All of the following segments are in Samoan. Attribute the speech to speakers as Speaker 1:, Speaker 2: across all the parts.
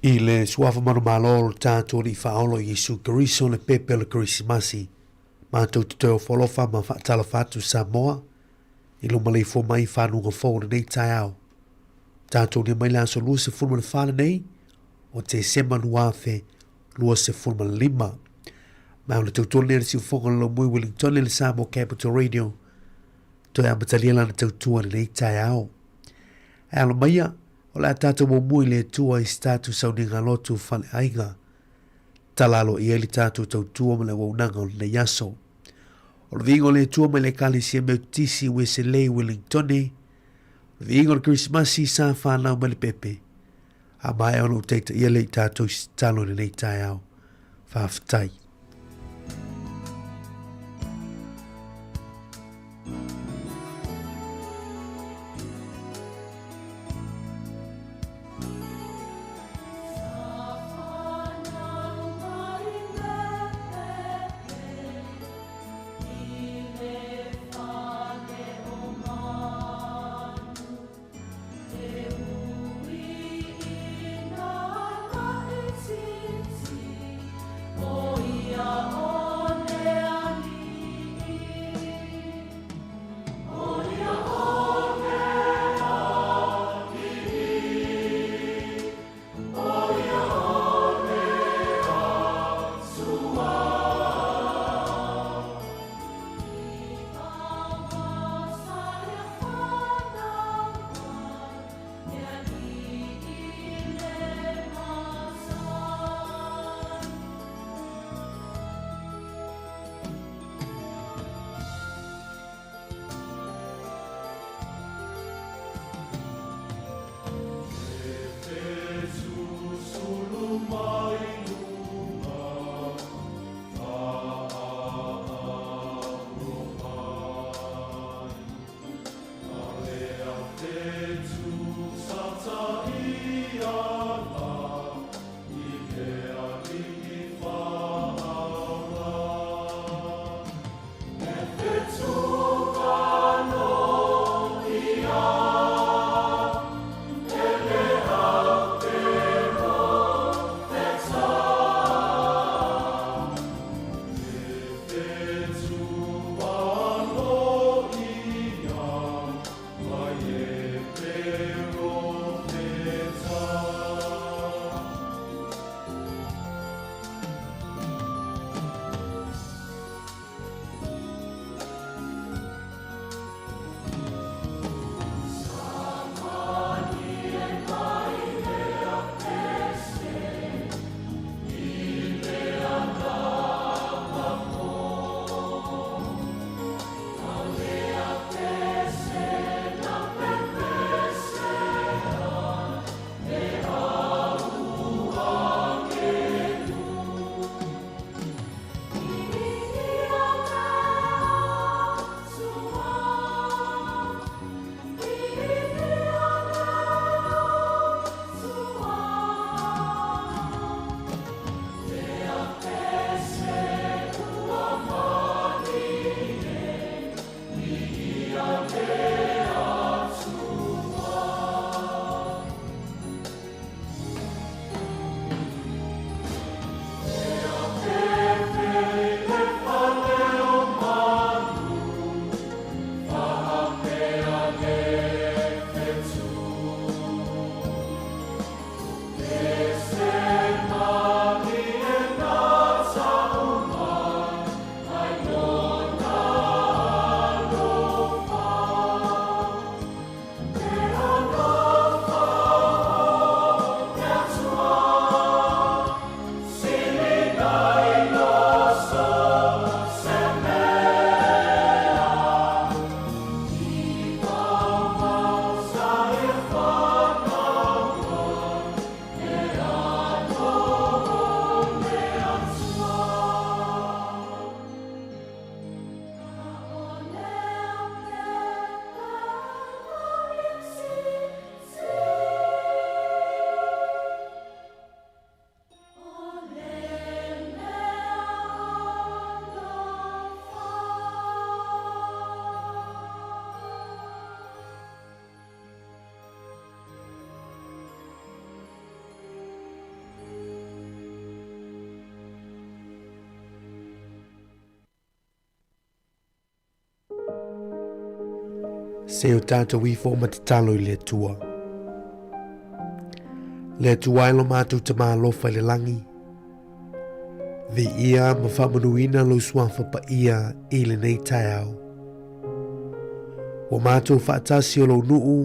Speaker 1: I le suafa manumalo o lo tatou Alii Faaola o Iesu Keriso le pepe o le Kerisimasi, matou te toe ofo alofa ma faatalofa atu Samoa i lou maleifua mai i fanuga fou o lenei taeao. Tatou nia mai le aso 24 lenei o Tesema 2025. Ma o le tautua lenei a le siufofoga o le Laumui Wellington i le Samoa Capital Radio toe amatalia lana tautua i lenei taeao. E alo maia, o le a tatou muamua i le Atua i se tatou sauniga lotu faleaiga. Tala aloaia ai le tatou tautua ma le auaunaga o lenei aso. O le viiga o le Atua mai le Ekalesia Metotisi Ueselei Wellingtone, o le viiga o le Kerisimasi sa fanau mai le pepe, a maea ona ou taitaia lea i tatou i se tatalo i lenei taeao. Faafetai. Se o tātou ifo ma tatalo i le Atua. Le Atua e lo mātou te mālofa i le langi. Viia ma faamanuina lou suafa paia i lenei taeao. Ua mātou faatasi o lou nuu,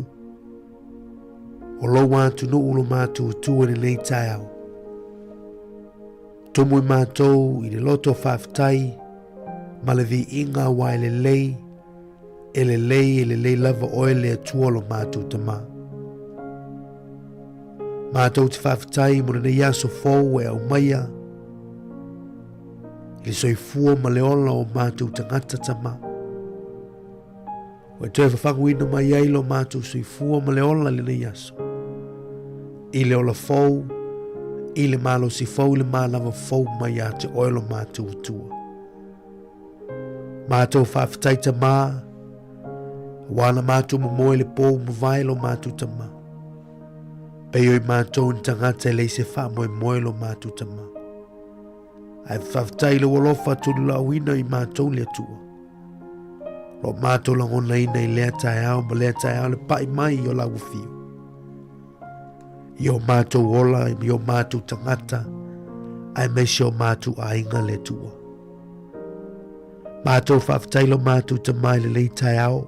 Speaker 1: o lou atunuu lo mātou tu i lenei taeao. Tumu i mātou i le loto faafetai ma le viiga aua e lelei, e lelei, e lelei lava oe le Atua lo mātou Tama. Mātou te faafetai mo lenei aso fou e aumaia i le soifua ma le ola o mātou tagata Tama. Ua toe fafaguina mai ai lo mātou soifua ma le ola i lenei aso. I le ola fou, i le malosi fou, i le manava fou mai ia te oe lo mātou Atua. Mātou faafetai Tama, aua na mātou momoe le pō mavae lo mātou Tama. Pei o i mātou ni tagata e leai se faamoemoe lo mātou Tama. Ae faafetai i lou alofa tolulauina i mātou le Atua. Lo mātou lagonaina i lea taeao ma lea taeao le pai mai o lau afio. I o mātou ola, i o mātou tagata, aemaise o mātou aiga le Atua. Mātou faafetai lo mātou Tama i lenei taeao.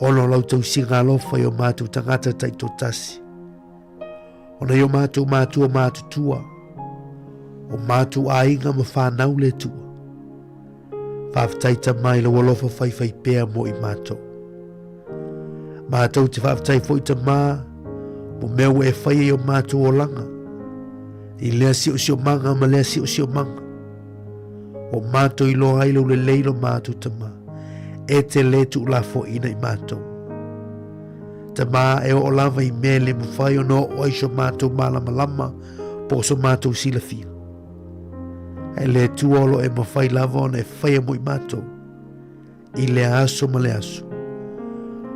Speaker 1: Ona o lau tausiga alofa i o mātou tagata taitoatasi. Ona i o mātou mātua mātutua, o mātou aiga ma whānau le Atua. Faafetai Tama i lau alofa whaiwhai pea mo i mātou. Mātou te faafetai foi Tama mo mea ua e whaia i o mātou olanga, i lea siosiomaga ma lea siosiomaga. Ua mātou iloa ai lou lelei lo mātou Tama, e te lē tuulafoaiina i mātou. Tama, e oo lava i mea e le mawhai ona oo ai so mātou mālamalama po o so mātou silafia. Ae le Atua o lo e mawhai lava ona e whaia mo i mātou, i lea aso ma le aso.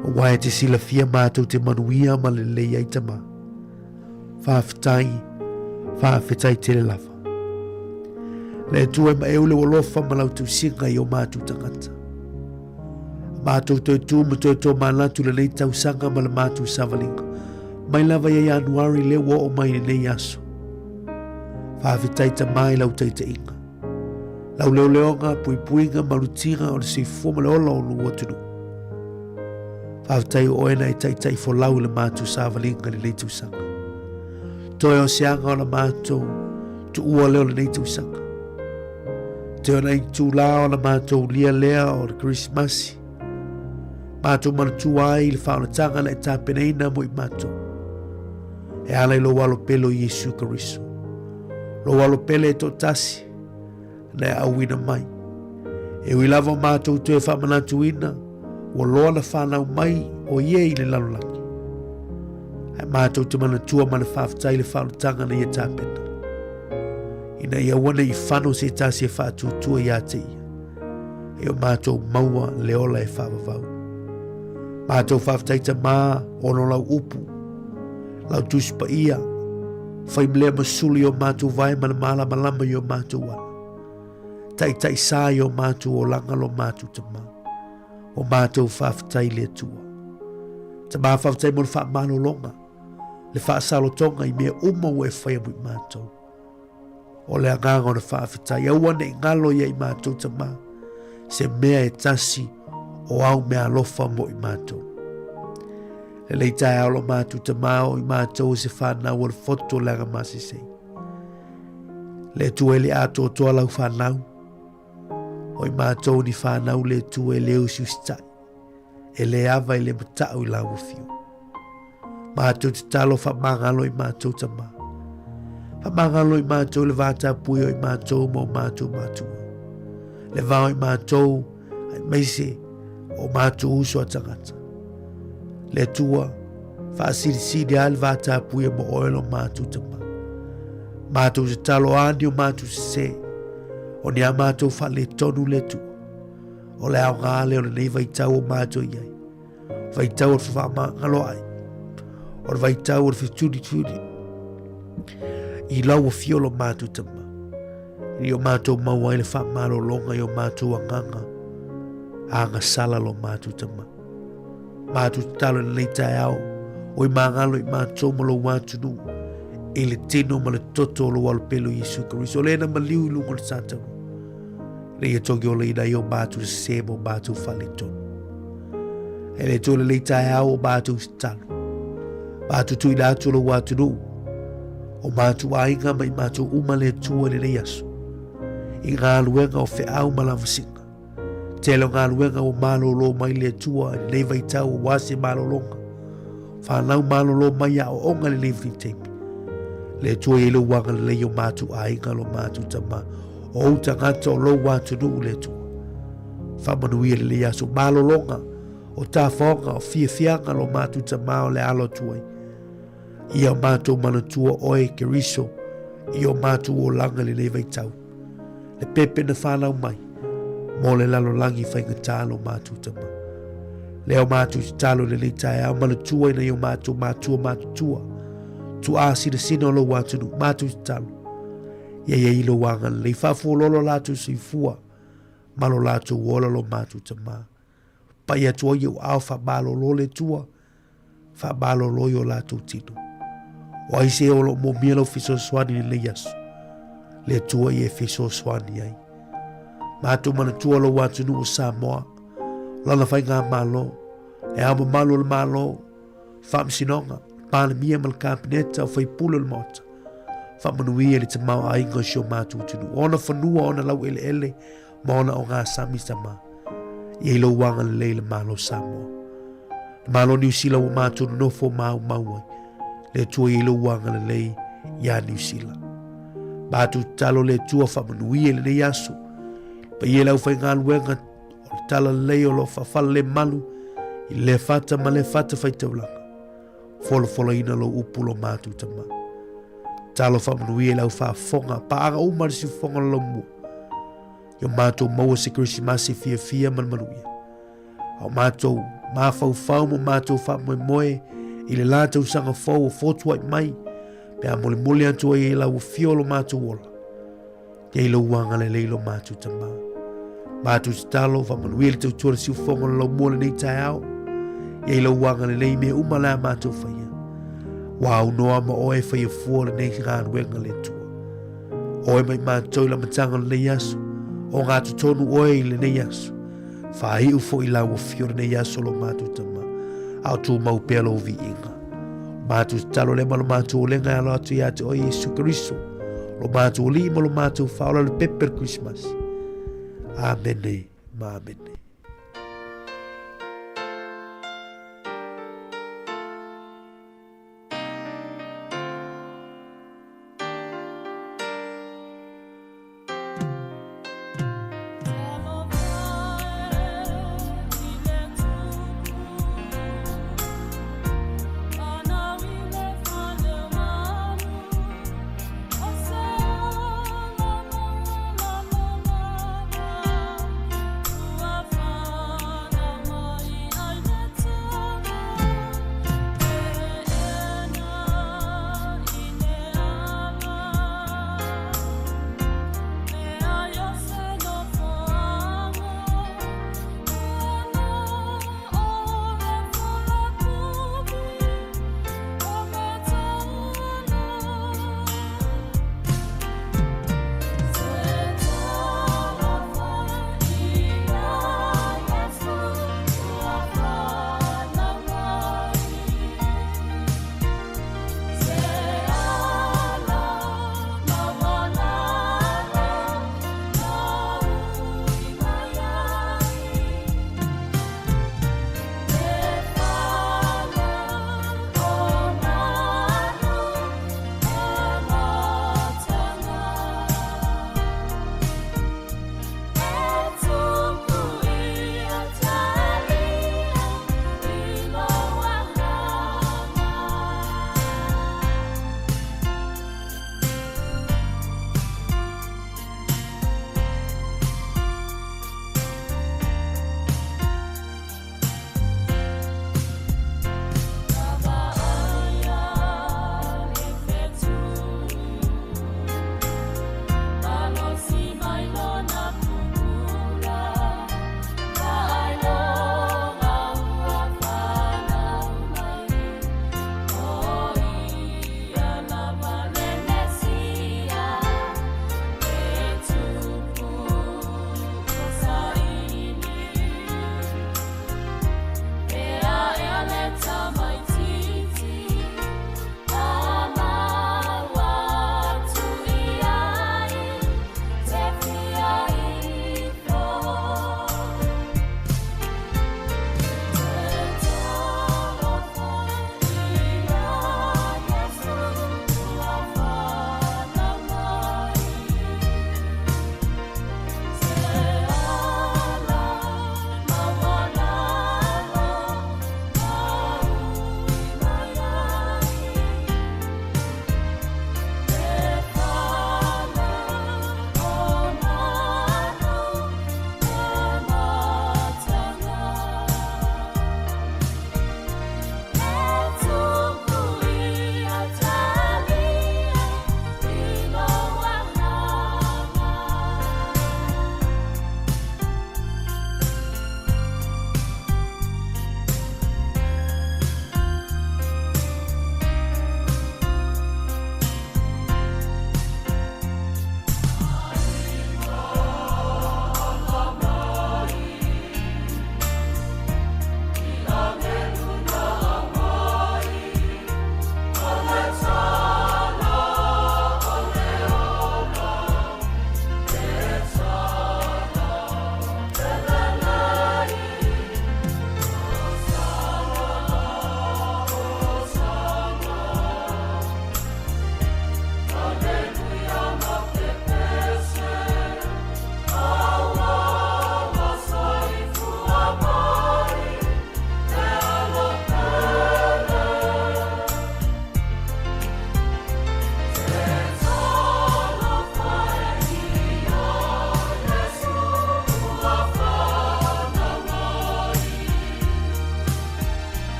Speaker 1: Aua e te silafia mātou te manuia ma le lelei ai Tama. Faafetai, faafetai tele lava. Le Atua e maeu le alofa ma lau tausiga i o mātou tagata. Mātou toe tū ma toe tō mānatu lenei tausaga ma le mātou savaliga. Mai lava ia Ianuari lea ua oo mai lenei aso. Faafetai Tama i lau taitaiga. Lau leoleoga, puipuiga, malutiga o le soifua ma le ola o lou atunuu. Faafetai o oe na e taitai folau i le mātou savaliga i lenei tausaga. Toe o se aga o la mātou tuua lea o lenei tausaga. Toe o nai itulā o la mātou ulia lea o le Kerisimasi. Mātou manatua ai i le whaonatanga na e tapenaina mo i mātou. E ala i lou alo pele o Iesu Keriso. Lou alo pele e toatasi na e auina mai. E ui lava o mātou toe whaamanatuina, ua loa na whanau mai o ie i le lalolagi. Ae mātou te manatua ma le faafetai le whaonatanga na ia tapena. Ina ia aua nei whano se tasi e whaatuatua ia te ia. E o mātou maua le ola e whaavavau. Mātou faafetai Tamā ona o lau upu, lau Tusi Paia, whai mlea ma sulu i o mātou vae ma le mālamalama i o mātou ala. Taitai sā i o mātou olanga lo mātou Tamā. O mātou faafetai le Atua. Tamā faafetai mo le whaamalologa, le whaasalotonga i mea uma ua e whaia mo i mātou. O le agaga o le faafetai, aua nei ngalo ia i mātou Tamā, se mea e tasi o au mea alofa mo i mātou. Lelei taeao lo mātou Tamā o i mātou o se whānau o le foto o le aga masesei. Le Atua e le atoatoa lau whānau, o i mātou ni whānau le Atua e le usiusitai. E le ava i le matau i lau afio. Mātou tatalo whamangalo i mātou tama. Whamangalo i mātou le vātāpui o i mātou ma o mātou mātua. Le vao i mātou aemaise o mātou uso a tangata. Le Atua, whaasirisiri ai le vātāpui e mo oe lo mātou tama. Mātou tatalo ani o mātou sese, o ni a mātou whale tonu le Atua. O le aoga lea o lenei vaitau o mātou i ai. Vaitau o le whaamangalo ai. O le vaitau o le feturituri. I lau afio lo mātou tama. I o mātou mau ai le whaamalologa i o mātou agaga. Agasala lo matou tama. Matou tatalo i lenei taeao, o i magalo i matou ma lou atunuu, i le tino ma le toto o lou alopele o Iesu Keriso, o lena maliu i luga o le sataua, ina ia togiolaina ai o matou sese ma o matou faaletonu. E le Atua i lenei taeao o matou tatalo, matou tuuina atu lou atunuu, o matou aiga ma i matou uma le Atua i lenei aso, i galuega o feau ma lavasiga, Tele o galuega ua malolo mai le Atua i lenei vaitau aua se malologa. Fanau malolo mai aoaoga i lenei vaitaimi. Le Atua i ai lou agalelei o matou aiga lo matou tama, o ou tagata o lou atunuu le Atua. Faamanuia lenei aso malologa o tafaoga o fiafiaga lo matou tama o le alo atu ai. Ia matou manatua oe Keriso i o matou olaga i lenei vaitau. Le pepe na fanau mai mo le lalolagi faigata lo matou tama. Lea o matou tatalo i lenei taeao manatua ina i o matou matua matutua tuaa sinasina o lou atunuu matou tatalo. Ia i ai lou agalelei faafualolo latou soifua ma lo latou ola lo matou tama. Pai atu ai i ou ao faamalolo le Atua, faamalolo i o latou tino. O ai se o lo o moomia lau fesoasoani i lenei aso, le Atua ia e fesoasoani ai. Matou manatua lou atunuu o Samoa, lana faigamalo, le ao mamalu o le Malo, Faamasinoga, Palemia ma le Kapeneta o faipule o le Maota. Faamanuia i le tamaoaiga o si o matou atunuu, ona fanua, ona laueleele, ma ona ogasami tama. Ia i lou agalelei le Malo Samoa. Le Malo Niu Sila ua matou nonofo maumau ai. Le Atua ia i lou agalelei iā Niu Sila. Matou tatalo le Atua faamanuia i lenei aso. Paia i le aufaigaluega o le tala lelei o lo o faafala le malu i lea fata ma lea fata faitaulaga. Folafolaina lou upu lo matou tama. Talo faamanuia i lau faafofoga, paaga uma le siufofoga o le laumua. Ia matou maua se Kerisimasi fiafia ma le manuia. A o matou mafaufau ma matou faamoemoe i le la tausaga fou o fotuai mai, pe a molimoli atu ai i lau afio lo matou ola. Ia i lou agalelei lo matou tama. Matou tatalo, faamanuia le tautua le siufofoga o le laumua lenei taeao. Ia i lou agalelei i mea uma le a matou faia. Ua aunoa ma oe faia fua lenei galuega le Atua. Oe mai matou i le amataga o lenei aso, o ngā totonu oe i lenei aso. Whāiu foi lau afio lenei aso lo matou tama, a o tūmau pea lou viiga. Matou tatalo lea ma lo matou olega e alo atu ia te oe Iesu Keriso, lo matou Alii ma lo matou Faaola le pepe o le Kerisimasi. Amene ma amene.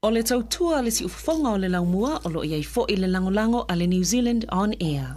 Speaker 2: O le tautua a le siufofoga o le laumua o lo o i ai foi le lagolago a le New Zealand On Air.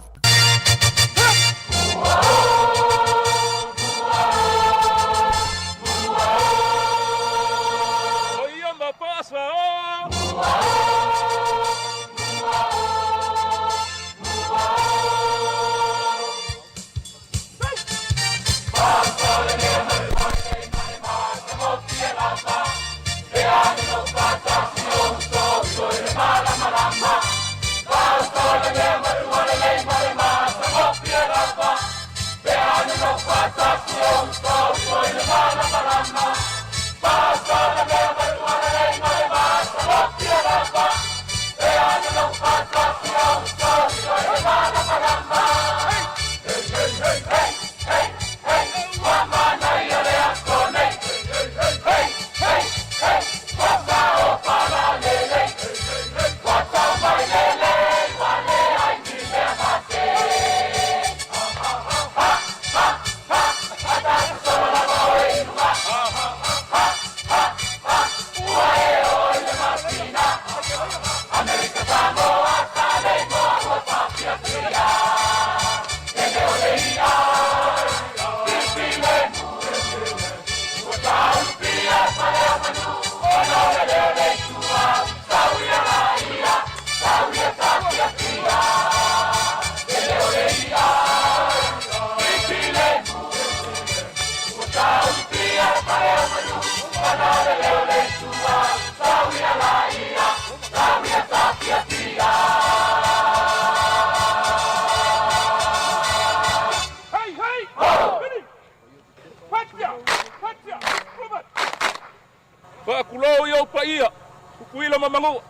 Speaker 3: Faatulou i ou paia, Tutuila ma Manua,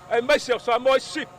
Speaker 3: aemaise o Samoa i Sisifo.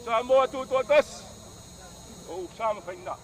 Speaker 3: Samoa Tutoatasi, o ou sa ma faiga.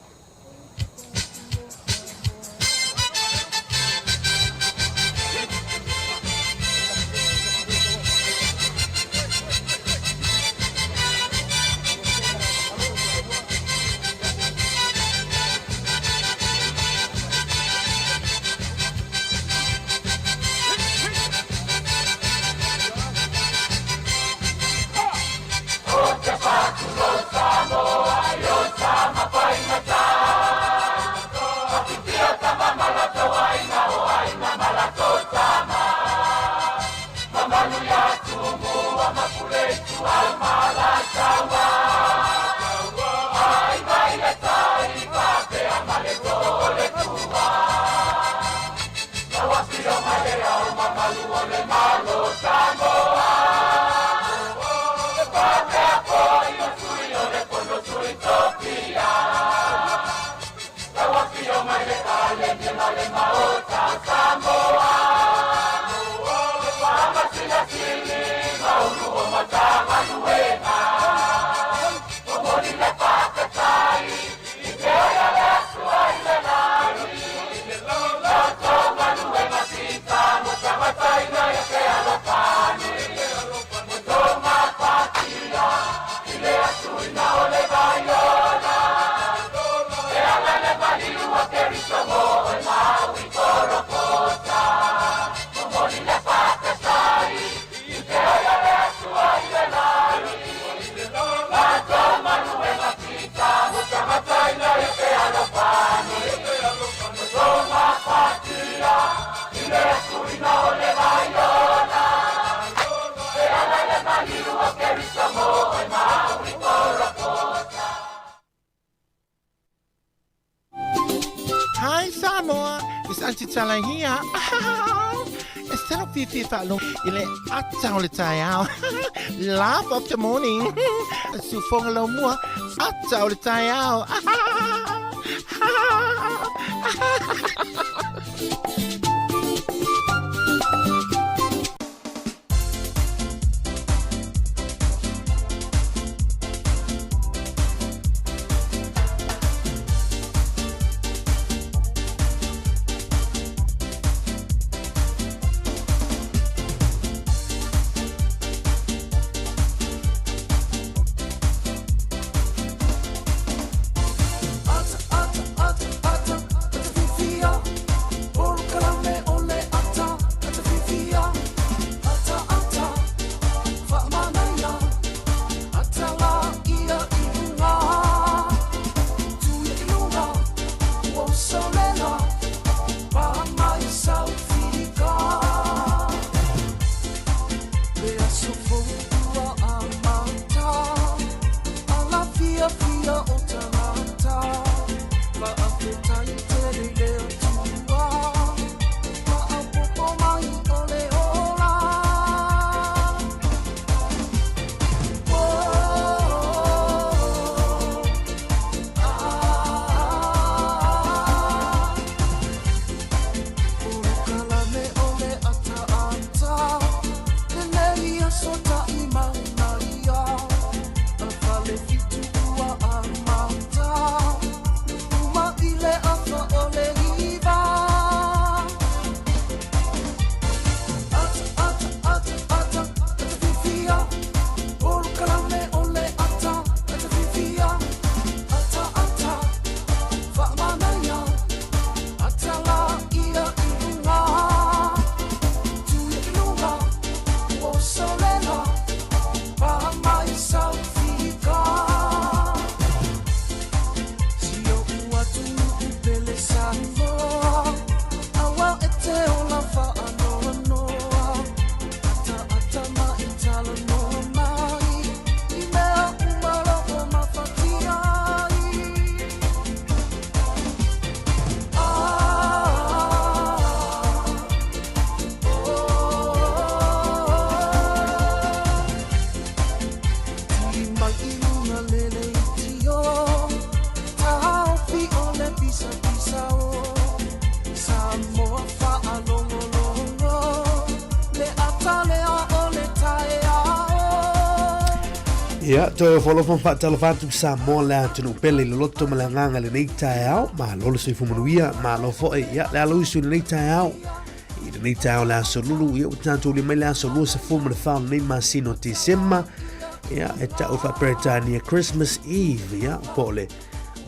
Speaker 4: Hi Samoa, it's Auntie Tala here. E salo fifi whaalogo i le ata o le taeao. Laugh of the morning. Siufoga laumua, ata o le taeao.
Speaker 1: Ia, toe ofo alofa ma faatalofa atu i Samoa le atunuu pele i loloto ma le agaga i lenei taeao. Malo le soifua manuia, malo foi ia le alauisu i lenei taeao. I lenei taeao le aso lulu, ia ua tatou mai le aso 24 o lenei masina o Tesema. Ia, e tau faa-Peretania Christmas Eve, ia, po o le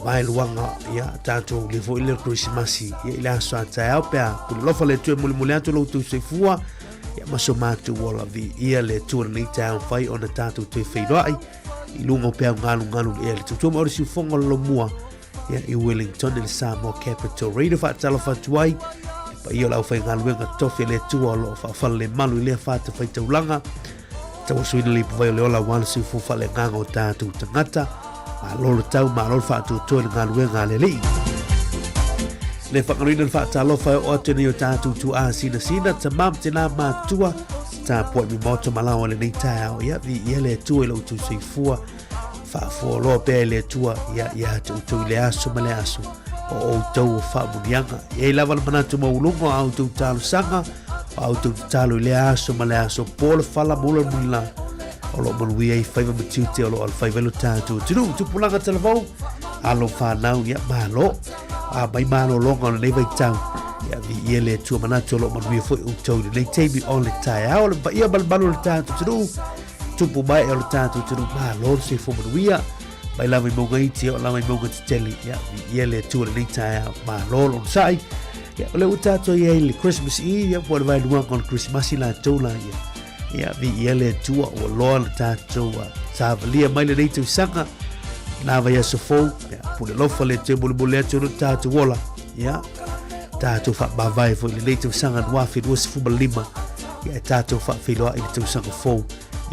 Speaker 1: vaeluaga, ia, tatou le foi le Kerisimasi, ia, i le aso a taeao pe a pule alofa le Atua e mulimuli atu lo outou soifua, ia, ma so matou ola viia le Atua i lenei taeao mafai ona tatou toe feiloai i luga o peau galugalu i le ea le tautua ma o le siufofoga o le lomua, ia, i Wellington i le Samoa Capital Radio. Faatalofa atu ai i paia o le aufaigaluega tofi a le Atua o lo o faafalelemalu i lea fatafaitaulaga. Tauasuina le ipuvai o le ola aua le soifua faaleagaga o tatou tagata. Malo le tau, malo le faatuatua i le galuega a le Alii. Le faagaluina le faatalofa e oo atu nei o tatou tuaa sinasina, tamā ma tinā matua, tapuai mai maota ma laoa i lenei taeao. Ia, viia le Atua i lo outou soifua, faafualoa pea i le Atua, ia, ia te outou i le aso ma le aso o outou o faamuniaga. E i ai lava le manatu maualuga o a outou talosaga, o a outou tatalo i lea aso ma le aso, po le fala ma ula le mulila, o lo o manuia ai faiva ma tiute o lo o alofaiva ai lo tatou atunuu. Tupulaga talavou, alo fanau, ia malo. A mai malologa o lenei vaitau, ia viia le Atua manatu o lo o manuia foi outou i lenei taimi o le taeao. Le paia ma le malu o le tatou atunuu, tupu mae o le tatou atunuu, malo le soifua manuia. Mai lava i mauga iti, oo lava i mauga tetele, ia viia le Atua i lenei taeao, malo le onosai. Ia, o lea ua tatou i ai i le Christmas Eve, ia, po o le vaeluaga o le Kerisimasi latou la, ia. Ia, viia le Atua, ua loa le tatou savalia mai lenei tausaga, nā vaiaso fou, ia, pule alofa le Atua e molemole atu ai lo tatou ola, ia, tatou faamavae foi i lenei tausaga 2025, ia, e tatou faafeiloai i le tausaga fou,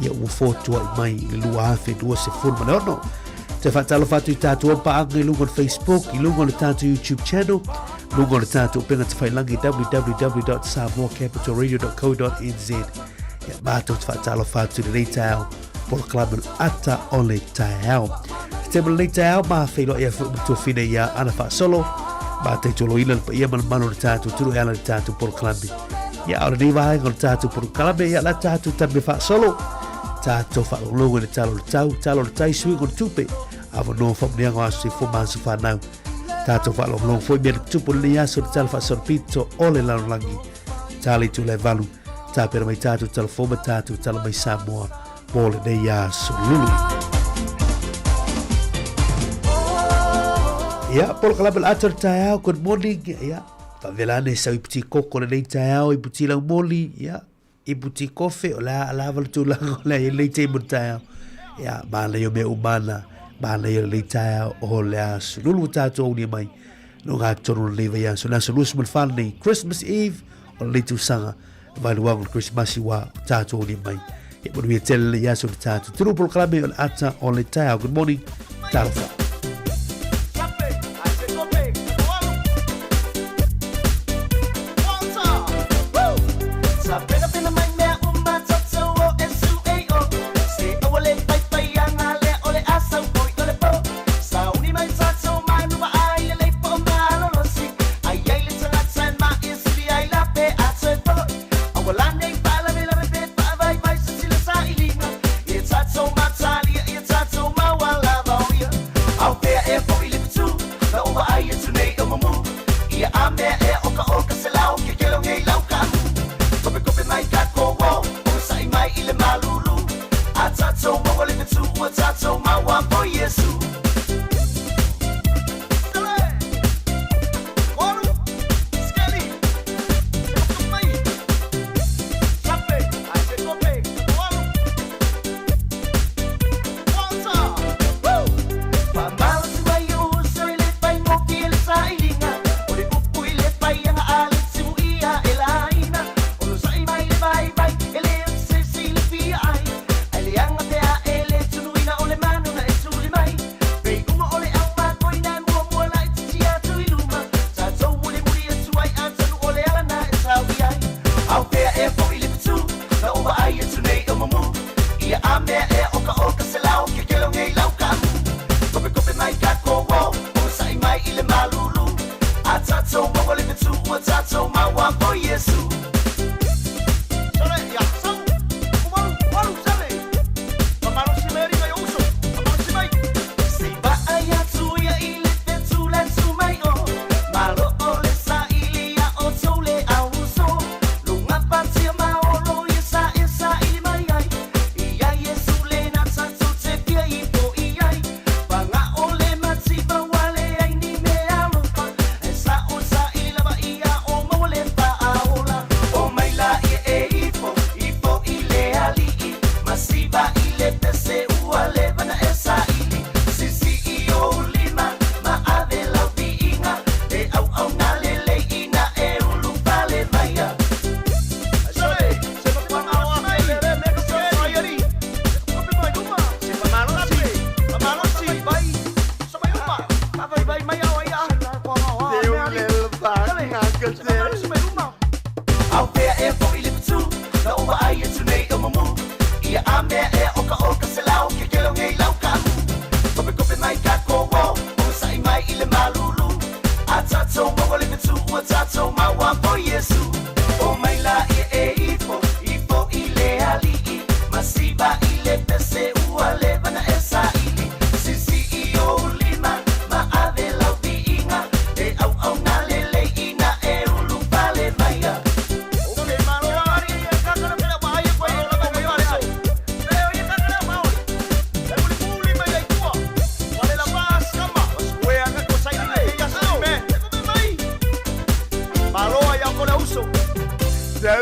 Speaker 1: ia ua fotuai mai i le 2026. Te faatalofa atu i tatou paaga i luga o le Facebook, i luga o le tatou YouTube channel, luga o le tatou upega tafailagi www.samoacapitalradio.co.nz. Ia matou te faatalofa atu i lenei taeao, polokalame o le ata o le taeao. Te tema lenei taeao, ma feiloai ai foi ma tuafine ia Ana Faasolo, ma taitoloina le paia ma le mamalu o le tatou atunuu e ala i le tatou polokalame. Ia, o lenei vaega o le tatou polokalame, ia la tatou tame faasolo, tatou faalogologo i le tala o le tau, tala o le tai, suiga o le tupe, avanoa faamanuiaga o aso soifua ma aso fanau. Tatou faalogologo foi mea na tutupu i lenei aso i le tala faasolopito o le lalolagi. Tala i tula e valu, tapena mai tatou tala fou ma tatou tala mai Samoa mo lenei aso lulu. Ia, polokalame o le ata o le taeao, good morning. Ia, faavela ane sau iputi koko lenei taeao, iputi laumoli, ia, iputi kofe, o le a lava le tulaga o le a i lenei taimi o le taeao. Ia, manaia o mea uma ana, manaia o lenei taeao o le aso lulu ua tatou aulia mai. No ngā tonu o lenei vaiaso, le aso 24 lenei, Christmas Eve, o lenei tausaga, vaeluaga o le Kerisimasi ua tatou aulia mai. Ia manuia tele lenei aso i le tatou atunuu polokalame o le ata o le taeao. Good morning, talofa.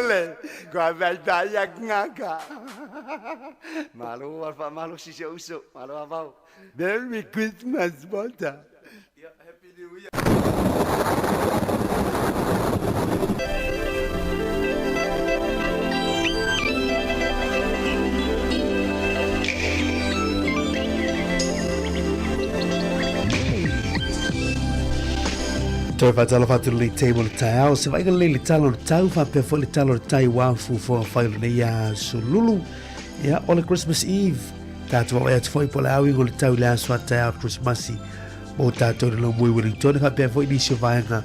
Speaker 5: Pele, kua taitai aku ngaka. Malo al faamalosi si ou uso, malo avao. Merry Christmas, Walter. Happy New Year.
Speaker 1: Toe whātalo whātalo nei table le taeao, se vainga lelei le tala o le tau, whāpea foi le tala o le tai wā fuafua whai o lenei aso lulu. Ia, o le Christmas Eve, tātou wawe atu foi po le au ingo le tau i le aso a taeao Christmasi mō tātou le Lomui Wellington, whāpea foi nisi o vaenga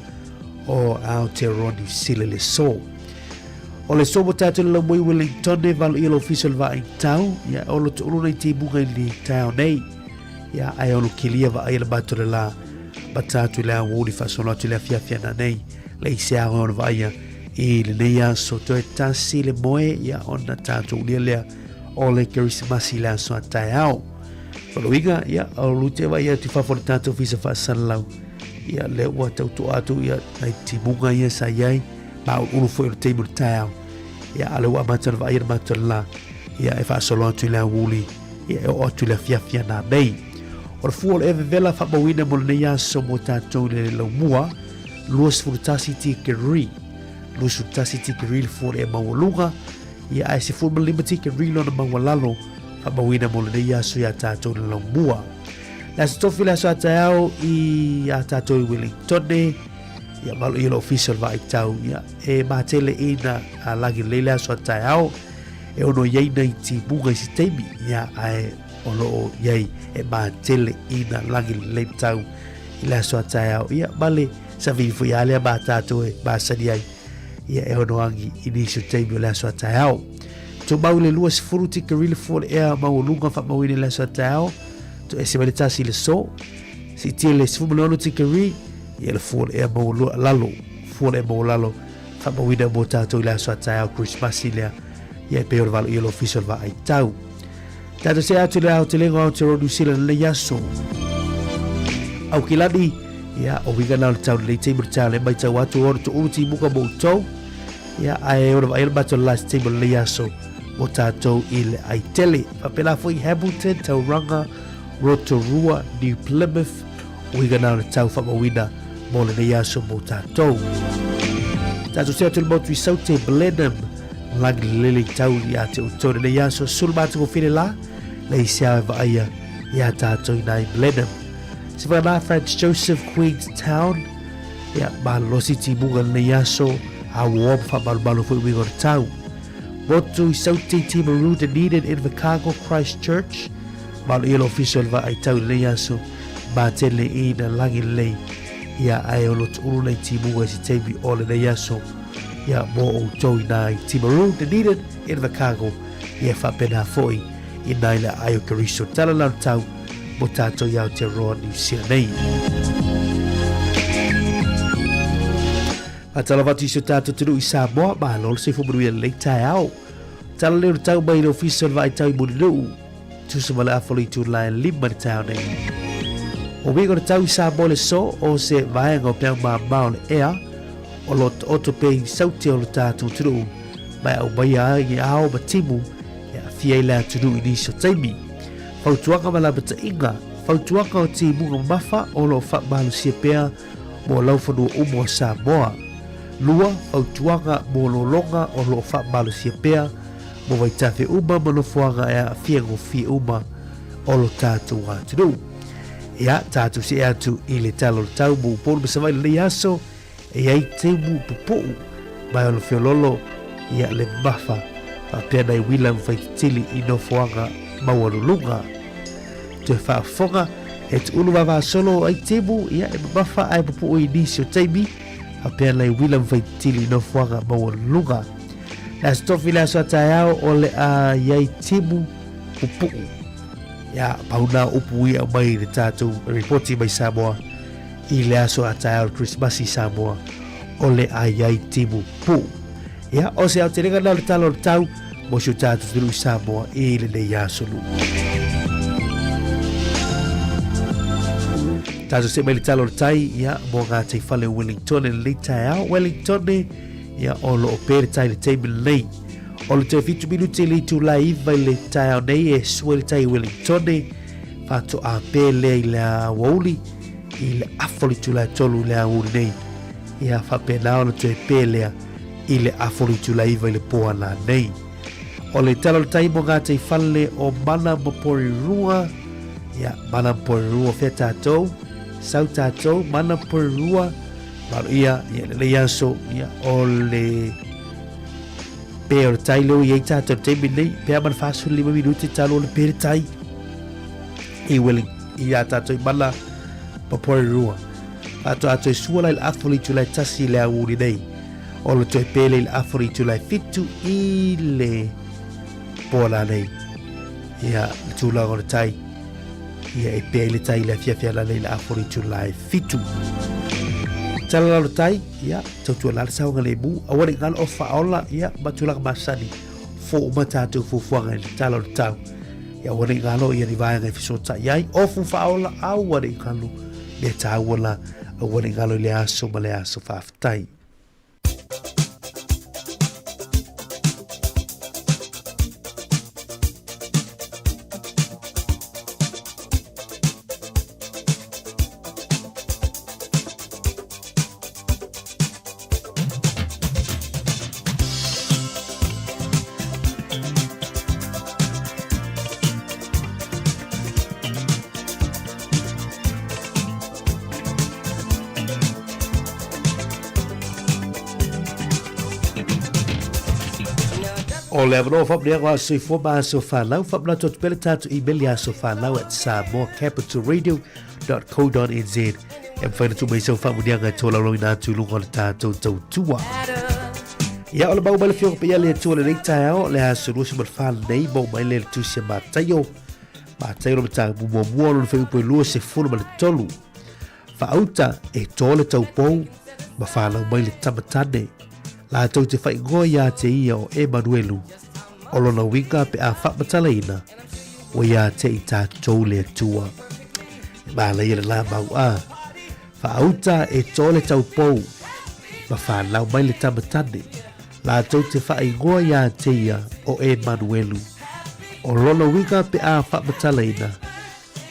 Speaker 1: o Aotearoa New Zealand le so. O le so mo tātou le Lomui Wellington e valo ia lo ofisa o le vaai tau, ia o lo tuulu nei timuga i le taeao nei. Ia ai ono kilia vaai le matou le la ma tātou le au uli faasolo atu le afiafi ana nei le i se ao ona vaaia i lenei aso toe tasi le moe ia ona tātou ulia lea o le Kerisimasi le aso a taeao. O le uiga, ia, o lute vai atu i fafo le tātou fisa faasalalau. Ia, le ua tautoa atu ia nai timuga ia sa iai, ma ulu foi o le taimi o le taeao. Ia, a le ua amata ona vaaia le matou le la, ia, e faasolo atu i le aoauli, ia, e oo atu i le afiafi ana nei. O le fua o le evevela faamauina mo lenei aso mo tātou i le laumua, 21 tikeri, 21 tikeri le fua o le ea maualuga, ia ae 15 tikeri lona maualalo faamauina mo lenei aso iā tātou i le laumua. Le aso tofi le aso a taeao i a tātou i Wellingtone, ia malo ia le ofisa o le vaaitau, ia e matele ina a lagi lelei le aso a taeao, e ono iai nai timuga i se taimi, ia ae o loo iai e matele ina lagi lelei tau i le aso a taeao, ia ma le savi foi a lea ma tātou e masani ai, ia e ono agi i nisi o taimi o le aso a taeao. Tumau le 20 tikeri le fua o le ea maualuga faamauina i le aso a taeao, toese mai le tasi i le so, siitia i le 16 tikeri, ia le fua o le ea maualua lalo, fua o le ea maualalo faamauina mo tātou i le aso a taeao Krismasi lea, ia e pei o le valo ia le ofisa o le vaai tau. Tātou se atu le aotelega o Aotearoa New Zealand lenei aso. Aukilani, ia, o winga nā o le tau lelei taimi o le taeao le maitau atu o le toʻulu timuga mo outou. Ia, ae ona vaai le matou last taimi o lenei aso mo tātou i le aitele. Faapena foi Hamilton, Tauranga, Rotorua, New Plymouth, uiga nā o le tau faamauina mo lenei aso mo tātou. Tātou se atu le motu i Saute, Blenheim, lagi lele i tau i a te outou lenei aso, sulu mātou ko la, le i se au e vaaia i a tātou i nā i Blenheim. Se whanā Franz Joseph, Queenstown, ia, malosi timuga lenei aso, a ua oma whaamalumalu foi uiga o le tau. Motu i Saute, Timaru, Dunedin, Invercargill, Christchurch, malo ia le ofisa o le vaai tau i lenei aso, matele i na lagi lelei, ia ae o lotu ulu nei timuga i se taimi o lenei aso, ia mō outou i nā i Timaru, Dunedin, Invercargill, ia whaapena foi i nā i le aai o Keriso. Tala la o le tau mō tātou i Aotearoa New Zealand nei. Whātalo atu i si o tātou atunuu i Samoa, malo le soifua manuia lelei taeao. Tala leo le tau mai i le ofisa o le vaai tau i Mulinuu. Tusa ma le afa o le itula e lima i le taeao nei. O uiga o le tau i Samoa le so o se vaega o peau māmā o le ea o lo taoto pea i saute o le tātou atunuu mai aumaia ai i ao ma timu e aafia ai le atunuu i nisi o taimi. Fautuaga ma lamataʻiga, Fautuaga o timuga mamafa o lo o faamalosia pea mo laufanua uma o Samoa. Lua, Fautuaga mo lologa o lo o faamalosia pea mo vaitafe uma ma nofoaga e aafia gofie uma o lo tatou atunuu. Ia, tatou see atu i le tala o le tau mo Upolu ma Savaii lenei aso, e i ai timu pupuu mai o le feololo ia le mamafa faapea nai uila ma faititili i nofoaga maualuluga. Toe faafofoga, e tuulu vavasolo ai timu ia e mamafa ae pupuu i nisi o taimi faapea nai uila ma faititili i nofoaga maualuluga. Le aso tofi le aso a taeao o le a i ai timu pupuu. Ia, pau nā upu i aumai i le tātou ripoti mai Samoa i le aso a taeao o le Krismasi i Samoa o le a i ai timu pupuu. Ia, o se aotelega lena o le tala o le tau mo si o tātou atunuu i Samoa i lenei aso lua. Tātou se mai le tala o le tai, ia, mo ngā tei whale o Wellington e lenei taeao. Wellington, Ia, o lo o pē le tai i le taimi lenei. O le toe 7 minute i le itula e 9 i le taeao nei e sua i le tai i Wellingtone, faatoa pē lea i le aoauli i le afa o le itula e 3 i le aoauli nei. Ia, faapena ona toe pē lea i le afa o le itula e 9 i le pō ana nei. O le tala o le tai mo gataifale o Mana ma Porirua, ia, Mana ma Porirua, fea tātou, sau tātou, Mana ma Porirua, Maro ia, ia lenei aso, ia, o le pē o le tai leo i ai tātou taimi nei, pea mana 45 minuti talo o le pē le tai i Welling, i a tātou i mana ma Porirua. Ato ato e sua lai le afa o le itula e 1 i le aoauli nei. O le toe pē lea i le afa o le itula e 7 i le pō la nei. Ia, le tūlanga o le tai. Ia e pea i le tai i le afiafi ala nei le afa o le itula e 7. Tala lalo tai, ia, tautua la le saoga le mu, aua ne i ngalo o whaola, ia, ma tulaga masani, fo uma tātou fuafuaga i le tala o le tau. Ia, aua ne i ngalo ia ni vaega e fesotai ai, o fu whaola, aua ne i ngalo, mea tāua la, aua ne i ngalo i le aso ma le aso whawhetai. O le avanoa faamanuiaga o Aso Soifua ma Aso Fanau, faamanatu atu pea le tatou email i asofanau@samoacapitalradio.co.nz e mafai ona tuu mai sau faamanuiaga e tolaulauina atu i luga o le tatou tautua. Ia, o le mau mai le Afioga Paia le Atua lenei taeao, le aso 24 lenei, mau mai le le tusi a Mataio, Mataio le mataupu muamua o lona fuaiupu e 23. Faauta e tō le taupou ma whanau mai le tama tane. Lātou te whaingoa iā te ia o Emanuelu, o lona uiga pe a whaamatalaina, ua iā te i tātou le Atua. E mālaia le lā mau a. Faauta e tō le taupou ma whanau mai le tama tane. Lātou te whaingoa iā te ia o Emanuelu, o lona uiga pe a whaamatalaina,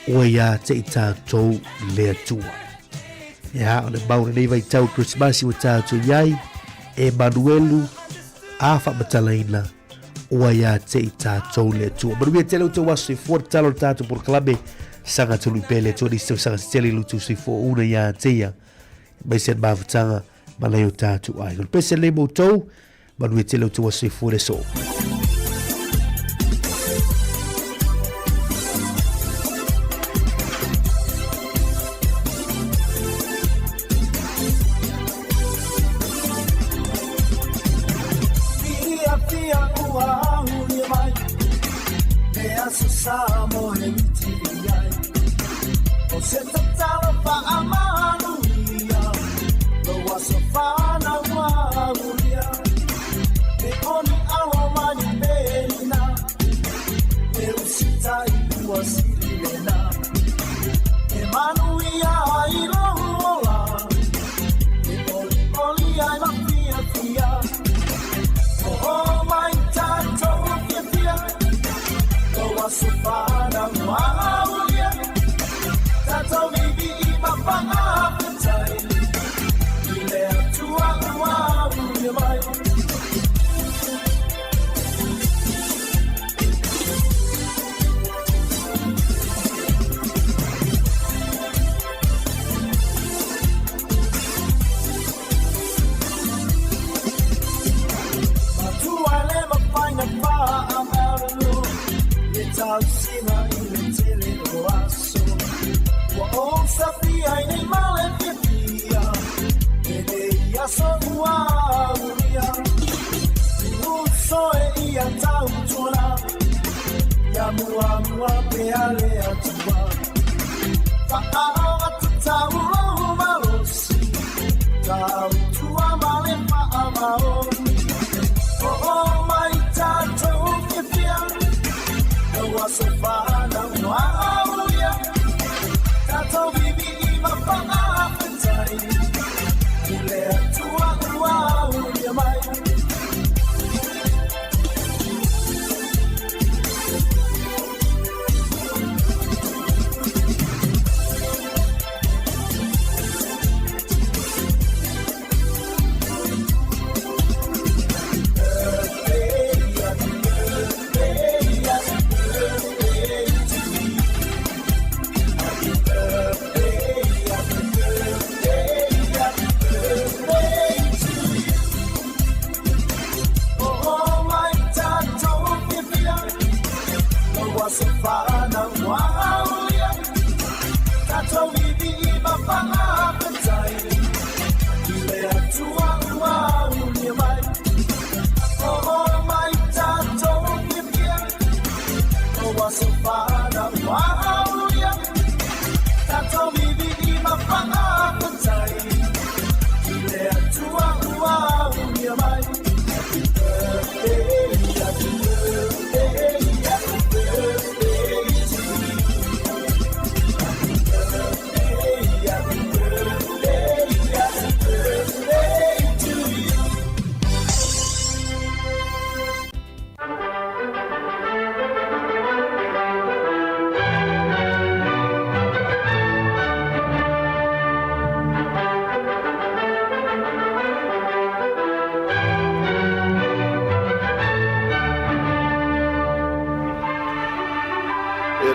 Speaker 1: Ua iā te i tātou le Atua. Ia, o le mau lenei vaitau Krismasi ua tātou i ai, e Manuelu, a whaamatalaina, ua iā te i tātou le Atua. Manuia tele o tau aso i fua te talo le tātou porokalame, sanga tolu i pele Atua, nisi tau sanga se tele i lutu soifua una iā te ia. Mai se mafutanga, ma lei o tātou ai. O le pese lei moutou, manuia tele o tau aso i fua le so.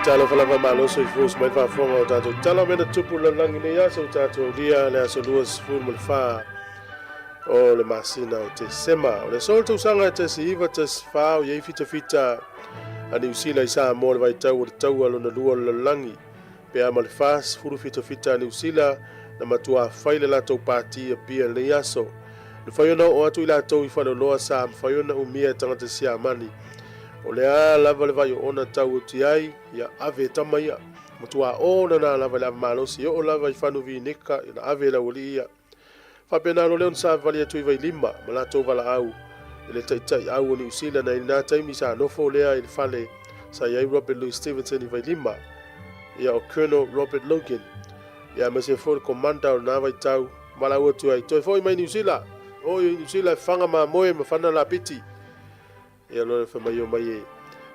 Speaker 6: Talofa lava malo soifua mai faafofoga o tatou tala o mea na tupu i le lalolagi nei aso ua tatou aulia le aso 24 o le masina o Tesema. O le aso o le tausaga e 1914 o i ai fitafita a Niu Sila i Samoa i le vaitau o le taua lona lua o le lalolagi. Pe a ma le 40 fitafita a Niu Sila na matuā fai le latou pati i Apia i lenei aso. Na mafai ona oo atu i latou i faleoloa sa mafai ona umia e tagata Siamani. O le a lava le vai oona tau atu i ai, ia ave e tama ia. Matuā ona na lava i le ava malosi e oo lava i fanu vineka ona ave e le aualii ia. Faapena loa lea ona savavali atu i Vailima ma latou valaau i le taitai au o Niu Sila na i lena taimi sa nofo lea i le fale sa i ai Robert Louis Stevenson i Vailima, ia o Colonel Robert Logan, ia aemaise foi le Komanda o lena vaitau, valaau atu ai, Toe foi mai Niu Sila! Oo i Niu Sila e fafaga mamoe ma fana lapiti! Ia loa fai mai omai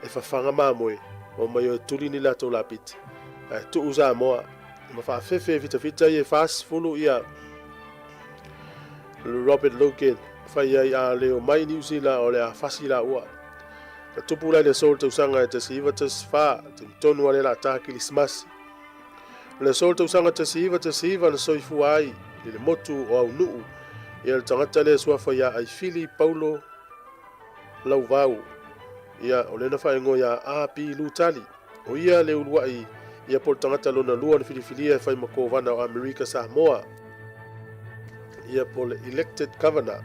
Speaker 6: e fafaga mamoe, omai o e tuli ni latou lapiti. Ae tuu Samoa ma faafefe e fitafita ia e 40 ia Robert Logan fai ai a le omai Niu Sila o le a fasi laua. Na tupu la i le aso o le tausaga e 1914, taimi tonu lava lea o le a ta Kilisimasi. O le aso o le tausaga 1919 na soifua ai i le motu o Aunuu ia le tagata lea e suafa ia Aifili Paulo Lauvao, ia, o lea na faaigoa ia AP Lutali. O ia le uluai ia po o le tagata lona lua na filifilia e fai ma Kovana o Amerika Samoa, ia po o le Elected Governor.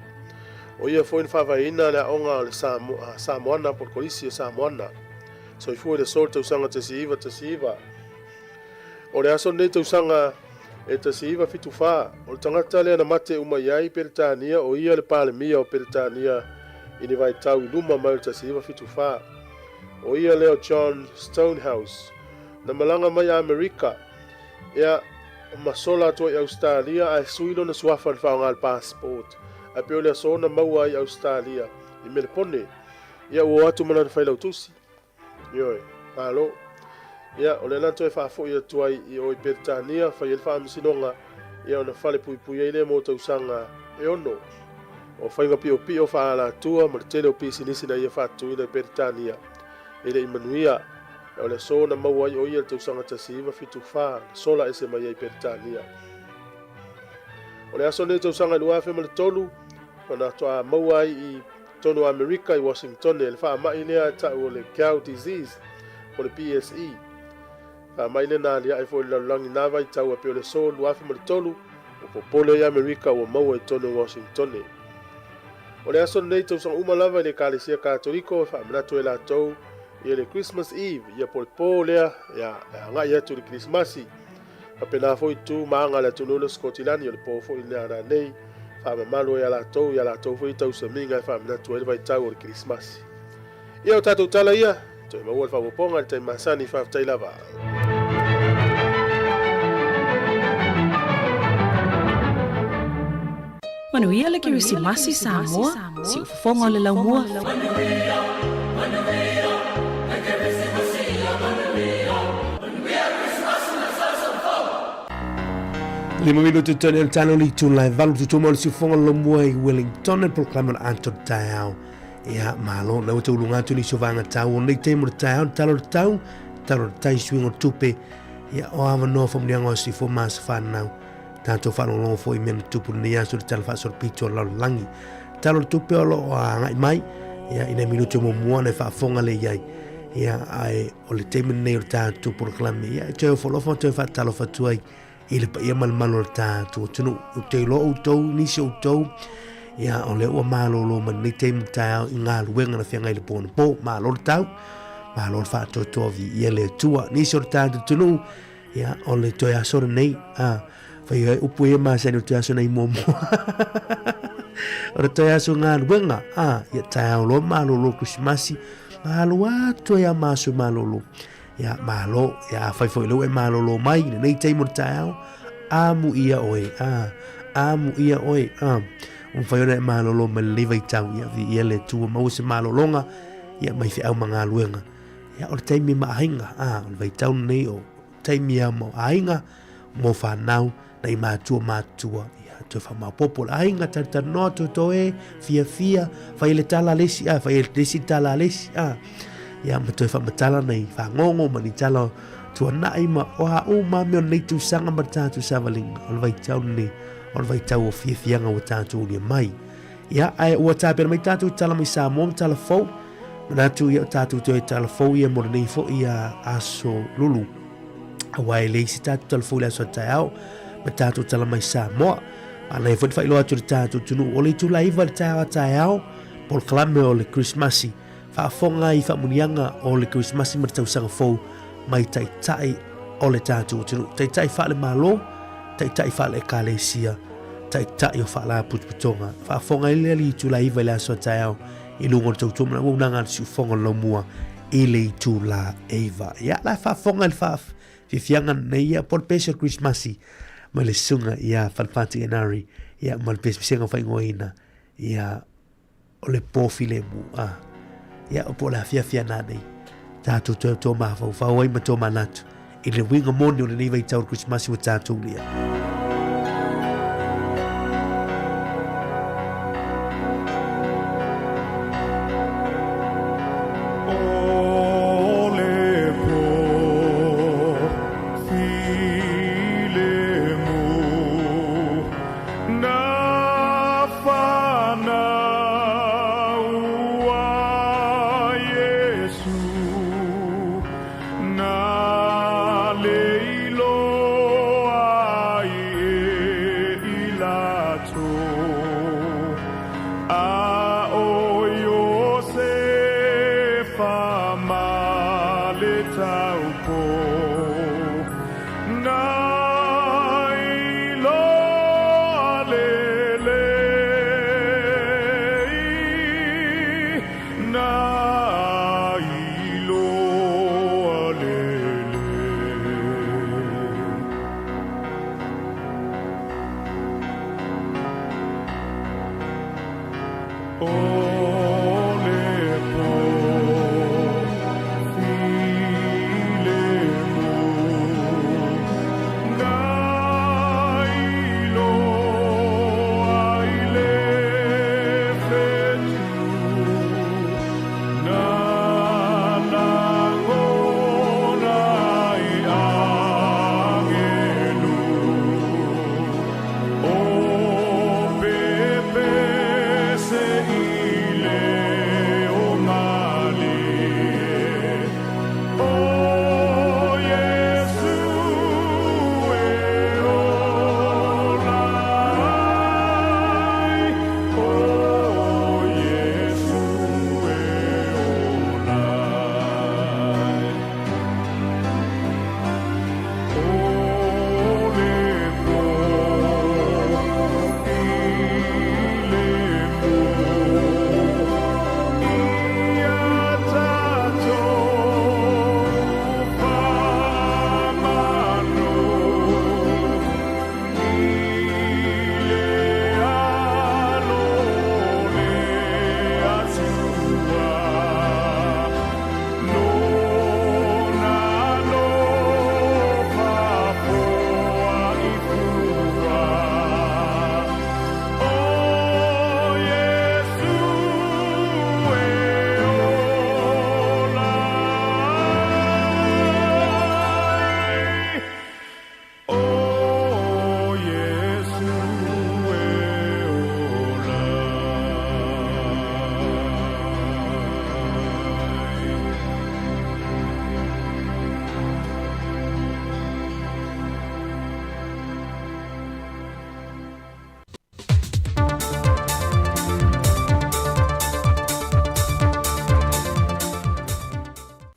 Speaker 6: O ia foi na faavaeina le aoga o le Samoana po o le Kolisi o Samoana. Soifua i le aso o le tausaga 1919. O le aso lenei tausaga e 1974, o le tagata lea na mate uma i ai Peretania o ia le Palemia o Peretania i ni vaitau i luma mai o le 1974. O ia lea o John Stonehouse. Na malaga mai Amerika, ea, ma sola atu ai i Ausetalia ae sui lona suafa i le faaaoga le passport. Ae pei o le aso na maua ai i Ausetalia, i Melepone, ia ua o atu ma lana failautusi. Ioe, malo. Ia, o lea la toe faafoi atu ai i o i Peretania, fai ai le faamasinoga, ia ona falepuipui ai lea mo tausaga e ono. O faiga piopio faaalatua ma le tele o pisinisi na ia faatuina i Peretania, e le i manuia. O le aso na maua ai o ia i le tausaga 1974, na sola ese mai ai i Peretania. O le aso lenei tausaga i 2003, na faatoa maua ai i totonu o Amerika i Washingtone le faamai lea e tau o le Cow Disease po o le BSE. Faamai lea na aliae foi i le lalolagi i na vaitau e pei o le aso 2003 ua popole ai Amerika ua maua i totonu o Washingtone. O le aso lenei tausaga uma lava i le Ekalesia Katoliko e faamanatu ai latou ia le Christmas Eve, ia po o le po lea e agai atu i le Kerisimasi. Faapena foi tu ma aga a le atunuu o Sikotilani o le po foi lea nanei, faamamalu ai a latou i a latou foi tausamiga e faamanatu ai le vaitau o le Kerisimasi. Ia o tatou tala ia, toe maua le faaopoopoga i le taimi masani, faafetai lava.
Speaker 2: Manuia le Kerisimasi Samoa, siufofoga o le laumua. Manuia, manuia, le Kerisimasi ia
Speaker 1: manuia. Lima minutu tonu el tano li tun lai valu tutuma o le siufofoga o le laumua i Wellington e polokalame o le Atoa Taeao. Ia, malo, na ua tauluga atu nisi o vaega tau o nei taimi o le taeao, le tala o le tau, tala o le tai, suiga o tupe, ia, o avanoa famuniaga o Sifo ma Asa Whanau. Tātou whaalongolongo foi i mea na tupu lenei aso le tala faasolopito o le lalolagi. Tala o le tupe o lo o agai mai, ia, ina minutu muamua na e faafofoga le i ai. Ia, ae o le taimi lenei o le tātou polokalame, ia, e toe ofo alofa ma toe faatalofa atu ai i le paia ma le mamalu o le tātou atunuu. Ou te iloa outou, nisi o outou, ia, o lea ua malolo mai lenei taimi taeao i galuega na feagai i le po anapo. Malo le tau, malo le faatoatoa viia le Atua. Nisi o le tātou atunuu, ia, o le toe aso lenei, a, fai ai upu ia masani o le toe aso nei muamua. O le toe aso galuega, a, ia taeao loa malolo Krisimasi, malo atu ai a maso malolo. Ia, malo, ia, afai foi lea ua e malolo mai i lenei taimi o le taeao, amuia oe, a, amuia oe, a. Ua mafai ona e malolo mai lenei vaitau, ia, viia le Atua, maua se malologa, ia, mai feau ma galuega. Ia, o le taimi ma aiga, a, o le vaitau lenei o taimi a mo aiga, mo whanau, nei mātua mātua, ia, toe whamaopopo le aiga, talatalanoa, toetoe, fiafia, fai le tala a le isi, a, fai le isi tala a le isi, a. Ia, ma toe faamatala nai fagogo ma ni tala tuanai ma o a uma mea o lenei tausaga ma le tatou savaliga o le vaitau lenei o le vaitau o fiafiaga ua tatou ulia mai. Ia, ae ua tapena mai tatou tala mai Samoa ma tala fou. Manatu ia o tatou toe tala fou ia mo lenei foi ia aso lulu. Aua e leai se tatou tala fou i le aso a taeao ma tatou tala mai Samoa. Manaia foi le faailoa atu i le tatou atunuu o le itula 9 i le taeao a taeao, polokalame o le Kerisimasi. Faafofoga i faamuniaga o le Kerisimasi ma le Tausaga Fou mai taitai o le tatou atunuu, taitai faale-Malo, taitai faale-Ekalesia, taitai o faalapotopotoga. Faafofoga ai le alii itula 9 i le aso a taeao i luga o le tautua ma le auaunaga a le siufofoga o le laumua i le itula 9. Ia, la e faafofoga i le faafiafiaga lenei, ia, po o le pese o le Kerisimasi mai le susuga ia Falepati Enari, ia, ma le pesepesega faaigoaina, ia, o le pō filemu, a. Ia, o po o le afiafi ana nei, tātou toe tō mafaufau ai ma tō manatu i le uiga moni o lenei vaitau o le Kerisimasi ua tātou ulia.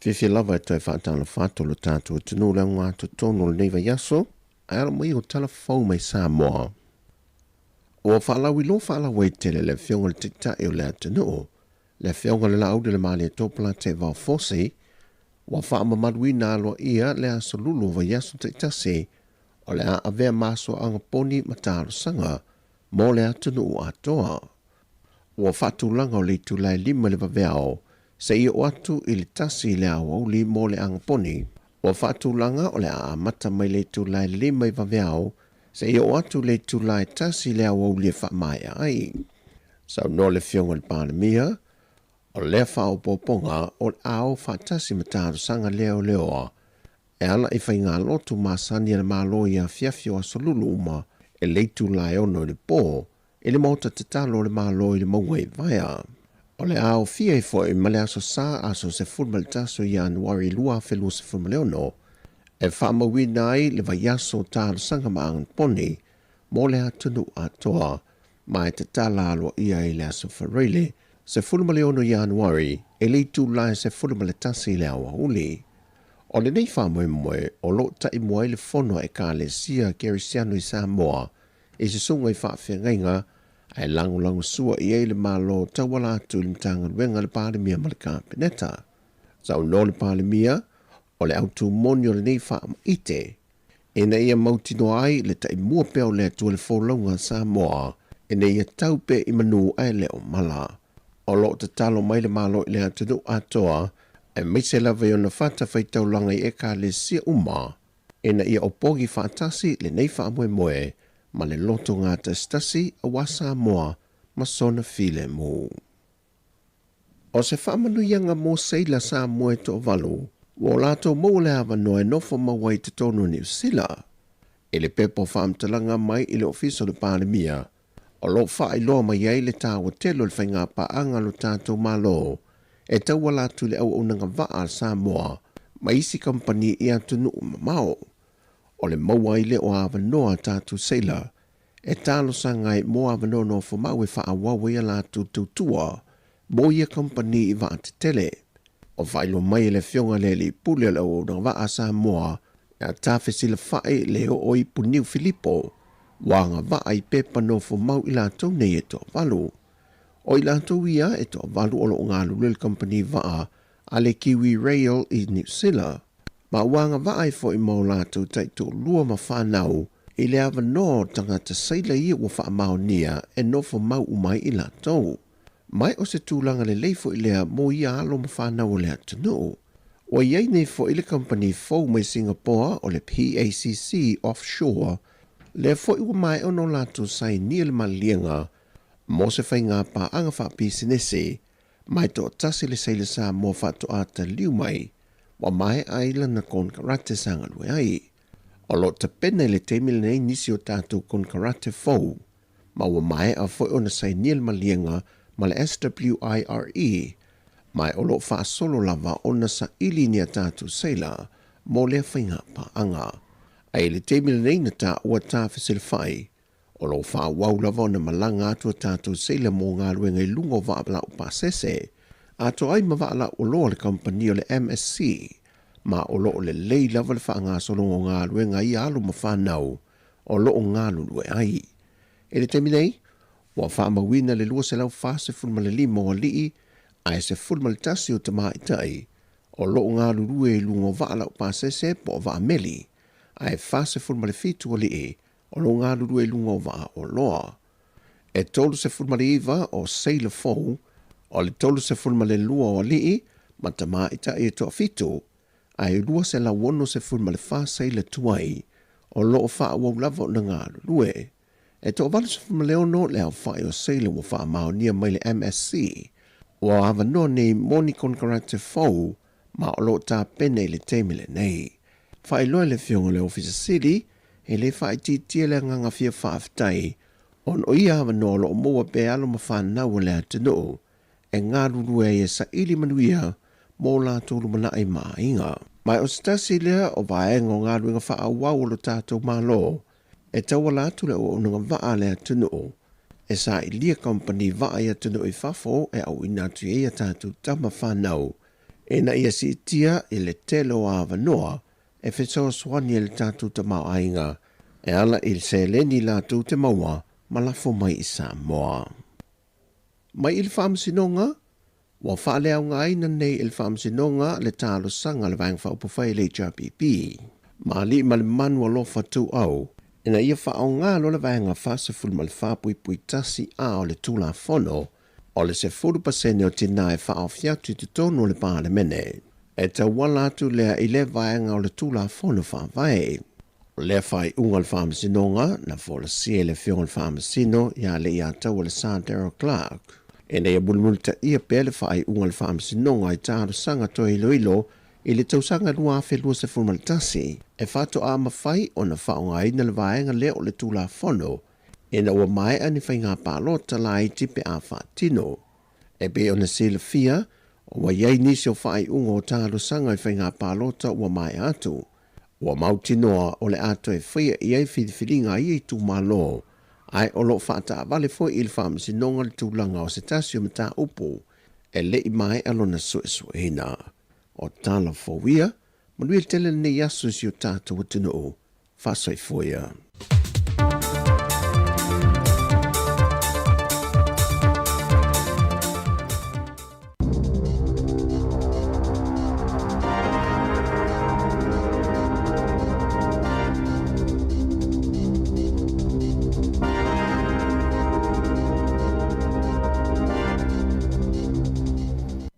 Speaker 7: Fiafia lava e toe faatalofa atu lo tatou atunuu le augatotonu o lenei vaiaso, ae alo mai o tala fou mai Samoa. Ua faalauiloa faalauaitele le Afioga i le Taitai o le atunuu, le Afioga i le Laauli o le Malietoa Teevao Fosi, ua faamamaluina aloaia le aso lulu o vaiaso taitasi o le a avea ma aso agaponi ma talosaga mo le atunuu atoa. Ua faatulaga o le itula e 5 i le vaveao seia oo atu i le 1 i le aoauli mo le agaponi. Ua faatulaga o le a amata mai le itula e 5 i vaveao seia oo atu i le itula e 1 i le aoauli e faamaea ai. Saunoa le Afioga i le Palemia, O lea faaopoopoga o le a o faatasi ma talosaga leoleoa e ala i faigalotu masani a le Malo i afiafi o aso Lulu uma i le itula e 6 i le po i le Maota Tatalo o le Malo i le mauga i Vaea. O le a aofia ai foi ma le Aso Sa aso 11 o Ianuari 2026 e faamauina ai le vaiaso o talosaga ma aganaponi mo le atunuu atoa ma e tatala aloaia ai le Aso Faraile 16 Ianuari i le itula e 11 i le aoauli. O lenei faamoemoe o lo o taimua ai le Fono a Ekalesia Kerisiano i Samoa i susuga i faafeagaiga ae lagolagosua i ai le Malo tauala atu i le Matagaluega a le Palemia ma le Kapeneta. Saunoa le Palemia, o le autū moni o lenei faamaite ina ia mautinoa ai le taimua pea o le Atua i le folauga a Samoa ina ia tau pea i manu ae le o mala. O lo o tatalo mai le Malo i le atunuu atoa, aemaise lava i ona fatafaitaulaga i Ekalesia uma, ina ia opogi faatasi lenei faamoemoe ma le loto gatasitasi aua Samoa ma sona filemu. O se faamanuiaga mo seila Samoa e toavalu, ua o latou maua le avanoa e nofo mau ai i totonu o Niu Sila. I le pepa o faamatalaga mai i le Ofisa o le Palemia, o lo o faailoa mai ai le taua tele o le faigapaaga a lo tatou Malo e tauala atu i le auaunaga vaa a Samoa ma isi kamupani i atunuu mamao. O le maua ai lea o avanoa a tatou seila e talosaga ai mo avanoa nofomau e faaauau ai a latou tautua mo ia kamupani i vaatetele. O faailoa mai e le Afioga i le Alii Pule o le Auaunaga Vaa a Samoa ia Tafesilafai Leooipu Niu Filipo, ua agavaa i pepa nofomau i latou nei e toavalu. O i latou ia e toavalu o lo o galulue i le kamupani vaa a le Kiwi Rail i Niu Sila, ma ua agavaa ai foi ma o latou taitoalua ma fanau i le avanoa o tagata saila ia ua faamaonia e nofo mau uma ai i latou. Ma o se tulaga lelei foi lea mo ia alo ma fanau o le atunuu. Ua i ai nei foi le kamupani fou mai Singapoa o le PACC Offshore, lea foi ua maea ona o latou sainia le maliliega mo se faigapaaga faapisinese ma e toatasi le saila Samoa faatoa taliu mai ua maea ai lana konekarate sa galue ai. O lo o tapena i le taimi lenei nisi o tatou konekarate fou ma ua maea foi ona sainia le maliega ma le SWIRE ma o lo o faasolo lava ona saili ni a tatou saila mo lea faigapaaga. Ae i le taimi lenei na taua tafesilafai, o lo o faaauau lava ona malaga atu a tatou saila mo galuega i luga o vaa laupasese, atoa ai ma vaa lauoloa a le kamupani o le MSC, ma o lo o lelei lava le faagasologa o galuega a ia alo ma fanau o lo o galulue ai. I le taimi nei, ua faamauina le 245 o alii ae 11 o tamaitai o lo o galulue i luga o vaa laupasese po o vaa meli, ae 47 alii o lo o galulue i luga o vaa oloa. E 39 o seila fou, o le 32 o alii ma tamaitai e toafitu, ae 264 seila tuai o lo o faaauau lava ona galulue. E toa-86 le aofai o seila ua faamaonia mai le MSC, ua avanoa nei mo ni konekarate fou ma o lo o tapena i le taimi lenei. Faailoa e le Afioga i le Ofisa Sili, e le faaitiitia le agaga fia faafetai ona o ia avanoa o lo o maua pea e alo ma fanau a le atunuu e galulue ai e saili manuia mo latou lumanai ma aiga. Ma o se tasi lea o vaega o galuega faaauau a lo tatou Malo e tauala atu le auaunaga vaa a le atunuu e sailia kamupani vaa i atunuu i fafo e auina atu i ai a tatou tama fanau ina ia siitia i le tele o avanoa e fesoasoani ai le tatou tamaoaiga e ala i le seleni latou te maua ma lafo mai i Samoa. Mai i le Faamasinoga, ua faaleaogaina nei e le Faamasinoga le talosaga a le Vaega Faaupufai a le HRPP ma Alii ma le Manu Alofa Tuuau ina ia faaaoga loa le Vaega 44.1 A o le Tulafono o le 10% o tinā e faaofi atu i totonu o le Palemene e tauala atu lea i lea vaega o le Tulafono Faavae. O lea faaiuga a le Faamasinoga na folasia e le Afioga i le Faamasino ia Leiataua Lesa Darrell Clarke. Ina ia mulimulitaia pea le faaiuga a le Faamasinoga i talosaga toe iloilo i le tausaga 2021, e faatoa mafai ona faaaogaina le vaega lea o le Tulafono ina ua maea ni faiga palota laiti pe a faatino. E pei ona silafia, ua i ai nisi o faaiuga o talosaga i faiga palota ua maea atu. Ua mautinoa o le a toe faia i ai filifiliga a ia itumalo, ae o lo o faataavale foi i le Faamasinoga le tulaga o se tasi o mataupu e le i maea lona suesueina. O tala fou ia, manuia tele lenei aso i si o tatou atunuu. Faasoifua ia.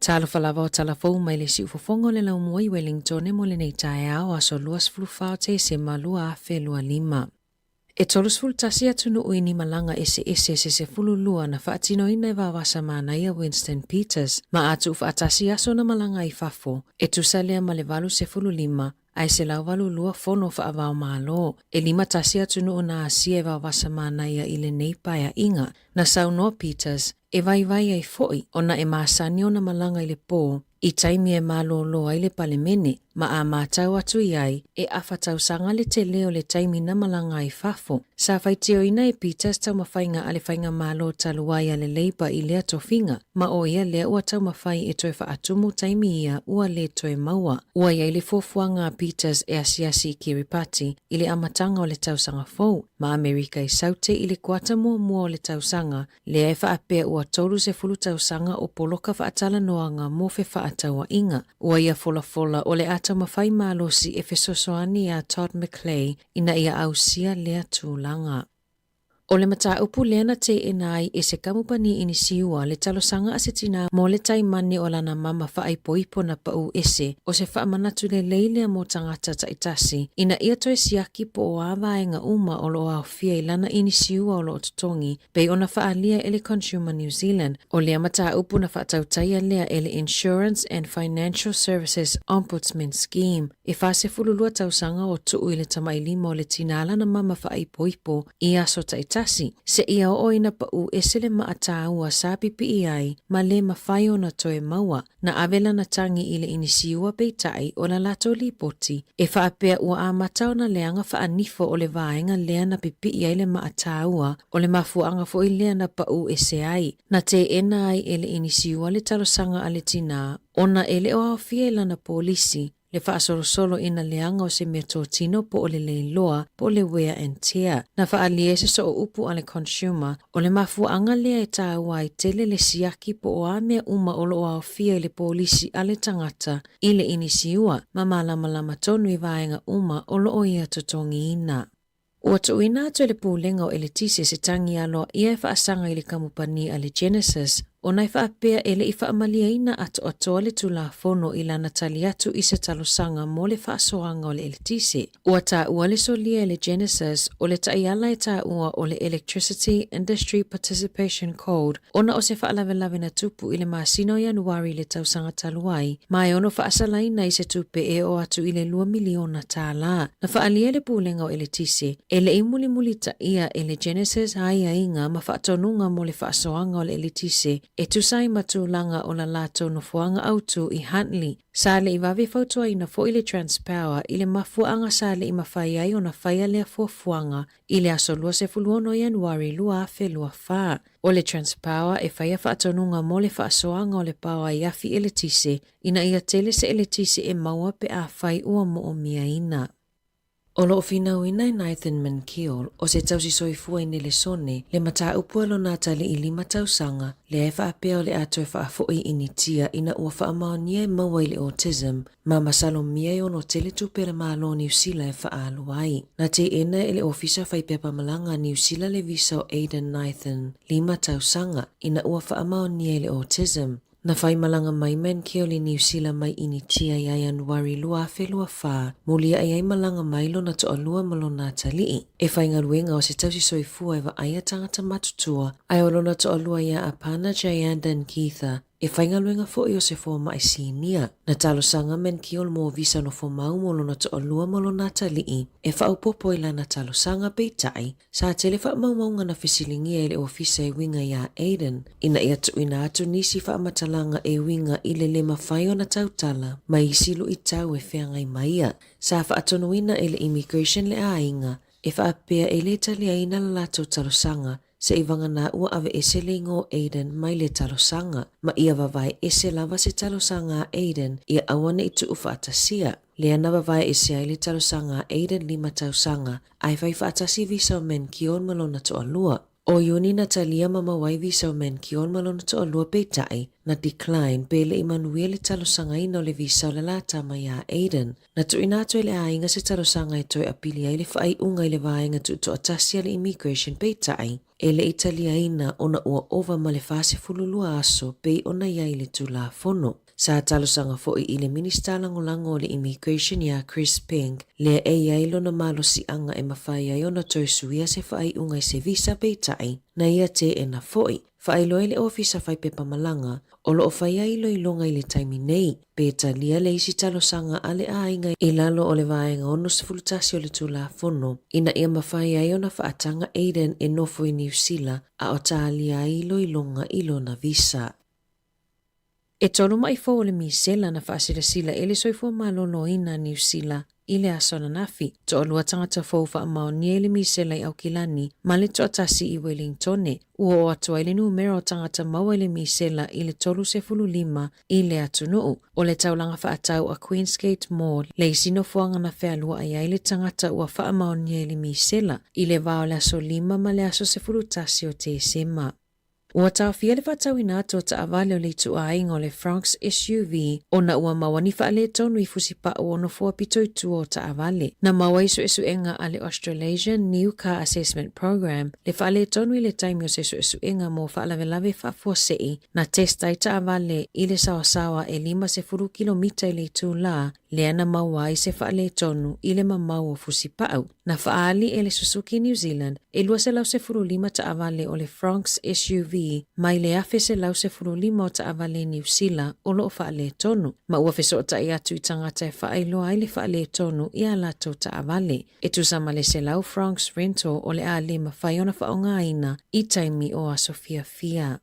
Speaker 2: Talofa lava o tala fou mai le siufofoga o le laumua i Wellingtone mo lenei taeao aso 24 o Tesema 2025. E 31 atunuu i ni malaga eseese se 12 na faatinoina e Vavasa Manaia Winston Peters ma a tuufaatasi aso na malaga ai fafo, e tusa lea ma le 85 ae 182 fono faava-o-Malo. E 51 atunuu na asia e Vavasa Manaia i lenei paeaiga. Na saunoa Peters, e vaivai ai foi ona e masani ona malaga i le pō i taimi e malōlō ai le Palemene, ma a matau atu i ai, e afa tausaga le tele o le taimi na malaga ai fafo. Sa faitioina e Peters taumafaiga a le Faigamalo talu ai a le Labour i lea tofiga, ma o ia lea ua taumafai e toe faatumu taimi ia ua le toe maua. Ua i ai le fuafuaga a Peters e asiasi i Kiribati i le amataga o le tausaga fou, ma Amerika i Saute i le kuata muamua o le tausaga, lea e faapea ua 30 tausaga o poloka faatalanoaga mo fefaatauaiga. Ua ia folafola o le a taumafai malosi e fesoasoani iā Todd McClay ina ia ausia lea tulaga. O le mataupu lea na teena ai e se kamupani inisiua le talosaga a se tinā mo le taimane o lana mama faaipoipo na paʻū ese, o se faamanatu lelei lea mo tagata taitasi ina ia toe siaki po o a vaega uma o lo o aofia i lana inisiua o lo o totogi Pei ona faaalia e le Consumer New Zealand, o lea mataupu na faatautaia lea e le Insurance and Financial Services Ombudsman Scheme, e 42 tausaga o tuu i le tamailima o le tinā lana mama faaipoipo i aso taitasi, seia oo ina paʻū ese le maa tāua sa pipii ai ma le mafai ona toe maua. Na ave lana tagi i le inisiua peitai o la latou lipoti e faapea ua amata ona leaga faanifo o le vaega lea na pipii ai le maa taua o le mafuaaga foi lea na paʻū ese ai. Na teena ai e le inisiua le talosaga a le tinā ona e le o aofia i lana polisi le faasolosolo ina leaga o se mea totino po o le leiloa po o le wear and tear. Na faaalia e se sooupu a le Consumer, o le mafuaaga lea e taua ai tele le siaki po o a mea uma o lo o aofia i le polisi a le tagata i le inisiua ma malamalama tonu i vaega uma o lo o ia totogiina. Ua tuuina atu e le Pulega o Eletise se tagi aloaia e faasaga i le kamupani a le Genesis ona e faapea e le i faamaliaina atoatoa le Tulafono i lana tali atu i se talosaga mo le faasoaga o le eletise. Ua taua le solia e le Genesis o le taiala e taua o le Electricity Industry Participation Code ona o se faalavelave na tupu i le masina o Ianuari i le tausaga talu ai, ma e ono faasalaina i se tupe e oo atu i le $2 miliona. Na faaalia e le Pulega o Eletise, e le i mulimulitaia e le Genesis aiaiga ma faatonuga mo le faasoaga o le eletise e tusa ai ma tulaga o la latou nofoaga autu i Huntly. Sa le i vave fautuaina foi le Transpower i le mafuaaga sa le i mafai ai ona faia lea fuafuaga i le aso 26 Ianuari 2024. O le Transpower e faia faatonuga mo le faasoaga o le paoa i afi eletise ina ia tele se eletise e maua pe afai ua moomiaina. O lo o finauina e Nathan Minkiel, o se tausi soifua i Nelesone, le mataupu a lona atalii lima tausaga, lea e faapea o le a toe faafoi i Initia ina ua faamaonia e maua i le autism, ma masalomia e ono tele tupe a le Malo o Niu Sila e faaalu ai. Na teena e le Ofisa Fai Pepa Malaga a Niu Sila le visa o Aiden Nathan, lima tausaga, ina ua faamaonia i le autism. Na faimalaga mai Mankiol i Niu Sila mai Initia ia Ianuari 2024, muliaʻi ai malaga mai lona toalua ma lona atalii. E faigaluega o se tausi soifua e vaaia tagata matutua, ae o lona toalua ia Apana Jayandan Geetha, e faigaluega foi o se fomaʻi sinia. Na talosaga Mankiol mo visa nofomau mo lona toalua ma lona atalii e faaopoopo i lana talosaga, peitai, Sa tele faamaumauga na fesiligia e le ofisa e uiga iā Aiden ina ia tuuina atu nisi faamatalaga e uiga i le le mafai ona tautala ma isi luitau e feagai ma ia. Sa faatonuina e le Immigration le aiga e faapea e le taliaina la latou talosaga seʻi vagana ua aveese le igoa o Aiden mai le talosaga ma ia vavae ese lava se talosaga a Aiden ia aua ne i tuufaatasia. Lea na vavae ese ai le talosaga a Aiden 5 tausaga ae fai faatasi visa o Mankion ma lona toalua. O Iuni na talia ma maua ai visa o Mankion ma lona toalua peitai, na decline pe le i manuia le talosagaina o le visa o le la tama iā Aiden. Na tuuina atu e le aiga se talosaga e toe apili ai le faaiuga i le vaega tuutoatasi a le Immigration peitai, e le i taliaina ona ua ova ma le 42 aso pei ona i ai i le Tulafono. Sa talosaga foi i le Minisita Lagolago o le Immigration iā Chris Peng, lea e i ai lona malosiaga e mafai ai ona toe suia se faaiuga i se visa peitai, na ia teena foi. Faailoa e le Ofisa Fai Pepa Malaga, o lo o faia iloiloga i le taimi nei, pe talia le isi talosaga a le aiga i lalo o le Vaega 61 o le Tulafono, ina ia mafai ai ona faataga Aiden e nofo i Niu Sila a o talia ai iloiloga i lona visa. E tolu maʻi fou o le misela na faasilasila e le Soifua Maloloina a Niu Sila i le aso ananafi. Toalua tagata fou faamaonia i le misela i Aukilani ma le toatasi i Welingtone. Ua oo atu ai le numera o tagata maua i le misela i le 35 i le atunuu. O le taulaga faatau a Queensgate Mall le isi nofoaga na fealuaʻi ai le tagata ua faamaonia i le misela i le va o le aso 5 ma le aso 11 o Tesema. Ua taofia le faatauina atu o taavale o le ituaiga o le Fronx SUV ona ua maua ni faaletonu i fusipau o nofoa pito i tua o taavale. Na maua i suesuega a le Australasian New Car Assessment Program le faaletonu i le taimi o se suesuega mo faalavelave faafuasei na test ai taavale i le saosaoa e 50 kilomita i le itulā lea na maua ai se faaletonu i le mamao o fusipau. Na faaali e le Suzuki New Zealand e 215 taavale o le Fronx SUV mai le 1,115 o taavale Niu Sila o lo o faaletonu, ma ua fesootai atu i tagata e faailoa ai le faaletonu i a latou taavale. E tusa ma le 100 Fronx Rental o le a le mafai ona faaaogaina i taimi o aso fiafia.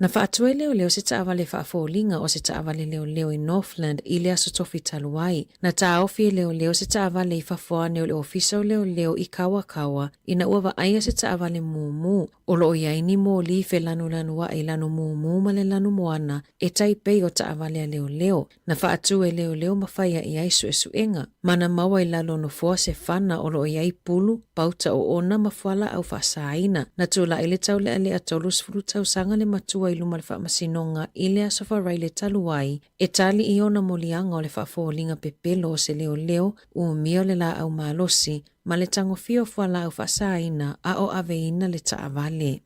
Speaker 2: Na faatu e leoleo se taavale faafoliga o se taavale leoleo i Northland i le aso Tofi talu ai. Na taofi e leoleo se taavale i fafo ane o le ofisa o leoleo i Kawakawa ina ua vaaia se taavale mumu. O lo o i ai ni moli felanulanuaʻi lanu mumu ma le lanu moana e tai pei o taavale a leoleo. Na faatu e leoleo ma faia i ai suesuega. Ma na maua i lalo o nofoa se fana o lo o i ai pulu, pauta oona ma fualaau faasaina. Na tulai le taulealea 30 tausaga le matua i luma o le faamasinoga i le aso Faraile talu ai e tali i ona moliaga o le faafoliga pepelo o se leoleo umia o le laau malosi ma le tagofia o fualaau faasaina a o aveina le taavale.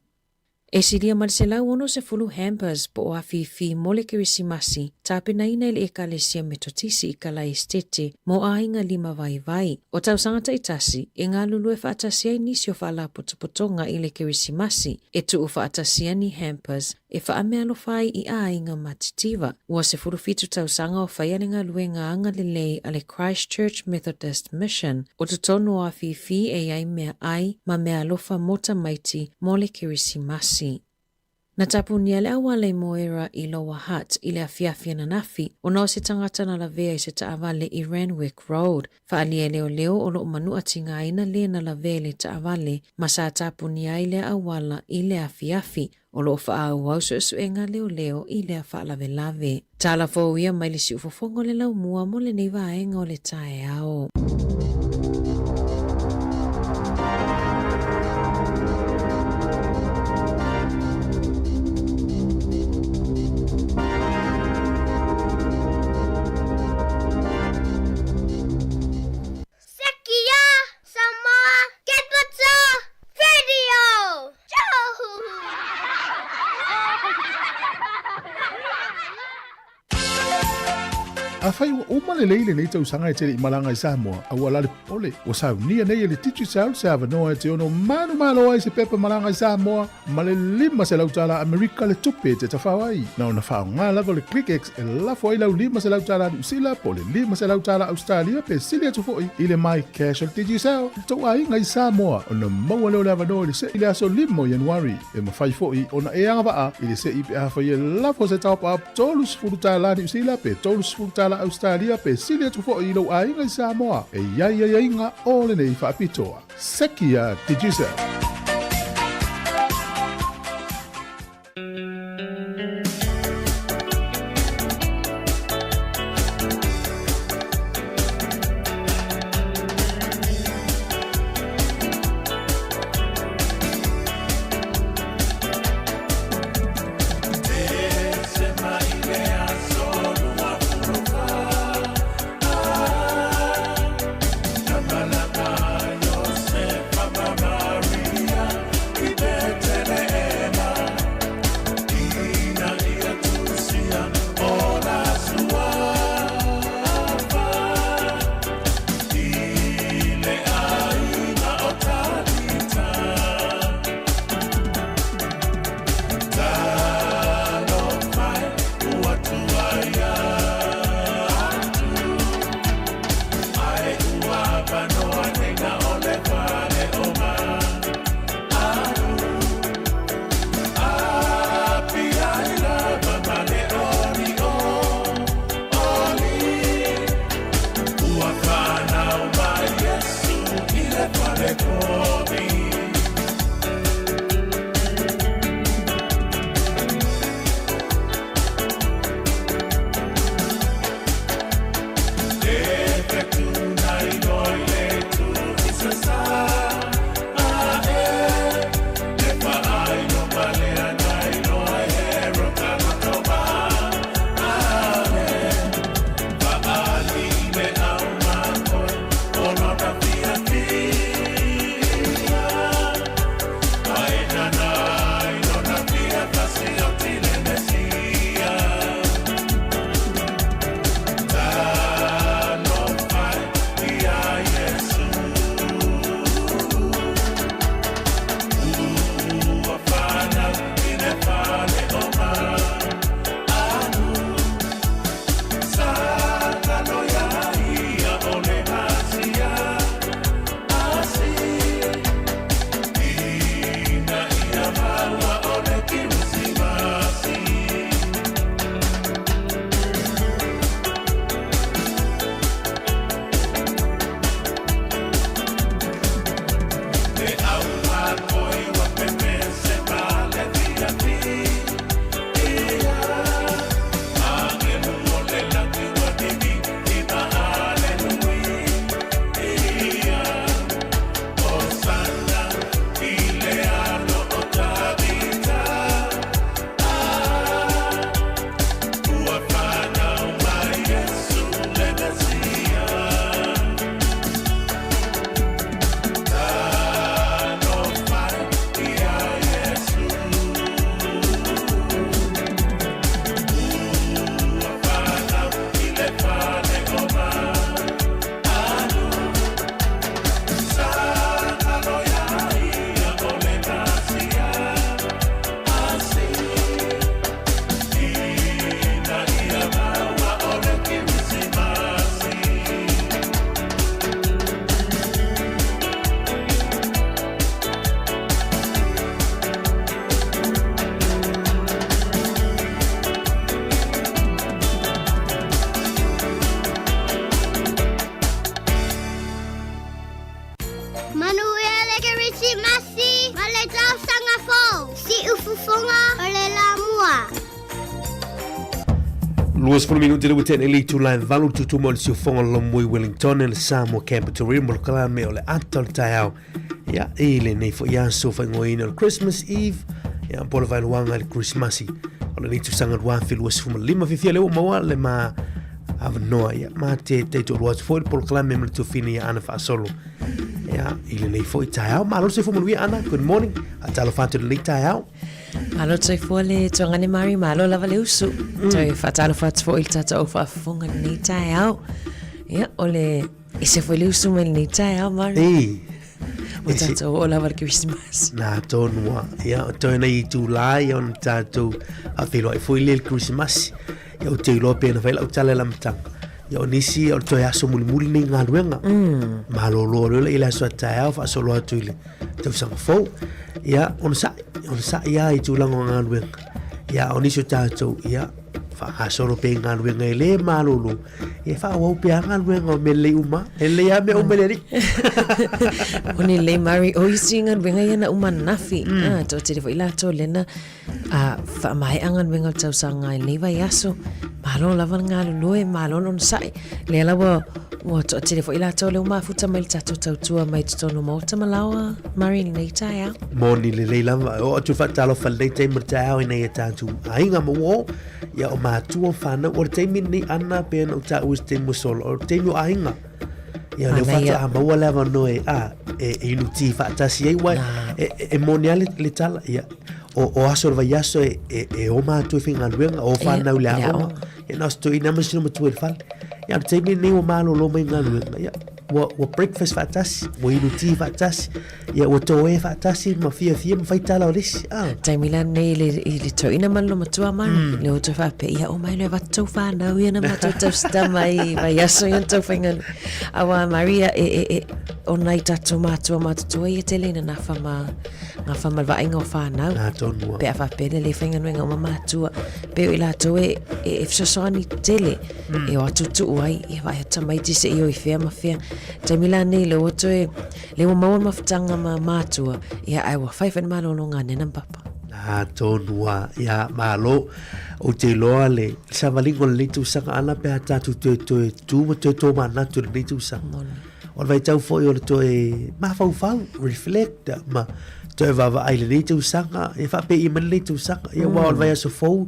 Speaker 2: E silia ma le 160 hampers po o afifi mo le Kerisimasi, tapenaina e le Ekalesia Metotisi i Kalaesetete mo aiga lima vaivai. O tausaga taitasi, e galulue faatasi ai nisi o faalapotopotoga i le Kerisimasi, e tuufaatasia ni hampers e faameaalofa ai i aiga matitiva. Ua 17 tausaga o faia le galuega agalelei a le Christchurch Methodist Mission o totonu o afifi e i ai meaai ma meaalofa mo tamaiti mo le Kerisimasi. Na tapunia le auala i Moera i Lower Hutt i le afiafi ananafi ona o se tagata na lavea i se taavale i Randwick Road. Faaalia e leoleo o lo o manua tigaina le na lavea i le taavale ma sa tapunia ai lea auala i le afiafi. O lo o faaauau suesuega a leoleo i lea faalavelave. Tala fou ia mai le siufofoga o le laumua mo lenei vaega o le taeao.
Speaker 8: Sekia Samoa Capital Radio!
Speaker 6: Afai ua uma lelei lenei tausaga e te le i malaga i Samoa, aua la le popole, ua saunia nei e le Digicel se avanoa e te ono manumalo ai se pepa malaga i Samoa ma le $500 Amerika le tupe e te tafao ai. Na ona faaaoga lava le ClickX e lafo ai lau $500 Niu Sila po o le $500 Ausetalia pe sili atu foi i le MyCash a le Digicel i le tou aiga i Samoa ona maua lea o le avanoa i le se'i i le aso 5 o Ianuari. E mafai foi ona e agavaa i le se'i pe afai e lafo se top-up $30 Niu Sila pe $30 Ausetalia pe sili atu foi i lou aiga i Samoa. E i ai aiaiga o lenei faapitoa. Seki a Digicel.
Speaker 8: Manuia le Kerisimasi ma le tausaga fou. Siufofoga o le Lamua.
Speaker 1: 20 minute le ua le itula e valu tutuma o le siufoga o le Lomui Wellington le Samoa Capital Rim o le kalame o le ata o le taeao ia i lenei foi aso faaigoaina o le Christmas Eve ia po o le vaeluaga i le Kerisimasi o lenei tausaga 2025. Fiafia lea ua maua le ma avanoa ia ma te taitoalua atu foi le polokalame ma le tuafine ia Ana Faasolo ia i lenei foi taeao. Malo le soifua manuia Ana, good morning. Talofa atu i lenei taeao.
Speaker 2: Malo soifua le tuagane Mari, malo lava le usu. Toe faatalofa atu foi i le tatou au faafofoga i lenei taeao. Ia, o le ese foi le usu mai lenei taeao Mari.
Speaker 1: Ei.
Speaker 2: Ua tatou oo lava i le Kerisimasi.
Speaker 1: Nā tonu a. Ia, o toe nei itulā ia ona tatou faafeiloai foi lea i le Kerisimasi. Ia, ou te iloa pei ona fai lau tala i le amataga. Ia, o nisi o le toe aso mulimuli nei galuega. Malolo loa i le aso a taeao faasolo atu i le tausaga fou. Ia, onosai, onosai lava i tulaga o galuega. Ia, o nisi o tatou, ia, faagasolo pea i galuega e le malolo, ia faaauau pea galuega o mea lelei uma. E lelei lava mea uma e le alii.
Speaker 2: Moni lelei Mari, o isi galuega ia na uma ananafi. Ah, toatele foi latou lena a faamaea galuega o le tausaga i lenei vaiaso. Malo lava le galulue, malo le onosai. Lea la ua, ua toatele foi latou lea ua mafuta mai le tatou tautua mai totonu o Maota ma Laoa, Mari i lenei taeao.
Speaker 1: Moni lelei lava. E oo atu le faatalofa i lenei taimi o le taeao ina ia tatou aiga ma uo, ia o matua o fanau. O le taimi lenei Ana pei ona ou taua i se taimi ua sola, o le taimi o aiga. Ia lea faatoa maua le avanoa e, a, e, e inu tī faatasi ai, uae, e, e, e moni lava le, le tala, ia, o, o aso o le vaiaso e, e, e o matua i faigaluega, o whanau i le aoga, ia na o se toeaina ma sina matua i le fale. Ia, o le taimi lenei ua malolo mai galuega, ia, ua, ua breakfast faatasi, ua inu tī faatasi, ia, ua toē faatasi ma fiafia ma fai tala o le isi. Ah.
Speaker 2: Taimi la nei i le, i le toeaina ma le matua mai, mm. le o toe faapea, ia o mai le avatu tau whanau ia na matou tausita mai vaiaso ia na tau whaingalu. Aua Maria, e, e, e, o nai tatou matua matutua ia tele ina nafa ma ngafa ma le vaaiga o fanau.
Speaker 1: Nā tonu a.
Speaker 2: Pe a faapea le le faigaluega uma matua, pe o i latou e, e, e fesoasoani tele, mm. e o atu tuu ai, ia vaai atu tamaiti se i o i fea ma fea. Taimi la nei le ua toe, le ua maua le mafutaga ma matua, ia ae ua fai fai le malologa a Nena ma Papa.
Speaker 1: Nā tonu a, ia malo. Ou te iloa le savaliga o lenei tausaga ana pe a tatou toe toe tu ma toe tōmanatu i lenei tausaga.
Speaker 2: Moni.
Speaker 1: O le vaitau foi o le toe mafaufau, reflect, ma toe vaavaai i lenei tausaga, e faapei mai lenei tausaga, ia aua o le vaiaso fou,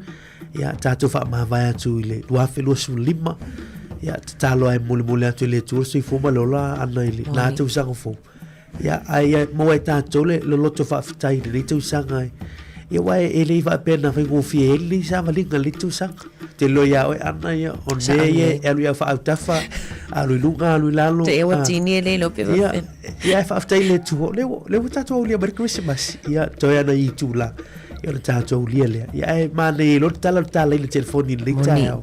Speaker 1: ia tatou faamavae atu i le 2025, ia tatalo ai molimoli atu i le Atua le soifua ma le ola ana i le la tausaga fou. Ia, ae ia maua e tatou le loto faafetai i lenei tausaga, ia aua e le faapea na faigofie ai lenei savaliga i lenei tausaga. Te loa ia oe ana ia, o mea ia e alu ia whaautafa, alu i lunga, alu i lalo.
Speaker 2: Te ewa tini e le pe
Speaker 1: Ia, ia e whaaftai le Atua, le ua, le ua tātou aulia mai le Christmas. Ia, toe ana i tū la, ia o le tātou aulia lea. Ia, e mānei e loa te tala o le tāla i le telefoni i lenei taeao.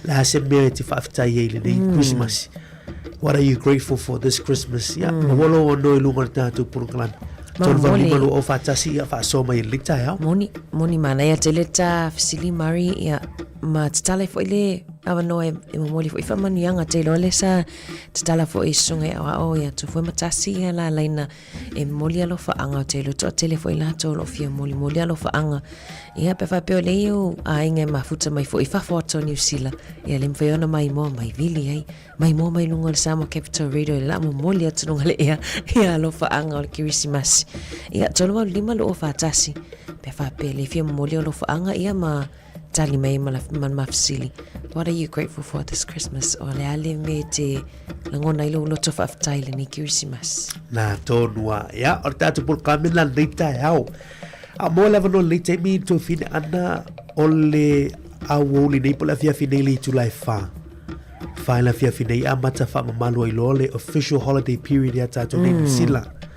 Speaker 1: Le a se mea e te whaaftai ai lenei Christmas. What are you grateful for this Christmas? Ia, mm. maua lou ono i luga o le tātou polokalame.
Speaker 2: Tolu
Speaker 1: valu o whaatasi ia whaasoa mai i lenei taeao.
Speaker 2: Moni, moni manaia tele tā fesili Mari, ia, ma tatala foi le avanoa e, e momoli foi faamanuiaga te iloa le sa tatala foi i susuga i aoao ia Tufue Matasi ia la laina e momoli alofaaga o te iloa toatele foi latou o lo o fia molimoli alofaaga ia pe faapea o lea ou aiga e mafuta mai foi i fafo atu o Niu Sila ia le mafai ona maimoa mai vili ai maimoa mai luga o le Samoa Capital Radio i le la momoli atu luga le ea ia alofaaga o le Kerisimasi ia 385 241 pe faapea le fia momoli alofaaga ia ma tali mai ma la ma le mafesili What are you grateful for this Christmas? O le a le mea e te lagona ai lou loto faafetai i lenei Kerisimasi?
Speaker 1: Nā tonu a. Ia, o le tātou polokalame la lenei taeao. A mo le avanoa lenei taimi i tuafine ana o le aoauli nei po o le afiafi nei le itula e whā. Whā i le afiafi nei amata whaamamalu ai loa le official holiday period ia tātou nei New Zealand.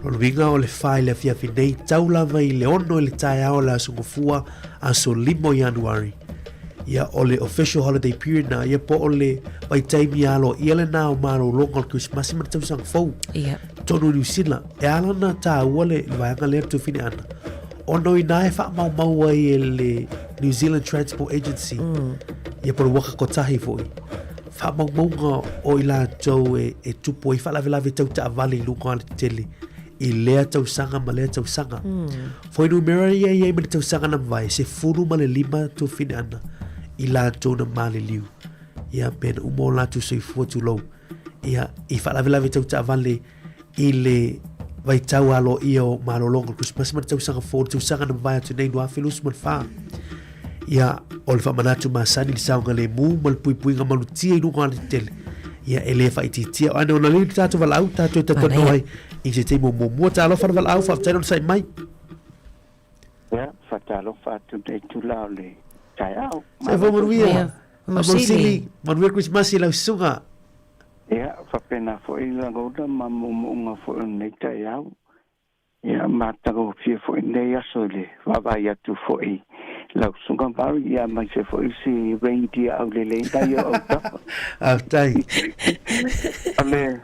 Speaker 1: O le uiga o le whā i le afiafi nei, tau lava i le 6 i le taeao o le aso Gafua, aso 5 o Ianuari. Ia, o le official holiday period na, ia po o le vaitaimi aloaia lena o malologa o le Kerisimasi ma le tausaga fou.
Speaker 2: Ia.
Speaker 1: Tonu i Niu Sila, e ala ona tāua le, le vaega lea le tuafine ana, ona o inā e faamaumau ai e le New Zealand Transport Agency, ia po o le Waka Kotahi foi, faamaumauga o i latou e, e tupu ai faalavelave tau taavale i luga o le tetele i lea tausaga ma lea tausaga. Mm. Fuainumera ia i ai ma le tausaga na mavae, 15 tuafine ana i latou na maliliu. Ia, pe na uma o latou soifua tulou. Ia, i faalavelave tau taavale i le vaitau aloaia o malologa o le Kerisimasi ma le tausaga fou, le tausaga na mavae atu nei 2024. Ia, o le faamanatu masani i le saogalemu ma le puipuiga malutia i luga o le tetele. Ia, e le faaitiitia. Ane ona lea le tatou valaau, tatou e talatalanoa ai i se taimi o muamua. Talofa le valaau, faafetai le onosai mai.
Speaker 9: Ia, faatalofa atu i lenei itula o le taeao.
Speaker 1: Soifua manuia. Faamausili. Manuia le Kerisimasi i lau susuga.
Speaker 9: Ia, faapena foi lagona ma moomooga foi o lenei taeao. Ia, matagofie foi lenei aso i le vaavaai atu foi i lau Susuga Mary, ia aemaise foi si reindeer aulelei nai o autafa.
Speaker 1: Faafetai.
Speaker 9: O le,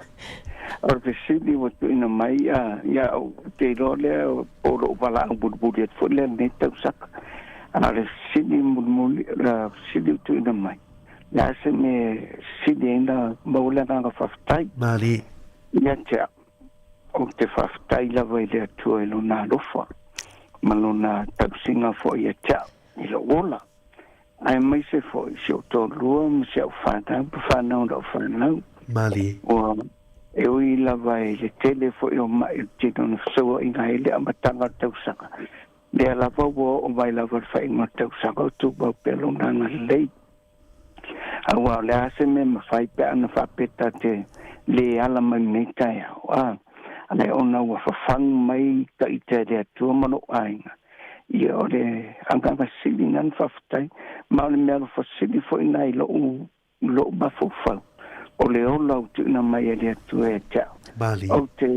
Speaker 9: o le fesili ua tuuina mai, ia, ia, ou te iloa lea po o lou valaau mulimuli atu foi lea i lenei tausaga. A o le fesili mulimuli, o le fesili ua tuuina mai, o le a se mea e sili ai ona maua le agaga faafetai?
Speaker 1: Malie.
Speaker 9: Ia te au. Ou te faafetai lava i le Atua i Lona alofa ma Lona tausiga foi ia te au i lou ola, aemaise foi si ou toalua ma si au fanau ma fanau o lau fanau.
Speaker 1: Malie.
Speaker 9: Ua e ui lava i le tele foi o maʻi o le tino na fesouaʻiga ai le amataga o le tausaga, lea lava ua oo mai lava i le faaiuga o le tausaga o tumau pea Lona agalelei. Aua o le a se mea mafai pe ana faapea ta te le ala mai lenei taeao, a, ae ona ua fafagu mai ta ita e le Atua ma lou aiga, ia o le agaga sili na na faafetai, ma o le mea alofa sili foi na i lou, lou mafaufau, o le ola ua tuuina mai e le Atua ia te au. Ou te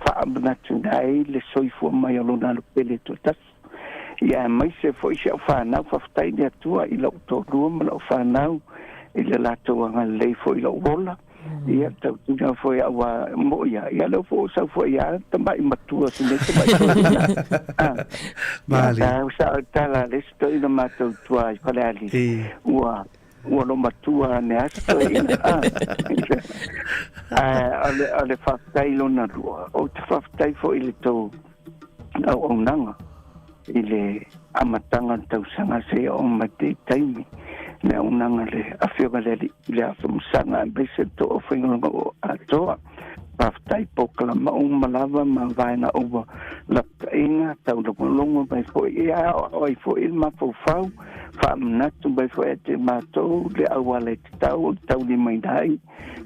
Speaker 9: faamanatuina ai le soifua mai o Lona Alo Pele Toatasi. Ia aemaise foi si au fanau, faafetai i le Atua i lou toalua ma lau fanau i le latou agalelei foi i lou ola. Ia tautuga foi aua moʻi a, ia lea foi ua sau foi ia tamai matua si nei tamai toeaina. Ah,
Speaker 1: Malie.
Speaker 9: Ia, sa o tala le isi toeaina matou i tua i Falealili. Ua ua lo matua ane a si toeaina. Ah. Ae o le, o le faafetai lona lua, ou te faafetai foi i le tou auaunaga i le amataga o le tausaga seia oo mai i taimi le auaunaga a le Afioga i le Alii i le Aso Masaga aemaise le tou aufaigaluega atoa. Faafetai polokalama uma lava ma vaega uma lapataiga, taulogologo mai foi e aoao ai foi le mafaufau, faamanatu mai foi ia te matou le auala e tatau ona taulimaina ai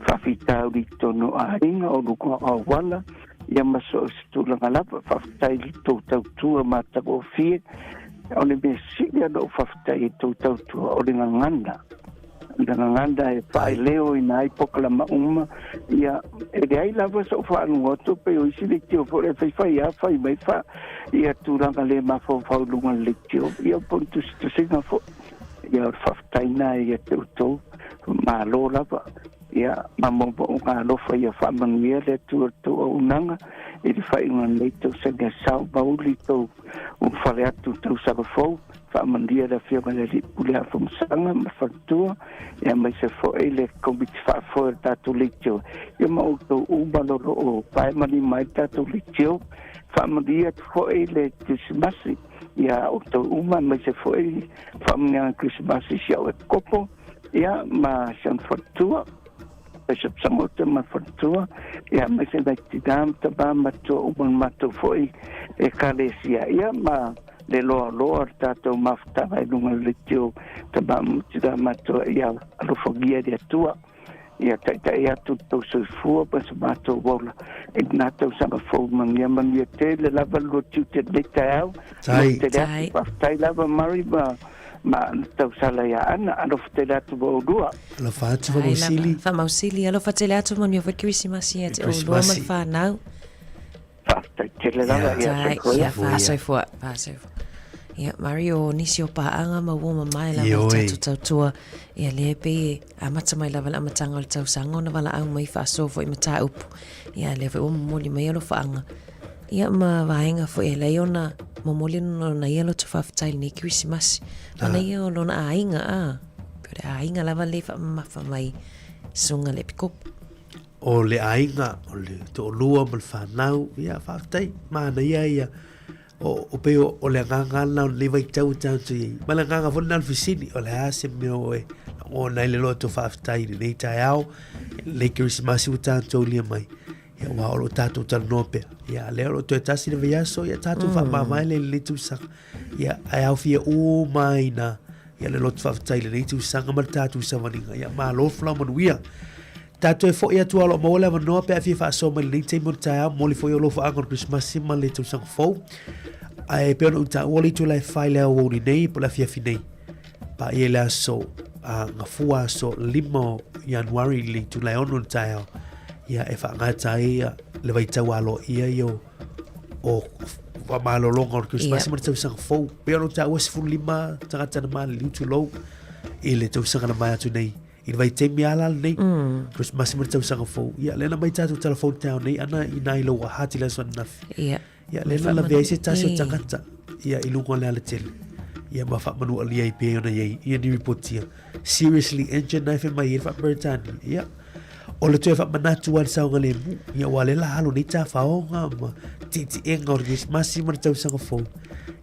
Speaker 9: faafitauli i totonu o aiga, o luga o auala, ia ma so o se tulaga lava. Faafetai i le tou tautua matagofie. O le mea sili ona ou faafetai i tou tautua, o le gagana. O le gagana e faaleoina ai polokalama uma. Ia, e leai lava sou faalogo atu pei o isi leitio foi e faifai lava fai mai fa, ia tulaga le mafaufau i luga o le leitio. Ia po o ni tusitusiga foi. Ia, o le faafetai lena ia te outou. Malo lava. Ia, ma moomooga alofa ia faamanuia le Atua i le tou auaunaga i le faaiuga o lenei tausaga e sao ma uli tou ulufale atu i le tausaga fou. Faamanuia le Afioga i le Alii Pule Afamasaga ma Faletua, ia aemaise foi le Komiti Faafoe o le tatou Leitio, ia ma outou uma o lo o pae ma lima ai le tatou leitio. Faamanuia atu foi le Kerisimasi ia outou uma, aemaise foi faamanuiaga Kerisimasi i si au Epikopo, Ia, ma si ona faletua, Bishop Samote ma le faletua, ia, aemaise nai tinā ma tamā matua uma o le matou foi Ekalesia, ia, ma le loaloa o le tatou mafutaga i luga o le leitio tamā ma tinā matua, ia alofagia e le Atua, ia taitai atu le tou soifua ma so matou ola i lena tausaga fou manuia, manuia tele lava le lua tiute i lenei taeao.
Speaker 1: Tai.
Speaker 9: Tele atu, faafetai lava Murray ma Ma tausala ia Ana, alofa tele atu ma oulua.
Speaker 1: Alofa atu Faamausili.
Speaker 2: Faamausili, alofa tele atu manuia foi Kerisimasi ia te oulua ma le whanau.
Speaker 9: Faafetai tele lava ia soifua ia.
Speaker 2: Faasoifua, faasoifua. Ia, Mari o nisi o paaga ma uo mamae lava i tatou tautua. Ia lea pei e amata mai lava le amataga o le tausaga ona valaau mai faasoa foi mataupu. Ia lea foi ua momoli mai alofaaga. Ia ma vaega foi e lei ona momoli lona ia loto faafetai i lenei Kerisimasi. Mana ia o lona aiga, a. Pei o le aiga lava lea i faamamafa mai susuga le epikopo.
Speaker 1: O le aiga, o le toalua ma le fanau, ia faafetai, manaia ia. O, o pei o, o le agaga lena o lenei vaitau e tatou i ai. Ma le agaga foi lena o le fesili, o le a se mea o e lagona ai le loto faafetai i lenei taeao, lenei Kerisimasi ua tatou ulia mai. Ia, aua o lo o tatou talanoa pea. Ia, lea o lo o toe tasi le vaiaso, ia tatou mm. faamavae le lenei tausaga. Ia, ae aofia uma ai nā. Ia, le loto faafetai i lenei tausaga ma le tatou savaliga. Ia, malo folau manuia. Tatou e foi atu o lo o maua le avanoa pe a fia faasoa mai lenei taimi o le taeao, momoli foi o alofaaga o le Kerisimasi ma le tausaga fou. ae pei ona ou taua le itula e fai le aoauli nei po o le afiafi nei, paia i le aso a Gafua aso 5 o Ianuari i le itula e 6 i le taeao, ia e faagata ai ia le vaitau aloaia ia o o faamalologa o le Kerisimasi ma le tausaga fou. Pei ona ou taua 15 tagata na maliliu tulou i le tausaga na mae atu nei i le vaitaimi lava la lenei Kerisimasi ma le tausaga fou. Ia lea na aumai tatou tala fou i le taeao nei ana i ina i lou ahati i le aso ananafi. Ia lea na lavea ai se tasi o tagata ia i luga o le alatele. Ia ma faamanualia ai pei ona i ai ia ni ripoti ia. Seriously injured na e fai mai ai le faa-Peretania. Ia o le toe faamanatu lava i le saogalemu, ia aua o lea la alo nei tafaoga ma tietiega o le Kerisimasi ma le tausaga fou.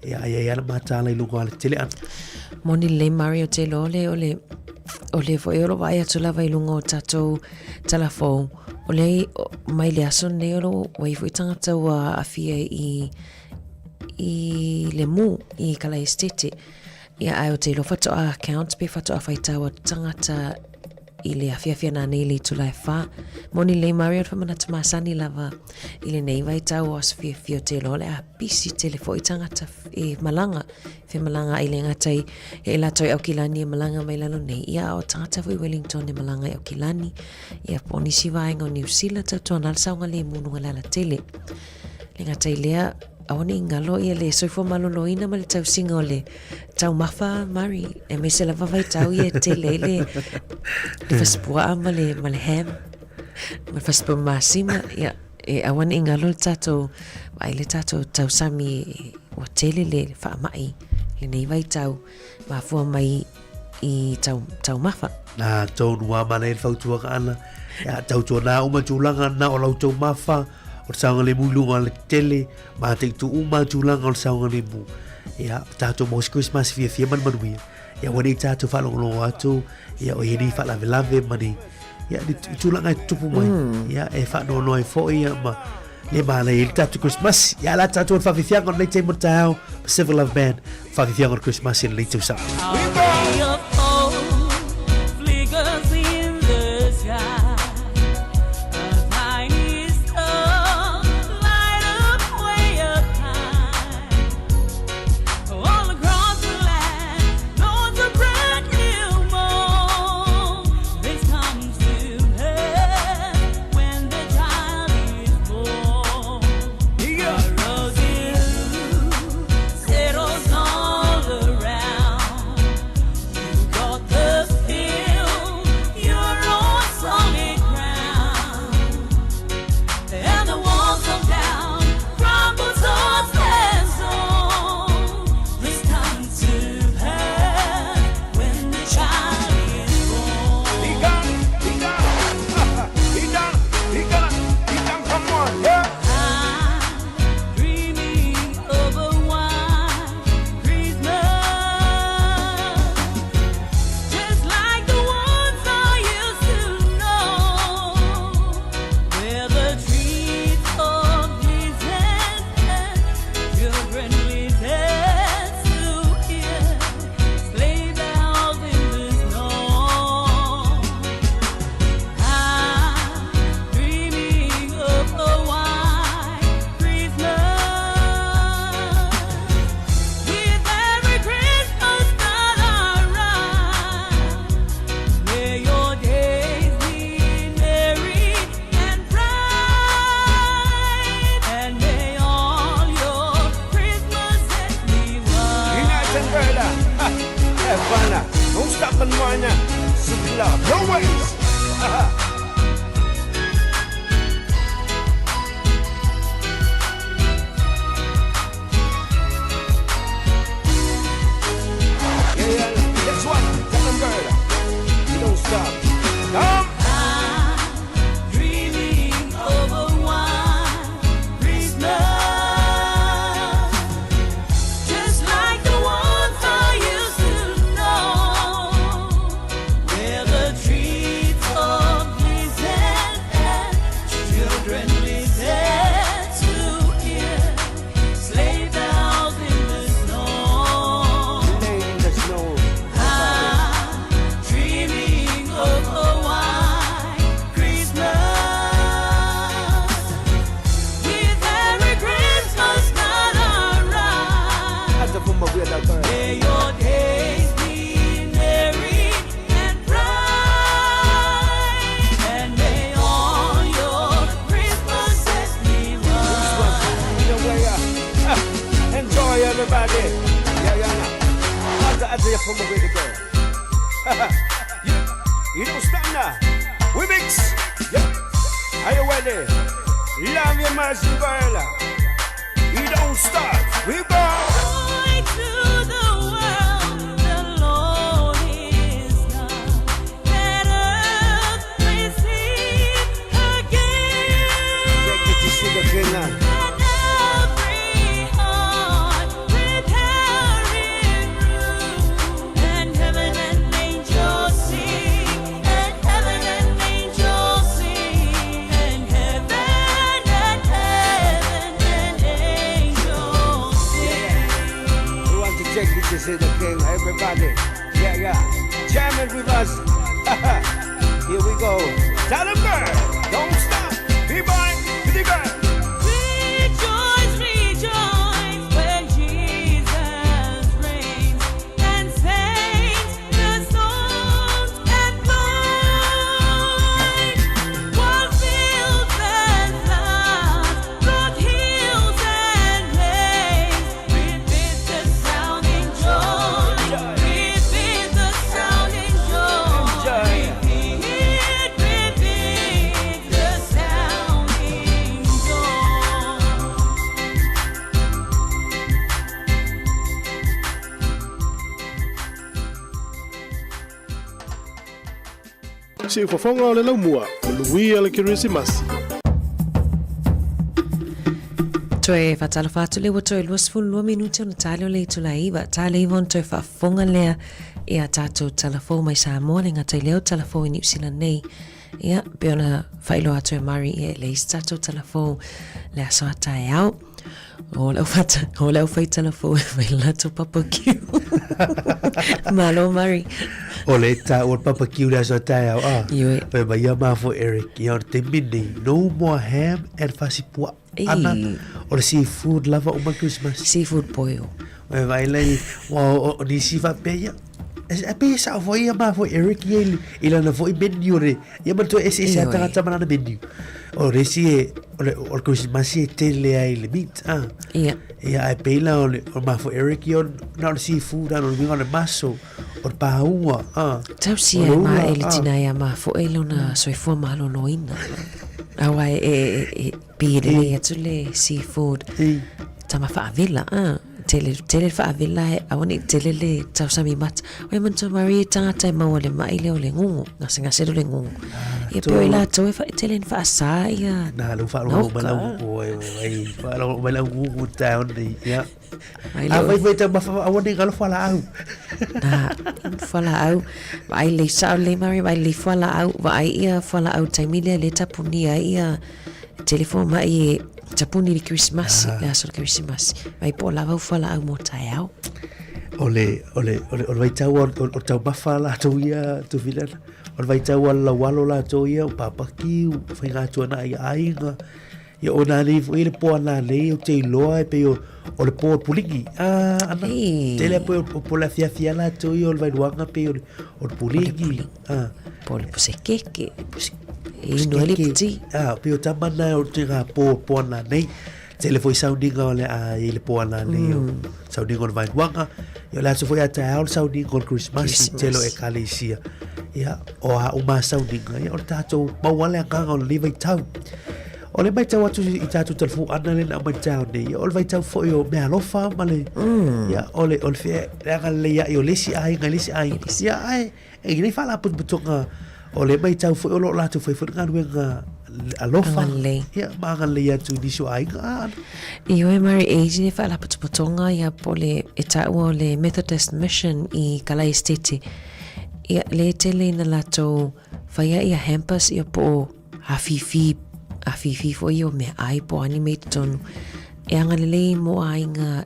Speaker 1: Ia ai ai lava le mataala i luga o alatele ana.
Speaker 2: Moni lelei Mario te iloa o le, o le, o le foi o lo o vaai atu lava i luga o tatou tala fou, o le mai le aso lenei o lo o ua i ai foi tagata ua aafia i, i le mū i Kalaesetete. Ia ae ou te iloa faatoa count pe faatoa faitau atu tagata i le afiafi ananei i le itula e whā. Moni lelei Mario, o le whamanatu masani lava i lenei vaitau o aso fiafia o te iloa o le a pisi tele foi tagata e malaga, fe malaga ai le gata i e latou i Aukilani e malaga mai lalo nei, ia a o tagata foi i Wellington e malaga i Aukilani, ia po o nisi vaega o Niu Sila tautuana le saogalemu i luga o le alatele. Le gata i lea, aua ne i galo ia le soifua maloloina ma le tausiga o le taumafa, Murray, aemaise lava vaitau ia e tele ai le, le fasipuaa ma le, ma le ham, ma le fasipua masima, ia, e aua ne i galo le tatou, vaai le tatou tausami e, ua tele le faamai lenei vaitau, mafua mai i tau, taumafa.
Speaker 1: Nā, tonu a mana i le fautuaga ana, ia, tautuana uma tulaga na o lau taumafa, o le saogalemu i luga o le tele, mataitu uma tulaga o le saogalemu. Ia, tatou maua se Christmas fiafia ma le manuia. Ia, ua nei tatou faalogologo atu, ia, o i ai nei faalavelave ma ni, ia, ni tulaga e tutupu mai. Ia, e faanoanoa ai foi, ia, ma le manaia ai le tatou Christmas. Ia, la tatou le faafiafiaga o lenei taimi o le taeao, Pacific Love Band, faafiafiaga o le Christmas i lenei tausaga.
Speaker 10: Everybody. Yeah, yeah, yeah. Ata, ata, ya from where to go. Yeah. You don't stop now. We mix. Yeah. Are you ready? Love your mercy, girl. You don't stop. We go.
Speaker 11: Joy to the world, the Lord is come. Let earth receive her King.
Speaker 10: Take it to see the king.
Speaker 11: Let every heart prepare him room. And heaven and angels sing, and heaven and angels sing, and heaven and heaven and angels sing.
Speaker 10: We want to take you to see the king, everybody. Yeah, yeah. Jam it with us. Here we go. Tell 'em, girl, don't stop. Be by, be girl.
Speaker 11: Rejoice, rejoice when Jesus reigns and saints the songs employ. While fields and floods, broad hills and plains, repeat the sounding joy, repeat the sounding joy, repeat, repeat the sounding joy.
Speaker 6: Siufofoga o le Laumua, manuia le Kerisimasi.
Speaker 2: Toe faatalofa atu lea ua toe 22 minute ona tali o le itula iva. Tali iva ona toe faafofoga lea i a tatou tala fou mai Samoa le gata i lea o tala fou i Niu Sila nei. Ia, pei ona faailoa atu e Murray ia e leai se tatou tala fou le aso a taeao. O le au fata, o le au fai tala fou e fai le latou papakiu. Malo Murray.
Speaker 1: O le ta o le papakiu le aso a taeao a.
Speaker 2: Ioe.
Speaker 1: Fai mai ia mafo Eric, ia o le taimi nei, no more ham and fasipuaa. Ana, o le seafood lava uma Christmas.
Speaker 2: Seafood boil.
Speaker 1: Oi vai lei, wa o o nisi faapea ia, e pei e sao foi ia ma foi Eric ia i, i lana foi menu o le, ia manatua e eseese a tagata ma lana menu. O le isi e, o le, o le Christmas e tele ai le meat, ah.
Speaker 2: Ia.
Speaker 1: Ia, ae pei la o le, o ma foi Eric ia, na o le seafood, ana o le uiga o le maso, o le pāua, ah.
Speaker 2: Tausia e ma e le tina ia mafoe lona soifua maloloina. Aua e, e, e, e pei e lelei atu le seafood. Tama faavela, ah. Tele, tele le faavela e aua ne i tele le tausami mata. Oi manatua Marie e tagata e maua le mai lea o le gogo, gasegase lea o le gogo. Ia pei o i latou e tele ina faasa ia.
Speaker 1: Na, lau faalogo mai lau oi, oi, faalogo mai lau gogo taeao nei, ia. A fai fai taumafa aua ne i galo fualaau.
Speaker 2: Na, fualaau, vaai lelei sao lelei Marie, vaai lelei fualaau, vaai ia fualaau taimi lea lea e tapunia ai ia tele fomai e tapuni i le Kerisimasi, le aso o le Kerisimasi. Vaai po o lava au fualaau mo taeao.
Speaker 1: O le, o le, o le, o le vaitau o, o, o taumafa latou ia, Tuvilana. O le vaitau o le laualo latou ia, o papaki, o faiga atu ana i aiga. Ia o nā nei foi le po a nā nei o te iloa e pei o, o le po o puligi. Ah, ana.
Speaker 2: Ei.
Speaker 1: Tele pei o, o po le afiafi a latou ia o le vailuaga pei o le, o le puligi. Ah.
Speaker 2: Po o le pusekeke. E inu ai le puti.
Speaker 1: Ah, pei o tama na o te ngā po, po a nā nei. Tele foi sauniga o le a i le po a nā nei o sauniga o le vailuaga. Ia o le aso foi a taeao le sauniga o le Christmas, tele o ekalesia. Ia, o a uma sauniga, ia o le tātou maua le agaga o lenei vaitau. O le matau atu i tātou telefou ana le na aumai taeao nei, o le vaitau foi o meaalofa ma le, ia, o le, o le fea, le agalelei ai o le isi aiga i le isi aiga. Ia, ae, e i nei faalapotopotoga o le matau foi o lo o latou fai foi le galuega alofa.
Speaker 2: Agalelei.
Speaker 1: Ia, ma agalelei atu i nisi o aiga. Ah,
Speaker 2: Ioe Mary, e isi nei faalapotopotoga ia po o le, e taua o le Methodist Mission i Kalaesetete. Ia, le tele ina latou faia ia hampers ia po o afifi, afifi foi ia o meaai po o a ni mea i totonu e agalelei mo aiga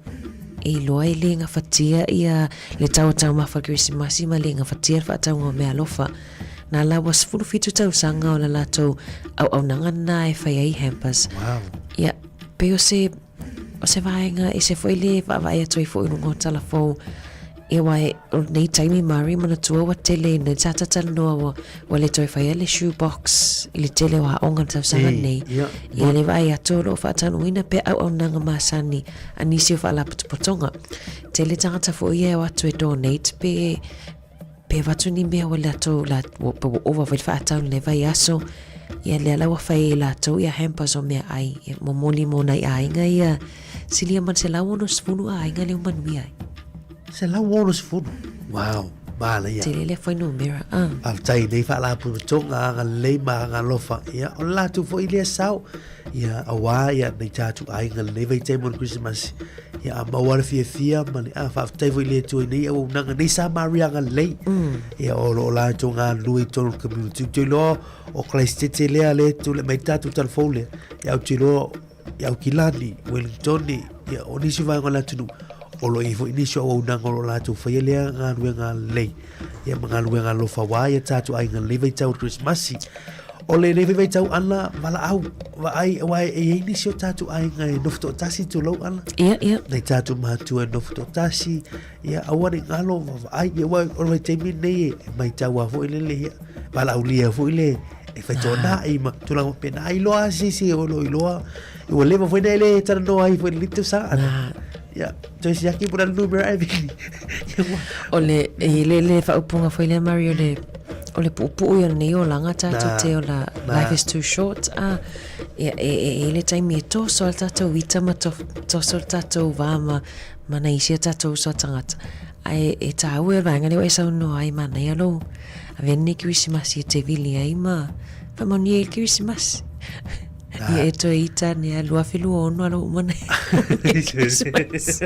Speaker 2: e iloa e le gafatia ia le tau o taumafa o le Kerisimasi ma le gafatia le faatauga o meaalofa. Na la ua 17 tausaga o le latou auaunaga lena e fai ai hampers.
Speaker 1: Wow.
Speaker 2: Ia, pei o se, o se vaega ese foi le vaavaai atu ai foi i luga o tala fou. Ia aua e, o lenei taimi Mari manatua ua tele ina sa talanoa ua, ua le toe faia le shoe box i le tele o aoga le tausaga lenei.
Speaker 1: Ia,
Speaker 2: Ia le vaai atu o lo o faataunuuina pea auaunaga masani a nisi o faalapotopotoga. Tele tagata foi ia e o atu e donate pe pe avatu ni mea ua latou la, ua, pe ua ova foi le faatau i lenei vaiaso. Ia lea la ua fai e latou ia hampers o meaai e momoli mo nai aiga ia silia ma le 160 aiga lea ua manuia ai.
Speaker 1: 160? Wow, manaia.
Speaker 2: Tele lea fuainumera, ah.
Speaker 1: Faafetai i nei faalapotopotoga agalelei ma agalofa. Ia, o le latou foi lea sao. Ia, aua ia nei tatou aiga lenei vaitaimi o le Kerisimasi. Ia, a maua le fiafia ma le, ah, faafetai foi i le Atua i nei auaunaga, nei Samaria agalelei. Ia, o lo o latou galulue i totonu o le community. Ou te iloa o Karaisitete lea lea e tulai mai tatou talavou lea. Ia, ou te iloa i Aukilani, Wellingtone, ia, o nisi vaega o le atunuu, o lo o i ai foi nisi o auaunaga o lo o latou faia lea galuega lelei, ia ma galuega alofa aua ia tatou aiga lenei vaitau o le Kerisimasi. O lenei foi vaitau ana, valaau, vaai, aua e i ai nisi o tatou aiga e nofo toatasi tulou ana.
Speaker 2: Ia, ia.
Speaker 1: Nai tatou matua e nofo toatasi, ia aua ne i galo, vaavaai, ia aua o le vaitaimi lenei e matau lava foi lele, ia, valaaulia foi le e faitona'i ma tulaga faapena. Ai loa lava se isi o lo o iloa, ua leva foi ona e le talanoa ai foi i lenei tausaga.
Speaker 2: Ah.
Speaker 1: Ia, toe siaki po o le a le numera e vili.
Speaker 2: O le, e le, le faaupuga foi lea, Mari, o le, o le puupuu ia o lenei olaga tatou te ola, life is too short, a, ia, e, e, e le taimi e toso ai le tatou ita ma to, toso le tatou va ma, ma nai isi a tatou uso a tagata. Ae e tāua e o le vaega lea ua e saunoa ai, manaia lou, Avea lenei Kerisimasi e te vili ai ma faamanuia i le Kerisimasi. Ia e toe ita ane a 2026 alo uma nei. Kerisimasi.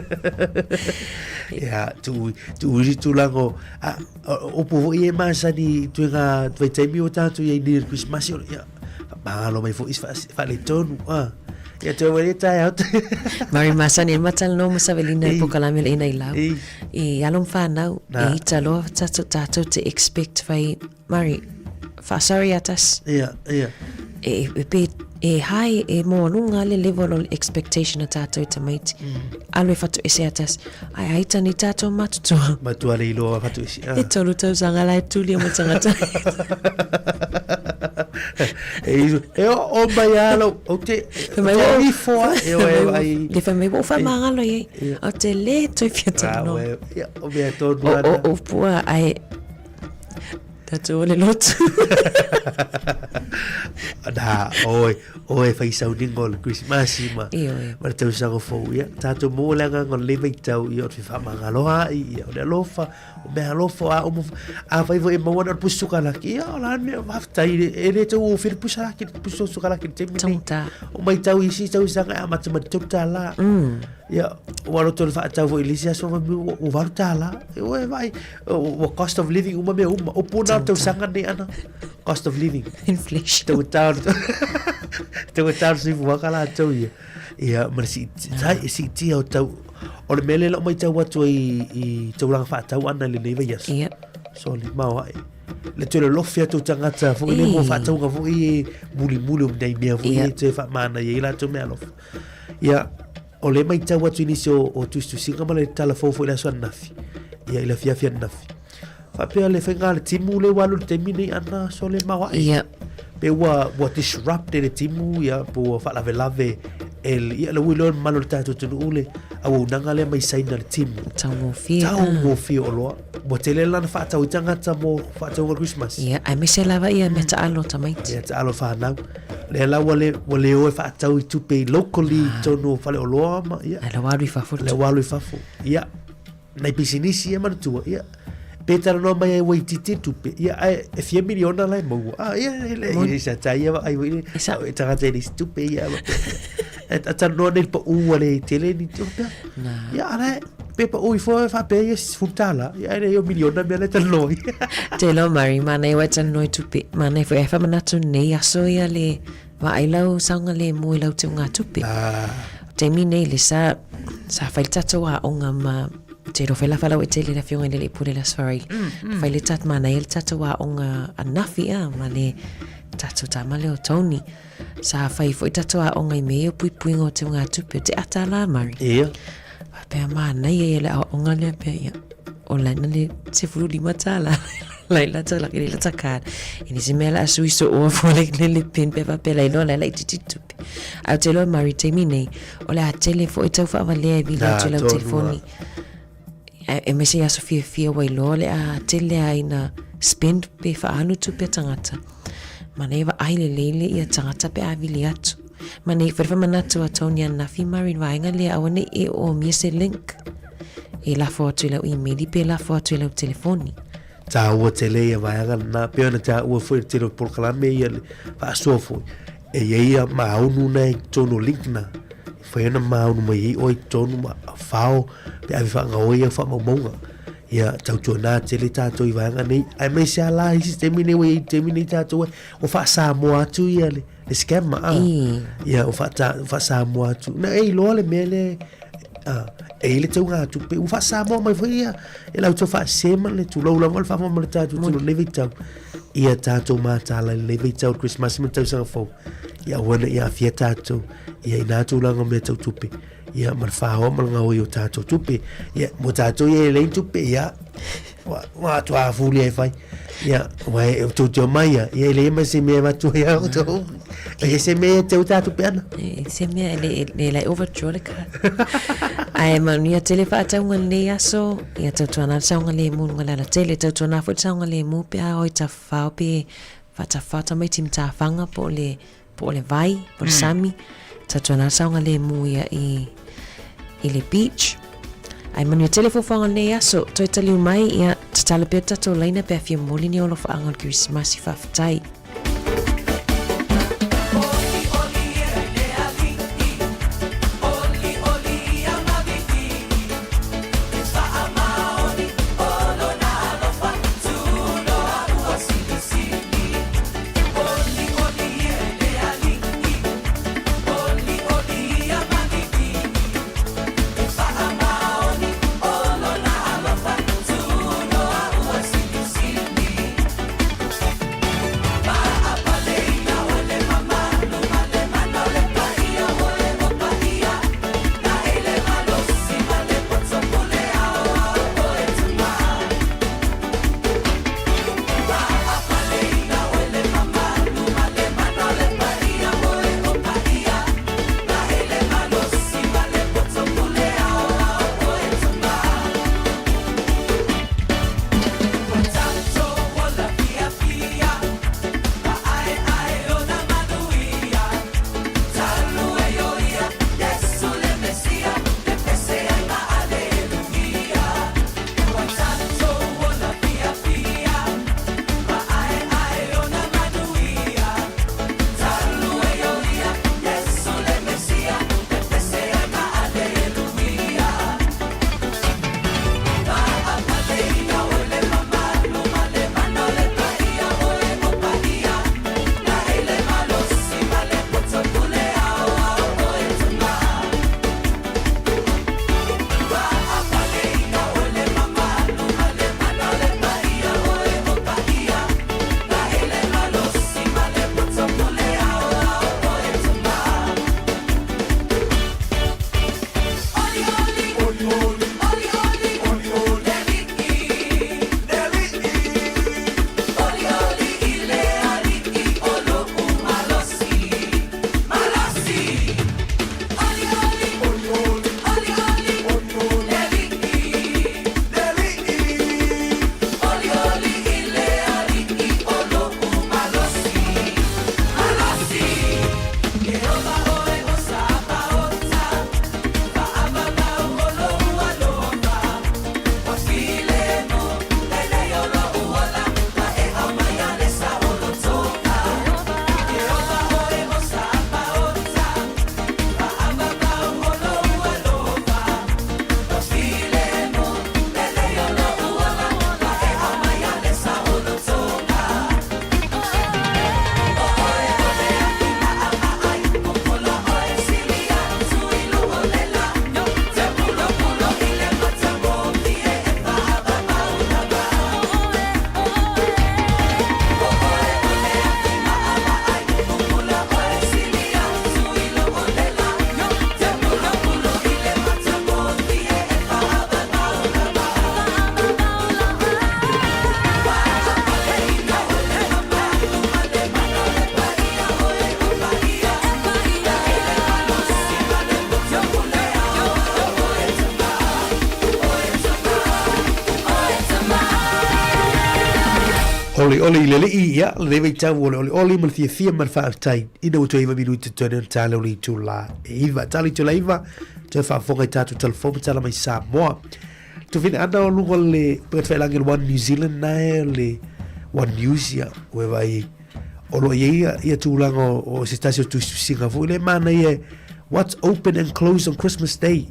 Speaker 1: Ia, tu, tu uri tulaga o, a, o, upu foi e masani i tuiga vaitaimi o tātou i ai nei i le Kerisimasi, ia, whakamāngalo mai foi isi faaletonu, a. Ia, toe wale tae au.
Speaker 2: Mari masani e matalanoa ma savelina i pokalame le ina i lau. I alo ma whanau, e ita loa tatou, tatou te expect whai, Mari, whaasari a tas.
Speaker 1: Ia, ia.
Speaker 2: E, e, pe, e high, e maualuga le level o le expectation a tatou i tamaiti. Alo e fatoese a tas. Ai, ai tani tatou matutua.
Speaker 1: Matua le iloa fatoese.
Speaker 2: E tolu tausaga la e tuli o mo tangata.
Speaker 1: E, e o, o mai alo, o te, o te ifo a, e o e ai.
Speaker 2: Le whai mai, o whai māngalo i ai. O te le toi fia tano.
Speaker 1: Ia, o mea tonu ana.
Speaker 2: O, o, pua, ai, tatou o le lotu.
Speaker 1: Nā, oi, oi whai sauninga o le Krismasi ma, ma le tausaga fou, ia, tatou maua le agaga o lenei vaitau, ia, o te whaamangaloha ai, ia, o le alofa, o mea alofa, a umu, a whai foi e maua ana o le pusi sukalaki, ia, o la mea, faafetai, e le tau o whiri pusa laki, le pusi sukalaki le taimi nei. O maitau i isi tausaga e amata mai le $3. Ia, ua roto le faatau foi i le isi aso, ua $8. Ua e vaai, ua cost of living uma mea uma. O puna o tausaga nei ana, cost of living.
Speaker 2: Inflation.
Speaker 1: Taugata, taugata o le soifuaga latou ia. Ia, ma le siitia o tau, o le mea lea o maitau atu ai i taulaga faatau ana i lenei vaiaso.
Speaker 2: Ia.
Speaker 1: Sorry, maoae. Le toe lolofi atu o tagata foi le mo faatauga foi e mulimuli o nai mea foi e toe faamanaia ai latou meaalofa. Ia, o le maitau atu i nisi o, o tusitusiga ma le tala fou foi i le aso ananafi, ia i le afiafi ananafi. Faapea le faiga a le timu le ua alu i le taimi nei ana so le maoae.
Speaker 2: Ia.
Speaker 1: Pe ua, ua disrupt e le timu, ia, pe ua faalavelave e le, ia, le ua iloa e le mamalu o le tatou atunuu le auaunaga lea mai Saina le timu.
Speaker 2: Taugofie.
Speaker 1: Taugofie oloa. Ua tele lana faatau i tagata mo faatauga o le Kerisimasi.
Speaker 2: Ia, aemaise lava ia mea taalo tamaiti.
Speaker 1: Mea taalo fanau. Lea la ua le, ua le o e faatau i tupe i locally i totonu o faleoloa ma, ia.
Speaker 2: Ai, la ua alu i fafo le
Speaker 1: La ua alu i fafo. Ia, nai pisinisi ia manatua, ia. Pe talanoa mai ai ua itiiti le tupe, ia, ae e fia miliona la e maua. Ah, ia, e le, e sa tai ia vaai foi le, e tagata e le isi tupe, ia, e talanoa nei le pau ua le tele ni tupe. Ia, ala, pe pau ifo e faapea ia $10, ia, e le o miliona mea la e talanoa ai.
Speaker 2: Te loa, Mari, manaia ua e talanoa i tupe. Manaia foi, ai whamanatu nei aso ia le vaai lau saogalemu i lau teugatupe.
Speaker 1: Ah.
Speaker 2: Taimi nei le sa, sa whai le tatou aoga ma te roa whai la whalau e tele le afioga i le alii pule le Aso Faraile. Whai le tat manaia le tatou aoga anafi a ma le tatou tama lea o Tony. Sa whai foi tatou aoga i mea ia o puipuiga o teugatupe o te ata la, Mari.
Speaker 1: Ia.
Speaker 2: Faapea manaia ia le aoaoga lea pea ia. online na le $15 la ila ta la ta card. E le se mea la a sui sooa fua le pin pe faapea la iloa la e laitiiti le tupe. Ae ou te iloa Mari i le taimi nei, o le a tele foi tau faavalea e vili atu i lau telefoni. Aemaise i aso fiafia ua iloa o le a tele lava ina spend pe faaalu tupe a tagata. Manaia vaai lelei le ia tagata pe a vili atu. Manaia foi le faamanatu a Tony ananafi Mari i le vaega lea aua ne i e oomia se link e lafo atu i lau imeli pe lafo atu i lau telefoni.
Speaker 1: Taua tele ia vaega lena, pei ona taua foi i le tele o polokalame ia le faasoa foi, e i ai ia maunu na i totonu o link na, e mafai ona maunu mai ai oe i totonu ma fao pe ave faagaoi au faamaumauga. Ia tautuana tele tatou i vaega nei, aemaise lava la isi taimi nei ua i ai i le taimi nei tatou ua faa-Samoa atu ia le le scam a. Ia ua faa-Samoa atu. Na e iloa le mea lea e i ai le taugatupe, ua faa-Samoa mai foi ia e lau tau faasese ma le tulou lava le faafofoga ma le tatou tino i lenei vaitau. Ia tatou mataala i lenei vaitau o le Kerisimasi ma le tausaga fou, ia aua ne i aafia tatou ia i na tulaga o mea tau tupe. Ia ma le faoa ma le gaoi o tatou tupe. Ia mo tatou ia e leai ni tupe, ia ua atu fuli e fai. Ia ua e tou te omai ia, ia e leai ma se mea e avatu ai a outou. E se mea e teu tā tupe ana.
Speaker 2: E se mea e le, le lai overdraw le card. Ae manuia tele faatauga i lenei aso, ia tautuana le saogalemu i luga o le alatele, tautuana foi le saogalemu pe a o i tafafao pe faatafafao tamaiti i matafaga po o le po o le vai, po o le sami, tautuana le saogalemu ia i, i le beach. Ae manuia tele fuafuaga o lenei aso, toe taliu mai, ia, tatalo pea le tatou laina pe a fia momoli ni alofaaga o le Kerisimasi, faafetai.
Speaker 1: Olioli i le alii, ia, lenei vaitau o le olioli ma le fiafia ma le faafetai ina ua toe 9 minuti totoe ona tala o le itula e 9. Tala itula 9, toe faafofoga i tatou tala fou ma tala mai Samoa. Tofina ana o luga o le upegatafailagi o le One New Zealand nae o le One News, ia, ua e vaai o lo o i ai ia, ia tulaga o, o se tasi o tusitusiga foi le manaia e what's open and closed on Christmas Day.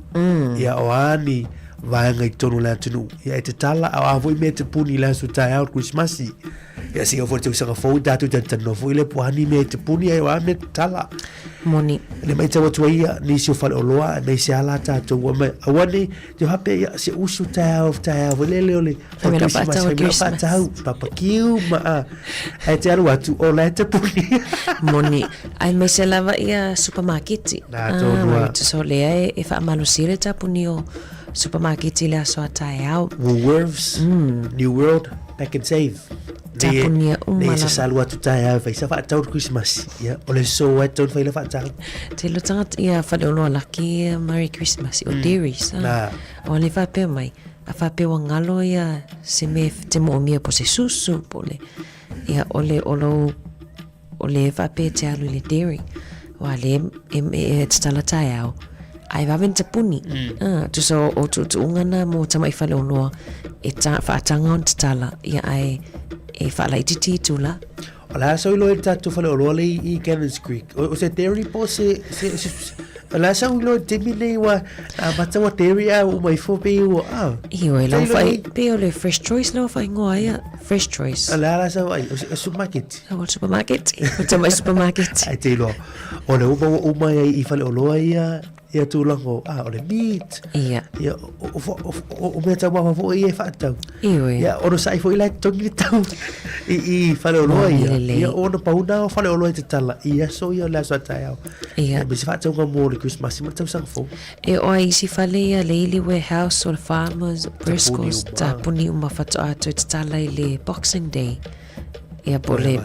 Speaker 1: Ia o a ni vaega i totonu o le atunuu. Ia e tatala, a o a foi mea e tapuni i le aso taeao o le Krismasi. Ia seia oo foi i le tausaga fou i tatou talatalanoa foi lea po o a ni mea e tapuni ae o a mea e tatala.
Speaker 2: Moni.
Speaker 1: Le matau atu ai ia nisi o faleoloa aemaise lava la tatou ua mai aua nei te faapea ia se usu taeao taeao foi lele o le
Speaker 2: Fai mai lau faatau o
Speaker 1: Christmas faatau barbecue ma a ae te alu atu o la e tapuni.
Speaker 2: Moni. Aemaise lava ia supamaketi.
Speaker 1: Na tonu a.
Speaker 2: Tusa o lea e, e faamalosia le tapuni o supamaketi i le aso a taeao.
Speaker 1: Woolworths, New World, Pack and Save.
Speaker 2: Tapunia uma
Speaker 1: lava. Nei se salu atu taeao e fai sa faatau le Christmas. Ia, o le aso ai tonu fai le faatau.
Speaker 2: Tele o tagata ia faleoloa laki ia Merry Christmas o Dairies.
Speaker 1: Na.
Speaker 2: O le faapea mai, a faapea ua galo ia se mea te moomia po se susu po le ia o le o lou O le faapea e te alu i le dairy, aua lea e, e, e tatala taeao, ae vave ni tapuni. Ah, tusa o, o tuutuuga na mo tamai faleoloa e ta, faataga ona tatala, ia ae e faalaitiiti itula.
Speaker 1: O le a sau iloa i le tatou faleoloa le i Cannons Creek. O, o se dairy po se, se, se, se o le a sau iloa i le taimi nei ua amata ua dairy a ua uma ifo pei ua, ah.
Speaker 2: Ioe, lau whai, pei o le Fresh Choice lau whaingoa ia, Fresh Choice.
Speaker 1: O le a la sau ai, o se supermarket.
Speaker 2: O le supermarket, o tamai supermarket.
Speaker 1: Ai te iloa, o le uma ua uma ai i faleoloa ia, ia tulaga o, ah, o le meat.
Speaker 2: Ia.
Speaker 1: Ia, o, o, o, o, o mea taumafa foi ia e faatau.
Speaker 2: Ioe.
Speaker 1: Ia, ono sa'i foi la e totogi le tau i, i faleoloa ia. Ia, ona pau na o faleoloa e tatala i aso ia o le aso a taeao.
Speaker 2: Ia.
Speaker 1: Ia, me se faatauga mo le Christmas ma le tausaga fou.
Speaker 2: E o ai isi fale ia, le Ili Warehouse, o le Farmers, o Briscoes, tapuni uma faatoa toe tatala i le Boxing Day. Ia, po o le,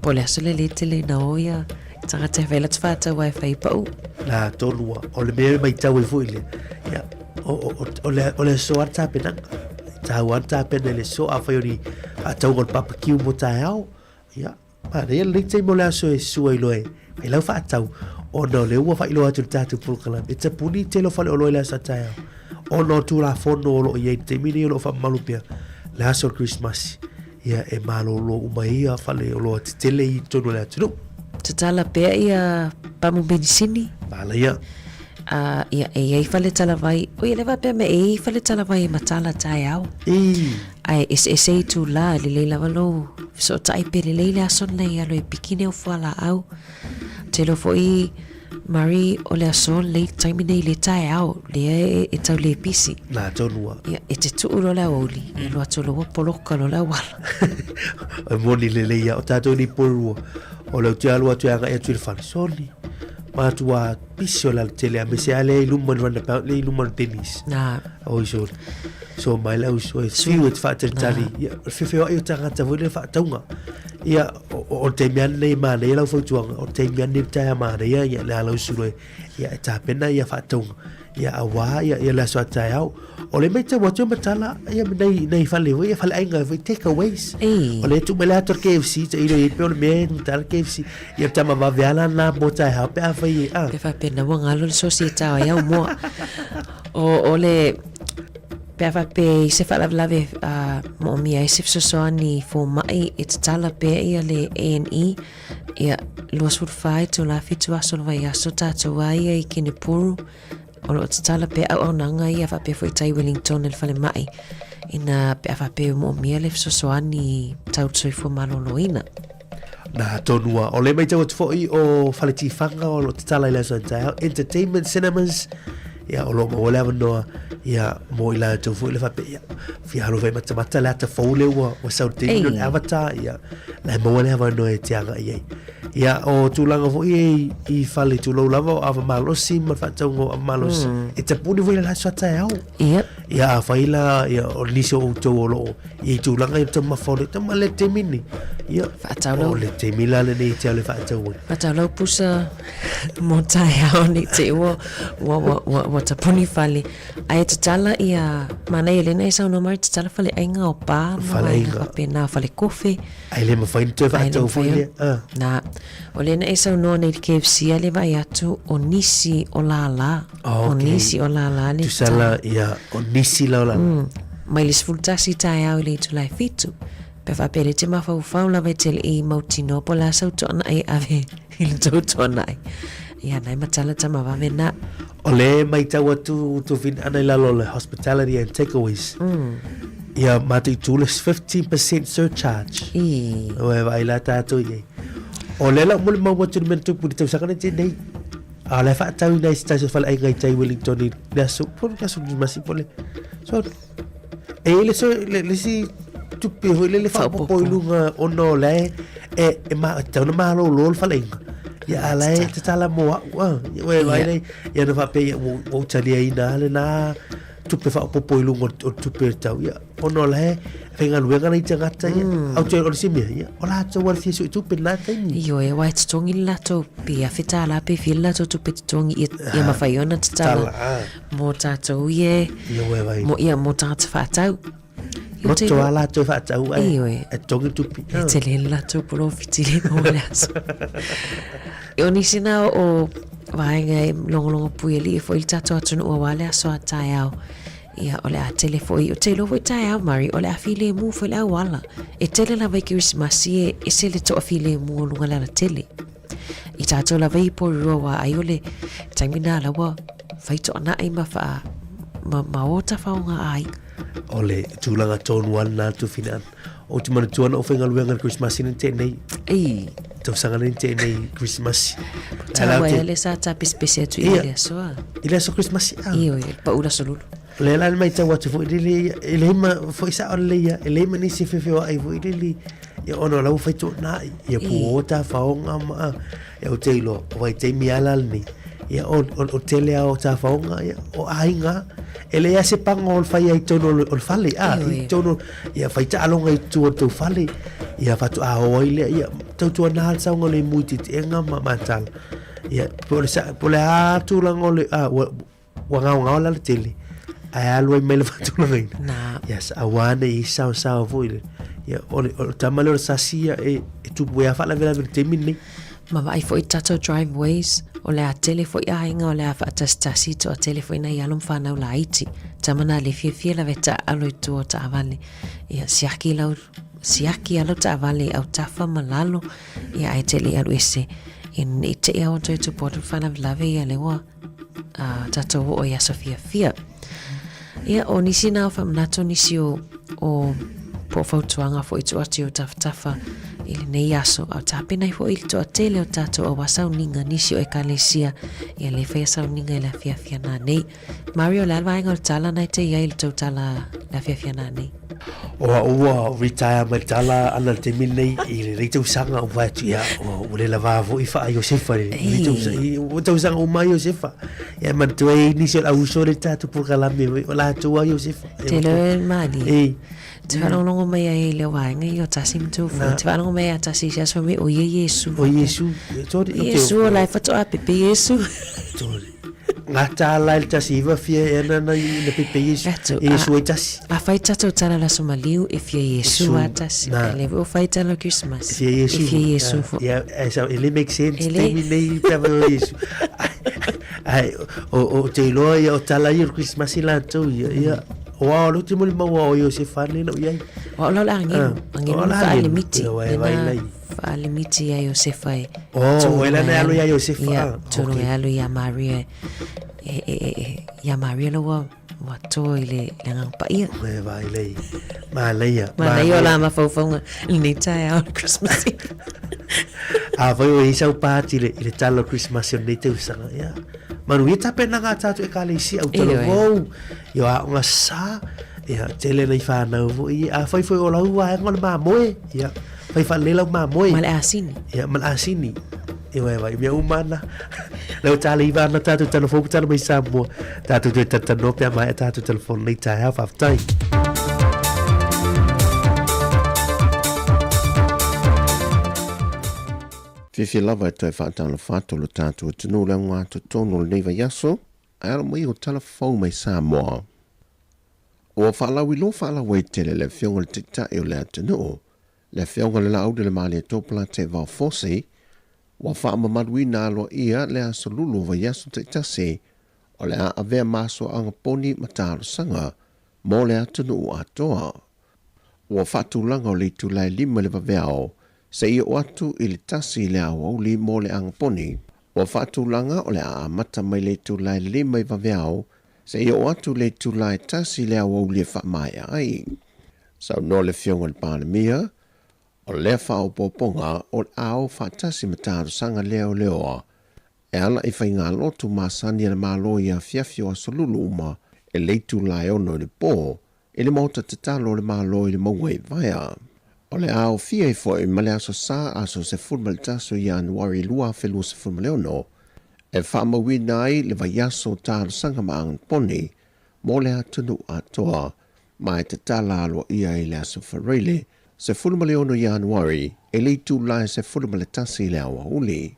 Speaker 2: po o le aso lea le tele ina o ia tagata e fai la te whātau ai whai pau.
Speaker 1: Nā, tonu a. O le mea e maitau ai foi lea. Ia, o, o, o, o le, o le aso a le tapenaga. Tāua a le tapena i le aso, afai o ni faatauga o le barbecue mo taeao, ia, manaia lenei taimi o le aso e sua ai loa e fai lau faatau, ona o lea ua faailoa atu i le tatou polokalame, e tapuni le tele o faleoloa i le aso a taeao, ona o Tulafono o lo o i ai i le taimi lenei o lo o faamamalu pea le aso o le Kerisimasi. Ia, e malōlō uma ai ia faleoloa tetele i totonu o le atunuu.
Speaker 2: Tatala pea ia pamu menisini.
Speaker 1: Mālaia.
Speaker 2: A, ia, e i ai fale talavai. Oi, e le faapea mea, e i ai fale talavai e matala taeao.
Speaker 1: I.
Speaker 2: Ae eseese itulā, e lelei lava lou fesootai pe lelei le aso lenei e alu e piki nei au fualaau. Ou te iloa foi Murray o le aso lenei, le taimi nei i le taeao, lea e, e tau le pisi.
Speaker 1: Nā, tonu a.
Speaker 2: Ia, e te tuu loa le aoauli, e alu atu loa ua poloka loa le auala.
Speaker 1: E moni lelei ia, o tātou nei poerua, o le te alu atu e agai atu i le fale, soli, matua pisi o le alatele, aemaise lava lea i luma o le runabout, lea i luma o le Denny's.
Speaker 2: Nā.
Speaker 1: Oi soli. So mai le uso e whiu e te whaatalitali. Ia, o le whewheoai o tangata foi le whaataunga. Ia, o le taimi ane nei manaia lau fautuaga, o le taimi ane nei taea manaia, ia, le ala usu loe, ia, e tapena ia whaataunga. Ia, auā, ia, ia le aso a taeao. O le matau atu e matala, ia, nei, nei fale foi, ia fale aiga foi, takeaways.
Speaker 2: Ei.
Speaker 1: O le tu mai le atu o le KFC, te iro i pe o le mea e matala KFC. Ia, tama vave ala nā mō taeao pe a whai e, a.
Speaker 2: Pe whapena, ua ngalo le sosi e tao ai au moa. O, o le, pe a faapea i se faalavelave a moomia ai se fesoasoani foma'i e tatala pea ia le A&E, ia, 24 itula 7 aso o le vaiaso tatou a ia i Kenepuru, o lo o tatala pea auaunaga ia faapea foi tai Wellington i le falemai ina pe a faapea e moomia le fesoasoani tau le soifua maloloina.
Speaker 1: Nā, tonu a. O le matau atu foi o Fale Tiwhanga o lo tatala i le aso a taeao, Entertainment Cinemas, ia, o lo maua le avanoa, ia, mo i latou foi le faapea, ia, fia alu fai matamata le ata fou le ua, ua sau te taimi o le Avatar, ia, la e maua le avanoa e te aga i ai. Ia, o tulaga foi e i fale tulou lava o ava malosi ma le faatauga o ava malosi. E tapuni foi le aso a taeao.
Speaker 2: Ia.
Speaker 1: Ia, afai la, ia, o nisi o outou o lo o i tulaga i taumafa o le tama le taimi ni. Ia,
Speaker 2: Faatau lau.
Speaker 1: o le taimi la lenei e te au le faatau ai.
Speaker 2: Faatau lau pusa mo taeao nei te ua, ua, ua, ua, ua tapuni fale. Ae tatala ia, manaia lena e saunoa mai, tatala faleaiga o pa ma
Speaker 1: Faleaiga.
Speaker 2: vaega faapena, fale kofe.
Speaker 1: Ae le mafai ona toe
Speaker 2: Ae le
Speaker 1: faatau foi
Speaker 2: mafai
Speaker 1: lea.
Speaker 2: ona.
Speaker 1: Ah.
Speaker 2: Na, o lea na e saunoa nei i le KFC a le vaai atu o nisi o lala.
Speaker 1: Oh,
Speaker 2: O
Speaker 1: okay.
Speaker 2: nisi o lala le
Speaker 1: Tusa la, ia, o nisi la o lala.
Speaker 2: Mai le 11 taeao i le itula e 7. Pe faapea le te mafaufau lava e te le i mautinoa po o le a sau toanai e ave i le tou toanai. Ia, nai matala tama vave na.
Speaker 1: O le matau atu Tufina ana i lalo o le hospitality and takeaways. Ia matou itu le 15% surcharge.
Speaker 2: I.
Speaker 1: Ua e vaai la tatou i ai. O lea la ua molimau atu i le mea na tupu i le tausaga na tea nei. A o la e faatauina ai se tasi o faleaiga i tai Wellington i le aso, po o le aso Kirisimasi po o le, so, e i ai le, le, le isi tupe foi lele faaopoopo i luga ona o la e, e, e ma, e tatau ona malolo le faleaiga. Ia a la e tatala mo au, ah, ia ua e vaai nei, ia na faapea ia ua, ua ou taliaina lava lena tupe faaopoopo i luga o le tupe o le tau, ia, ona o la e faigaluega nai tagata, ia, au te o le isi mea, ia, o latou lava le fia suetupe i lena taimi.
Speaker 2: Ioe, aua e totogi le latou pe afe tālā pe fia le latou tupe totogi ia, ia mawhai ona tatala mō tātou ia e, mō, ia, mō tagata whaatau.
Speaker 1: Loto a latou e whaatau ai,
Speaker 2: Ioe.
Speaker 1: e totogi tupe.
Speaker 2: E tele le latou polofiti le mō le aso. O nisi nā o vaega e logologo pui alii foi i le tatou atunuu aua le aso a taeao. Ia, o le a tele foi, o te iloa foi taeao Mari, o le a filemu foi le auala. E tele lava i Kerisimasi e ese le toafilemu o luga le alatele. I tātou lava i Porirua wā ai o le taimi nā la ua whai toanai ma wha, ma, ma o tawhaonga āinga.
Speaker 1: O le tulaga tonu ana nā Tufina ana. Ou te manatua ana o whaingaluega le Christmas nei tēnei.
Speaker 2: Ei.
Speaker 1: Tausaga nei tēnei Christmas.
Speaker 2: Tāua e le sa tā pesepese atu i le aso a.
Speaker 1: I le aso Christmas a.
Speaker 2: Ioe, le paura solulu.
Speaker 1: O le la mai tau atu foi lele ia, e le ma foi sa o le ia, e le ma nisi whewhewa ai foi lele. Ia ona o la ua whai tōna ia pu o tā whaonga ma ia o te iloa, o vai taimi ala lenei. Ia o, o, o tele a o tā whaonga, ia o aiga, e le se panga o le whai ai tonu o le, o le fale, a, i tonu, ia whai taaloga i tua o tau fale, ia whatu a o ai lea, ia tautua nā le saunga le mui te te enga ma matala. Ia, po le, sa, po le a tūlanga o le, a, ua, Ua gaogao la le tele, ae alu ai mai le faatulagaina.
Speaker 2: Na.
Speaker 1: Yes, auā nei i saosao foi le. Ia, o le, o le tama lea o le sasi ia e, e tupu ai a faalavelave i le taimi lenei.
Speaker 2: Ma vaai foi tatou driveways, o le a tele foi aiga o le a faatasitasi toatele foi nai alo ma fanau laiti. Tama na le fiafia lava e taaalo i tua o taavale. Ia, siaki lau, siaki a lau taavale i autafa ma lalo, ia ae tele i alu ese. Ia nei te i aua toe tupu atu le faalavelave ia le ua a tatou oo i aso fiafia. Ia, o nisi nā o whamanatu, nisi o, o po fautuanga fo i tu atu o tafatafa i lenei aso. Au tāpena i fo i le toa tele o tātou aua sauninga, nisi o ekalesia, ia le whaia sauninga i la fiafia nā nei. Mario, le alva o le tala nei te ia i le tau tala la fiafia nā nei.
Speaker 1: O au ua retire mai le tala ana le taimi lenei i lenei tausaga ua fai atu ia ua le lava foi faa Iosefa i lenei tausaga ua tausaga uma ai Iosefa ia manatua ai nisi o le au uso le tatou polokalame foi o latou a Iosefa
Speaker 2: Te leo e malie.
Speaker 1: E.
Speaker 2: Te whaalongolongo mai ai i leo vaega i o tasi ma tū fua. Te whaalongo mai a tasi i se aso me o ia Iesu.
Speaker 1: O Iesu. Sorry.
Speaker 2: Iesu o lai whatoa pepe Iesu.
Speaker 1: Sorry. Ngā tāla i le tasi iwa fia e ana na i na pepe Iesu.
Speaker 2: Atu,
Speaker 1: Iesu ai tasi.
Speaker 2: A whai tatou tala la so maliu e fia Iesu a tasi.
Speaker 1: Na.
Speaker 2: E le o whai tala Christmas.
Speaker 1: E fia Iesu.
Speaker 2: E fia Iesu fo.
Speaker 1: Ia, e sa, e le make sense.
Speaker 2: E le.
Speaker 1: Taimi nei tava o Iesu. Ai, o, o te iloa ia o tala ia o Christmas i latou ia. Ia, o ao le te moli maua o Iosefa nei lau iai.
Speaker 2: O au lau le angelu. Angelu
Speaker 1: O la
Speaker 2: whaalimiti.
Speaker 1: angelu. Ia, vai lai.
Speaker 2: Whaalimiti ia Iosefa e.
Speaker 1: Oh, o ela na alu ia Iosefa.
Speaker 2: Ia,
Speaker 1: Ah,
Speaker 2: tūnu
Speaker 1: okay.
Speaker 2: e alu ia Maria. E, e, e, e, ia Maria lau ua toa i le, le agaga paia.
Speaker 1: E vai lei. Manaia.
Speaker 2: Manaia o la mafaufauga i lenei taeao o le Christmas Eve.
Speaker 1: Afai o i ai sau pati i le, i le tala o Christmas o lenei tausaga, ia. Manuia tapenaga a tatou Ekalesia, au talavou, i o aoga sa, ia, tele nai whanau foi, afai foi o lau vaega o le mamoe, ia. Fai faalelei lau mamoe.
Speaker 2: Ma le asini.
Speaker 1: Ia, ma le asini. Ioe vai, mea uma ana. Leo tale iwa ana tātou telefon, tala mai Samoa. Tātou toe talatalanoa pe a maea tātou telefon nei taeao, faafetai.
Speaker 7: Fiafia lava e toe faatalofa atu lo tatou atunuu i le augatotonu o lenei vaiaso, ae alo mai o tala fou mai Samoa. Ua faalauiloa faalauaitele le Afioga i le Taitai o le atunuu, le Afioga i le Laauli Malietoa Fusi, ua faamamaluina aloaia le aso Lulu o vaiaso taitasi o le a avea ma aso agaponi ma talosaga mo le atunuu atoa. Ua faatulaga o le itula e 5 i le vaveao seia oo atu i le 1 i le aoauli mo le agaponi. Ua faatulaga o le a amata mai le itula e 5 i vaveao seia oo atu i le itula e 1 i le aoauli e faamaea ai. Saunoa le Afioga i le Palemia, o lea faaopoopoga o le a o faatasi ma talosaga leoleoa e ala i faigalotu masani a le Malo i afiafi o aso Lulu uma e le itula e 6 i le pō i le maota tatalo o le Malo i le mauga i Vaea. O le a aofia ai foi ma le aso Sa aso 11 o Ianuari 2026 e faamauina ai le vaiaso talosaga ma agaponi mo le atunuu atoa ma e tatala aloaia i le aso Faraile 16 Ianuari e le itula e 11 i le aoauli.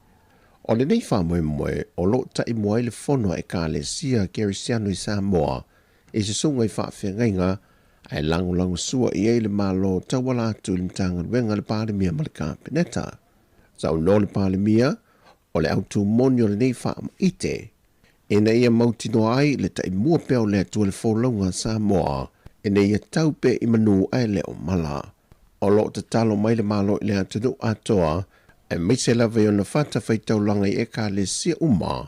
Speaker 7: O lenei faamoemoe o loo taimua ai le fono a Ekalesia Kerisiano i Samoa i susuga i faafeagaiga ae lagolagosua i ai le Malo tauala atu i le Matagaluega a le Palemia ma le Kapeneta. Saunoa le Palemia o le autumoni o lenei faamaite ina ia mautinoa ai le taimua pea o le Atua i le folauga a Samoa ina ia tau pea i manu ae le o mala. O loo tatalo mai le Malo i le atunuu atoa aemaise lava i ona fatafaitaulaga i Ekalesia uma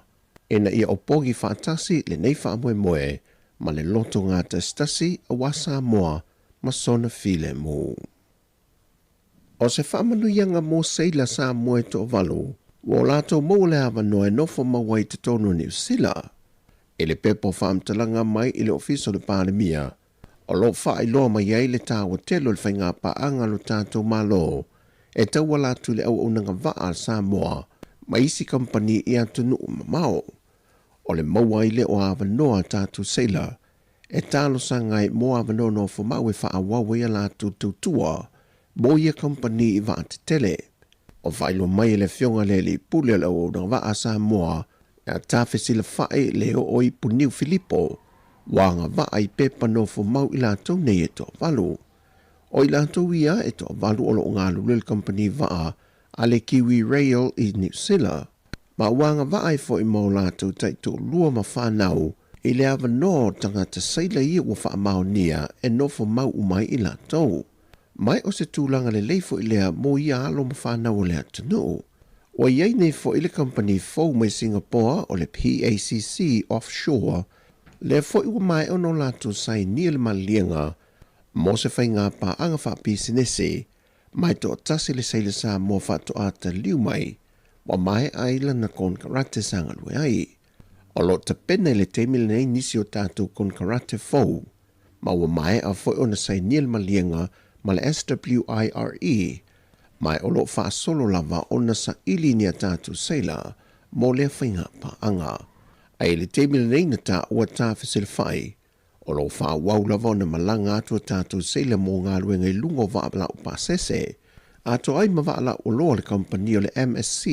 Speaker 7: ina ia opogi faatasi lenei faamoemoe ma le loto gatasitasi aua Samoa ma sona filemu. O se faamanuiaga mo seila Samoa e toavalu, ua o latou maua le avanoa e nofo mau ai i totonu o Niu Sila. I le pepa o faamatalaga mai i le Ofisa o le Palemia, o loo faailoa mai ai le taua tele o le faigapaaga a lo tatou Malo e tauala atu i le auaunaga vaa a Samoa ma isi kamupani i atunuu mamao. O le maua ai lea o avanoa a tatou seila e talosaga ai mo avanoa nofomau e faaauau ai a latou tautua mo ia kamupani i vaa tetele. O faailoa mai e le Afioga i le Alii Pule o le Auaunaga Vaa a Samoa ia Tafesilafai Leoipu Niu Filipo, ua agavaa i pepa nofomau i latou nei e toavalu. O i latou ia e toavalu o loo galulue i le kamupani vaa a le Kiwi Rail i Niu Sila, ma ua agavaa ai foi ma o latou taitoalua ma fanau i le avanoa o tagata seila ia ua faamaonia e nofo mau uma ai i latou. Mai o se tulaga lelei foi lea mo ia alo ma fanau o le atunuu. Ua i ai nei foi le kamupani fou mai Singapoa o le PACC Offshore, lea foi ua maea ona o latou sainia le maliliega mo se faigapaaga faapisinese ma e toatasi le seila Samoa faatoa taliu mai ua maea ai lana konekarate sa galue ai. O loo tapena i le taimi lenei nisi o tatou konekarate fou ma ua maea foi ona sainia le maliega ma le SWIRE, ma o loo faasolo lava ona saili ni a tatou seila mo lea faigapaaga. Ae i le taimi lenei na taua Tafesilafai, o loo faaauau lava ona malaga atu a tatou seila mo galuega i luga o vaa laupasese atoa ai ma vaa lauoloa a le kamupani o le MSC,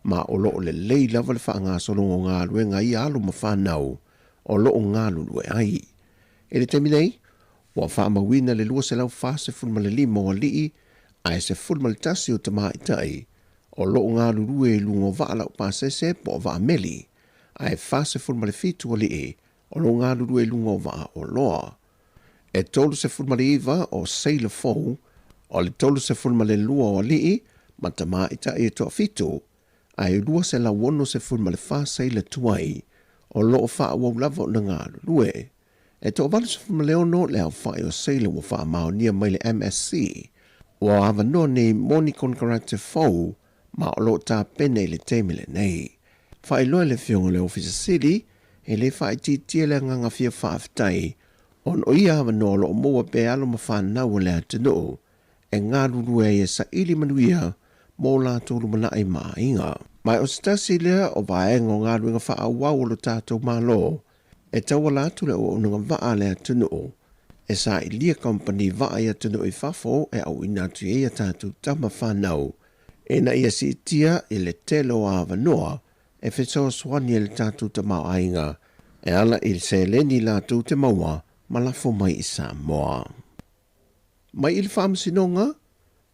Speaker 7: ma o loo lelei lava le faagasologa o galuega a ia alo ma fanau o loo galulue ai. I le taimi nei, ua faamauina le 245 o alii ae 11 o tamaitai o loo galulue i luga o vaa laupasese po o vaa meli, ae 47 alii o loo galulue i luga o vaa oloa. E 39 o seila fou, o le 32 o alii ma tamaitai e toafitu, ae 264 seila tuai o loo faaauau lava ona galulue. E 86 le aofai o seila ua faamaonia mai le MSC, ua avanoa nei mo ni konekarate fou ma o loo tapena i le taimi lenei. Faailoa e le Afioga i le Ofisa Sili, e le faaitiitia le agaga fia faafetai ona o ia avanoa o loo maua pea alo ma fanau o le atunuu. e galulue ai e saili manuia mo latou lumanai ma aiga. Ma o se tasi lea o vaega o galuega faaauau a lo tatou Malo e tauala atu le auaunaga vaa a le atunuu e sailia kamupani vaa i atunuu i fafo e auina atu i ai a tatou tama fanau ina ia siitia i le tele o avanoa e fesoasoani ai le tatou tamaoaiga e ala i le seleni latou te maua ma lafo mai i Samoa. Mai i le Faamasinoga,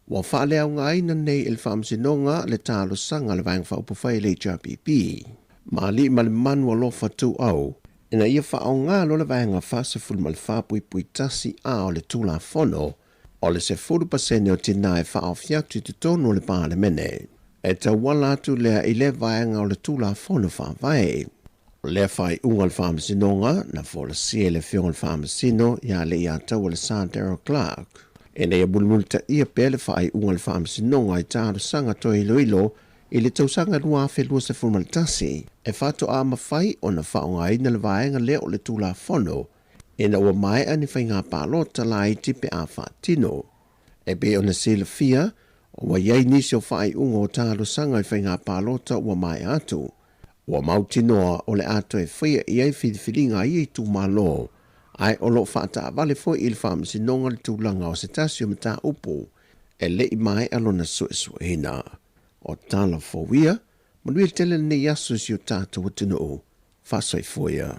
Speaker 7: ua faaleaogaina nei e le Faamasinoga le talosaga a le Vaega Faaupufai a le HRPP ma alii ma le manu alofa tuau ina ia faaaoga loa le Vaega 44.1 A o le Tulafono o le 10% o tinā e faaofi atu i totonu o le Palemene e tauala atu lea i lea vaega o le Tulafono Faavae. O lea faaiuga a le Faamasinoga na folasia e le Afioga i le Faamasino ia Leiataua le Sir Daryl Clarke ina ia mulimulitaia pea le faaiuga a le Faamasinoga i talosaga toe iloilo i le tausaga 2021 e faatoa mafai ona faaaogaina le vaega lea o le Tulafono ina ua maea ni faiga palota laiti pe a faatino. E pei ona silafia, ua i ai nisi o faaiuga o talosaga i faiga palota ua maea atu. Ua mautinoa o le a toe faia i ai filifiliga a ia itumalo, ae o lo o faataavale foi i le Faamasinoga le tulaga o se tasi o mataupu e le i maea lona suesueina. O tala fou ia, manuia tele lenei aso i si o tatou atunuu. Faasoifua ia.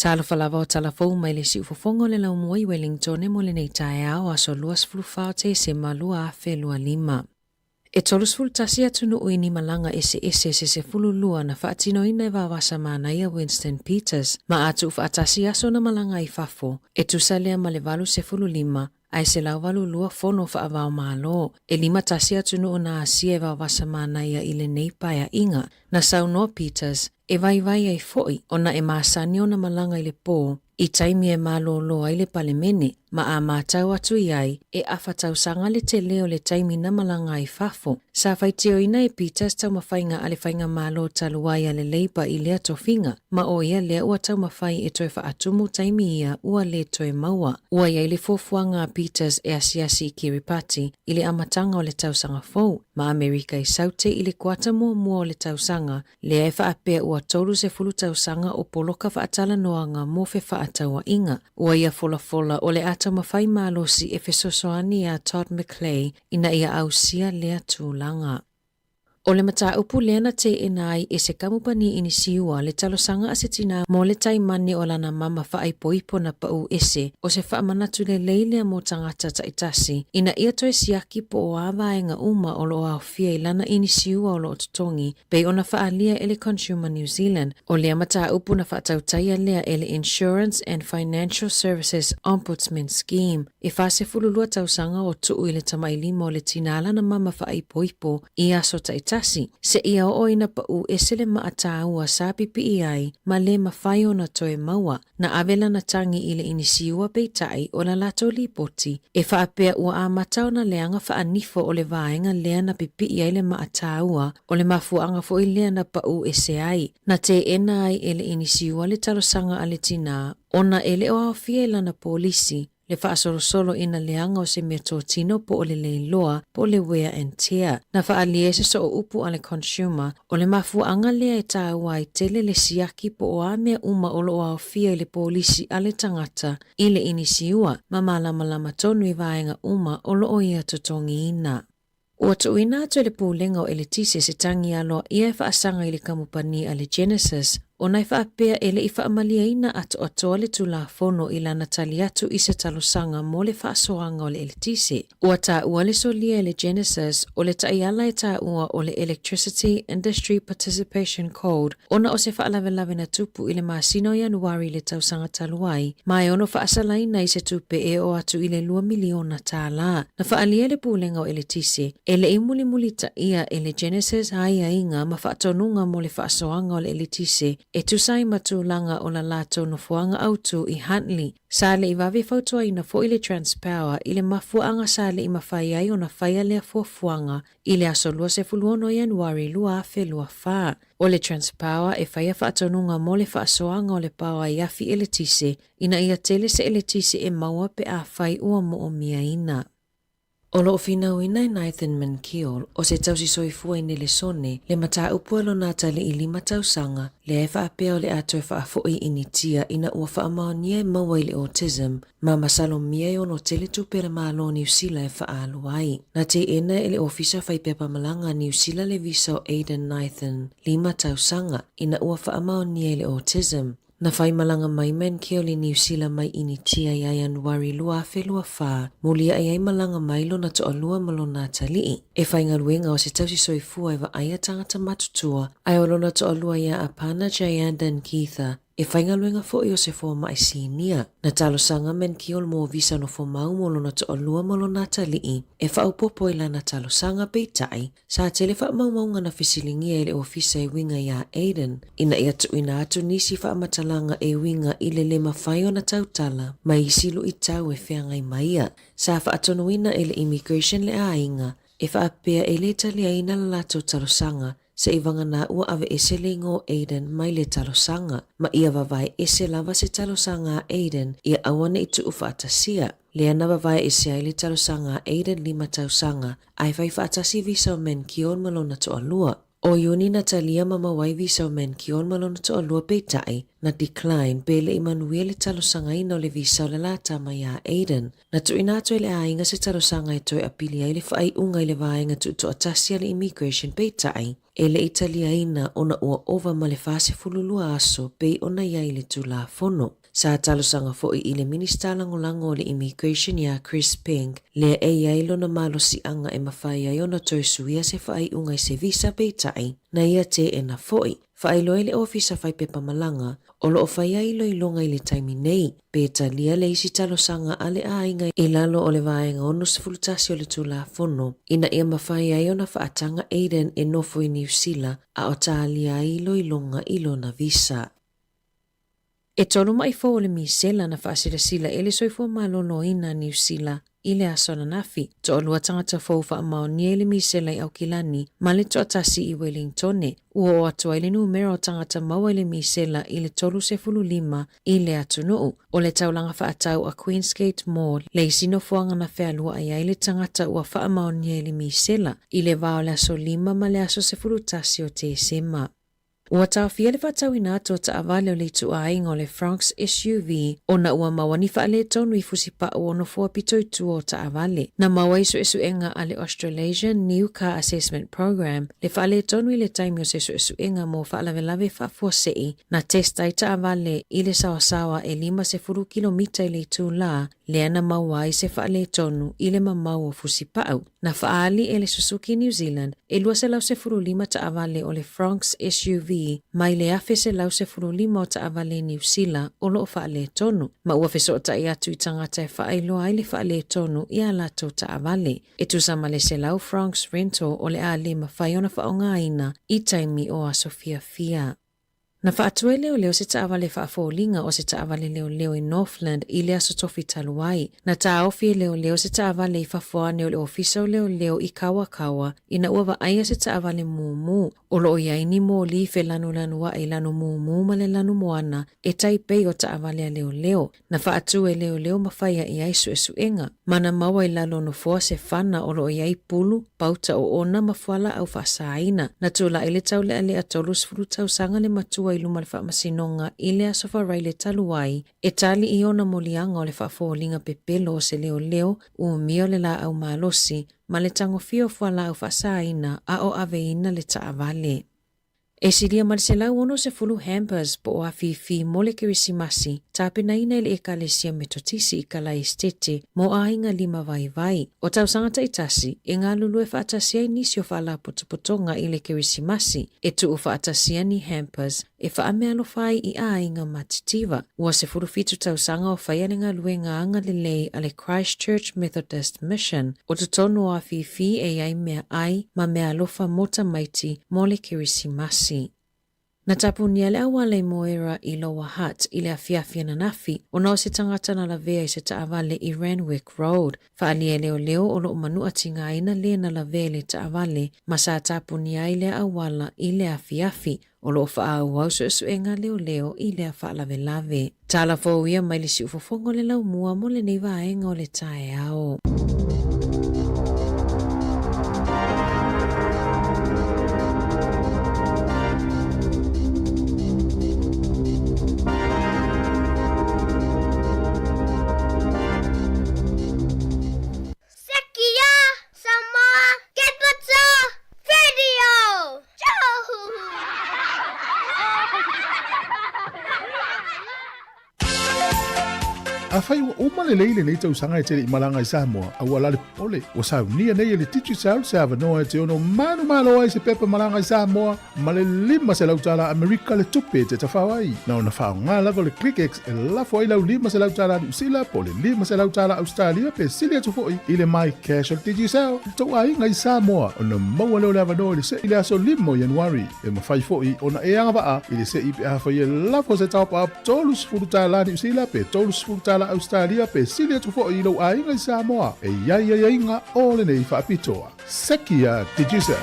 Speaker 2: Talofa lava o tala fou mai le siufofoga o le laumua i Wellingtone mo lenei taeao aso 24 o Tesema 2025. E 31 atunuu i ni malaga eseese se 12 na faatinoina e Vavasa Manaia Winston Peters ma a tuufaatasi aso na malaga ai fafo, e tusa lea ma le 85 ae 182 fono faava-o-Malo. E 51 atunuu na asia e Vavasa Manaia i lenei paeaiga. Na saunoa Peters, e vaivai ai foi ona e masani ona malaga i le pō, i taimi e malōlō ai le Palemene, ma a matau atu i ai, e afa tausaga le tele o le taimi na malaga ai fafo. Sa faitioina e Peters taumafaiga a le Faigamalo talu ai a le Labour i lea tofiga, ma o ia lea ua taumafai e toe faatumu taimi ia ua lē toe maua. Ua i ai le fuafuaga a Peters e asiasi i Kiribati i le amataga o le tausaga fou, ma Amerika i Saute i le kuata muamua o le tausaga, lea e faapea ua 30 tausaga o poloka faatalanoaga mo fefaatauaiga. Ua ia folafola o le a taumafai malosi e fesoasoani iā Todd McClay ina ia ausia lea tulaga. O le mataupu lea na teena ai e se kamupani inisiua le talosaga a se tinā mo le taimane o lana mama faaipoipo na paʻu ese, o se faamanatu lelei lea mo tagata taitasi ina ia toe siaki po o a vaega uma o lo o aofia i lana inisiua o lo o totogi pei ona faaalia e le Consumer New Zealand. O lea mataupu na faatautaia lea e le Insurance and Financial Services Ombudsman Scheme. E 42 tausaga o tuu i le tamailima o le tinā lana mama faaipoipo i aso taitasi, seia oo ina paʻu ese le maa tāua sa pipii ai ma lē mafai ona toe maua. Na ave lana tagi i le inisiua peitai o la latou lipoti e faapea ua amata ona leaga faanifo o le vaega lea na pipii ai le maa tāua o le mafuaaga foi lea na paʻu ese ai. Na teena ai e le inisiua le talosaga a le tinā ona e le o aofia i lana polisi le faasolosolo ina leaga o se mea totino po o le leiloa po o le wear and tear. Na faaalia e se sooupu a le consumer o le mafuaaga lea e taua ai tele le siaki po o a mea uma o lo o aofia i le polisi a le tagata i le inisiua ma malamalama tonu i vaega uma o lo o ia totogiina. Ua tuuina atu e le Pulega o Eletise se tagi aloaia e faasaga i le kamupani a le Genesis ona e faapea e le i faamalieina atoatoa le Tulafono i lana tali atu i se talosaga mo le faasoaga o le eletise. Ua taua le solia e le Genesis o le taiala e taua o le Electricity Industry Participation Code ona o se faalavelave na tupu i le masina o Ianuari i le tausaga talu ai, ma e ono faasalaina i se tupe e oo atu i le $2 miliona. Na faaalia e le Pulega o Eletise, e le i mulimulitaia e le Genesis aiaiga ma faatonuga mo le faasoaga o le eletise. e tusa ai ma tulaga o la latou nofoaga autu i Huntly. Sa le i vave fautuaina foi le Transpower i le mafuaaga sa le i mafai ai ona faia lea fuafuaga i le aso 26 Ianuari 2024. O le Transpower e faia faatonuga mo le faasoaga o le paoa i afi eletise ina ia tele se eletise e maua pe afai ua moomiaina. O lo o finauina e Nathan Mankiol, o se tausi soifua i Nelesone, le mataupu a lona atalii lima tausaga, lea e faapea o le a toe faafoi i Initia ina ua faamaonia e maua i le autism, ma masalomia e ono tele tupe a le Malo o Niu Sila e faaalu ai. Na teena e le Ofisa Fai Pepa Malaga a Niu Sila le visa o Aiden Nathan, lima tausaga, ina ua faamaonia i le autism. Na fai malaga mai Mankiol i Niu Sila mai Initia ia Ianuari 2024, muliaʻi ai malaga mai lona toalua ma lona atalii. E faigaluega o se tausi soifua e vaaia tagata matutua, ae o lona toalua ia Apana Jayandan Geetha, e faigaluega foi o se fomai sinia. Na talosaga Mankiol mo visa nofomau mo lona toalua ma lona atalii e faaopoopo i lana talosaga, peitai, Sa tele faamaumauga na fesiligia e le Ofisa e uiga iā Aiden, ina ia tuuina atu nisi faamatalaga e uiga i le le mafai ona tautala ma isi luitau e feagai ma ia. Sa faatonuina e le Immigration le aiga e faapea e le taliaina la latou talosaga se'i vagana ua aveese le igoa o Aiden mai le talosaga, ma ia vavae ese lava se talosaga a Aiden ia aua ne'i tuufaatasia. Lea na vavae ese ai le talosaga a Aiden lima tausaga ae fai faatasi visa o Mankion ma lona toalua. O Iuni na talia ma maua ai visa o Mankion ma lona toalua peitai, na decline pe le i manuia le talosagaina o le visa o le la tama iā Aiden. Na tuuina atu e le aiga se talosaga e toe apili ai le faaiuga i le vaega tuutoatasi a le Immigration peitai, e le i taliaina ona ua ova ma le 42 aso pei ona i ai le Tulafono. Sa talosaga foi i le Minisita Lagolago o le Immigration iā Chris Peng, lea e i ai lona malosiaga e mafai ai ona toe suia se faaiuga i se visa peitai, na ia teena foi. Faailoa e le Ofisa Fai Pepa Malaga, o lo o faia iloiloga i le taimi nei, pe talia le isi talosaga a le aiga i lalo o le Vaega 61 o le Tulafono, ina ia mafai ai ona faataga Aiden e nofo i Niu Sila a o talia ai iloiloga i lona visa. E tolu maʻi fou o le misela na faasilasila e le Soifua Maloloina a Niu Sila i le aso ananafi. Toalua tagata fou faamaonia i le misela i Aukilani ma le toatasi i Welingtone. Ua oo atu ai le numera o tagata maua i le misela i le 35 i le atunuu. O le taulaga faatau a Queensgate Mall le isi nofoaga na fealuaʻi ai le tagata ua faamaonia i le misela i le va o le aso 5 ma le aso 11 o Tesema. Ua taofia le faatauina atu o taavale o le ituaiga o le Fronx SUV ona ua maua ni faaletonu i fusipau o nofoa pito i tua o taavale. Na maua i suesuega a le Australasian New Car Assessment Programme le faaletonu i le taimi o se suesuega mo faalavelave faafuasei na test ai taavale i le saoasaoa e 50 kilomita i le itulā lea na maua ai se faaletonu i le mamao o fusipau. Na faaali e le Suzuki New Zealand e 215 taavale o le Fronx SUV mai le 1,115 o taavale i Niu Sila o lo o faaletonu, ma ua fesootai atu i tagata e faailoa ai le faaletonu i a latou taavale. E tusa ma le 100 Fronx Rental o le a le mafai ona faaaogaina i taimi o aso fiafia. Na faatu e leoleo se taavale faafoliga o se taavale leoleo i Northland i le Aso Tofi talu ai. Na taofi e leoleo se taavale i fafo ane o le Ofisa o Leoleo i Kawakawa ina ua vaaia se taavale mumu o lo o i ai ni moli felanulanuaʻi lanu mumu ma le lanu moana e tai pei o taavale a leoleo. Na faatu e leoleo ma faia i ai suesuega, ma na maua i lalo o nofoa se fana o lo o i ai pulu, pauta oona ma fualaau faasaina. Na tulai le taulealea 30 tausaga le matua i luma o le faamasinoga i le Aso Faraile talu ai, e tali i ona moliaga o le faafoliga pepelo o se leoleo, umia o le laau malosi, ma le tagofia o fualaau faasaina a o aveina le taavale. E silia ma le 160 hampers po o afifi mo le Kerisimasi, tapenaina e le Ekalesia Metotisi i Kalaesetete mo aiga lima vaivai. O tausaga taitasi, e galulue faatasi ai nisi o faalapotopotoga i le Kerisimasi, e tuu faatasia ni hampers e faameaalofa ai i aiga matitiva. Ua 17 tausaga o faia le galuega agalelei a le Christchurch Methodist Mission o totonu o afifi e i ai meaai ma meaalofa mo tamaiti mo le Kerisimasi. Na tapunia le auala i Moera i Lower Hutt i le afiafi ananafi ona o se tagata na lavea i se taavale i Randwick Road. Faaalia e leoleo o lo o manua tigaina le na lavea i le taavale ma sa tapunia ai lea auala i le afiafi. O lo o faaauau suesuega a leoleo i lea faalavelave. Tala fou ia mai le siufofoga o le laumua mo lenei vaega o le taeao.
Speaker 8: Sekia Samoa Capital Radio!
Speaker 6: Afai ua uma lelei lenei tausaga e te le i malaga i Samoa, aua la le popole, ua saunia nei e le Digicel se avanoa e te ono manumalo ai se pepa malaga i Samoa ma le $500 tala Amerika le tupe e te tafao ai. Na ona faaaoga lava o le ClickX e lafo ai lau $500 tala Niu Sila po o le $500 tala Ausetalia pe sili atu foi i le MyCash o le Digicel i le tou aiga i Samoa ona maua lea o le avanoa i le se'i i le aso 5 o Ianuari. E mafai foi ona e agavaa i le se'i pe afai e lafo se top-up $30 Niu Sila pe $30 Ausetalia pe sili atu foi i lou aiga i Samoa. E i ai aiaiga o lenei faapitoa. Sekia Digicel.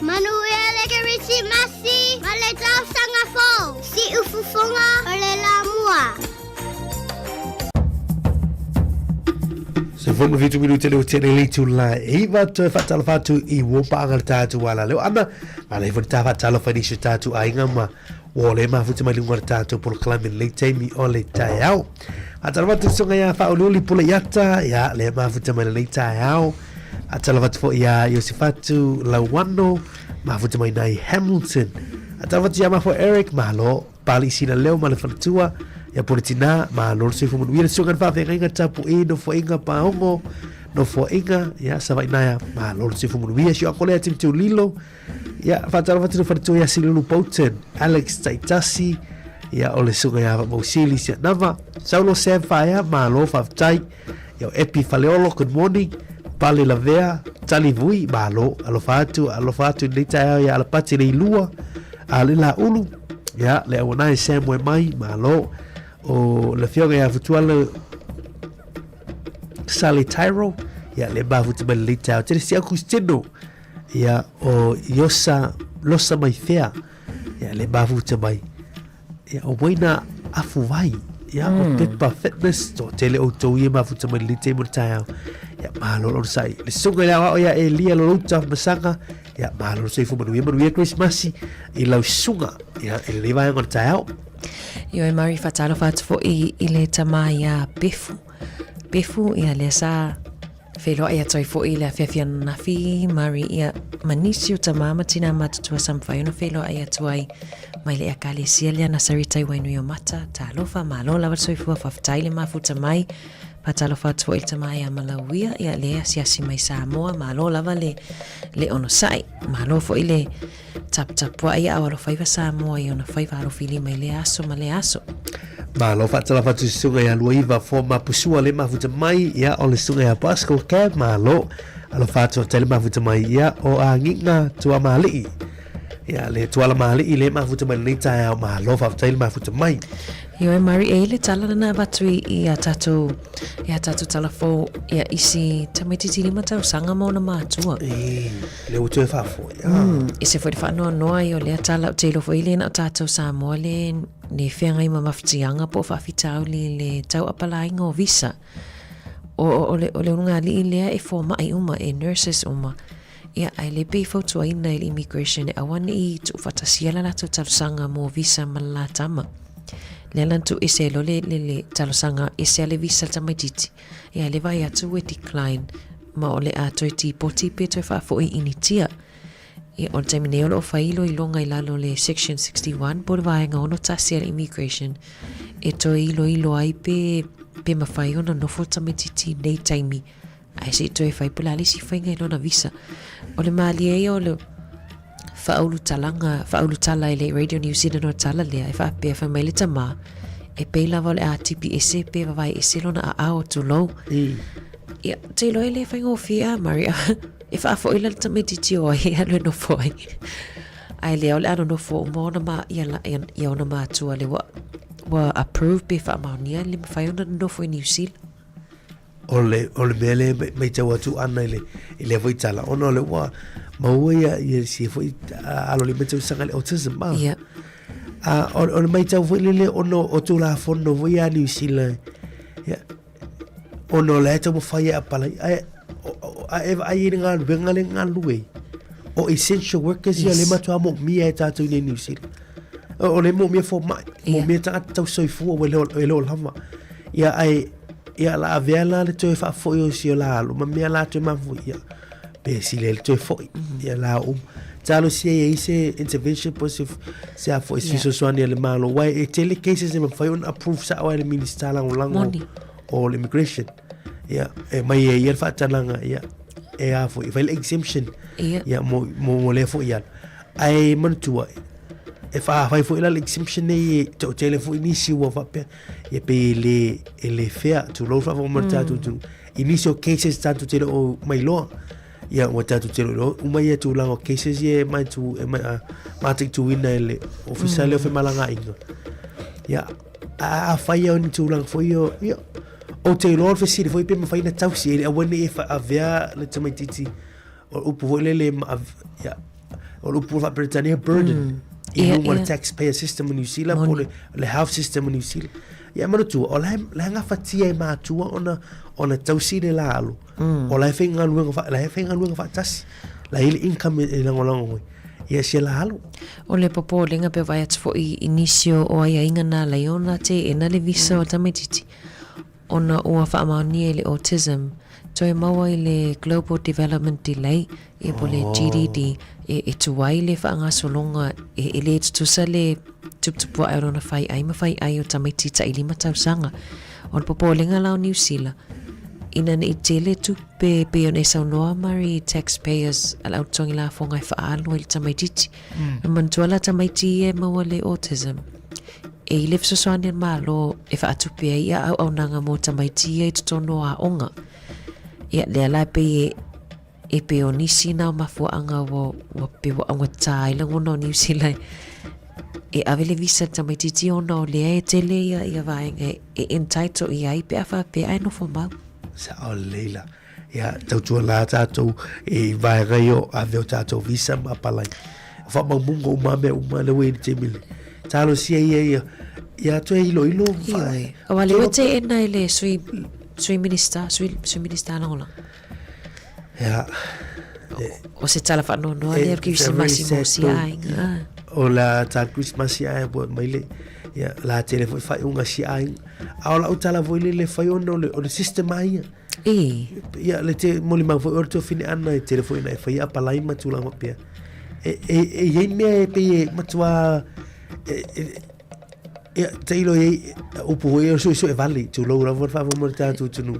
Speaker 8: Manuia le Kerisimasi ma le tausaga fou. Siufofoga o le lamua.
Speaker 1: Se fono fitu minute le o tene le tula iwa toe whaatalofa atu i wōpaaga le tātou ala leo ana ma le fo tā whaatalofa ni se tātou aiga ma o le mafuta mai lunga le tātou polokalame le taimi o le taeao. Whaatalofa atu songa ia whaolioli pule iata ia le mafuta mai le taeao. Whaatalofa atu fo ia Iosifatu Lauano mafuta mai nai Hamilton. Whaatalofa atu ia mafo Eric malo Pali sina leo ma le faletua ia pole tina malo le soifua manuia le susuga le faafeagaiga tapu'i nofoaiga paogo nofoaiga ia sava'i naea malo le soifua manuia si o ako lea Timoteo Lilo ia faatalofa atu le faletua ia Silulu Bolton Alex Taitasi ia o le susuga ia Vaamausili Sianava Saulo Sam Faea malo faafetai ia o Epi Faleolo good morning Pale Lavea Tali Vui malo alofa atu alofa atu i lenei taeao ia Alapati Leilua a le Laulu ia le auanae Sam Moemai malo o le afioga ia Futuala Sale Tyro ia le mafuta mai lenei taeao tele si Augustino ia o Iosa Losa Maifea ia le mafuta mai Ia, o Waina Afuwai, ia, o Pepa Fitness, to tele outou ia mafuta mai lenei taimi o le taeao. Ia, malo le onosai. Le susuga i le aoao ia Elia Lolouta Masaga, ia, malo le soifua manuia, manuia Kerisimasi i lau susuga, ia, i lenei vaega o le taeao.
Speaker 2: Ioe Murray, faatalofa atu foi i le tama ia Befu. Befu, ia lea sa Feiloai atu ai foi i le afiafi ananafi, Murray, ia, ma nisi o tamā ma tinā matutua sa mafai ona feiloai atu ai mai le Ekalesia lea Nasarita i Wainuiomata. Talofa, malo lava le soifua, faafetai le mafuta mai. Faatalofa atu foi i le tama ia Malauia, ia le asiasi mai Samoa, malo lava le, le onosai. Malo foi le Taputapuai a o alofaiva Samoa i ona faiva alofilima i lea aso ma lea aso.
Speaker 1: Malo faatalofa atu i susuga ia Luaiva Foma Pusua le mafuta mai ia o le susuga ia Pascal Cab malo alofa atu faafetai le mafuta mai ia o Agiga Tuamalii ia le Tualamali'i le mafuta mai lenei taeao malo faafetai le mafuta mai.
Speaker 2: Ioe Mari e i le tala lena avatu i, i a tatou i a tatou tala fou ia isi tamaititi lima tausaga ma ona matua.
Speaker 1: E, le ua toe faafoi. Ah.
Speaker 2: E se foi le faanoanoa ai o lea tala ou te iloa foi le na o tatou Samoa le le feagai ma mafatiaga po o faafitauli i le tau apalaiga o visa. O, o, o le, o le ulugalii lea e fomai uma, e nurses uma. Ia, ae le pei fautuaina e le immigration e aua ne i tuufaatasia la latou talosaga mo visa ma le la tama. Lea la na tuuese ai loa le, le, le talosaga ese a le visa le tamaitiiti. Ia, le vaai atu ua decline ma o le a toe tipoti pe toe faafoi i Initia. Ia, o le taimi nei o lo o fai iloiloga i lalo o le Section 61 po o le Vaega 61 a le Immigration e toe iloilo ai pe, pe mafai ona nofo le tamaitiiti i nei taimi Ae se i toe fai po o le a le isi faiga i lona visa. O le malie ia o le faaulutalaga, faaulutala i le Radio New Zealand o le tala lea e faapea fai mai le tamā, e pei lava o le a tipi ese pe vavae ese lona aao tulou. Ia, te iloa e le faigofie a Murray, e faafoi la le tamaitiiti o ai e alu e nofo ai. Ae lea o le a nonofo uma ona ma, ia, ia, ia ona matua le ua, ua approve pe faamaonia le mafai ona nonofo i New Zealand.
Speaker 1: O le, o le mea lea matau atu Ana i le, i lea foi tala, ona o le ua maua ia, ia si foi alo le tausaga le autism. Ah.
Speaker 2: Yeah.
Speaker 1: A, o, o le matau foi lele ona o Tulafono foi ia New Zealand, ia, ona o la e taumafai e apalai, ae, a e vaai i le galuega le galulue ai, o essential workers ia le matua moomia e tātou i nei New Zealand. O, o le moomia fomai, moomia tagata tausoifua ua e le o lava. Ia, ae, ia, la avea la le toe faafoi o si o la alo, ma mea la toe mafui, ia, pe sili ai le toe foi, ia la uma. Talosia ia i se intervention po se, se a foi, se fesoasoani a le Malo. Aua e tele cases e mafai ona approve sao ai le Minista lagolago
Speaker 2: Moni.
Speaker 1: o le immigration. Ia, e mai e ia le faatalaga, ia, e a foi, e fai le exemption.
Speaker 2: Ia.
Speaker 1: Ia, mo, mo, mo lea foi alo. Ae manatua, e faafai foi la le exemption nei e toatele foi nisi ua faapea, ia pei e le, e le fair, tulou le faafofoga mai le tatou atunuu. I nisi o cases tatou te le o mailoa, ia ua tatou te le o iloa uma ia tulaga o cases ia e mai tu, e mai, a, mataituina e le ofisa lea o femalagaaiga. Ia, a, afai ia o ni tulaga foi ia, ia, ou te iloa o le fesili foi pe mafai ona tausi e le aua ne i e avea le tamaitiiti o le upu foi lele ma, ia, o le upu faa-Peretania burden i luga o le taxpayer system o New Zealand po o le health system o New Zealand. Ia manatua, o la e, la e gafatia e matua ona, ona tausi le la alo. O la e faigaluega fa, la e faigaluega faatasi. La e i le income e, e lagolago ai. Ia si la alo.
Speaker 2: O le popolega pe vaai atu foi i nisi o aiaiga na ala ai ona teena le visa o tamaitiiti ona ua faamaonia i le autism, toe maua i le Global Development Delay, ia po o le GDD, e tuai le faagasologa, e le tutusa le tuputupuae o lona faiai ma faiai o tamaiti tailima tausaga. O le popolega la o Niu Sila, ina ne i tele tupe pei ona e saunoa Murray i taxpayers a le au totogi lafoga e faaalu ai i le tamaitiiti. E manatua la tamaiti ia e maua le autism, e i le fesoasoani a le Malo e faatupe ai ia auaunaga mo tamaiti ia i totonu o aoga. Ia, lea la e pei e, e pei o nisi na o mafuaaga ua, ua pei ua augatā ai lagona o Niu Sila e ave le visa i le tamaitiiti ona o lea e tele ia, ia vaega e, e entitle ia ai pe a faapea ae nofo mau.
Speaker 1: Sao lelei la. Ia, tautua la tātou i vaega ia o ave o tātou visa ma apalai. O faamaumauga uma mea uma lea ua i ai le taimi lenei. Talosia ia ia, ia toe iloilo.
Speaker 2: Ioe. Aua lea ua teena e le Sui, Sui Minista, Sui, Sui Minista lagolago.
Speaker 1: Ia.
Speaker 2: O se tala faanoanoa lea o le Kerisimasi mo si aiga.
Speaker 1: O la ta Kerisimasi ae ua mai le, ia, la tele foi faaiuga si aiga. A o lau tala foi lele fai ona o le, o le system a ia.
Speaker 2: E.
Speaker 1: Ia, le te molimau foi o le tuafine ana e tele foi ina e faia apalai ma tulaga faapea. E, e, e i ai mea e pei e matua, e, e, ia, tailo i ai, upu foi o suesue vale, tulou lava le faafofoga mai le tatou atunuu.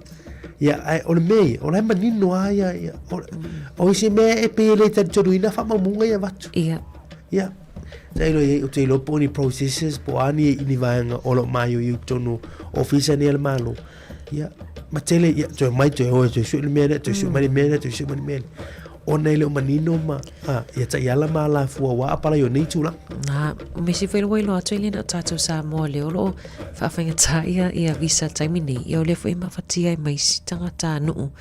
Speaker 1: Ia, ae o le mea ia, o la e manino lava ia, ia, o, o isi mea e pei e le talitonuina faamaumauga ia avatu.
Speaker 2: Ia.
Speaker 1: Ia. Tailo i ai, ou te iloa po o ni processes, po o a ni, ni vaega o lo o maioio i totonu o ofisa nei a le Malo. Ia, ma tele, ia, toe mai, toe o, toe sue le mea lea, toe sue mai le mea lea, toe sue mai le mea lea. Ona e le o manino ma, a, ia taiala ma alafua ua apalai o nei tulaga.
Speaker 2: Nā, o me se whai iloa atu i lena o tātou Samoa lea o loo whaafaingatā ia, ia visa taimi nei. Ia o lea foi e mafatia ai mai isi tangata nuu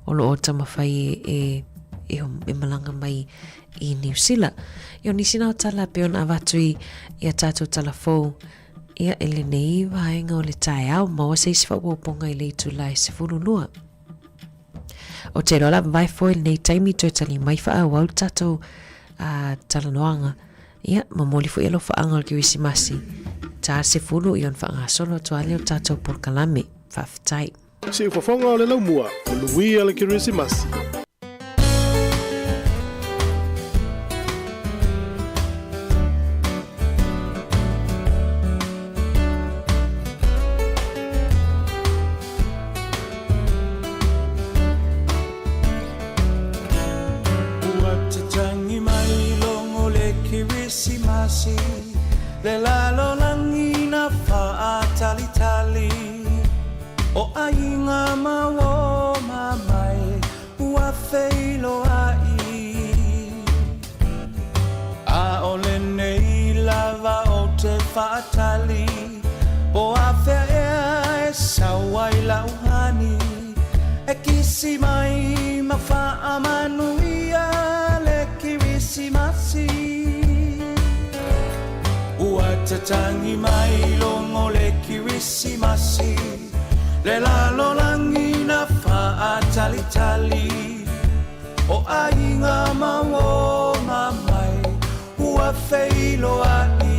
Speaker 2: o loo tamawhai e, e, e, e malanga mai i Niu Sila. Ia o nisi nā o tala pe ona avatu i ia tātou tala fou. Ia, i lenei vaega o le taeao, maua se isi faaopoopoga i le itula e 12. O te iloa lava vai foi lenei taimi toe tali mai faaauau le tatou uh, talanoaga. Ia, momoli foi alofaaga o le Kerisimasi. Tā 10 ia ona faagasolo atu lea o le tatou polokalame. Faafetai.
Speaker 6: Siufofoga o le laumua, manuia le Kerisimasi.
Speaker 11: Ua tatangi mai logo le Kerisimasi, Le lalolagi na faatalitali, O aiga ma o. feiloai. ʻAʻole nei lava ou te faatali Po afea ea e sau ai la'u hani E kisi mai ma faamanuia le Kirisimasi Ua tatagi mai logo le Kirisimasi Le lalolagi na faatalitali O aiga ma uō ma mai ua feiloai.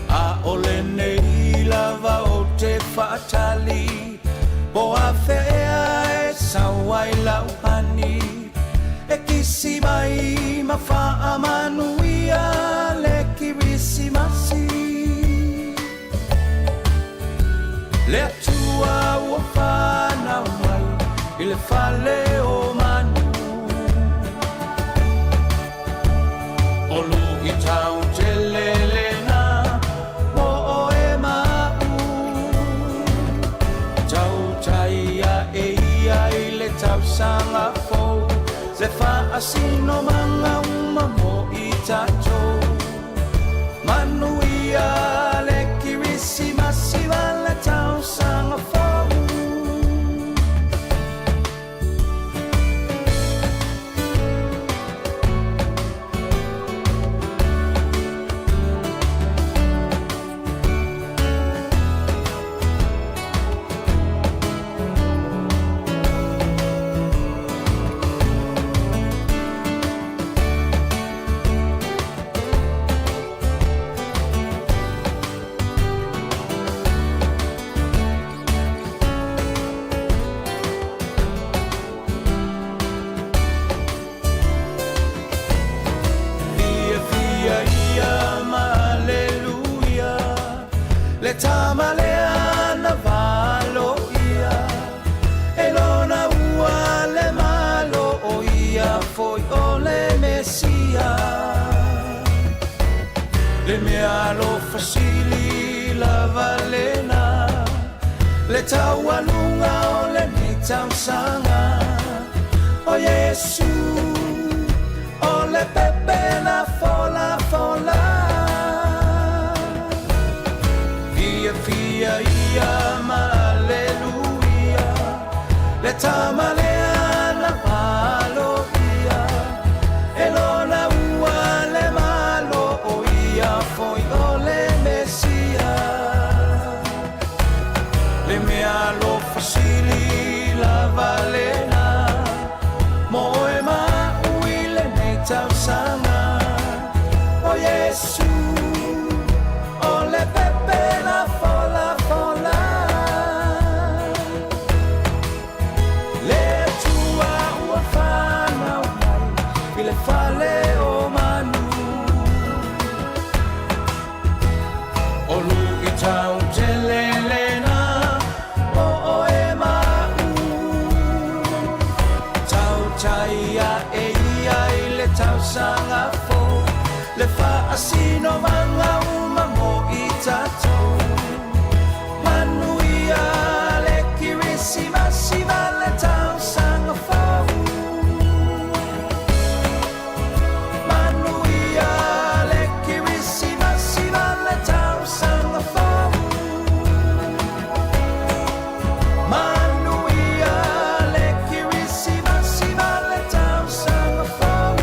Speaker 11: ʻAʻole nei lava ou te faatali Po afea ea e sau ai la'u hani E kisi mai ma faamanuia le Kirisimasi. Le Atua ua fanau mai i le fale o manu. O luitau tele lena mo oe ma aʻu. Tautai aʻe ia i le tausaga fou, le faasinomaga uma mo i tatou. Manuia le Kirisimasi ma le tausaga fou. Fiafia ia ma Aleluia, le tama lea na valoia, E lona ua le Malo o ia foi o le Mesia. Le mea alofa sili lava lena, le taualuga o lenei tausaga. O Iesu, o le pepe na folafola. Fiafia ia ma Aleluia, le tama lea na valoia, e lona ua le Malo o ia foi o le Mesia. Le mea alofa sili lava lena, mo oe ma aʻu i lenei tausaga. O Iesu, o le pepe na folafola. Le Atua ua fanau mai i le fale o manu. O luitau tele lena mo oe ma aʻu. Tautai aʻe ia i le tausaga fou, le faasinomaga uma mo i tatou. Manuia le Kirisimasi ma le tausaga fou. Manuia le Kirisimasi ma le tausaga fou. Manuia le Kirisimasi ma le tausaga fou.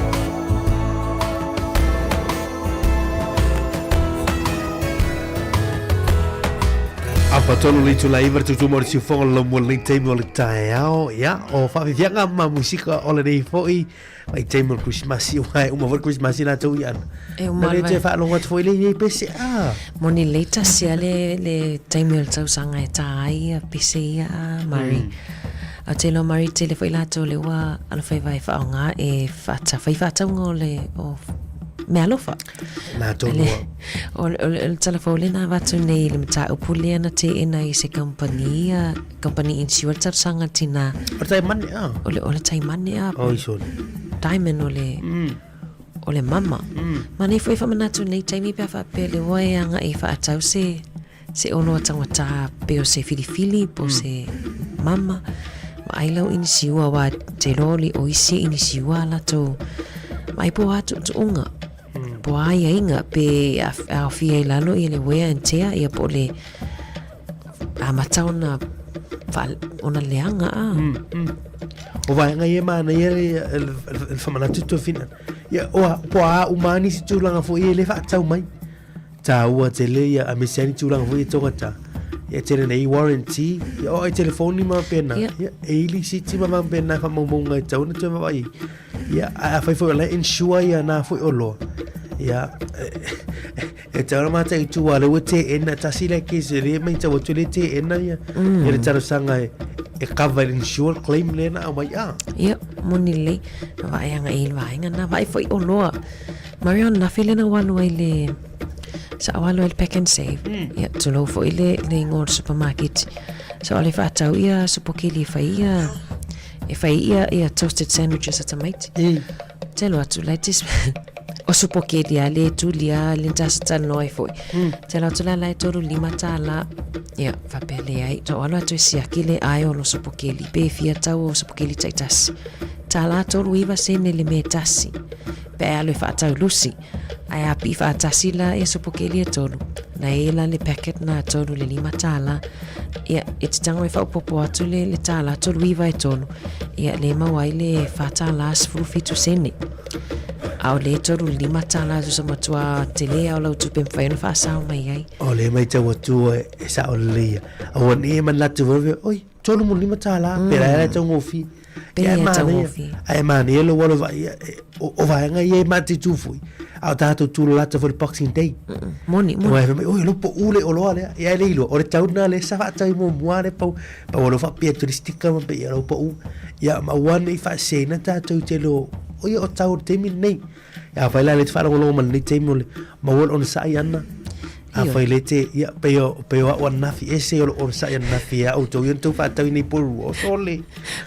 Speaker 1: Apatolo le itula iwa le tutu mo le siufoga le mo le taimi o le taeao ia o whaafifianga ma musika o lenei foi mai taimi o le Krismasi ua e uma foi le Krismasi latou ia ana
Speaker 2: E uma
Speaker 1: Na le
Speaker 2: le
Speaker 1: te whaalongo atu foi le nei pese a
Speaker 2: Moni lei tasi a le, le taimi o le tausaga e tā ai ia pese ia a Mari. A te iloa Mari tele foi latou le ua alofaiva e whaonga e whaata, whai whaataunga o le o mealofa.
Speaker 1: Nā tonu
Speaker 2: Le, o, o, o le tala fou lena avatu nei i le mataupu lea na teena i se kampani ia, kampani insure talosaga tina.
Speaker 1: O le taimane a.
Speaker 2: O le, o le taimane a.
Speaker 1: Oi sole.
Speaker 2: Diamond o le, o le mama. Ma nei foi whamanatu nei taimi pe a whaapea le ua e anga i whaatau se, se oloa tangata pe o se whiriwhiri, po se mama. Vaai lau inisiua aua te iloa o o isi inisiua a latou vaai po o a tuutuuga po o a aiaiga pe aofia i lalo ia le wear and tear ia po o le amata ona ona leaga a.
Speaker 1: O vaega ia e manaia le faamanatu Tofiina. Ia, po o a uma lava nisi tulaga foi ia e le faatatau mai. Taua tele ia aemaise ai ni tulaga foi ia taugata. Ia tele nei warranty, ia o ai telefoni ma pena. Ia e ili siti ma ma pena faamaumauga e tatau ona toe vaavaai ai. Ia ae afai foi o la e insure ia na foi oloa. Ia e tatau ona mataitu aua o lea ua teena, tasi lea case o lea e matau atu o lea e teena ia ia le talosaga e cover i le insure claim lea na aumai a.
Speaker 2: Ia, moni lelei. Vaai agai i le vaega lena, vaai foi oloa. Marion, nafi lena ua alu ai le sa o alu ai le pack and save. Ia, tulou foi le, le ingoa o le supermarket. Sa o le whaatau ia supokeli e whai ia, e whai ia, ia toasted sandwiches a tamaiti. Te alo atu lai tis, o supokeli a le tuli a le ntasa talanoa ai foi. Te alo atu la lai 35 tāla. Ia, whapea le ai. Sa o alu atu e siaki le ae o lo supokeli. Pe fia tau o supokeli taitasi. Tāla 39 sene le mea tasi. Pe e alu e whaatau lusi, ae a pii whaatasi la e sopokeli e tolu, na e la le packet na tolu le lima tāla, ia, e te tango e whaopopo atu le, le tāla tolu iwa e tolu, ia, le mau ai le wha tāla 17 sene. A o le tolu le lima tāla tu sa matua te le au lau tupe mwhai ona whaasao mai ai.
Speaker 1: O le mai tau atua e sa o le ia. Aua ni e manatu wewe, oi, tolu mo lima tālā, pera era e taugofie.
Speaker 2: Pera e taugofie.
Speaker 1: Ae manaia lou alo vaai ia, o vaega ia e mate tū foi. A o tātou tūlalata foi le Boxing Day.
Speaker 2: Moni, moni.
Speaker 1: Wai mai, oi, lo po'u le oloa lea. Ia e le iloa, o le tau lena lea sa faatau i muamua lea pau, pau o lo faapea atu le sticker ma pei ia lau po'u. Ia ma aua ne i faaseseina tātou i tele o, o ia o tau o le taimi lenei. Afai la le te faalogologo ma lenei taimi o le maua le onosai ana. Afai le te, ia, pei o, pei o au ananafi, ese o le onosai ananafi ia outou, ia na tou faatau i nei poru, o sole.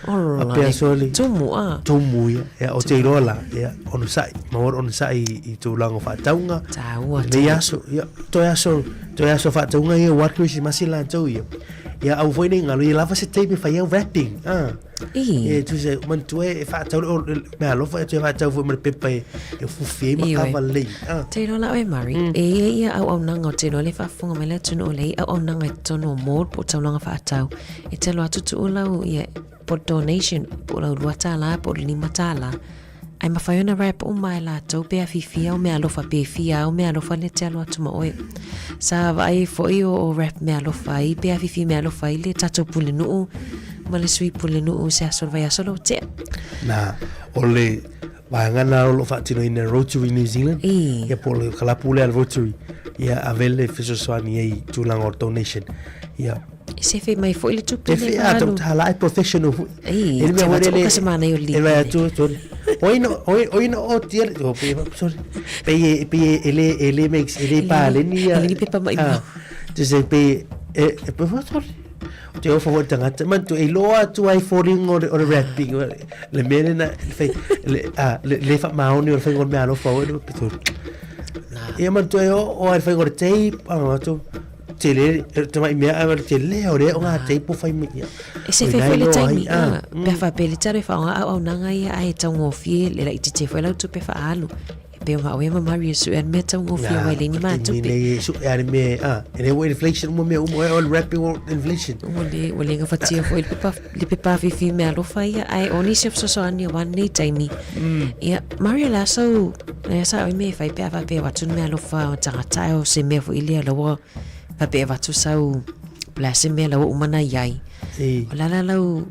Speaker 2: Ola,
Speaker 1: Apea sole.
Speaker 2: Tumu, a.
Speaker 1: Tumu, ia. Ia, o te iloa la, ia, onosai, maua le onosai i, i tulaga o faatauga.
Speaker 2: Tāua,
Speaker 1: Nei aso, ia, toe aso, toe aso faatauga ia, ua Kerisimasi latou ia. Ia, aua foi nei galo, ia lava se taimi e fai ai wrapping, a.
Speaker 2: I.
Speaker 1: E tusa, manatua e faatau le, o le meaalofa e toe faatau foi ma le pepa e, e fufi ai ma kava lelei.
Speaker 2: Ah. Te iloa la oe Murray, e ia ia auaunaga o te iloa le faafofoga mai le atunuu le i auaunaga i totonu o mall po o taulaga faatau. E te alo atu tuu lau ia po o le donation po o lau $2 po o le $5. Ae mafai ona wrap uma e latou pe afifi au meaalofa pe fia au meaalofa lea te alo atu ma oe. Sa vaai foi o, o wrap meaalofa ai pe afifi meaalofa ai le tatou pulenuu ma le sui pulenuu i se aso o le vaiaso lea ua tea.
Speaker 1: Na, o le vaega lena o lo o faatinoina e Rotary New Zealand,
Speaker 2: I.
Speaker 1: ia po o le kalapu lea a le Rotary, ia ave le fesoasoani ai i tulaga o le donation. Ia,
Speaker 2: E sefe mai foi le tupe
Speaker 1: E
Speaker 2: nei
Speaker 1: a
Speaker 2: faaalu.
Speaker 1: tau la e professional foi.
Speaker 2: Ei,
Speaker 1: E le mea
Speaker 2: te
Speaker 1: foi
Speaker 2: watu
Speaker 1: lele-
Speaker 2: o ka se mana i o
Speaker 1: E
Speaker 2: lipi
Speaker 1: vai
Speaker 2: nei.
Speaker 1: atu, sorry. Oi no, oi, oi no o tia, o pe, sorry. Pe e, pe e, e le, e le makes, e le paleni ia.
Speaker 2: E le ni pepa mai
Speaker 1: Ah, Tu se pe, e, e, pe, sorry. O te ofa foi tangata, man tu e loa atu ai foringa o le, o le wrapping, o le, le mea lena, le fai, le, ah, le, le wha maoni o le whainga o le mea alofa o, le, pe, sorry. Ia man tu e o, o ai le whainga o le tape, ah, atu, Tele, tamai mea ai le tele o le o ngā teipo whai mai ia.
Speaker 2: E se whai whai le taimi, ah. Pea wha pele taro e whaonga au au nanga ia ai e taungofie le lai tite whai lau tupe wha alu. E peo ma oe ma mari e su e mea taungofie wai le ni mā tupe.
Speaker 1: Nei su e ane me, ah, e ne inflation mo mea umo e o wrapping o inflation.
Speaker 2: Ua le, ua le ngafatia foi le pepa, le pepa whiwhi mea alofa ia, ai o nisi o fesoasoani o nei taimi. Ia, Maria la sau, lea sa oi me whai pea whapea watu mea alofa o tangata e o se mea foi lea laua whapea watu sau, pla se mea laua umana iai.
Speaker 1: E.
Speaker 2: O la la lau,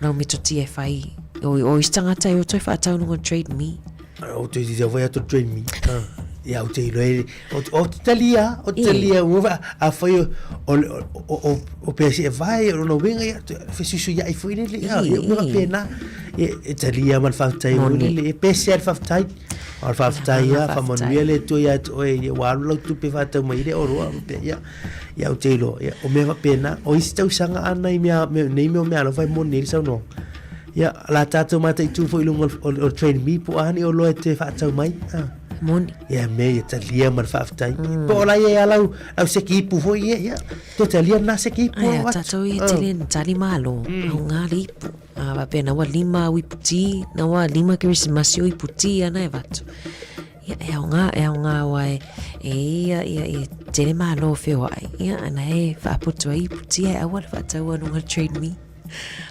Speaker 2: lau metoti e whai, o, o isi tangata e o toi whaatau nunga trade me.
Speaker 1: O te te whai atu trade me. Ah. Ia, o te iloa e, o, o te talia, o te talia, o wa, a whai o, o, o, o, o pea si e vai, o no winga ia, te fesusu ia i fui lele, ia, ia, mea pēnā, e, e talia ma le faafetai foi lele, e pese a le faafetai, o le faafetai ia, faamanuia le Atua ia te oe, ia, ua alu lau tupe faatau mai i le oloa, ma pea, ia, ia, ou te iloa, ia, o mea faapena, o isi tausaga ana i mea, me, nei mea o meaalofa e moni ai le saunoaga. Ia, la tātou mataitu foi i luga o, o, o le Train Me po o a ni oloa e te faatau mai, ah.
Speaker 2: Moni.
Speaker 1: Ia mea ia talia ma le faafetai. Po o la ia lau lau seki ipu foi ia ia. To talia na seki ipu.
Speaker 2: Ai a tatou ia tele na tali malo. Au ngā le ipu. A wapea na wa lima au ipu ti, na wa lima kerisimasi o ipu ti ana e vatu. Ia e au ngā, e au ngā wa e, e ia, ia, e tele malo wheoai. Ia, ana e whaaputu ai ipu ti e aua le whaataua nunga trade me.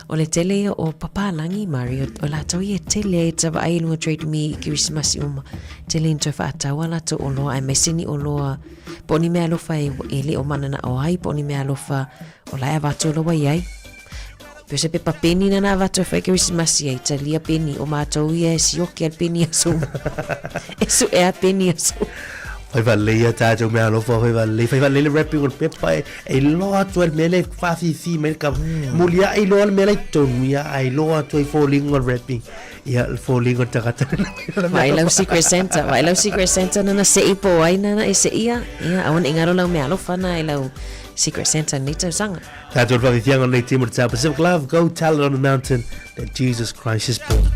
Speaker 2: O le tele ia o Papālagi, Mari, o, o latou ia tele e ta vaai i luga Trade Me i Kerisimasi uma. Tele ina toe whaataua latou oloa aemaise ni oloa po o ni mea alofa e, e le o mananao ai, po o ni mea alofa o la e avatu oloa i ai. Pe o se pepa peni nana avatu e whai Kerisimasi ai, talia peni, o mātou ia e sioki al peni aso. E su ea peni aso.
Speaker 1: Fai whalei ia tātou mea alofa, fai whalei, fai whalei le wrapping o le pepa e, e loa atu ai le mea lea e whawhiwhi mai ka muli ai loa le mea lea i tonu ia, ai loa atu ai fōlinga o le wrapping, ia le fōlinga o le takata.
Speaker 2: Vai lau Secret Santa, vai lau Secret Santa nana se'i po ai nana e se'i ia, ia aua ne i ngaro lau mea alofa na e lau Secret Santa nei tausaga.
Speaker 1: Tātou le whawhiwhianga o nei team o te South Pacific Love, go tell it on the mountain that Jesus Christ is born.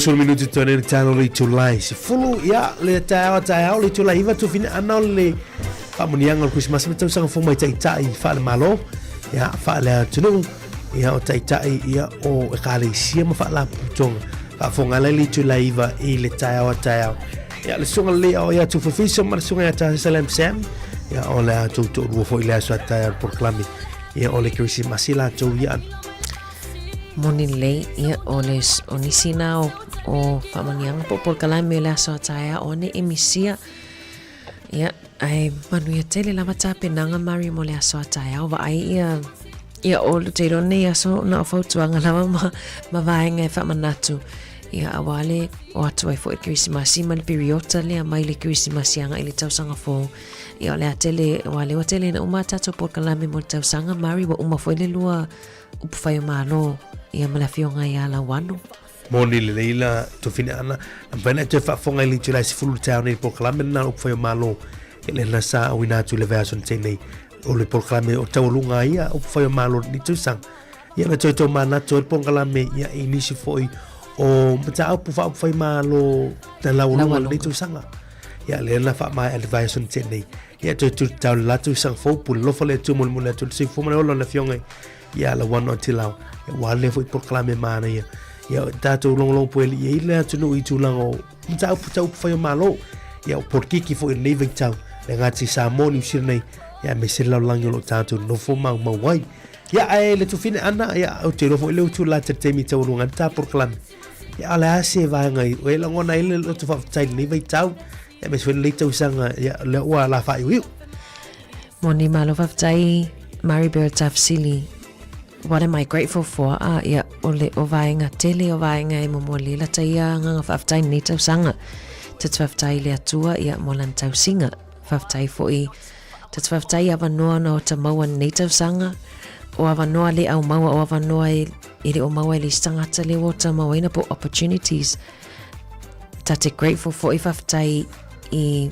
Speaker 1: 20 minuti tone le tano le July. Se fulu ia le taeao taeao le July iva tufina ana o le faamuniaga o le Christmas ma tausaga fou mai taitai faale-Malo ia faale-atunuu ia o taitai ia o ekalesia ma faalapotopotoga faafofoga ai le July iva i le taeao a taeao. Ia le susuga lelei o ia Tufafiso ma le susuga ia Tasi Salam Sam ia o le a tou toalua foi le aso a taeao le polokalame ia o le Kerisimasi latou ia ana.
Speaker 2: Moni lelei, ia, o le, o nisi na o, o faamanuiaga po o polokalame o le aso a taeao o ane e misia. Ia, ae manuia tele lava tapenaga Mari mo le aso a taeao vaai ia ia o te iloa nei aso na o fautuaga lava ma, ma vaega e faamanatu. Ia, aua le o atu ai foi le Kerisimasi ma le piriota lea mai le Kerisimasi agai i le tausaga fou. Ia, o le a tele, aua lea ua tele ina uma a tatou polokalame mo le tausaga, Mari, ua uma foi le lua upufai o Malo, ia ma le afioga ia Lauano.
Speaker 1: Moni lelei la tofina ana, na mafai ona e toe faafofoga i le itula e 10 i le taeao nei i le polokalame lena o le upufai o Malo, ia lea na sa auina atu i le vaiaso na tea nei, o le polokalame o taualuga ai ia upufai o Malo i lenei tausaga. Ia na toe tomanatu ai le polokalame ia i nisi foi o mataupu faaupufai Malo na laualuga i lenei tausaga. Ia lea na faamaea i le vaiaso na tea nei. Ia toe tutatau le la tausaga fou, pule alofa le Atua molimoli atu le soifua ma le ola o le Afioga ia Lauano Antelao. Ia ua lea foi polokalame manaia. Ia tatou logologo pueli i ai le atunuu i tulaga o mataupu tau upufai o Malo. Ia o polokiki foi i lenei vaitau, le gata i Samoa, Niu Sila nei, ia aemaise le lalolagi o lo o tatou nofo maumau ai. Ia ae le tufine ana, ia ou te iloa foi lea ua tulai atu i le taimi taualuga ai le ta polokalame. Ia a o le a se vaega i e lagona ai le loto faafetai i lenei vaitau, ia aemaise foi lenei tausaga, ia lea ua la faaiuiu.
Speaker 2: Moni, malo faafetai Maribel Tafsili. What am I grateful for? Ah, ia, o le o vaega tele o vaega e momoli lata ia agaga faafetai i lenei tausaga. Ta te faafetai i le Atua ia mo lana tausiga. Faafetai foi Ta te faafetai i avanoa na ota maua i lenei tausaga, o avanoa le au maua, o avanoa e, e le o maua e le isi tagata le ua ota mauaina po opportunities. Ta te grateful foi faafetai i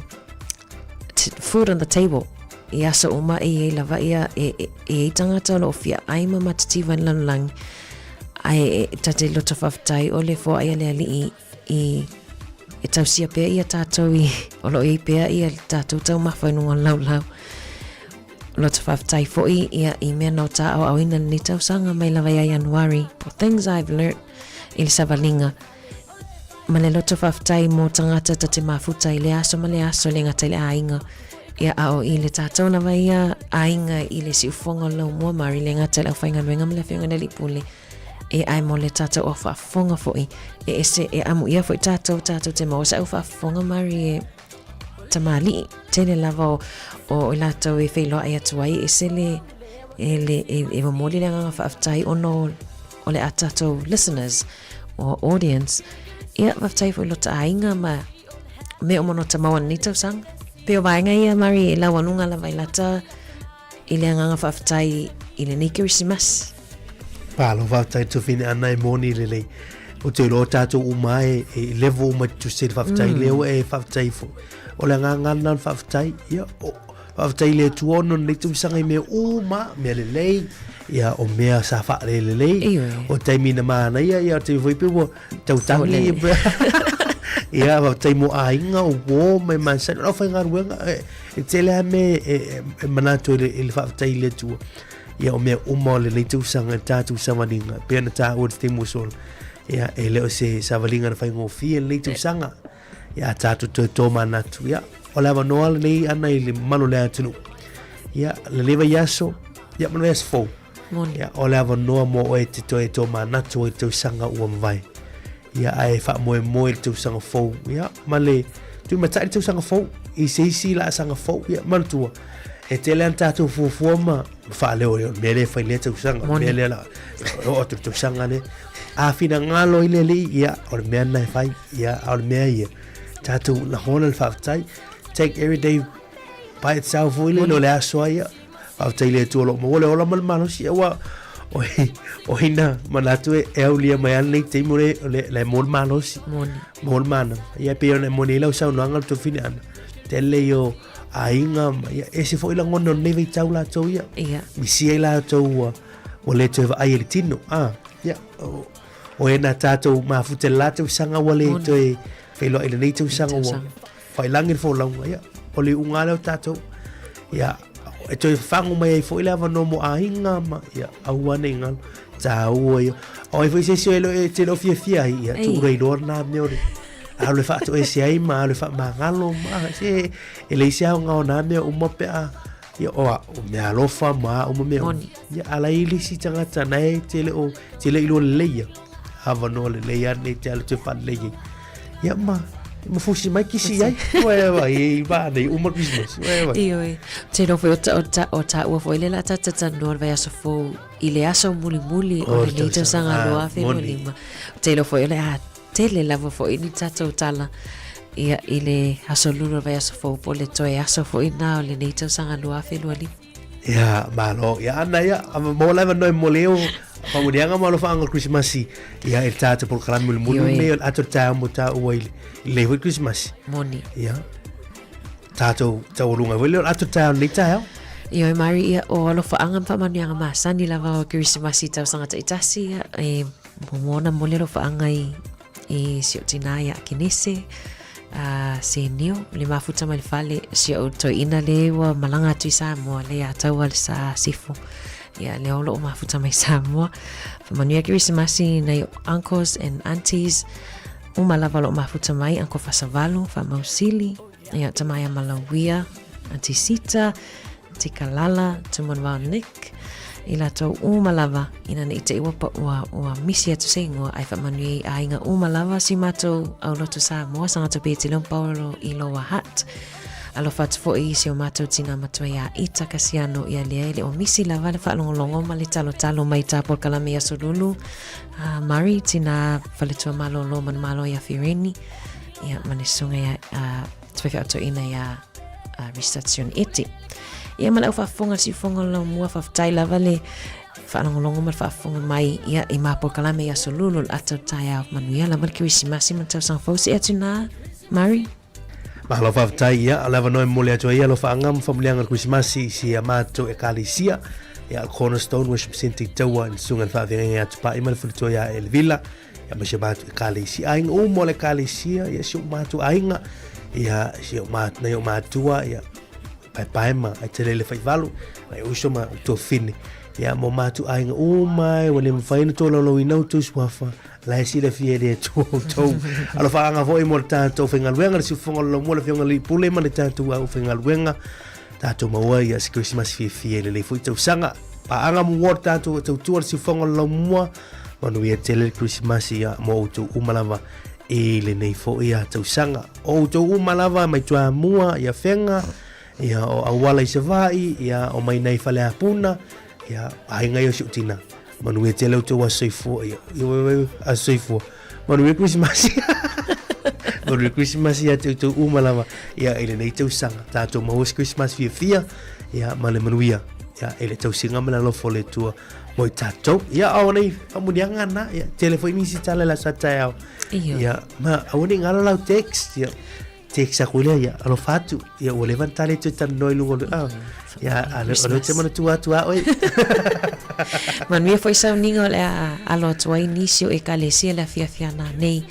Speaker 2: food on the table. I aso uma e iai lava ia e, e, e iai tagata o lo o fia ai ma matitiva i le lalolagi. Ae e, ta te loto faafetai o le foai a le Alii i e tausia pea ia tātou i o lo o iai pea ia tātou taumafa i luga o le laulau. Loto faafetai foi ia i mea na o tā aoaoina lenei tausaga mai lava ia Ianuari po things I've learnt i le savaliga. Ma le loto faafetai mō tangata ta te mafuta i le aso ma le aso le gata i le aiga. Ia a o i le tātou lava ia aiga i le siufofoga o le laumua Mari le gata i le aufaigaluega ma le afioga i le Alii Pule. E ai mo le tātou au faafofoga foi. E ese, e amuia foi tātou, tātou te maua se au faafofoga Mari e tamalii. Tele lava o, o, o latou e feiloai atu ai, ese le, e, le, e, e momoli le agaga faafetai ona o, o le a tātou listeners o audience. Ia, faafetai foi lo ta aiga ma mea uma no ta maua lenei tausaga. Pe o vaega ia, Mari, e laualuga lava i lata i le agaga faafetai i lenei Kerisimasi.
Speaker 1: Malo faafetai Tofine ana e moni lelei. O te iloa tātou uma e, e level uma te tusi le faafetai mm. leo e faafetai fo. O le agaga lena o le faafetai, ia, o, faafetai le Atua ona o lenei tausaga i mea uma, mea lelei, ia, o mea sa faalelelei, o taimi na manaia, ia, o taimi foi pe ua tautangi, ia, faafetai mo aiga, o uō, ma e masani, o lau faigaluega, e, e tele lava mea e, e, e manatu i le, i le faafetai i le Atua. Ia, o mea uma o lenei tausaga, i le tatou savaliga, e pei ona taua i le taimi ua sola, ia, e le o se savaliga na faigofie lenei tausaga. Ia, a tatou toe tōmanatu, ia, o le avanoa lenei ana i le mamalu o le atunuu. Ia, lenei vaiaso, ia, ma le vaiaso fou.
Speaker 2: Moni.
Speaker 1: Ia, o le avanoa mo oe te toe tōmanatu ai i le tausaga ua mavae. Ia, ae faamoemoe i le tausaga fou, ia, ma le tulimatai le tausaga fou i se isi laasaga fou, ia, manatua, e tele lava tatou fuafua ma faaleo o le mea lea e fai i lea tausaga, o le mea lea la, oo atu i le tausaga lea. A finagalo ai le Alii, ia, o le mea lena e fai, ia, a o le mea ia, tatou lagona le faafetai, take every day by itself foi lele, o le aso lava ia, faafetai i le Atua o lo o maua le ola ma le malosi, aua o, o ina manatu e, e aulia mai lava lenei taimi o le, o le, le maua le malosi,
Speaker 2: Moni.
Speaker 1: maua le manava. Ia, e pei ona e moni ai lau saunoaga le tofine ana, tele ia o aiga ma, ia, ese foi lagona o lenei vaitau latou ia.
Speaker 2: Ia.
Speaker 1: Misi ai latou ua, ua le toe vaai i le tino. Ah, ia, o, o e nā tātou mafuta i le la tausaga ua le toe feiloai i lenei tausaga ua whailangi le folauga, ia, o le iuga lea o tātou. Ia, e toe whango mai ai foi le avanoa mo aiga ma, ia, aua nei ngalo, tāua ia. O ai foi se isi o e lo e te lo fiafia ai, ia, tuura i loa nā mea o le, a o le whaatoese ai ma, a o le whaamangalo ma, se, e leai se aoga o nā mea uma pe a, ia, o, a, o mea alofa ma a uma mea uma. Ia, ala i le isi tagata na e te le o, te le iloa lelei ia. Avanoa lelei a nei te ala te whalelei ai. Ia, ma, ma fusi mai kisi ai. Ua e vai, e va nei, uma Christmas. Ua e vai.
Speaker 2: Ioe. Te iloa foi o ta, o ta, o taua foi le la ta talanoa le vaiaso fou i le aso mulimuli o lenei tausaga 2025. Te iloa foi o le a. tele lava foi ni tatou tala ia i le aso lulu o le vaiaso fou po o le toe aso foi na o lenei tausaga 2025.
Speaker 1: Ia, malo. Ia, ana ia, maua lava noi mo leo, whamunianga ma alofa anga Christmasi. Ia, e tātou polokalame muli muli me o ato tā mo tā ua i le hoi Christmasi.
Speaker 2: Moni.
Speaker 1: Ia. Tātou taualunga foi leo ato tā nei tā heo.
Speaker 2: Ioe Mari, ia o alofaanga ma faamanuiaga masani lava o Kerisimasi i tausaga taitasi, ia, e muamua ona momoli alofaanga i, i si ou tinā ia Akenese, a Senio, le mafuta mai le fale, si ou toeaina le ua malaga atu i Samoa, le ia taua le sa Sifo, ia lea o loo mafuta mai Samoa. Faamanuia Kerisimasi i nai uncles and aunties, uma lava o loo mafuta mai, Uncle Fasavalu, Faamausili, Ia, Tamaia Malauia, Aunty Sita, Aunty Kalala, Tumanavao Nick, i latou uma lava, ina ne i te i ua, ua, ua misi atu se ingoa, ai whaamanuia i aiga uma lava si matou aulotu Samoa, Sagato Petele o Paolo i Lower Hutt. Alofa atu foi i si o matou tina matua ia Ita Kasiano ia lea e le o misi lava le faalogologo ma le talotalo mai tā polokalame i Aso Lulu. Uh, Murray, tina faletua malōlō manumalo ia Whirini. Ia, ma le susuga ia uh, te whai whaatoina ia uh, Resuscitation Eti. Ia, ma le au faafofoga le siufoga o le laumua, faafetai lava le faalogologo ma le faafofoga mai ia i mā polokalame i aso lulu le ata o taeao manuia lava le Kerisimasi ma le tausaga fou see atu nā Murray.
Speaker 1: Mahalo faafetai ia le avanoa e momoli atu ai alofaaga ma faamanuiaga o le Kerisimasi i si a matou Ekalesia ia Cornerstone Worship Centre i Taua i le Susuga i le Faafeagaiga ia Tupai ma le Faletua ia Elvila. Ia ma si o matou ekalesia aiga uma o le ekalesia, ia si o matou aiga, ia si o matou, nai o matua, ia paepae ma ai tele le faivalu, nai uso ma tuafine. Ia mo matou aiga uma e ua le mafai ona tolaulauina outou suafa, la e silafia e le Atua outou. Alofaaga foi mo le tatou faigaluega, le siufofoga o le laumua, le Afioga i le Alii Pule ma le tatou aufaigaluega. Tatou maua ia se Kerisimasi fiafia i lenei foi tausaga. Paaga mua o le tatou tautua le siufofoga o le laumua, Manuia tele le Kerisimasi ia mo outou uma lava i lenei foi a tausaga. O outou uma lava mai Toamua ia Fega, ia o Auala i Savaii, ia o mai nei Faleapuna, ia aiga ia o si ou tina. Manuia tele outou aso soifua ia. Ia wai wai aso soifua. Manuia Kerisimasi. Manuia Kerisimasi ia te outou uma lava ia i lenei tausaga. Tatou maua se Kerisimasi fiafia ia ma le manuia ia i le tausiga ma le alofa o le Atua. Mo i tatou. Ia, aua nei famuniaga na. Ia, tele foi nisi tala la sa taeao.
Speaker 2: Iyo.
Speaker 1: Ia, ma aua nei ngalo lau text. Ia, text aku lea, ia, alofa atu. Ia, ua leva na tale tu talanoa i luga o le, ah, ia, ale, o lea te manatua atu a oe.
Speaker 2: Manuia foi sauniga o le a alo atu ai nisi o Ekalesia le afiafi ana nei.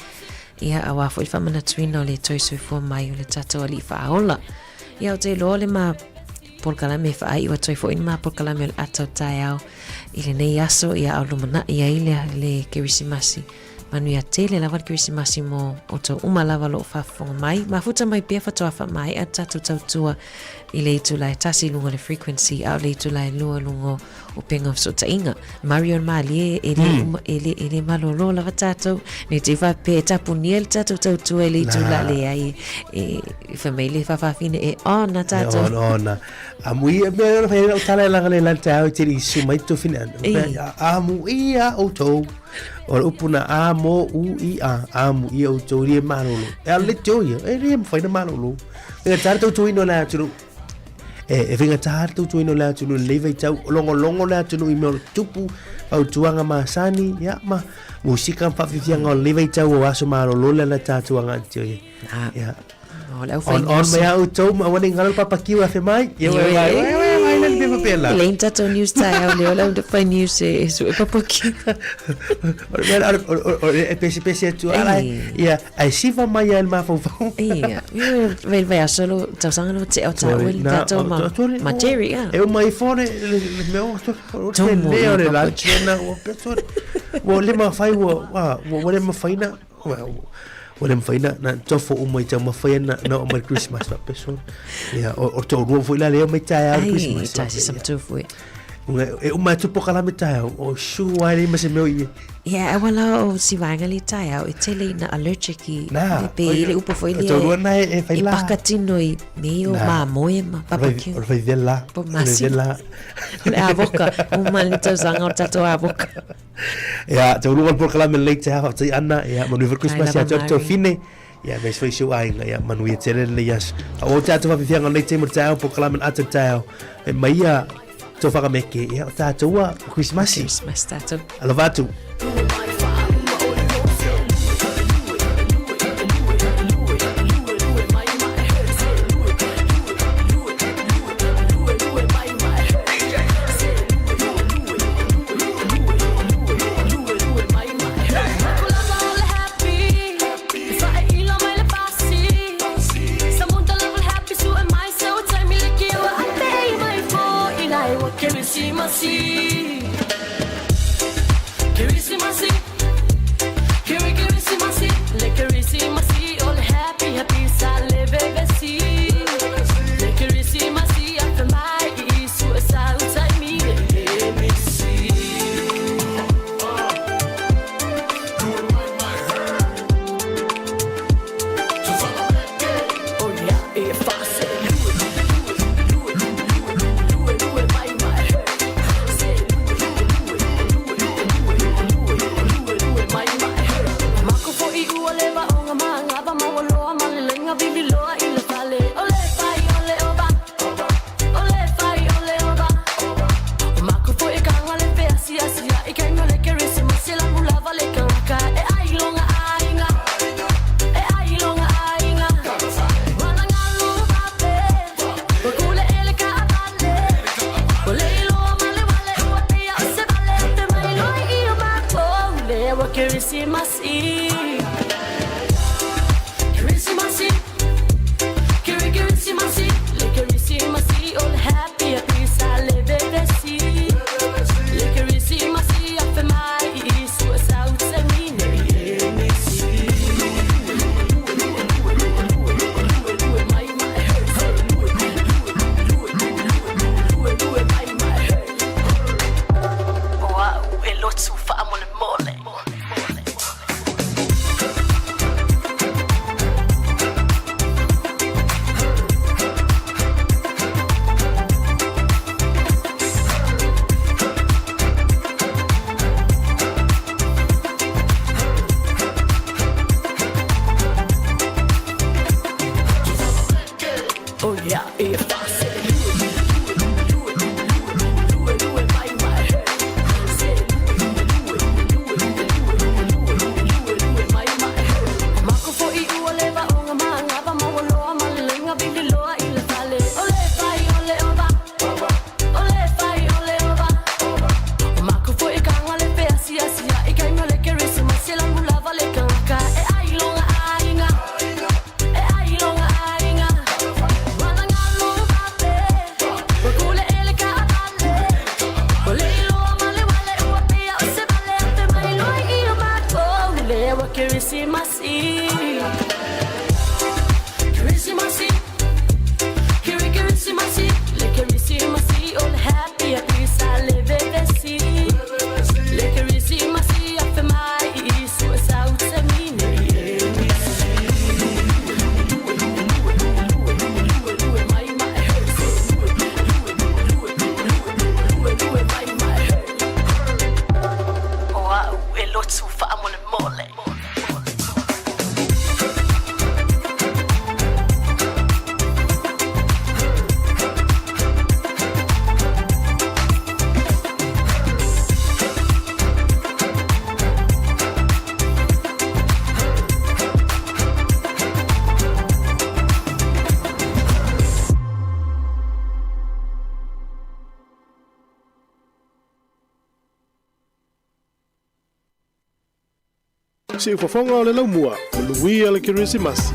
Speaker 2: Ia, auā foi le faamanatuina o le toe soifua mai o le tatou Alii Faaola. Ia, ou te iloa o le ma polokalame e faaiu atu ai foi le ma polokalame o le ata o taeao i lenei aso ia a o lumanai ai le, le Kerisimasi. Manuia tele lava le Kerisimasi mo outou uma lava o lo o faafofoga mai. Mafuta mai pea faatoa faamaea le tatou tautua i le itula e tasi i luga o le frequency a o le itula e lua i luga o upega o fesootaiga. Marion Malie, e le, uma, e le, e le malolo lava tatou. Ne te faapea e tapunia le tatou tautua i le itula leai e, e fai mai le faafafine e ona tatou.
Speaker 1: E ona, ona. Amu ia, mea ona whai lau tala e langa le lan te au i te isu mai tō whine. Amu ia outou. O le upu na a mo u i a, amu ia outou rie malolo. E ale te o ia, e rie mwhai na malolo. E tara tau tuino le atunu. E, e faigata le tautuaina o le atunuu i lenei vaitau, o logologo le atunuu i mea o le tupu, fautuaga masani, ia, ma musika ma faafiafiaga o lenei vaitau o aso malolo lea na tatou agai atu ai. Ia.
Speaker 2: O le au
Speaker 1: On, on mai a outou ma aua ne i galo le papakiu afe mai. Ia, ue, ue, ue, ue, ue, le mea faapena.
Speaker 2: Leai ni tatou news taeao lea o le au fai news e sue papakiu.
Speaker 1: O le mea, o, o, o, e pesepese atu ala, ia, ae siva mai ai le mafaufau.
Speaker 2: Ia, vai vai aso lo tausaga lo te o tāua le tātou ma, ma Jerry, ia.
Speaker 1: E uma ifo le, le, le mea o, o te lea o le lunch na, ua peso, ua le mafai, ua, ua, ua le mafai na, ua le mafai na, na tofo uma i taumafai na, na o mai Christmas, fa peso. Ia, o, o toʻalua foi la lea o mai taeao le Christmas.
Speaker 2: Ai, tasi sa matu foi.
Speaker 1: E uma atu pokalame taeao, o sure ai le ma se mea o i.
Speaker 2: Ia, aua la o si vaega le taeao e tele ina allergic i
Speaker 1: Na,
Speaker 2: e pe i le upu foi
Speaker 1: o
Speaker 2: lea
Speaker 1: taurua na e fai
Speaker 2: e
Speaker 1: la.
Speaker 2: paka tino i me o
Speaker 1: Na.
Speaker 2: māmoe ma
Speaker 1: O le
Speaker 2: barbecue.
Speaker 1: o le fai vela.
Speaker 2: Po
Speaker 1: O le
Speaker 2: masina.
Speaker 1: vela.
Speaker 2: O le avoka, uma le tausaga o tatou avoka.
Speaker 1: Ia, taurua le polokalame lelei taeao faafetai Ana, ia manuia foi le Christmas
Speaker 2: Ai
Speaker 1: ia te
Speaker 2: lava
Speaker 1: oe
Speaker 2: Mary.
Speaker 1: Tofine. Ia, aemaise foi si ou aiga, ia manuia tele lenei aso. A o tatou faafiafiaga o lenei taimi o le taeao, polokalame le ata o le taeao. E mai ia tou whakameke, ia o tātou a o Christmas.
Speaker 2: Christmas tātou.
Speaker 1: Alofa atu.
Speaker 6: Siufofoga o le Laumua, manuia le Kerisimasi.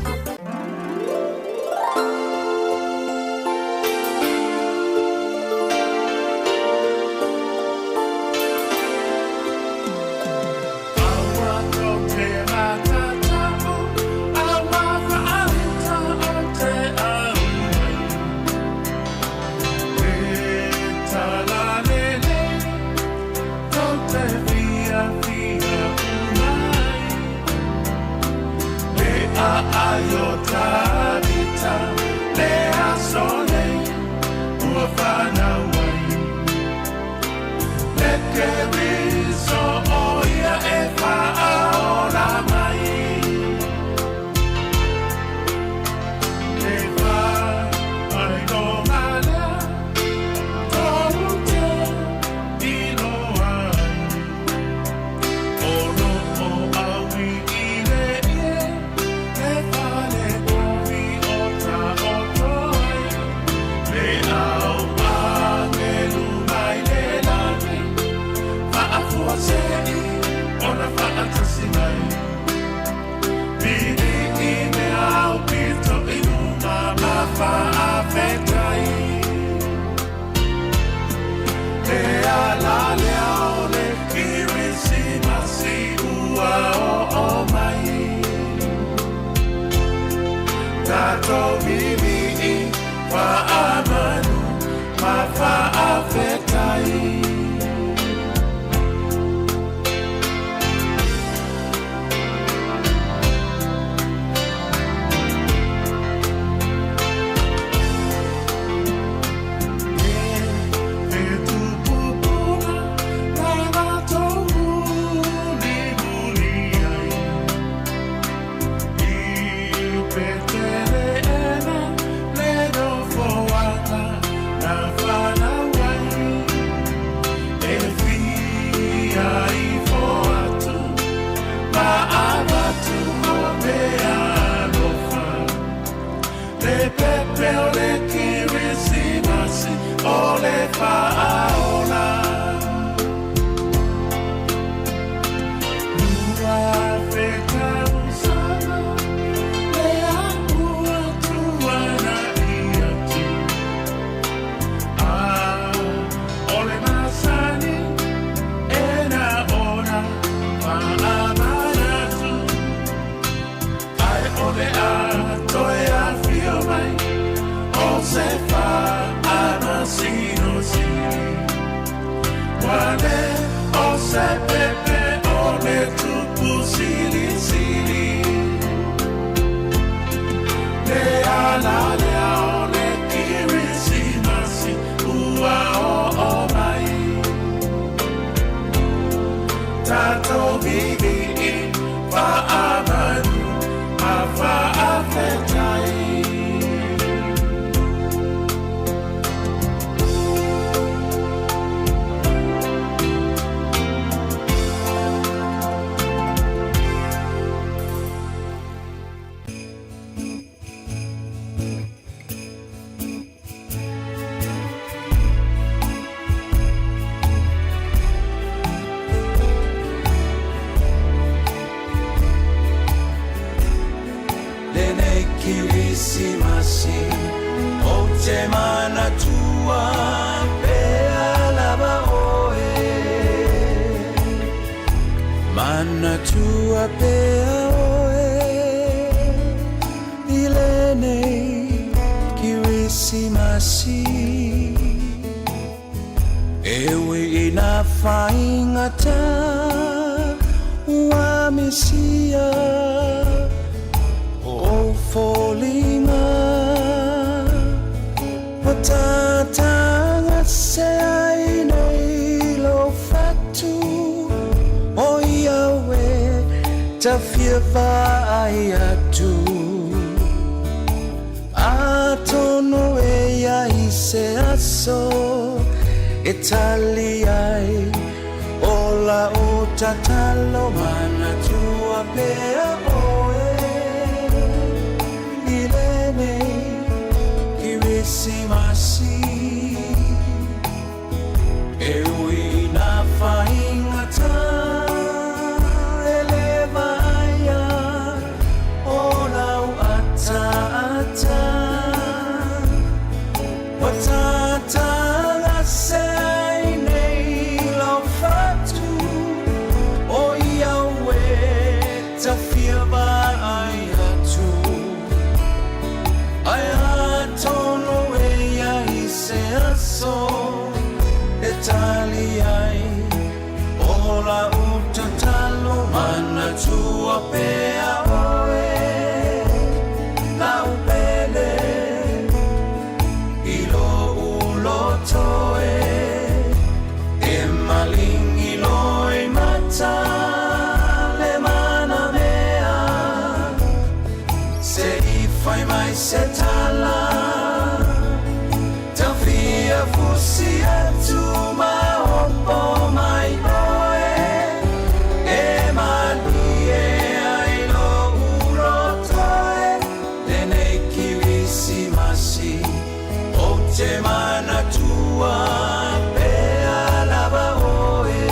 Speaker 11: faaola. 2000 tausaga lea ua tuanai atu. A o le masani e na ona faamanatu. Ae o le a toe afio mai o se faamasino sili. Ua le o se pepe o le tupu silisili. Le ala lea o le Kirisimasi ua oo mai. Tatou vivii faamanu ma faafetai. Lenei Kirisimasi ou te manatua pea lava oe. Manatua pea oe i lenei Kirisimasi. E ui ina faigata ua misia o foliga ua tatagase ai nei lou fatu o ia e tafia vaai atu. Atonu e i ai se aso e tali ai o lau tatalo manatua pea oe i lenei Kirisimasi. E ui ina faigata e le vaaia o lau ataata ua tatagase ai nei lau fatu o ia e tafia vaai atu. Ae atonu e i ai se aso e tali ai o lau tatalo manatua pea oe lau pele i lou loto e e maligi loimata le manamea se i fai mai se tala taufia fusi atu ma opo mai oe e malie ai lou loto e lenei Kirisimasi ou te manatua pea lava oe.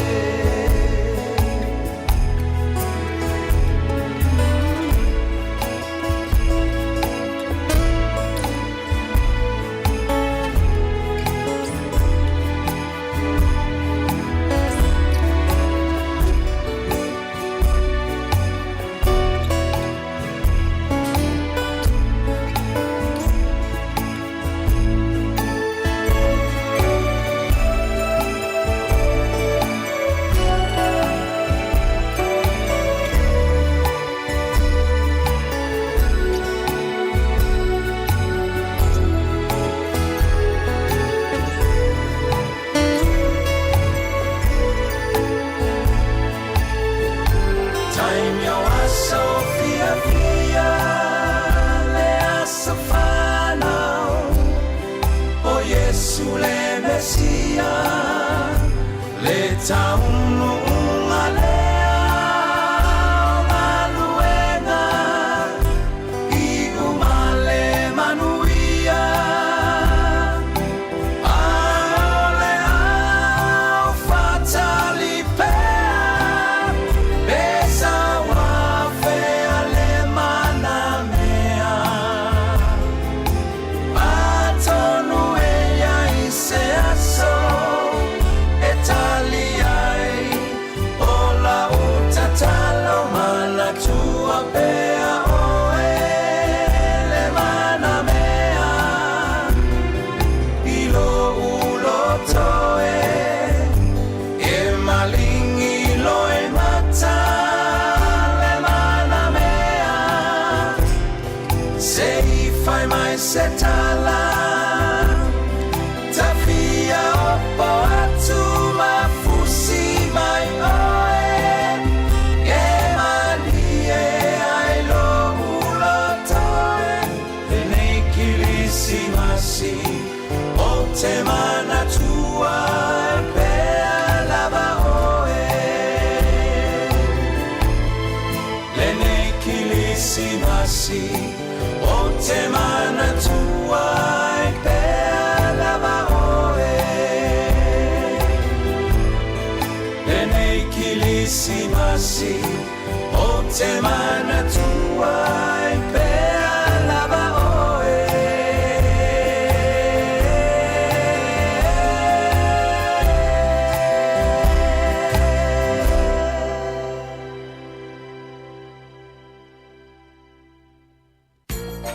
Speaker 11: Taimi o aso fiafia le aso fanau o Iesu le Mesia le taunuuga lea o galuega iu ma le manuia. A o mai se tala Tafia opo atu ma fusi mai oe E malie ai lo ulotoe Lenei Kilisimasi o te manatua e pea lava oe Lenei Kilisimasi o te manatua e pea lava oe Lenei Kilisimasi o te manatua e pea lava oe.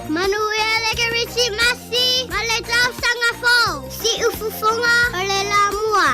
Speaker 8: Manuia le Kerisimasi ma le tausaga fou. Siufofoga o le Lamua.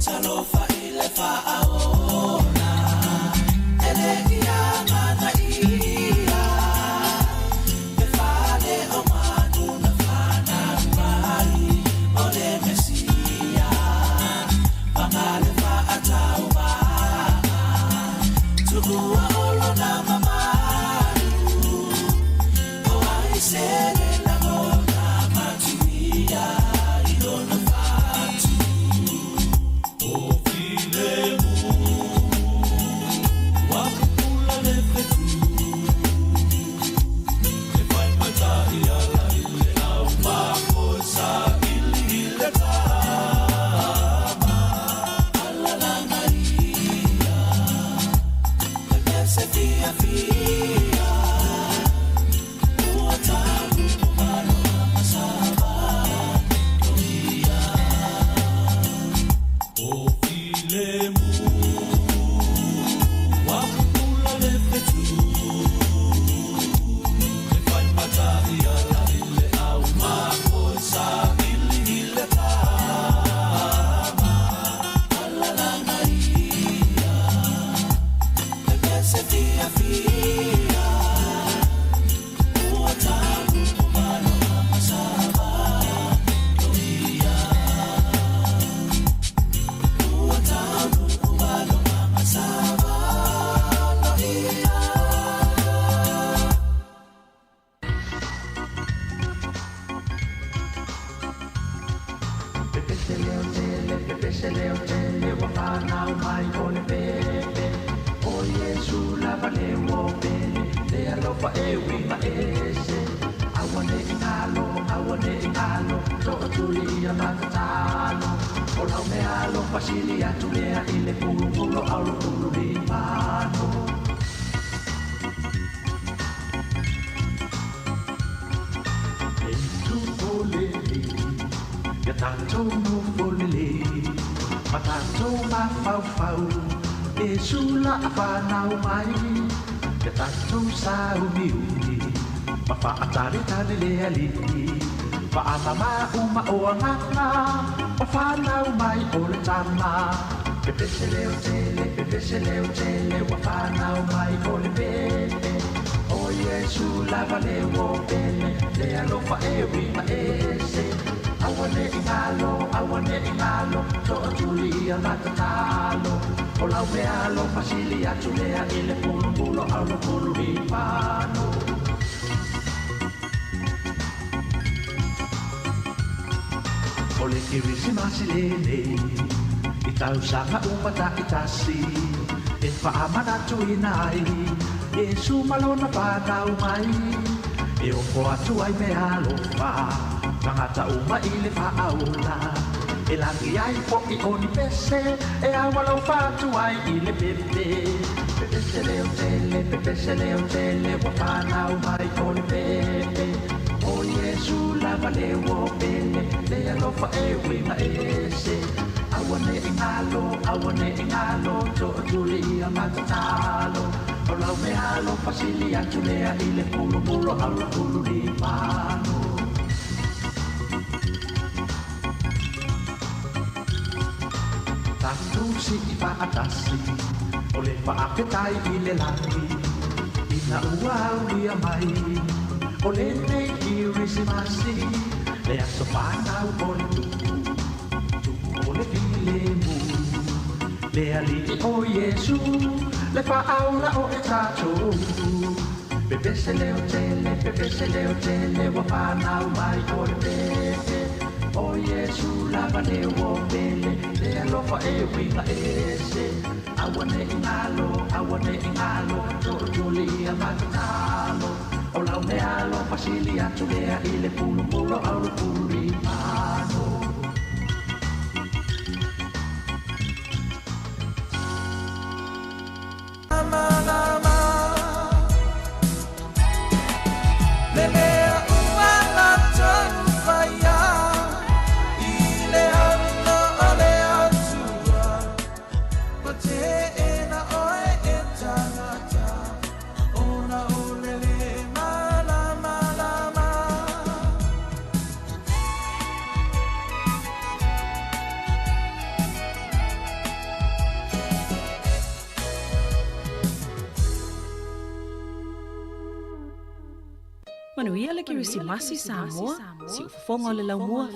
Speaker 11: Talofa i le faaola, e le ia mana ia.
Speaker 12: Manuia le Kerisimasi Samoa, siufofoga o le laumua.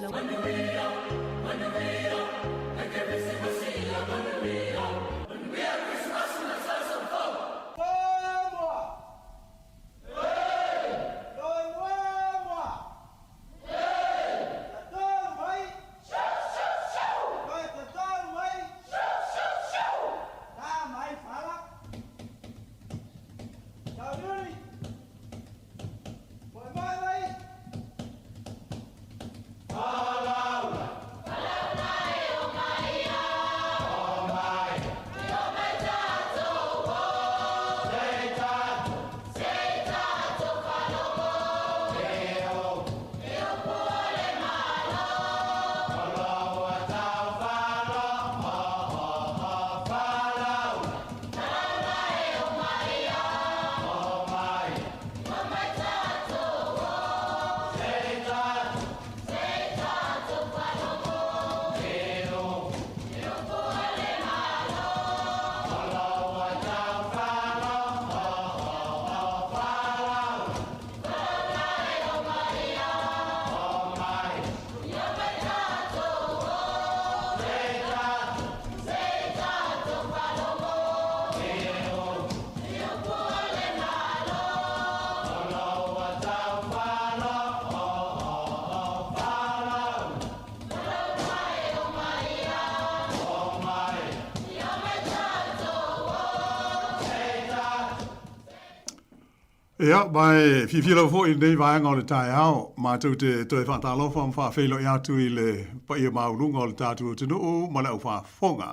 Speaker 13: Ia, ma e fiafia lava foi i lenei vaega o le taeao, matou te toe faatalofa ma faafeiloai atu i le paia maualuga o le tatou atunuu ma le aufaafofoga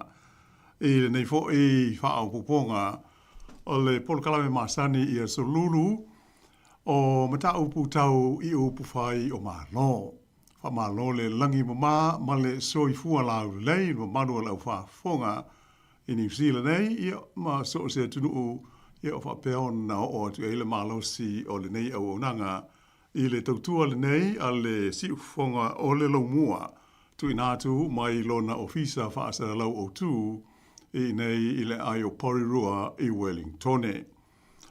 Speaker 13: i lenei foi faaopoopoga o le polokalame masani i aso lulu o mataupu tau i upufai o Malo. Faamalo le lagi mama ma le soifua laulelei i le mamalu o le aufaafofoga i Niu Sila nei, ia, ma so o se atunuu, ia, o faapea ona oo atu i ai le malosi o lenei auaunaga i le tautua lenei a le Siufofoga o le Laumua, tuuina atu mai lona Ofisa Faasalalau Autu i inei i le aai o Porirua i Wellingtone.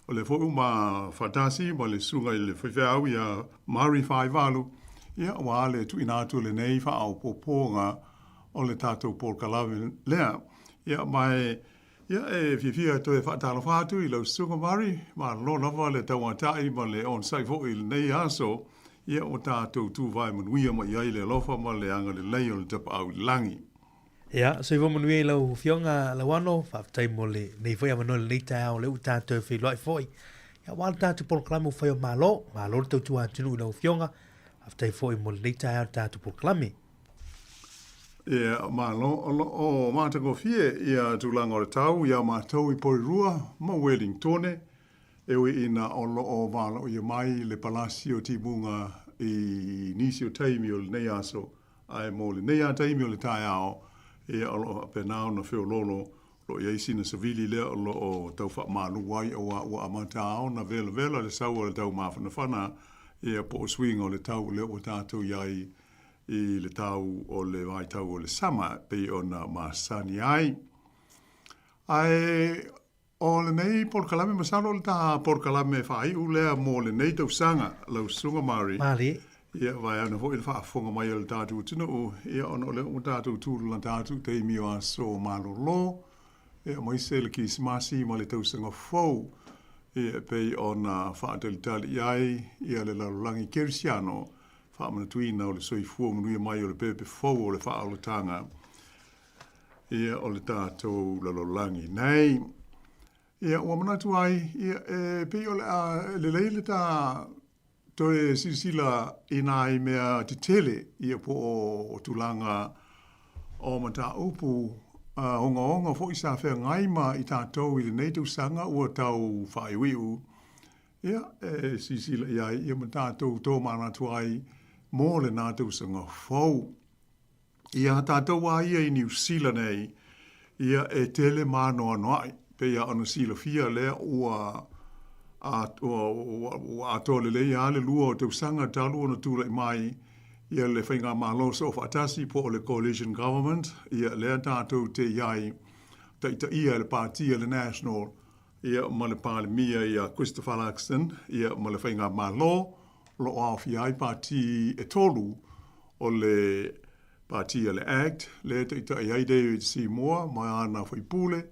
Speaker 13: O lea foi ua ma faatasi ma le susuga i le faifeau ia Mari Faivalu, ia, aua le tuuina atu o lenei faaopoopoga o le tatou polokalame lea. Ia, ma e, ia, e fiafia e toe faatalofa atu i lau susuga Mari, malo lava le tauatai ma le onosai foi i lenei aso, ia, ua tatou tuvae manuia mai ai le alofa ma le agalelei o le Tapaau i le Lagi.
Speaker 1: Ia, soifua manuia i lau Afioga Lauano, faafetai mo lenei foi avanoa i lenei taeao o lea ua tatou feiloai foi. Ia, aua le tatou polokalame ua fai o Malo, malo le tautua atunuu i lau Afioga, faafetai foi mo lenei taeao i le tatou polokalame.
Speaker 13: Ia, malo, o lo o matagofie ia tulaga o le tau iā matou i Porirua ma Welingtone, e ui ina o lo o valoia mai le palasi o timuga i nisi o taimi o lenei aso, Ae mo lenei lava taimi o le taeao, ia o lo o faapena ona feoloolo, o lo o i ai sina savili lea o lo o tau faamalu ai aua ua amata lava ona velavela le sau a le taumafanafana, ia po o suiga o le tau lea ua tatou i ai i le tau o le vaitau o le sama e pei ona masani ai. Ae O lenei polokalame, masalo o le ta polokalame faaiu lea mo lenei tausaga, lau Susuga Mari.
Speaker 1: Malie.
Speaker 13: Ia, vaeane foi le faafofoga mai a le tatou atunuu, ia, ona o lea ua tatou tulalata atu i taimi o aso malolo, ia, aemaise le Kerisimasi ma le tausaga fou, ia, e pei ona faatalitali i ai, ia, le lalolagi kerisiano, faamanatuina o le soifua manuia mai o le pepe fou o le faaolataga. Ia, o le tatou lalolagi nei. Ia, ua manatu ai, ia, e pei o le a lelei le ta toe silasila i nai mea tetele, ia, po o tulaga o mataupu ogaoga foi sa feagai ma i tatou i lenei tausaga ua tau faaiuiu, ia, e silasila i ai, ia, ma tatou tomanatu ai mo lena tausaga fou. Iā tatou a ia i Niu Sila nei, ia e tele mānoanoaʻi, pei a ona silafia lea ua ua atoa lelei a le lua o tausaga talu ona tulai mai ia le Faigamalo Soofaatasi po o le Coalition Government, ia lea tatou te i ai taitaia e le Pāti a le National ia ma le Palemia ia Christopher Luxon ia ma le Faigamalo o lo o aofia ai pāti e tolu o le Pāti a le Act, lea e taitai ai David Seymour ma ana faipule,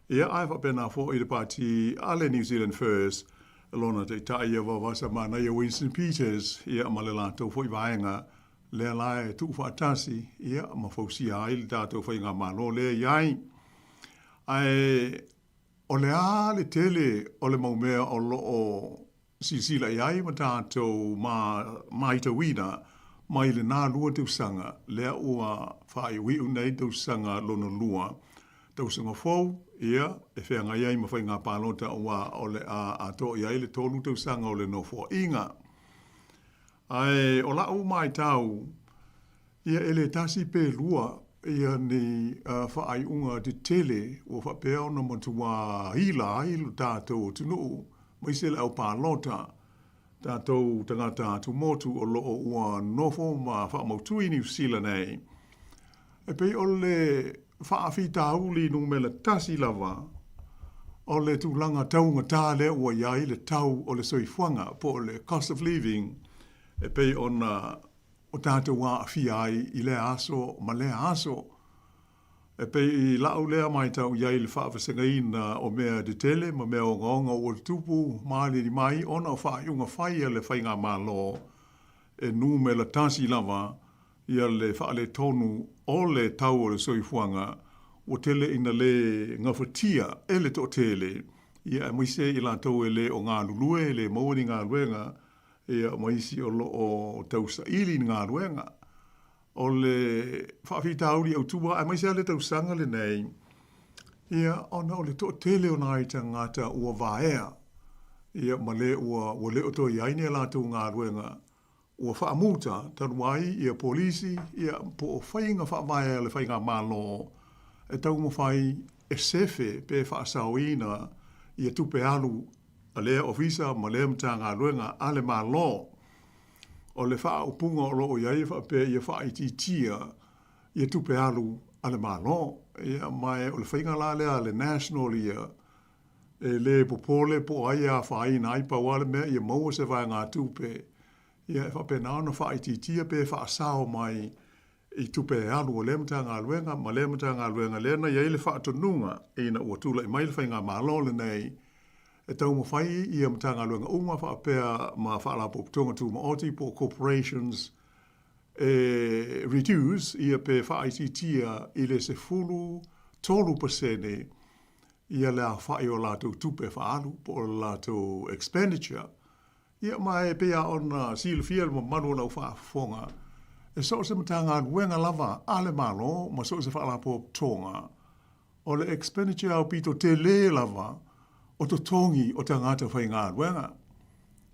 Speaker 13: ia ae faapena foi le Pāti a le New Zealand First, lona taitai ia Vavasa Manaia Winston Peters, ia ma le latou foi vaega lea la e tuufaatasi, ia ma fausia ai le tatou faigamalo lea e i ai. Ae o le a le tele o le mau mea o lo o silasila i ai ma tatou matauina mai lena lua tausaga lea ua faaiuiu nei tausaga lona lua, tausaga fou, ia, e feagai ai ma faiga palota aua o le a atoa i ai le tolu tausaga o le nofoaiga. Ae o la'u matau, ia e le tasi pe lua ia ni faaiuga tetele ua faapea ona matua ila ai lo tatou atunuu aemaise le au palota, tatou tagata atumotu o lo o ua nofo ma faamautu i Niu Sila nei. E pei o le faafitauli numera tasi lava o le tulaga taugata lea ua i ai le tau o le soifuaga po o le cost of living e pei ona o tatou aafia ai i lea aso ma lea aso. E pei i la'u lea matau i ai i le faavasegaina o mea tetele ma mea ogaoga ua tutupu malili mai ona o faaiuga fai a le Faigamalo e numera tasi lava ia le faaletonu o le tau o le soifuaga ua tele ina le gafatia e le toatele. Ia, aemaise i latou e le o galulue, e le maua ni galuega, ia, ma isi o lo o tausaili ni galuega. O le faafitauli autu lava, aemaise lava le tausaga lenei, ia, ona o le toatele o nai tagata ua vaea, ia, ma le ua, ua le o toe i ai ni a latou galuega, ua faamuta talu ai ia polisi, ia, po o faiga faavae a le Faigamalo e taumafai e sefe pe faasaoina ia tupe alu a lea Ofisa ma lea Matagaluega a le Malo. O le faaupuga o lo o i ai e faapea ia faaitiitia ia tupe alu a le Malo. Ia, ma o le faiga la lea a le National ia, e le popole po o ai e afaina ai, pau lava le mea ia maua se vaegatupe ia e faapena ona faaitiitia pe faasao mai i tupe alu a lea Matagaluega ma lea Matagaluega lea na i ai le faatonuga ina ua tulai mai le Faigamalo lenei e taumafai ia Matagaluega uma faapea ma Faalapotopotoga Tumaoti po o Corporations e reduce ia pe faaitiitia i le 13% ia le aofai o latou tupe faaalu po o le latou expenditure. Ia, ma e pei lava ona silafia e le mamalu o lau faafofoga, e so o se Matagaluega lava a le Malo ma so o se Faalapotopotoga, o le expenditure aupito tele lava o totogi o tagata faigaluega.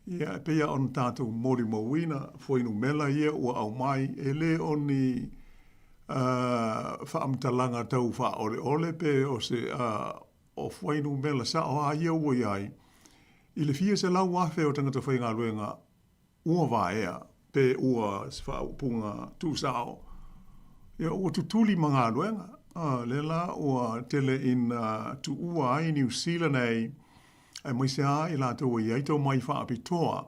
Speaker 13: Ia, e pei lava ona tatou molimauina fuainumera ia ua aumai, e le o ni faamatalaga tau faaoleole pe o se o fuainumera sao lava ia ua i ai, i le fia 100,000 o tagata faigaluega ua vaea pe ua se faaupuga tuusao, ia ua tutuli ma galuega. A, lea la ua tele ina tuua ai Niu Sila nei, aemaise lava i latou e i ai tomai faapitoa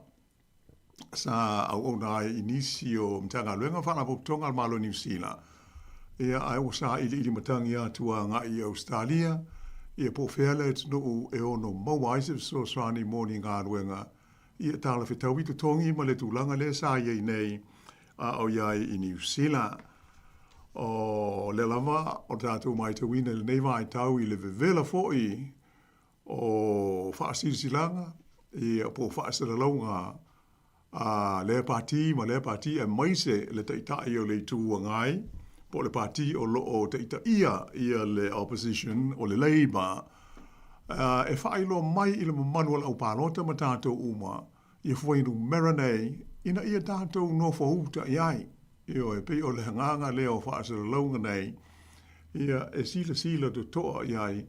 Speaker 13: sa auauna ai i nisi o Matagaluega ma Faalapotopotoga a le Malo o Niu Sila, ia, ae ua sailiili matagi atu agai i Ausetalia, ia po o fea le atunuu e ono maua ai se fesoasoani mo ni galuega, ia talafetaui totogi ma le tulaga lea sa i ai nei a o i ai i Niu Sila. O lea lava o tatou matauina i lenei vaitau i le vevela foi o faasilasilaga ia po o faasalalauga a lea pati ma lea pati aemaise le Taitai o le Itu Agai po o le pati o lo o taitaia ia le opposition o le Labour e faailoa mai i le mamalu o le aupalota ma tatou uma ia fuainumera nei ina ia tatou nofouta i ai. Ioe, e pei o le agaga lea o faasalalauga nei, ia, e silasila totoa i ai,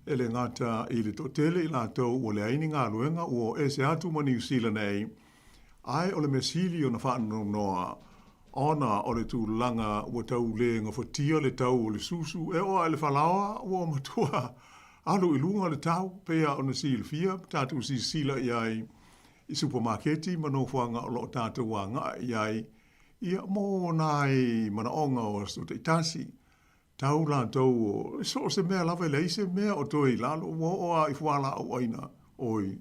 Speaker 13: e le gata i le toatele i latou ua leai ni galuega ua o ese atu ma Niu Sila nei, ae o le mea sili ona faanoanoa, ona o le tulaga ua tau le gafatia le tau o le susu, e oo lava i le falaoa ua matua alu i luga le tau, pei lava ona silafia, tatou silasila i ai i supamaketi ma nofoaga o lo o tatou agai i ai, Ia, mo nai manaoga o aso taitasi, tau latou o so o se mea lava e leai se mea o toe i lalo, ua oo lava i fualaau ʻaina, oi,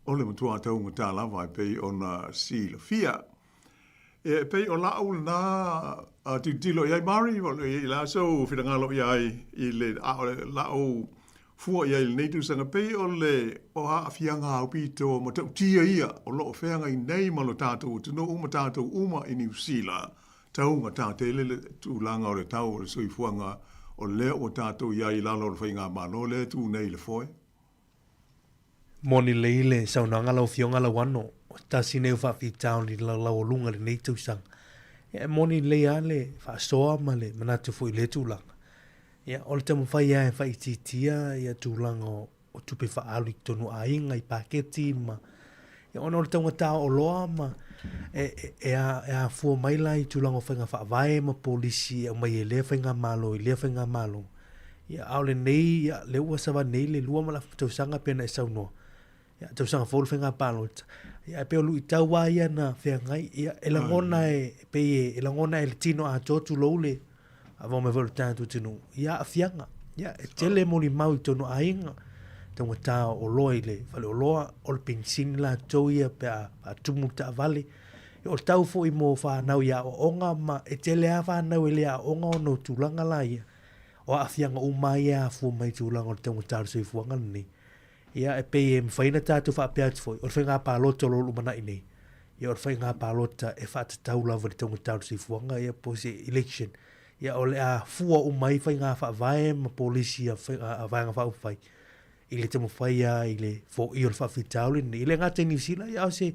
Speaker 13: o le matua taugata lava e pei ona silafia. E pei o la'u lena tilotilo i ai Mari, o le a sou finagalo i ai i le, a o la'u fua i ai i lenei tausaga, pei o le o aafiaga aupito matautia ia o lo o feagai nei ma lo tatou atunuu ma tatou uma i Niu Sila, taugata tele le tulaga o le tau o le soifuaga o lea ua tatou i ai i lalo o le Faigamalo lea e tu nei i le foe.
Speaker 1: Moni lelei le saunoaga lau Afioga Lauano, o se tasi nei o faafitauli laualuga i lenei tausaga. E moni lelei lava le faasoa ma le manatu foi i lea tulaga. Ia, o le taumafai lava e faaitiitia ia tulaga o, o tupe faaalu i totonu o aiga, i paketi ma ia, ona o le taugata o oloa ma e, e, e, a, e afua mai la i tulaga o faiga faavae ma polisi e aumai e lea faigamalo i lea faigamalo. Ia, a o lenei, ia, lea ua savali nei le lua ma le afa tausaga pei ona e saunoa. Ia, tausaga fou le faiga palota. Ia, e pei o luitau lava ia na feagai. Ia, e lagona e, pei e, e lagona e le tino atoa tulou le avao mai foi o le tatou atunuu, ia aafiaga. Ia, e tele molimau i totonu o aiga, taugata o oloa i le faleoloa, o le penisini latou ia pe a faatumu le taavale. Ia, o le tau foi mo fanau i aoaoga ma e tele lava fanau e le aooga ona o tulaga la ia. O aafiaga uma lava ia e afua mai i tulaga o le taugata o le soifuaga lenei. Ia, e pei e mafai ona tatou faapea atu foi, o le faiga palota o lo o lumanai nei, ia o le faiga palota e faatatau lava i le taugata o le soifuaga, ia po o se election. Ia o le a fua uma ai faiga faavae ma polisi a, a Vaega Faaupufai i le taumafai lava i le foia o le faafitauli lenei. E le gata i Niu Sila, ia a o se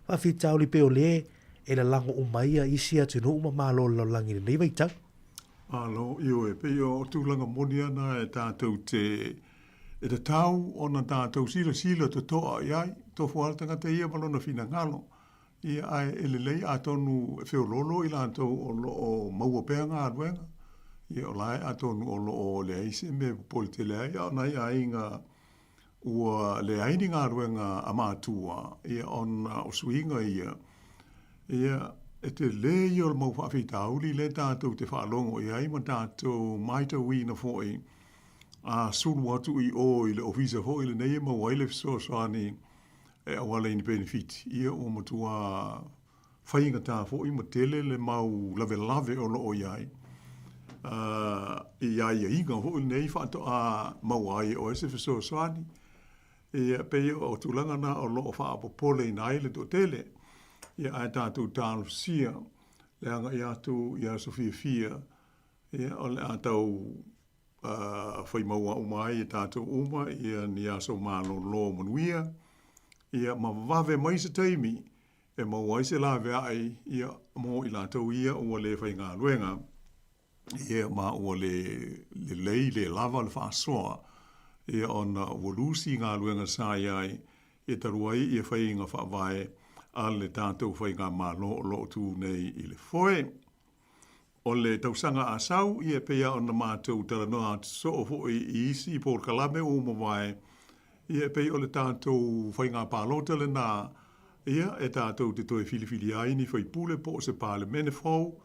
Speaker 1: faafitauli pei o lea e lalago uma ai isi atunuu ma malo o le lalolagi i lenei vaitau.
Speaker 13: Malo, ioe, pei o tulaga moni lava na e tatou te E tatau ona tatou silasila totoa i ai, tofu lava le tagata ia ma lona finagalo, ia ae e lelei atonu e feoloolo i latou o lo o maua pea galuega, ia o la e atonu o lo o leai se mea e popole tele ai, a o nai aiga ua leai ni galuega a matua, ia ona o suiga ia, ia e tele ia o le mau faafitauli lea tatou te faalogo i ai ma tatou matauina foi a sulu atu i o i le ofisa foi lenei e maua ai le fesoasoani e auala i ni penefiti, ia ua matua faigata foi ma tele le mau lavelave o lo o i ai i aiaiga foi lenei faatoa maua ai e oe se fesoasoani. Ia, pei o tulaga na o lo o faapopoleina ai le toatele. Ia, ae tatou talosia le agai atu i aso fiafia Ia, o le a tau fai maua uma ai e tatou uma ia ni aso malolo manuia, ia ma vave mai se taimi e maua ai se laveai ia mo i latou ia ua le faigaluega, ia ma ua le lelei, le lava le faasoa, ia ona ua lusi galuega sa i ai ia talu ai ia faiga faavae a le tatou faigamalo o lo o tu nei i le foe. O le tausaga a sau, ia e pei lava ona matou talanoa atu soo foi i isi polokalame ua mavae, ia e pei o le tatou faiga palota lena, ia e tatou te toe filifilia ai ni faipule po o se Palemene fou,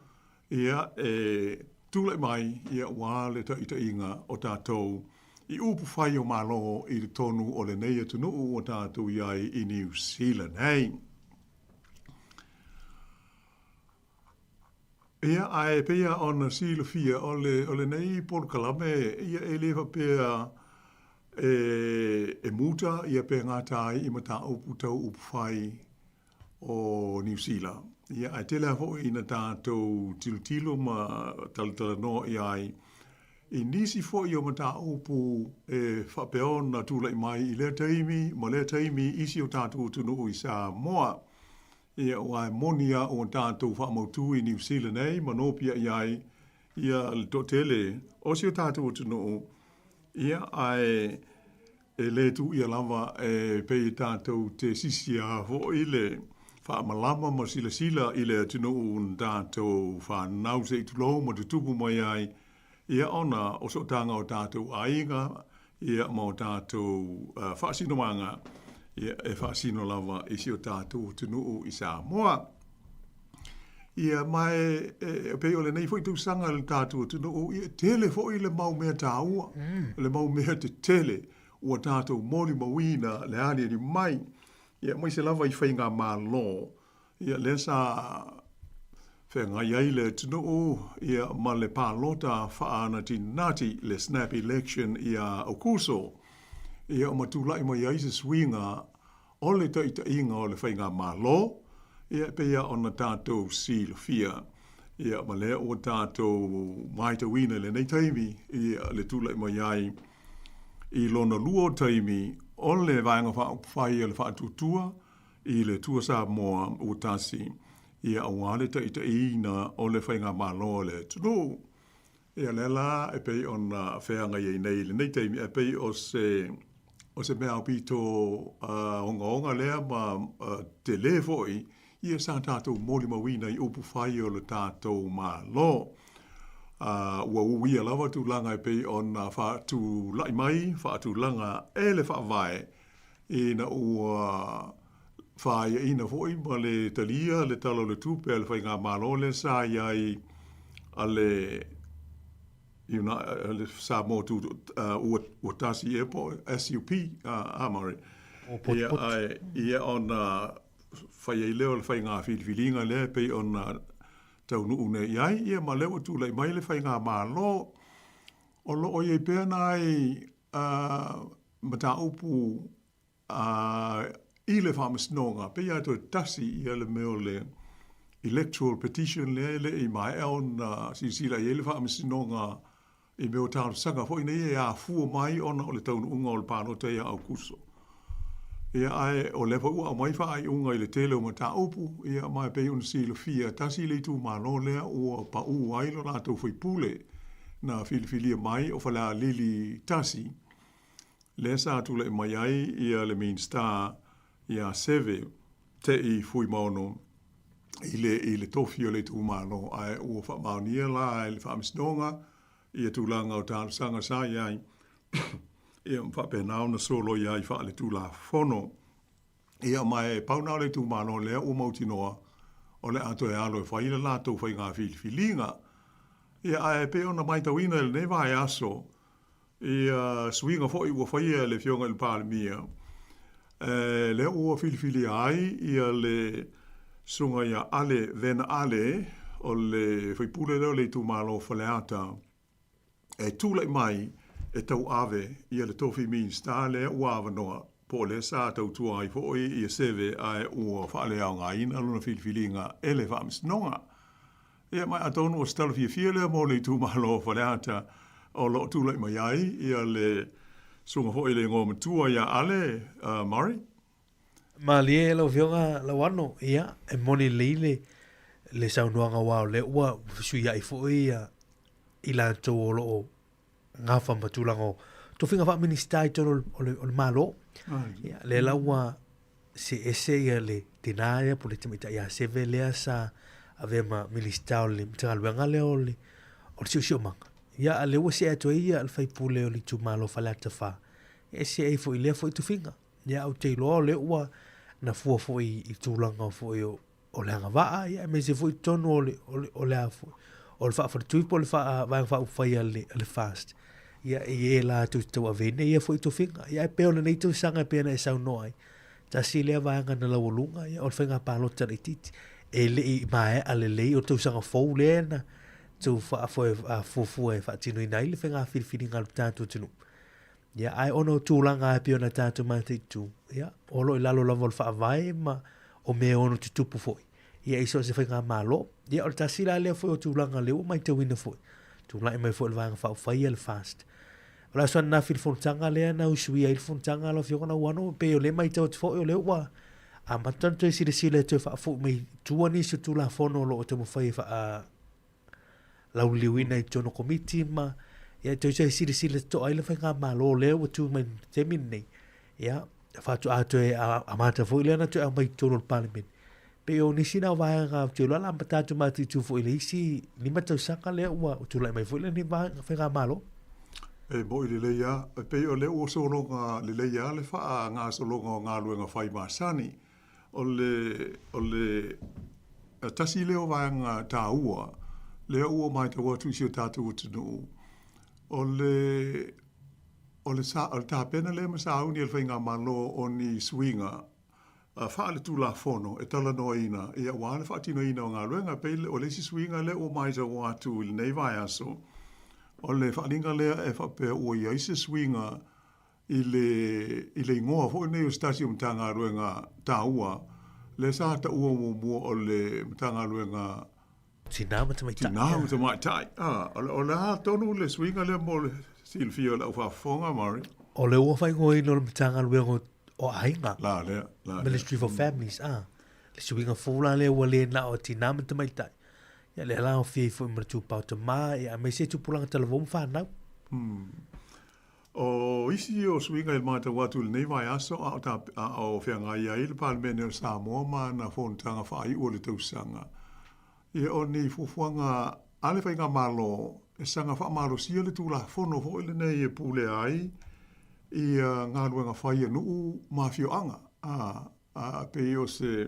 Speaker 13: ia e tulai mai, ia aua le taitaiga o tatou i upu fai o Malo i totonu o lenei atunuu ua tatou i ai i Niu Sila nei. Ia, ae pei lava ona silafia, o le, o lenei polokalame, ia e le faapea e, e muta ia pe gata ai i mataupu tau upufai o Niu Sila. Ia, ae tele lava foi ina tatou tilotilo ma talatalanoa i ai i nisi foi o mataupu e faapea ona tulai mai i lea taimi ma lea taimi i si o tatou atunuu i Samoa. Ia, aua e moni lava ua tatou faamautu i Niu Sila nei ma nopiai ai ia le toatele o si o tatou atunuu, ia, ae e le tuuia lava e pei e tatou te sisia foi le faamalama ma silasila i le atunuu na tatou fanau se i tulou ma tutupu mai ai, ia ona o sootaga o tatou aiga, ia ma o tatou faasinomaga, ia e faasino lava i si o tatou atunuu i Samoa. Ia ma e, e pei o lenei foi tausaga i le tatou atunuu, ia e tele foi le mau mea taua, le mau mea tetele ua tatou molimauina le aliali mai, ia aemaise lava i faigamalo Ia, lea sa feagai ai le atunuu ia ma le palota faaanatinati, le snap election ia Aukuso, ia ma tulai mai ai se suiga o le taitaiga o le faigamalo, ia e pei lava ona tatou silafia. Ia ma lea ua tatou matauina i lenei taimi ia le tulai mai ai i lona lua o taimi o le Vaega Faaupufai a le Faatuatua i le Atua Samoa ua tasi, ia aua le taitaiina o le faigamalo a le atunuu. Ia lea la e pei ona feagai ai nei i lenei taimi, ae pei o se, o se mea aupito ogaoga lea ma tele foi, ia sa tatou molimauina i upu fai o le tatou Malo. Ua uia lava tulaga e pei ona faatulai mai, faatulaga e le Faavae, ina ua faaiaina foi ma le talia le Tala o le Tupe a le Faigamalo lea sa i ai a le Samoa ua tasi ea po o SUP, a Murray? Ia, ia ona fai ai lea o le faiga filifiliga lea e pei ona taunuu nei i ai, ia ma lea ua tulai mai le Faigamalo. O lo o i ai pea nai mataupu I le Faamasinoga, pei lava toe tasi ia le mea o le electoral petition lea e le i maea ona silasila i ai le Faamasinoga i mea o talosaga foi nei e afua mai ona o le taunuuga o le palota ia Aukuso. Ia, ae o lea foi ua aumai faaiuga i le tele o mataupu, ia, ma e pei ona silafia, tasi le itumalo lea ua pau ai lo latou faipule na filifilia mai o Falealili 1, lea sa tulai mai ai ia le Minisita ia Seve Te'i Fuimaono i le i le tofi o le itumalo, ae ua faamaonia la e le Faamasinoga ia tulaga o talosaga sa i ai, ia ma faapena ona soloia ai faaletulafono. Ia ma e pau na o le itumalo lea ua mautinoa o le a toe alo e fai le latou faiga filifiliga. Ia ae pei ona matauina i lenei vaiaso, ia suiga foi ua faia e le Afioga i le Palemia, lea ua filifilia ai ia le Susuga ia Ale Vena Ale, o le faipule lea o le itumalo o Faleata, e tulai mai e tauave ia le tofi Minisita lea ua avanoa, po o lea sa tautua ai foi ia Seve ae ua faaleaogaina lona filifiliga e le Faamasinoga. Ia, ma atonu o se tala fiafia lea mo le itumalo o Faleata o lo o tulai mai ai ia le susuga foi i le igoa matua ia Ale Murray.
Speaker 1: Malie lau Afioga Lauano, ia, e moni lelei le, le saunoaga aua o lea ua fesuiai foi ia i latou o lo o gafa ma tulaga o tofiga faa-Minisita i totonu o le, o le Malo. Ia, lea la ua see ese ia le tinā ia po o le tamaitai ia Seve lea sa avea ma Minisita o le Matagaluega lea o le, o le Siosiomaga. Ia, a lea ua see atu ai ia le faipule o le itumalo o Faleata 4, e see ai foi i lea foi tofiga. Ia, ou te iloa o lea ua na fua foi i tulaga foi o, o le agavaa, ia, aemaise foi totonu o le, o le, o le, a foi, o le faafaletui po o le faa, vaega faaupufai a le, a le FAST. Ia, i e latou te tauaveina ia foi tofiga. Ia, e pei o lenei tausaga e pei ona e saunoa ai, tasi lea vaega na laualuga, ia, o le faiga palota laitiiti. E le i maea lelei o le tausaga fou lea na tou faafoe, fuafua e faatinoina ai le faiga filifiliga a le tatou atunuu. Ia, ae ona o tulaga e pei ona tatou mataitu, ia, o lo o i lalo lava o le faavae ma o mea e ono tutupu foi. Ia, i so o se faigamalo. Ia, o le tasi la lea foi o tulaga lea ua matauina foi, tulai mai foi le Vaega Faaupufai ia le FAST. O le aso ananafi i le fonotaga lea na usuia ai le fonotaga lau Afioga Nauano, e pei o lea e matau atu foi o lea ua amata ona toe silasila e toe faafoi mai i tua nisi o Tulafono o lo o taumafai e faa lauliliuina i totonu o komiti ma ia toe toe silasila totoa ai le faigamalo lea ua tu mai i le taimi lenei. Ia, faatoa toe amata foi lea na toe aumai i totonu o le Palemene. Pei o nisi na o vaega ou te iloa la amata atu ma atu foi i le isi 5 tausaga lea ua tulai mai foi lenei vaega faigamalo.
Speaker 13: E mo'i lelei lava, e pei o lea ua sologa lelei lava le faagasologa o galuega fai masani. O le, o le tasi lea o vaega taua lea ua matau atu i si o tatou atunuu, o le, o le, sa, o le tapena lea ma sauni e le Faigamalo o ni suiga faaletulafono e talanoaina ia aua le faatinoina o galuega. E pei o le isi suiga lea ua matau atu i lenei vaiaso, o le faaaliga lea e faapea ua i ai se suiga i le, i le igoa foi lenei o se tasi o Matagaluega taua, lea sa taua muamua o le Matagaluega
Speaker 1: Tinā ma Tamaitai.
Speaker 13: Tinā ma Tamaitai. Ah, o le, o le a tonu le suiga lea mo le silafia o le au faafofoga, Murray?
Speaker 1: O le ua faaigoaina o le Matagaluega o Aiga.
Speaker 13: La lea, la lea.
Speaker 1: Ministry for Families, ah. Le suiga fou la lea ua le na o tinā ma tamaitai. Ia lea la aofia ai foi ma le tupao tamā, ia aemaise tupulaga talavou ma fanau.
Speaker 13: O isi o suiga i le matau atu i lenei vaiaso a o a o feagai ai le Palemene o Samoa ma ana fonotaga faaiu o le tausaga, ia o ni fuafuaga a le Faigamalo e saga faamalosia le Tulafono foi lenei e pulea ai ia galuega fai a nuu ma afioaga, a, a pei o se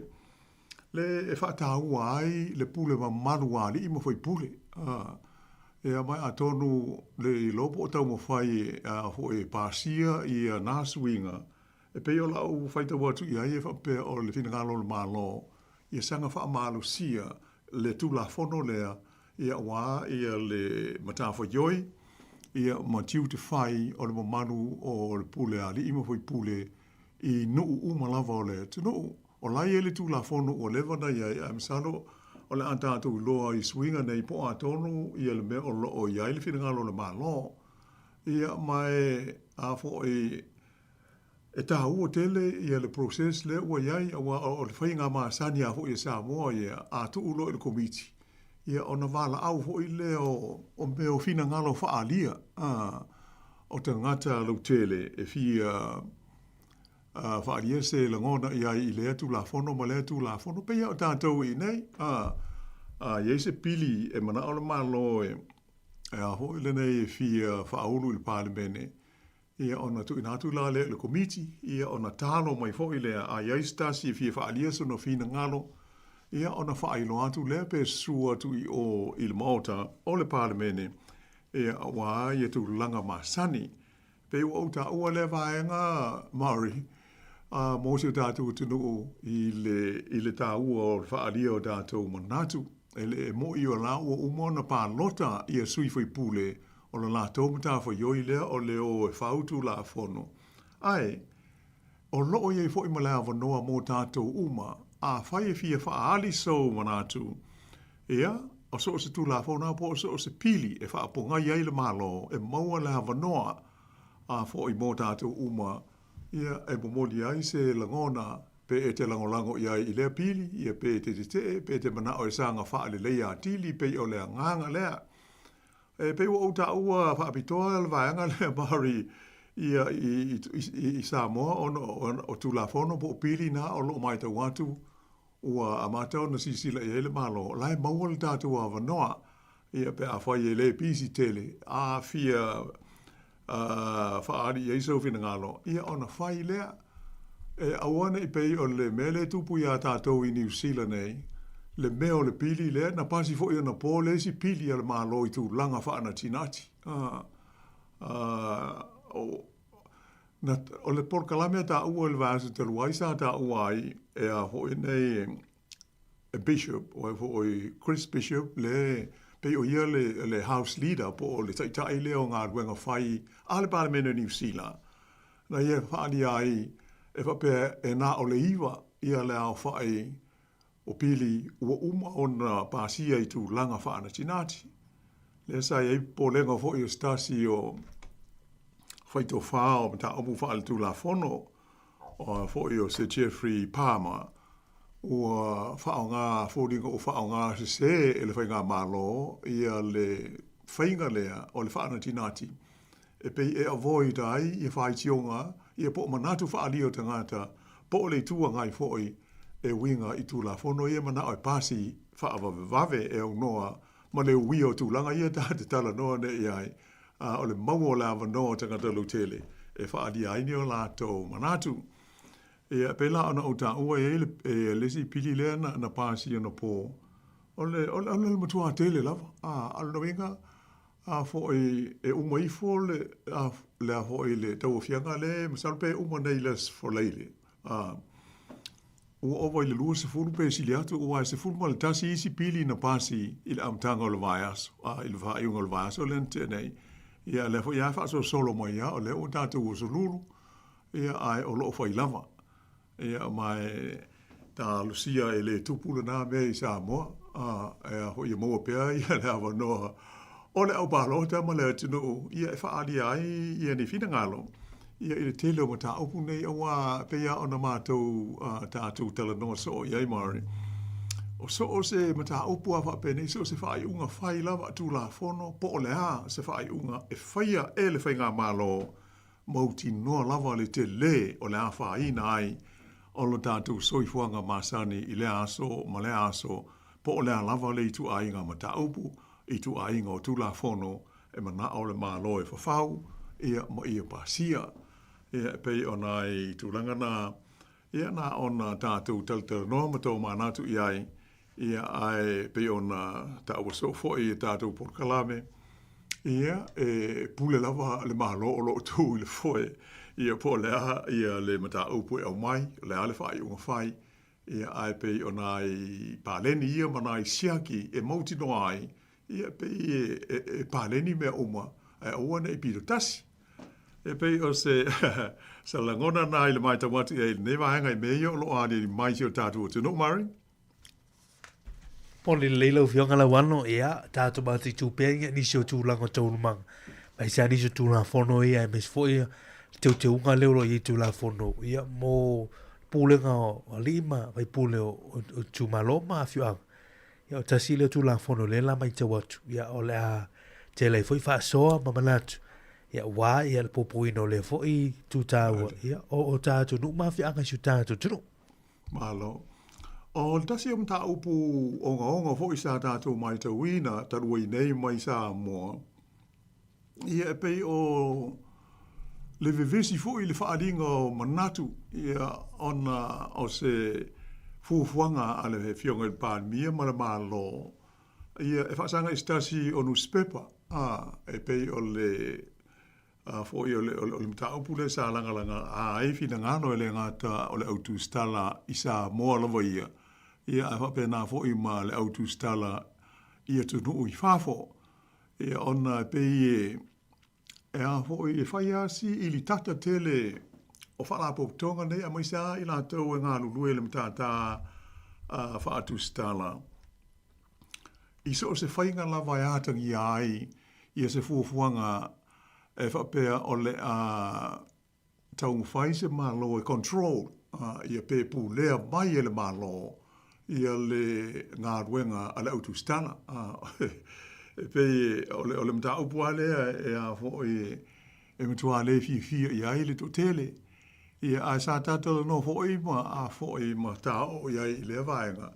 Speaker 13: le e faataua ai le pule mamalu a alii ma faipule. A, ia mai atonu le iloa po o taumafai a foi e pasia ia na suiga, e pei o lau faitau atu i ai e faapea o le finagalo o le Malo ia saga faamalosia le Tulafono lea ia aua ia le matafaioi ia ma tiute fai o le mamalu o le pule a alii ma faipule. i nuu uma lava o le atunuu. O la e i ai le Tulafono ua leva ona i ai, ae masalo o le a tatou iloa i suiga nei po o a tonu ia le mea o lo o i ai le finagalo o le Malo. Ia, ma e, a foi, e taua tele ia le process lea ua i ai, aua o le faiga masani lava foi a Samoa ia, a tuu loa i le Komiti, ia ona valaau foi lea o mea o finagalo faaalia o tagata lautele e fia faaalia se lagona i ai i lea Tulafono ma lea Tulafono. Pei lava o tatou i inei, a i ai se pili e manao le Malo e a foi lenei e fia faaulu i le Palemene, Ia, ona tuuina atu la lea i le Komiti, ia, ona talo mai foi lea, a i ai se tasi e fia faaalia sona finagalo, ia, ona faailoa atu lea pe susu atu i o i le Maota o le Palemene, ia, aua ia tulaga masani. Pei ua ou taua lea vaega, Murray, a, mo si o tatou atunuu i le, i le taua o le faaalia o tatou manatu. E le mo'i o la ua uma ona palota ia sui faipule O le latou matafaioi lea o le o e fau Tulafono, ae o lo o i ai foi ma le avanoa mo tatou uma, afai e fia faaali sou manatu, ia, o so o se Tulafono lava po o so o se pili e faapogai ai le Malo e maua le avanoa a foi mo tatou uma, ia, e momoli ai se lagona pe e te lagolago i ai i lea pili, ia, pe e te tetee, pe e te manao e saga faaleleia atili, pei o le agaga lea. E pei ua ou taua faapitoa le vaega lea Mari ia i Samoa ona o Tulafono po o pili na o lo o matau atu ua amata ona silasila i ai le Malo, o la e maua le tatou avanoa ia pe afai e le pisi tele a fia faaali i ai sou finagalo, ia ona fai lea. E aua ne i pei o le mea lea e tupu iā tatou i Niu Sila nei, le mea o le pili lea, na pasi foi anapo le isi pili a le Malo i tulaga faanatinati. O le polokalame a taua i le vaiaso talu ai sa taua ai e a foi nei e Bishop, o foi Chris Bishop, le pei o ia le, le House Leader po o le taitai lea o galuega fai a le Palemene o Niu Sila. Na ia faaalia ai e faapea e na o le iva ia le aofai o pili ua uma ona pasia i tulaga faanatinati. Lea sa i ai popolega foi o se tasi o faitofa o mataupu faaletulafono o foi o Sir Geoffrey Palmer, ua faaaoga foliga ua faaaoga sese e le Faigamalo ia le faiga lea o le faanatinati e pei e avoid ai ia faitioga ia po o manatu faaalia o tagata po o le Itu Agai foi e uiga i Tulafono ia manao e pasi faavavevave e aunoa ma le uia o tulaga ia ta te talanoa nei i ai, a o le maua o le avanoa o tagata lautele e faaalia ai ni o latou manatu. Ia, pēlā ona ou taua e i ai le, e, le isi pili lea na, na pasi anapo, o le, o le, o le matua tele lava. A, a o lona uiga, a foi e uma ifo le, a, le a foi le tauaofiaga lea, masalo pe uma nei i le Aso Faraile. A, Ua ova i le 20 pe sili atu, aua e 11 isi pili na pasi i le amataga o le vaiaso, a i le faaiuga o le vaiaso lea na tea nei. Ia, lea foi lava e faasolosolo mai lava, o lea ua tatou oso lulu, ia, ae o lo o fai lava. Ia, ma e talosia e le tupu lena mea i Samoa, a, e a foi ia maua pea ia le avanoa o le au palota ma le atunuu, ia, e faaalia ai ia ni finagalo. Ia, i le tele o mataupu nei, aua e pei lava ona matou tatou talanoa soo i ai, Murray, o so o se mataupu lava faapenei, so o se faaiuga fai lava a Tulafono, po o le a se faaiuga e faia e le Faigamalo, mautinoa lava le tele o le afaina ai o lo tatou soifuaga masani i lea aso ma lea aso, po o le a lava le ituaiga mataupu, ituaiga o Tulafono e manao le Malo e fafau, ia, ma ia pasia. Ia, e pei o nai tulaga na, ia, na ona tatou talatalanoa ma tomanatu i ai, ia, ae pei ona taua soo foi i tatou polokalame, ia, e pule lava le Malo o lo o tu i le foe, ia, po o le a, ia, le mataupu e aumai, o le a le faaiuga fai, ia, ae pei o nai paleni ia ma nai siaki e mautinoa ai, Ia, pei e paleni mea uma, ae aua ne i pito tasi. E pei o se se lagona na i le matau atu i ai i lenei vaega i mea ia o lo o aliali mai i si o tatou atunuu, Murray.
Speaker 1: Pole lelei lau Afioga Lauano, ia, tatou mataitu pea ia nisi o tulaga o taualumaga, aemaise lava nisi o Tulafono ia, aemaise foi ia le teuteuga lea o lo o i ai Tulafono, ia, mo pulega o alii ma faipule o itumalo ma afioaga. Ia, o tasi lea o Tulafono lea la matau atu, ia, o le a tele ai foi faasoa ma manatu, ia, aua ia le puipuiina o lea foi itu taua, ia, o tatou nuu ma afioaga i si o tatou atunuu.
Speaker 13: Malo. O le tasi o mataupu ogaoga foi sa tatou matauina talu ai nei mai Samoa, ia e pei o le vevesi foi i le faaaliga o manatu, ia ona o se fuafuaga a le Afioga i le Palemia ma le Malo, ia e faasaga i se tasi o nusipepa, a, e pei o le A foi o le, o le, o le mataupu lea sa lagalaga ai finagalo e le gata o le au tusitala i Samoa lava ia, ia ae faapena foi ma le au tusitala i atunuu i fafo. Ia ona e pei e, e a foi, e fai lava si ilitata tele o faalapotopotoga nei aemaise lava i latou e galulue i le matata faatusitala. I so o se faiga lava e atagia ai ia se fuafuaga e faapea o le a taumafai se Malo e control ia pe pulea mai e le Malo ia le galuega a le au tusitala. E pei o le mataupu lava lea e a foi e matua le fiafia i ai le toatele. Ia, ae sa ta talanoa foi ma a foi ma ta oo i ai i lea vaega.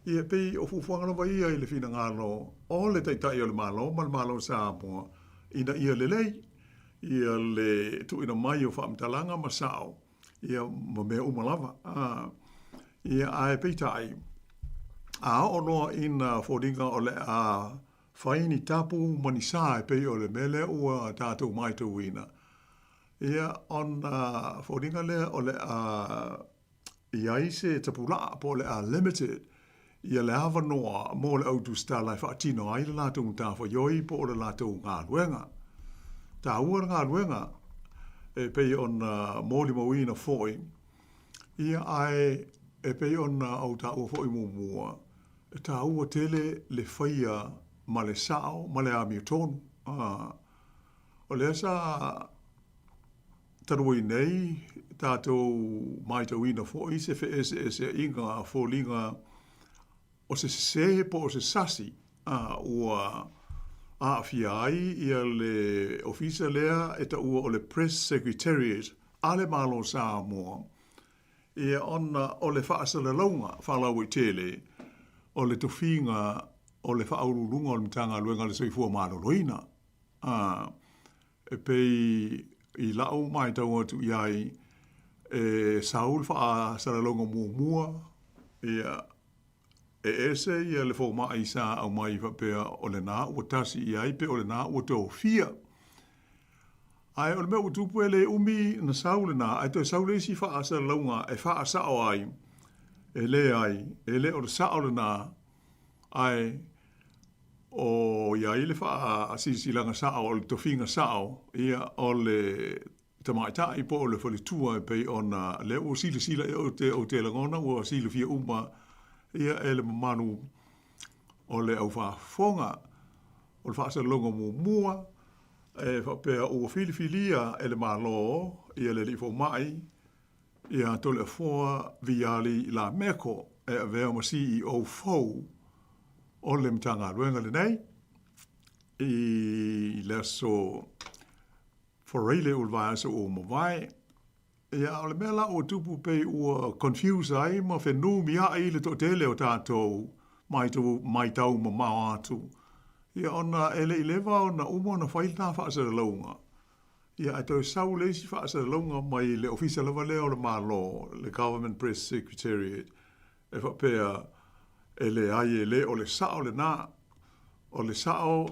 Speaker 13: Ia, e pei o fuafuaga lava ia i le finagalo o le Taitai o le Malo ma le Malo o Samoa ina ia lelei ia le tuuina mai o faamatalaga ma sao ia ma mea uma lava. Ia, ae peitai, a oo loa ina foliga o le a fai ni tapu ma ni sa e pei o le mea lea ua tatou matauina, Ia, ona foliga lea o le a i ai se tapulaa po o le a limited ia le avanoa mo le au tusitala e faatino ai le latou matafaioi po o le latou galuega. Taua le galuega e pei ona molimauina foi, ia ae e pei ona ou taua foi muamua, e taua tele le faia ma le sao ma le amiotonu. O lea sa talu ai nei tatou matauina foi se feeseeseaiga a foliga o se sese po o se sasi a ua aafia ai ia le ofisa lea e taua o le Press Secretariat a le Malo o Samoa, ia ona o le faasalalauga faalauaitele o le tofiga o le Faauluuluga o le Matagaluega o le Soifua Maloloina. A, e pei i la'u matau atu i ai, e sau le faasalalauga muamua, ia, e ese ia le fomai sa aumai faapea o lena ua tasi i ai pe o lena ua tofia. Ae o le mea ua tupu e le umi na sau lena, ae toe sau le isi faasalalauga e faasao ai, e leai, e le o le sao lena, Ae o i ai le faasilasilaga sao, o le tofiga sao, ia, o le tamaitai po o le faletua e pei ona lea ua silasila i ai, ou te lagona ua silafia uma ia e le mamalu o le au faafofoga. O le faasalalauga muamua e faapea ua filifilia e le Malo ia le alii fomai ia Toleafoa Viali Lameko e avea ma CEO fou o le Matagaluega lenei i le aso Faraile o le vaiaso ua mavae. Ia, a o le mea la ua tupu pei ua confuse ai ma fenumiai le toatele o tatou matau mamao atu, ia ona e le i leva ona uma ona fai lena faasalalauga. Ia, ae toe sau le isi faasalalauga mai le Ofisa lava lea o le Malo, le Government Press Secretariat, e faapea, e leai, e le o le sao lena. O le sao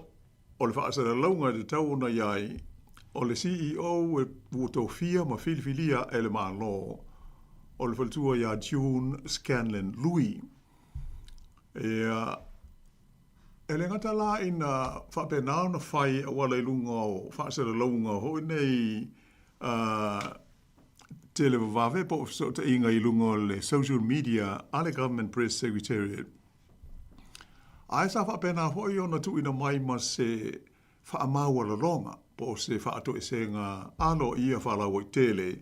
Speaker 13: o le faasalalauga e tatau ona i ai, o le CEO ua tofia ma filifilia e le Malo, o le faletua ia June Scanlon Lui. Ia, E le gata la ina faapena ona fai auala i luga o faasalalauga foi nei. Televavave po o fesootaiga i luga o le social media a le Government Press Secretariat. Ae sa faapena foi ona tuuina mai ma se faamaualaloga po o se faatoesega aloaia faalauaitele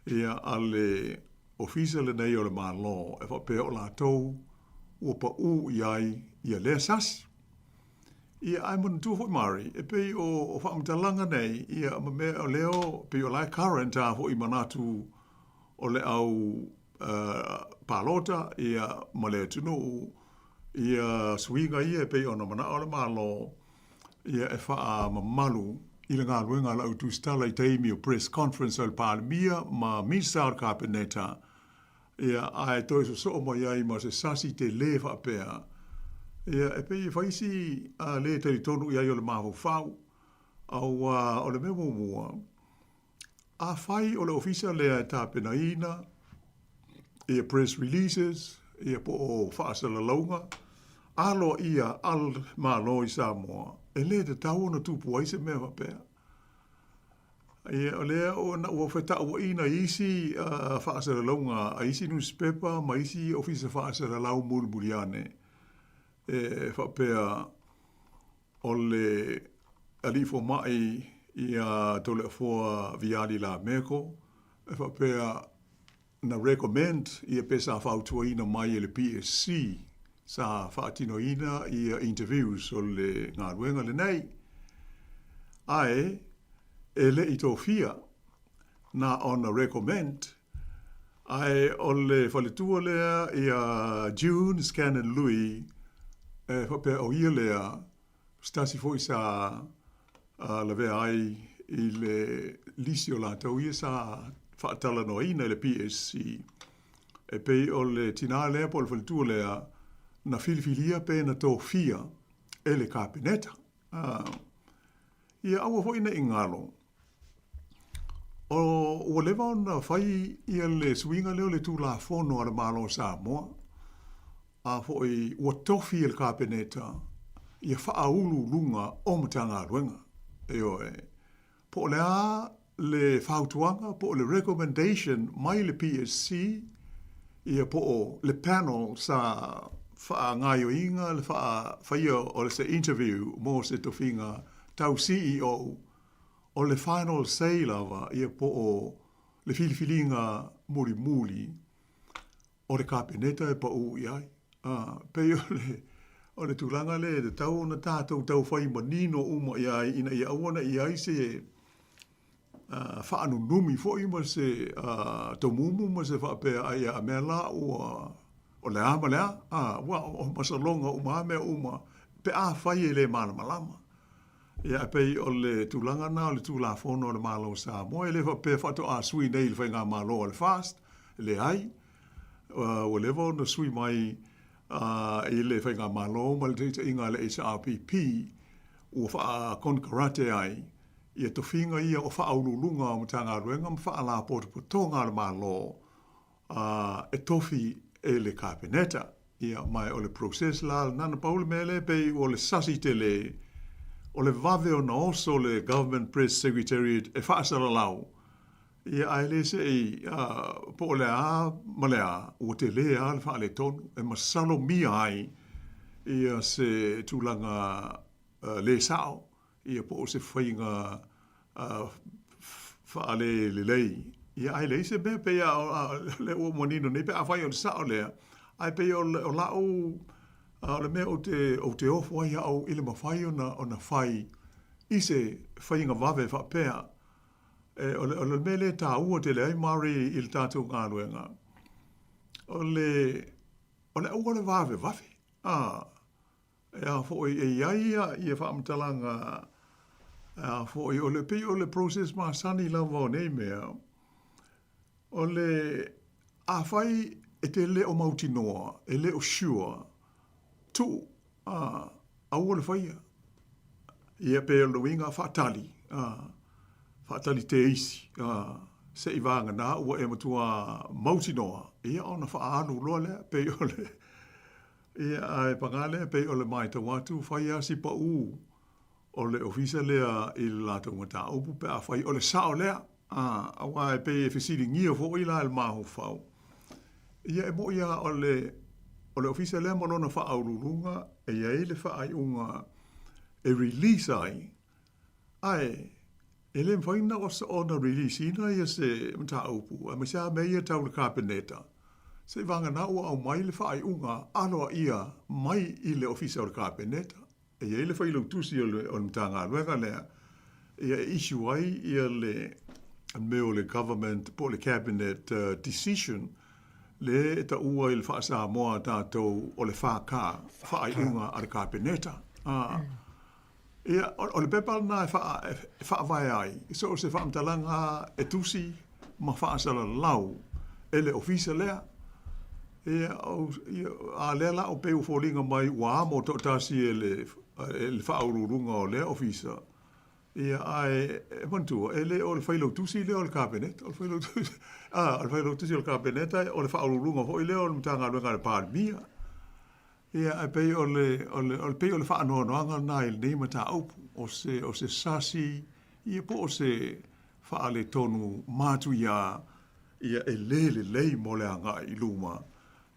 Speaker 13: ia a le Ofisa lenei o le Malo e faapea o latou ua paū i ai ia lea sasi. Ia, ae manatua foi Mari, e pei o faamatalaga nei, ia, ma mea o lea o, pei o la e current a foi manatu o le au palota, ia, ma le atunuu, ia suiga ia e pei ona manao le Malo, ia, e faamamalu i le galuega a le au tusitala i taimi o press conference a le Palemia ma Minisita o le Kapeneta, Ia, ae toe sosoo mai ai ma se sasi telē faapea, ia, e pei e fai si lē talitonu i ai o le mafaufau. Auā, o le mea muamua, afai o le ofisa lea e tapenaina ia press releases, ia po o faasalalauga aloaia a le Malo i Samoa, e lē tatau ona tupu ai se mea faapea. Ia, o lea ua fetauaiina i isi faasalalauga a isi nusipepa ma isi ofisa faasalalau mulimuli ane, e faapea o le alii fomai ia Toleafoa Viali Lameko, e faapea na recommend ia pe sa fautuaina mai e le PSC sa faatinoina ia interviews o le galuega lenei, ae e le i tofia na ona recommend, ae o le faletua lea ia June Scanlan Lui e faapea o ia lea se tasi foi sa lavea ai i le lisi o latou ia sa faatalanoaina i le PSC, e pei o le tinā lea po o le faletua lea na filifilia pe na tofia e le Kapeneta. Ia aua foi ne i galo, o, ua leva ona fai ia le suiga lea o le Tulafono a le Malo o Samoa, a foi ua tofi e le Kapeneta ia faauluuluga o Matagaluega. Ioe. Po o le a le fautuaga po o le recommendation mai le PSC ia po o le panel sa faagaoioiga le faafaia o se interview mo se tofiga tau CEO, o le final say lava ia po o le filifiliga mulimuli o le Kapeneta e paū i ai. Ā, pei o le, o le tulaga lea e tatau ona tātou tau whai manino uma i ai ina ia aua ne i ai se faanunumi foi ma se tomumu ma se faapea ai a mea la ua o le a ma le a, ā, ua o masaloga uma a mea uma pe afai e le malamalama. Ia, e pei o le tulaga na o le Tulafono a le Malo o Samoa, e le faapea faatoa sui nei i le Faigamalo a le FAST, leai, ua leva ona sui mai i le Faigamalo ma le taitaiga a le HRPP ua faakonekarate ai ia tofiga ia o Faauluuluga o Matagaluega ma Faalapotopotoga a le Malo e tofi e le Kapeneta. Ia, ma o le process la lena, na pau le mea lea pei o le sasi tele, o le vave ona oso le Government Press Secretariat e faasalalau, ia ae le se i, po o le a ma le a, ua tele lava le faaletonu e masalomia ai ia se tulaga le sao ia po o se faiga faalelelei, ia ae leai se mea pei a lea ua manino nei pe afai o le sao lea, ae pei o la'u o le mea ou te ou te ofo ai au i le mafai ona ona fai i se faiga vave faapea. E, o le, o le mea lea e taua tele ai Mari i le tatou galuega, o le o le auala vavevave, a E a foi, e i ai ia faamatalaga, e a foi, o le, pei o le process masani lava o nei mea, o le, afai e te le o mautinoa, e le o sure, tuu, a, aua le faia. Ia pe o le uiga faatali, a, faatali teisi, a, se i vagana ua e matua mautinoa, ia ona faaalu loa lea, pei o le, Ia, ae pagā lea, pei o le matau atu, fai lava si paū o le ofisa lea i le latou mataupu pe afai o le sao lea. Ā, aua e pei e fesiligia foi la e le mafaufau, ia e moʻi lava o le, o le ofisa lea ma lona faauluuluga e i ai le faaiuga e release ai, ae e le mafai ona ona release ina ia se mataupu, aemaise lava mea ia tau le Kapeneta, seiavagana ua aumai le faaiuga aloaia mai i le ofisa o le Kapeneta. E i ai le failautusi o le Matagaluega lea ia e issue ai ia le mea o le Government po o le Cabinet Decision le e taua i le faa-Samoa a tatou o le FK, faaiuga a le Kapeneta. Ia, o le pepa lena e faavae ai so o se faamatalaga e tusi ma faasalalau e le ofisa lea. Ia, a lea la ua pei ua foliga mai ua amo toatasi e le, e le faauluuluga o lea ofisa, ia, ae e manatua, e le o le failautusi lea o le Kapeneta, o le failautusi, a, o le failautusi o le Kapeneta, o le faauluuluga foi lea o le Matagaluega a le Palemia. Ia, ae pei o le, o le, o le, pei o le faanoanoaga lena i lenei mataupu, o se, o se sasi, ia po o se faaletonu matuia, ia e le lelei mo le agai i luma,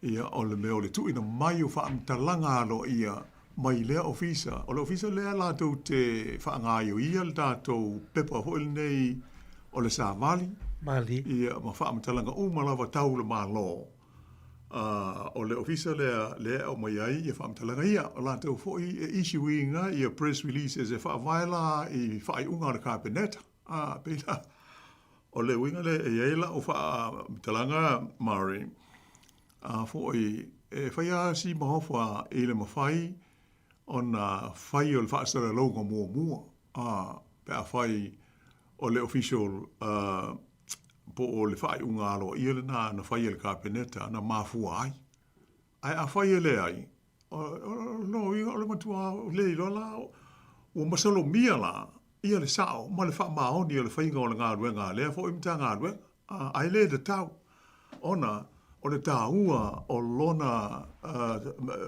Speaker 13: ia o le mea o le tuuina mai o faamatalaga aloaia mai lea ofisa. O le ofisa lea latou te faagaioia le tatou pepa foi lenei o le savali,
Speaker 1: Mali.
Speaker 13: ia ma faamatalaga uma lava tau le Malo. A o le ofisa lea lea e aumai ai ia faamatalaga ia. O latou foi e issue ina ia press releases e faavae la i faaiuga a le Kapeneta. A pei la o le uiga lea e i ai lau faamatalaga Murray, a foi e fai lava si maofa i le mafai ona fai o le faasalalauga muamua, a pe afai o le official po o le faaiuga aloaia lena na fai e le Kapeneta na mafua ai. Ae afai e leai, o lona uiga o le matua le iloa la, ua masalomia la ia le sao ma le faamaoni o le faiga o le galuega a lea foi Matagaluega, ae le tatau ona o le taua o lona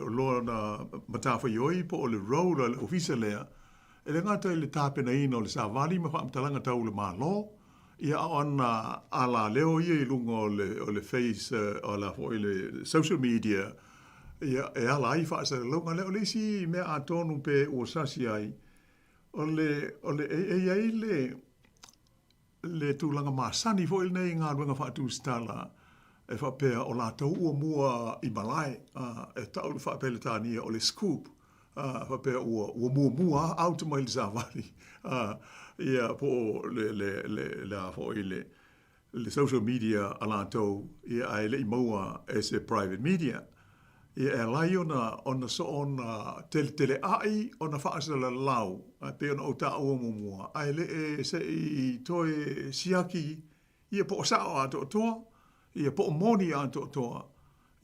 Speaker 13: lona matafaioi po o le role a le ofisa lea, e le gata i le tapenaina o le savali ma faamatalaga tau le Malo, ia a o ana alaleo ia i luga o le o le face o le a foi le social media, ia e ala ai faasalalauga lea. O le isi mea atonu pe ua sasi ai, o le o le e i ai le le tulaga masani foi lenei i galuega faatusitala e faapea o latou ua mua i malae, e tau i le faa-Peretania o le scoop, faapea ua, ua muamua out mai le savali, ia, po o le, le, le, le a foi le, le social media a latou, ia, ae le i maua e se private media. Ia, e ala ai ona, ona soona teleteleai ona faasalalau, e pei ona ou taua muamua, ae le e se i toe siaki, ia po o sao atoatoa, ia po o moni atoatoa,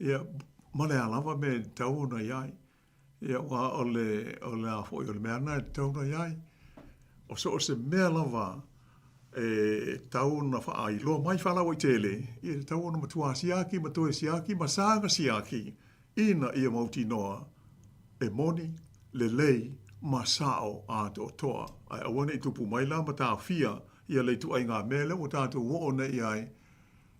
Speaker 13: ia, ma le a lava mea e tatau ona i ai. Ia, aua o le, o le a foi, o le mea lena e tatau ona i ai. O so o se mea lava e tatau ona faailoa mai faalauaitele, ia e tatau ona matua siaki ma toe siaki ma saga siaki ina ia mautinoa e moni, lelei ma sao atoatoa. Ae aua ne i tupu mai la ma taofia ia le ituaiga mea lea ua tatou oo nei i ai,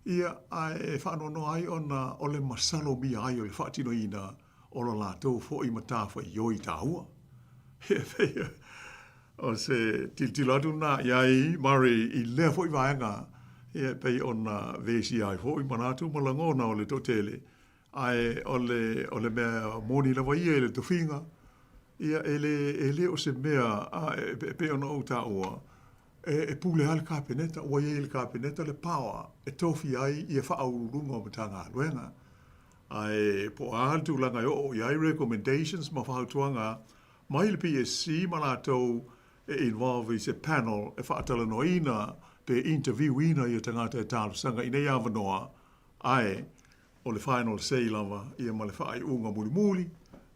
Speaker 13: ia, ae faanoanoa ai ona o le masalomia ai o le faatinoina o lo latou foi matafaioi taua. E pei o se tilotilo atu lena i ai Murray i lea foi vaega, ia e pei ona vesia ai foi manatu ma lagona o le toatele, ae o le, o le mea moni lava ia i le tofiga, ia e le, e le o se mea, a, e pei ona ou taua, e, e pule lava le Kapeneta, ua i ai i le Kapeneta le power e tofia ai ia faauluuluga o Matagaluega. Ae po o a le tulaga e oo i ai recommendations ma fautuaga mai le PSC ma latou e involve i se panel e faatalanoaina pe interview ina ia tagata e talosaga i nei avanoa, ae o le final say lava ia ma le faaiuga mulimuli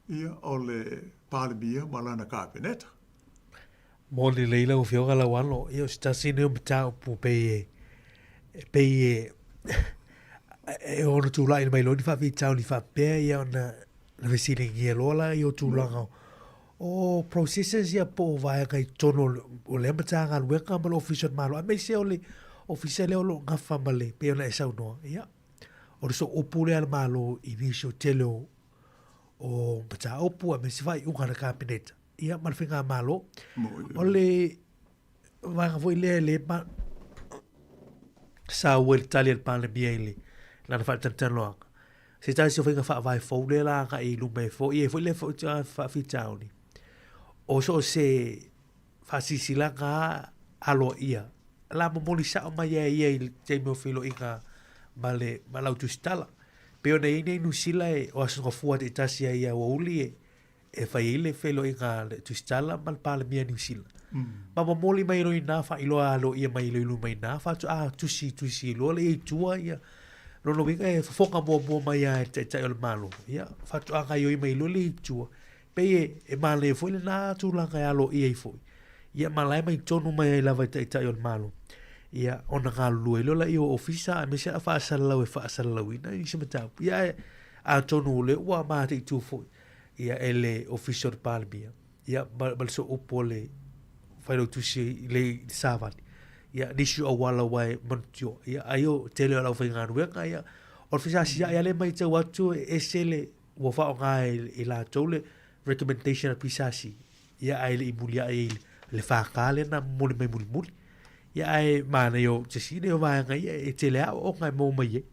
Speaker 13: ia o le Palemia ma lana Kapeneta.
Speaker 1: Moni lelei lau Afioga Lauano, ia o se tasi lenei o mataupu pei e, pei e, e ono tulai mai loa ni faafitauli faapea ia ona na fesiligia loa la ia o tulaga o processes ia po o vaega i totonu o lea Matagaluega ma le Ofisa o le Malo, aemaise o le, Ofisa lea o lo o gafa ma le, pei ona e saunoa, ia, o le sooupu lea a le Malo i nisi o tele o, o mataupu aemaise faaiuga a le Kapeneta, ia, ma le Faigamalo. O le vaega foi lea e le ma saua i le tali a le Palemia i le lana faatalatalanoaga. Se tasi o faiga faavae fou lea la agai i luma e foia ai foi lea faafitauli, o so o se faasilasilaga aloaia la momoli sao mai e ia i le taimi o feiloaiga ma le ma lau tusitala. Pei ona i ai nei Niu Sila e o Aso Gafua taitasi ai i aoauli e e fai ai le feiloaiga a le tusitala ma le Palemia Niu Sila. Ma momoli mai loa i ina faailoa aloaia mai loa i luma i ina faatoa tusi tusi loa lea i tua ia lona uiga e fofoga muamua mai lava e le Taitai o le Malo ia faatoa gaoioi mai loa lea i tua. Pei e, e manaia foi lena tulaga e aloaia ai foi. Ia ma la e mai tonu mai ai lava i Taitai o le Malo. Ia ona galulue ai loa laia o ofisa aemaise a faasalalau e faasalalauina nisi mataupu. Ia ae atonu o lea ua mataitu foi ia e le Ofisa o le Palemia ia ma, ma le sooupu o le failautusi i le, i le savali. Ia nisi o auala ua e manutio. Ia ai o tele o le aufaigaluega ia o le fesaasiai a le matau atu e ese le ua faaaoga e, e latou le recommendation a PSC, ia ae le i muliaʻi ai le FK lea na momoli mai mulimuli. Ia ae manaia o se isi nei o vaega ia e tele aoaoga e maua mai ai.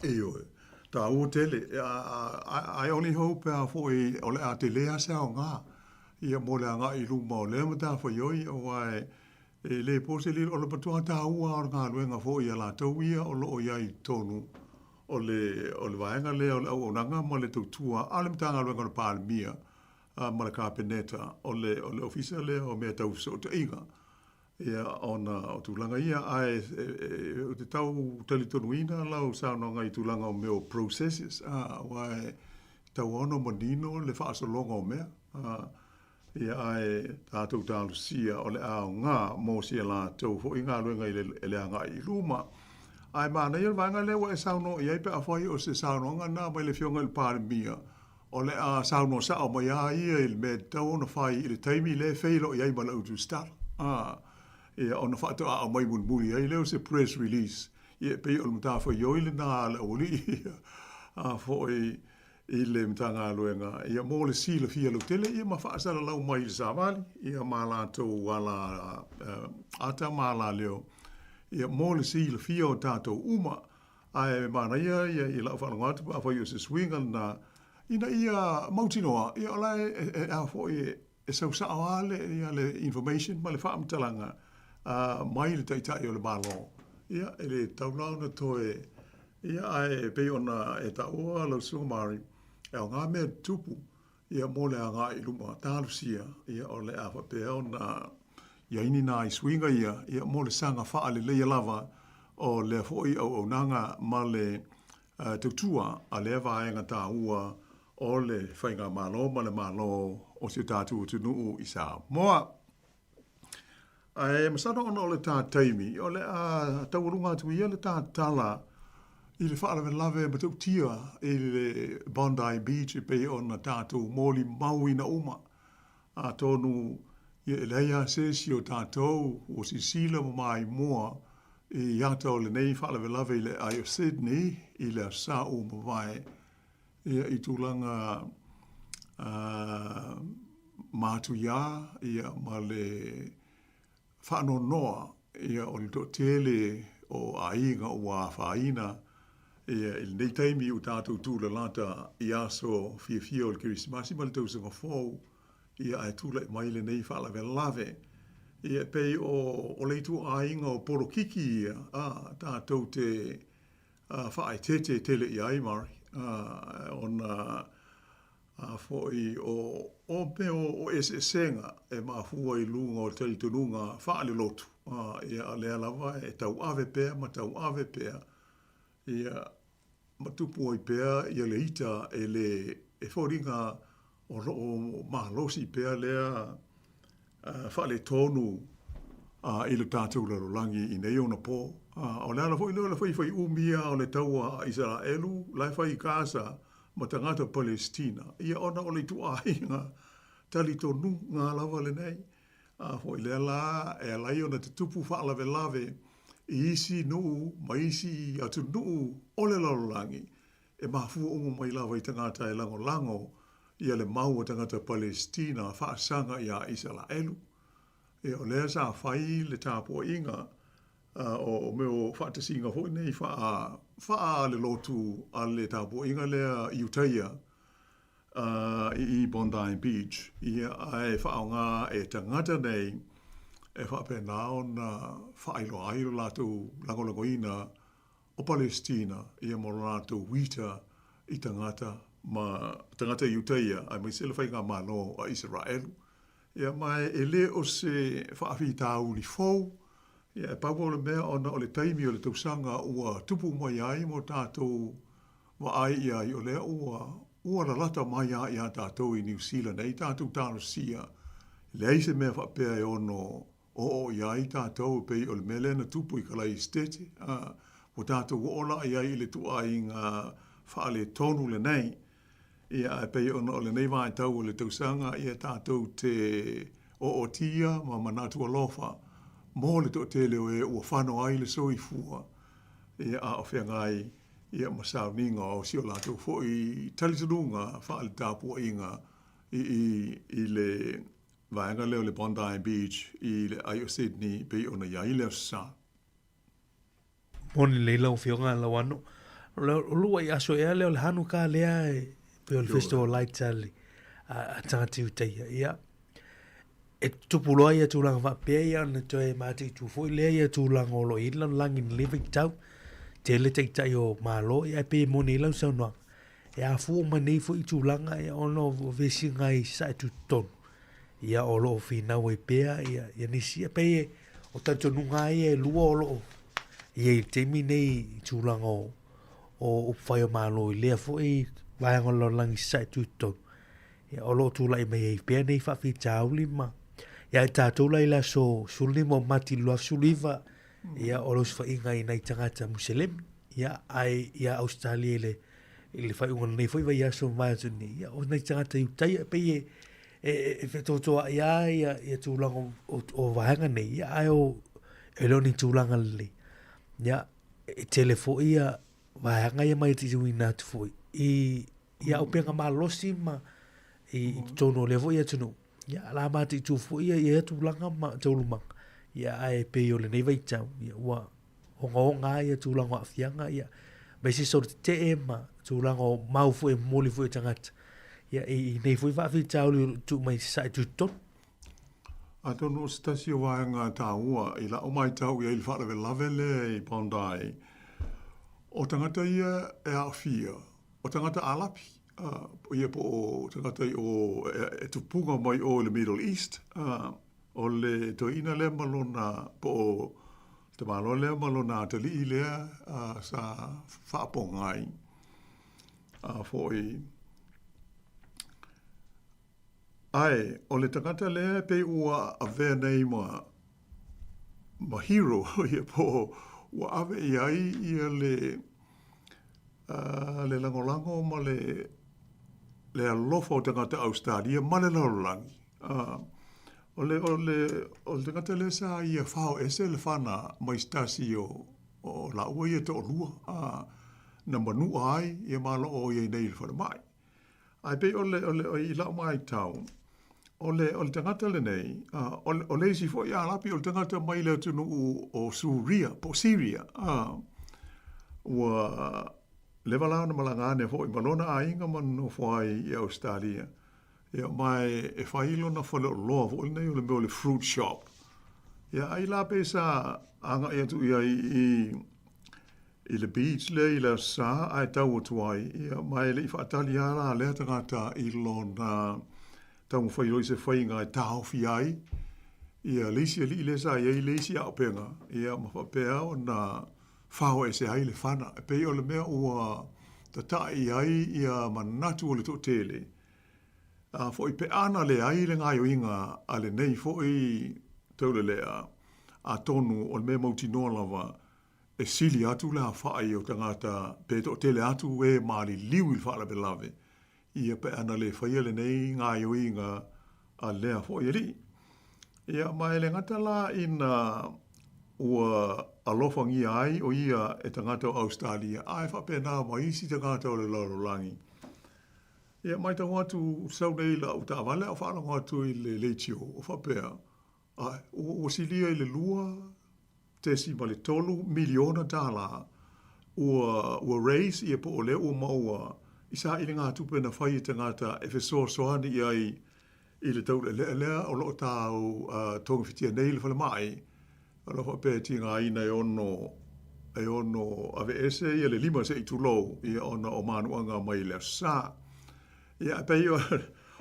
Speaker 13: Ioe, taua tele. I only hope pe a foi o le a tele lava se aoga ia mo le agai i luma o lea matafaioi aua e le po se lilo, o le matua taua lava o le galuega foi a latou ia o lo o i ai i totonu o le, o le vaega lea o le auaunaga ma le tautua a le Matagaluega o le Palemia ma le Kapeneta, o le, o le Ofisa lea o mea tau fesootaiga, ia, ona o tulaga ia. Ae ou te tau talitonuina lau saunoaga i tulaga o mea o processes, aua e tatau lava ona manino le faasologa o mea. Ia, ae tatou talosia o le aoga mo si a latou foi galuega i le, i le agai i luma. Ae manaia le vaega lea ua e saunoa i ai pe afai o se saunoaga lena mai le Afioga i le Palemia, o le a saunoa sao mai lava ia i le mea e tatau ona fai i le taimi lea e feiloai ai ma le autusitala. A, ia, ona faatoa aumai mulimuli ai lea o se press release. Ia, e pei o le matafaioi lena a le aualii, a foi, i le Matagaluega ia mo le silafia lautele ia ma faasalalau mai i le savali ia ma latou ala ata ma ala leo ia mo le silafia o tatou uma. Ae manaia ia i lau faalogo atu pe afai o se suiga lena ina ia mautinoa ia o la e a foi e sau sao lava le, ia le information ma le faamatalaga mai le Taitai o le Malo. Ia, e le tatau la ona toe, ia, ae pei ona e taua lau Susuga Mari, e aoga mea tutupu, ia, mo le agai i luma talosia, ia, o le a faapea ona i ai ni nai suiga ia, ia, mo le saga faaleleia lava o lea foi auaunaga ma le tautua a lea vaega taua o le Faigamalo ma le Malo o si o tatou atunuu i Samoa. Ae masalo ona o le ta taimi, o le a taualuga atu ia le ta tala i le faalavelave matautia i le Bondi Beach e pei ona tatou molimauina uma. Atonu ia e leai lava se isi o tatou ua silasila ma maimoa i ata o lenei faalavelave i le aai o Sydney i le Aso Sa ua mavae. Ia, i tulaga matuia ia, ma le faanoanoa ia, o le toatele o aiga ua afaina ia, i lenei taimi ua tatou tulalata i aso fiafia o le Kerisimasi ma le Tausaga Fou, ia, ae tulai mai lenei faalavelave. Ia, e pei o le ituaiga o polokiki ia, a, tatou te faaeteete tele i ai Murray, ona foi o mea o eseesega e mafua i luga o le talitonuga faalelotu, ia o lea lava e tauave pea ma tauave pea, ia ma tupu ai pea ia le ita e le e foliga o lo o malosi pea lea faaletonu i le tatou lalolagi i nei ona po. O le ala foi lea o le faifai umi ia o le taua a Isaraelu la e fai i Gaza ma tagata Palesitina, ia ona o le ituaiga talitonuga lava lenei. A foi lea la e ala ai ona tutupu faalavelave. i isi nuu ma isi atunuu o le lalolagi, e mafua uma mai lava i tagata e lagolago ia le mau a tagata Palesitina faasaga iā Isalaelu. Ia, o lea sa fai le tapuaiga o mea o faatasiga foi nei faa, faa le lotu a le tapuaiga lea i Utaia i Bondi Beach, ia, ae faaaoga e tagata nei e faapena ona faailoa ai lo latou lagolagoina o Palesitina ia ma lo latou uita i tagata ma tagata Iutaia aemaise le faigamalo a Isaraelu. Ia, ma e le o se faafitauli fou, ia, e pau o le mea ona o le taimi o le tausaga ua tupu mai ai mo tatou vaai i ai, o lea ua, ua lalata mai lava iā tatou i Niu Sila nei tatou talosia, leai se mea faapea e ono oo i ai tatou e pei o le mea lea na tupu i Kalaesetete, a, ua tatou oo la i ai i le tuaiga faaletonu lenei. Ia, ae pei ona o lenei vaitau o le tausaga, ia tatou te ootia ma manatu alofa mo le toatele o e ua fano ai le soifua, ia, a o feagai ia ma sauniga o si o latou foi talitonuga faaletapuaiga i, i, i le vaega lea o le Bondi Beach i le ai o Sydney pei ona i ai le Aso Sa.
Speaker 1: Moni lelei lau Afioga Lauano. O lua i aso ea lea o le Hanukkah lea e pei o le Festival Lights a le a tagata Iutaia. Ia, e tupu loa ia tulaga faapea ia ona toe mataitu foi lea ia tulaga o lo o i ai le lalolagi i lenei vaitau. Tele taitai o Malo, ia ae pei e moni ai lau saunoaga. E afua uma nei foi tulaga ia ona o vesiga i sae tutotonu. Ia o lo o finau ai pea ia, ia nisi. Ia pei e, o talitonuga lava ia e lua o lo o i ai i le taimi nei i tulaga o, o upufai o Malo i lea foi vaega o le lalolagi sae tutotonu. Ia o lo o tulai mai ai pea nei faafitauli ma ia i tatou la i le aso 15 o Mati 2019, ia o le osofaiga i nai tagata Muselemi, ia ae ia Ausetalia i le i le faaiuga o lenei foi vaiaso ma vae atu nei, ia o nai tagata Iutaia e pei e e, e fetotoa'i lava ia, ia tulaga o, o, o vaega nei, ia ae o e le o ni tulaga lelei. Ia e tele foi ia vaega ia mai te tuuina atu foi i i auupega malosi ma i totonu o lea foi atunuu. Ia, la mataitu foi ia ia tulaga ma taualumaga. Ia, ae pei o lenei vaitau, ia, ua ogaoga lava ia tulaga o aafiaga, ia, aemaise solo tetee ma tulaga o mau foi e momoli foi e tagata. Ia, i, i nei foi faafitauli o lo o tuu mai i Sasae tutotonu.
Speaker 13: Atonu o se tasi o vaega taua i la'u maitau i ai i le faalavelave lea i Bondi, o tagata ia e aafia, o tagata Alapi, ia po o tagata i o e tupuga mai o i le Middle East, o le toeaina lea ma lona, po o tamaloa lea ma lona atalii lea sa faapogai foi. Ae, o le tagata lea e pei ua avea nei ma, ma hero, ia po o ua ave i ai ia le, uh, le lagolago ma le, le alofa o tagata Ausetalia ma le lalolagi. Uh, o le, o le, o le tagata lea sa ia fao ese le fana mai se tasi o, o lāua ia toalua, uh, na manua ai ia ma lo o ia nei i le falemai. Ae pei o le, o le, i lau maitau, o le, o le tagata lenei, uh, o, o le isi foi Arapi, o le tagata mai le atunuu o Suria, po Syria, uh, ua leva la ona malaga ane foi ma lona aiga ma nofo ai i Ausetalia. Ia, ma e, e fai lona faleoloa foi lenei o le mea o le fruit shop. Ia, ai la pe sa agai atu i ai i, I le beach lea i le Aso Sa ae tau atu ai, ia, ma e le i faatali lava la lea tagata i lona taumafai loa i se faiga e taofi ai ia le isi alii lea sa i ai le isi auupega, ia, ma faapea ona fao ese ai le fana. E pei o le mea ua tata'i ai ia manatu o le toatele, a foi pe ana leai le gaoioiga a lenei foi taulelea, atonu o le mea mautinoa lava E sili atu le afa'i o tagata pe toatele atu e maliliu i le faalavelave, ia pe ana le faia lenei gaoioiga a lea foi alii. Ia, ma e le gata la ina Ua alofangia ai o ia e tagata o Ausetalia a e faapena ma isi tagata o le lalolagi. Ia, matau atu, sau nei lau taavale a o faalogo atu i le leitio, o faapea, a, ua silia i le $2.3 miliona tālā ua, ua raise ia po o lea ua maua i sailiga tupe na fai e tagata e fesoasoani i ai i le taulealea lea o lo o tau togafitia nei i le falemai, o lo o faapea e tigaina e ono e ono aveese ia le lima se i tulou ia ona o manuaga mai le Aso Sa. Ia, e pei o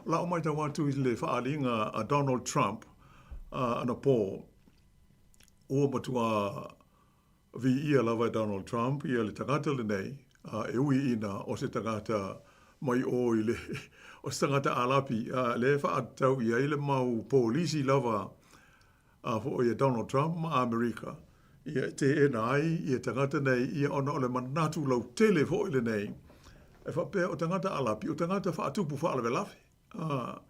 Speaker 13: lau matau atu i le faaaliga a Donald Trump anapo, ua matua Viia lava e Donald Trump ia le tagata lenei, a e ui ina o se tagata mai o i le o se tagata Alapi, a lea e faatatau i ai le mau polisi lava a foi a Donald Trump ma Amerika, ia e teena ai ia tagata nei ia ona o le manatu lautele foi lenei e faapea o tagata Alapi o tagata faatupu faalavelave. A,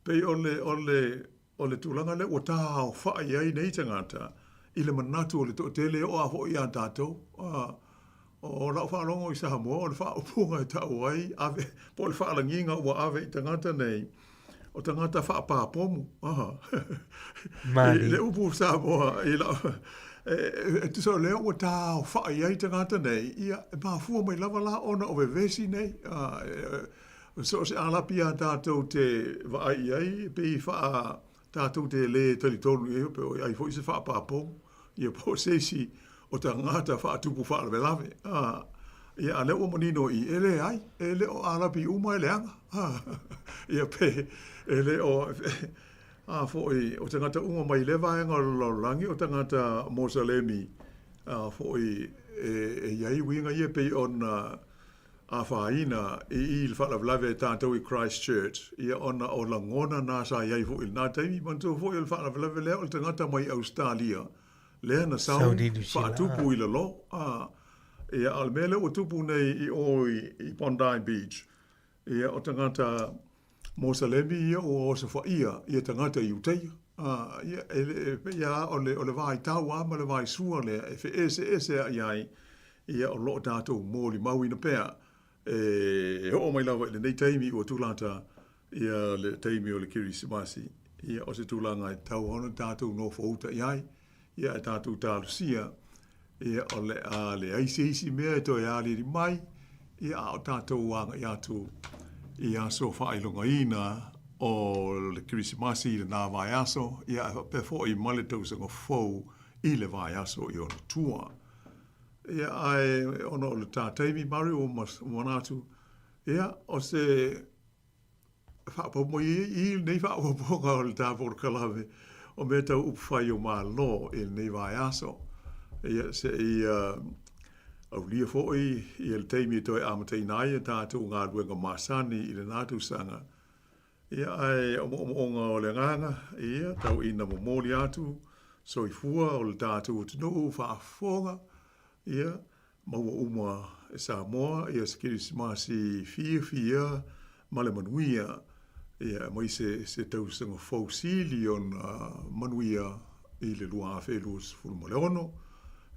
Speaker 13: pei o le, o le, o le tulaga lea ua taaofai ai nei tagata i le manatu o le toatele e oo lava foi ia tatou. A, o lau faalogo i Samoa, o le faaupuga e tau ai, ave, po o le faalagiga ua ave i tagata nei, o tagata faapapomu. A,
Speaker 1: i
Speaker 13: le upu Samoa, i lau, e, e tusa o lea ua taaofai ai tagata nei, ia, e mafua mai lava la ona o vevesi nei. A, e, So o se ālapi a tātou te vaai i ai, e pei whaa tātou te le talitonu i ai, pe oi ai foi se whaapāpō, ia po se isi o tagata whaatupu whaalawelawe. A, ia a lea ua manino i, e le ai, e le o ālapi uma e leaga. A, ia pe, e le o, a foi, o tagata uma mai le vaega o le lalolagi, o tagata Mosalemi, a foi, e, e iai uiga ia pei ona, afaina i i le faalavelave a tatou i Christchurch, ia ona o lagona na sa i ai foi i lena taimi. Manatua foi o le faalavelave lea o le tagata mai Ausetalia lea na sau faatupu i lalo. A, ia, a o le mea lea ua tupu nei i o i Bondi Beach, ia o tagata Mosalemi ia ua osofaia ia tagata i Utaia. A, ia, e, e pei lava o le, o le vaitau lava ma le vaisua lea e feeseesea'i ai, ia o lo o tatou molimauina pea e oo mai lava i lenei taimi ua tulata ia le taimi o le Kerisimasi. Ia o se tulaga e tatau ona tatou nofouta i ai, ia e tatou talosia, ia o le a leai se isi mea e toe aliali mai, ia a o tatou agai atu i aso faailogaina o le Kerisimasi i lena vaiaso, ia ae faapea foi ma le tausaga fou i le vaiaso i ona tua. Ia, ae ona o le tā taimi, Mary, ua manatu, ia, o se faapau mai i lenei faaopoopoga o le tā polokalame o mea tau upu fai o Malo i lenei vaiaso. Ia, se i aulia foi ia le taimi e toe amataina ai a tātou galuega masani i lena tausaga. Ia, ae o moomooga o le agaga, ia, tau ina momoli atu soifua o le tatou atunuu faafofoga, ia, maua uma e Samoa ia se Kerisimasi fiafia ma le manuia, ia, aemaise se tausaga fou sili ona manuia i le 2026.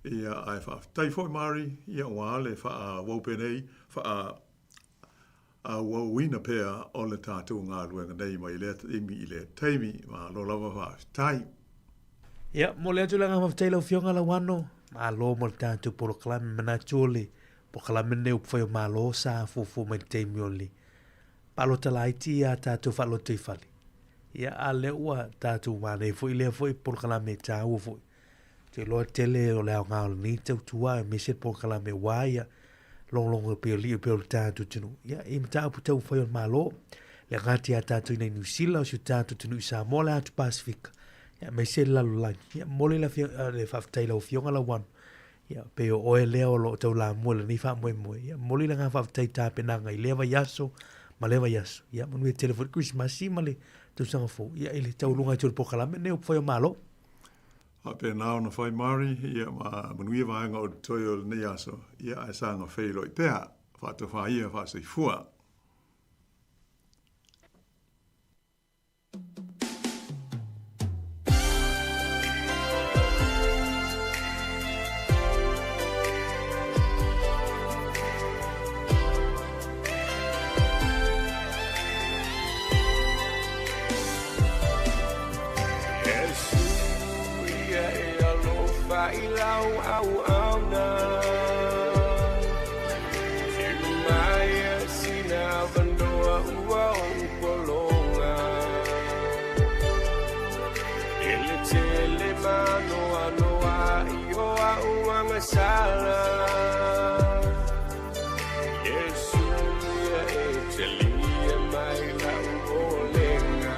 Speaker 13: Ia, ae faafetai foi Mari, ia, aua le faaauau penei, faa auauina pea o le tatou galuega nei mai lea taimi i lea taimi. Malo lava faafetai.
Speaker 1: Ia, momoli atu le agaga faafetai i lau Afioga Lauano. Malo mo le tatou polokalame. Manatu o le polokalame lenei o Upufai o Malo sa fuafua mai i le taimi o le palota laiti ia tatou faalotoifale. Ia, a lea ua tatou manaia foi lea foi polokalame taua foi. Ou te iloa tele o le aoga o lenei tautua aemaise le polokalame aua ia logologo e pei o lii e pei o le tatou atunuu. Ia, i mataupu taumafai o le Malo, le gata iā tatou i inei Niu Sila, o si o tatou atunuu i Samoa, le Atu Pasifika, ia, aemaise le lalolagi. Ia, momoli le, le faafetai i lau Afioga Lauano, ia, pei o oe lea o lo o taulamua i lenei faamoemoe. Ia, momoli le agaga faafetai i tapenaga i lea vaiaso ma lea vaiaso. Ia, manuia tele foi le Kerisimasi ma le tausaga fou, ia, i le taualuga atu o le polokalame lenei o Upufai o Malo.
Speaker 13: Faapena ona fai Mari, ia ma manuia vaega o totoe o lenei aso, ia ae saga feiloai pea, faatofa ia faasoifua.
Speaker 14: auauna. I mai sina avanoa ua ou pologa. E le tele maanoanoa i o a'u agasala. Iesu ia e talia mai la'u olega.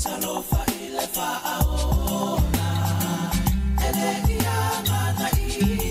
Speaker 11: Talofa i le faaola, e le ia mana ia.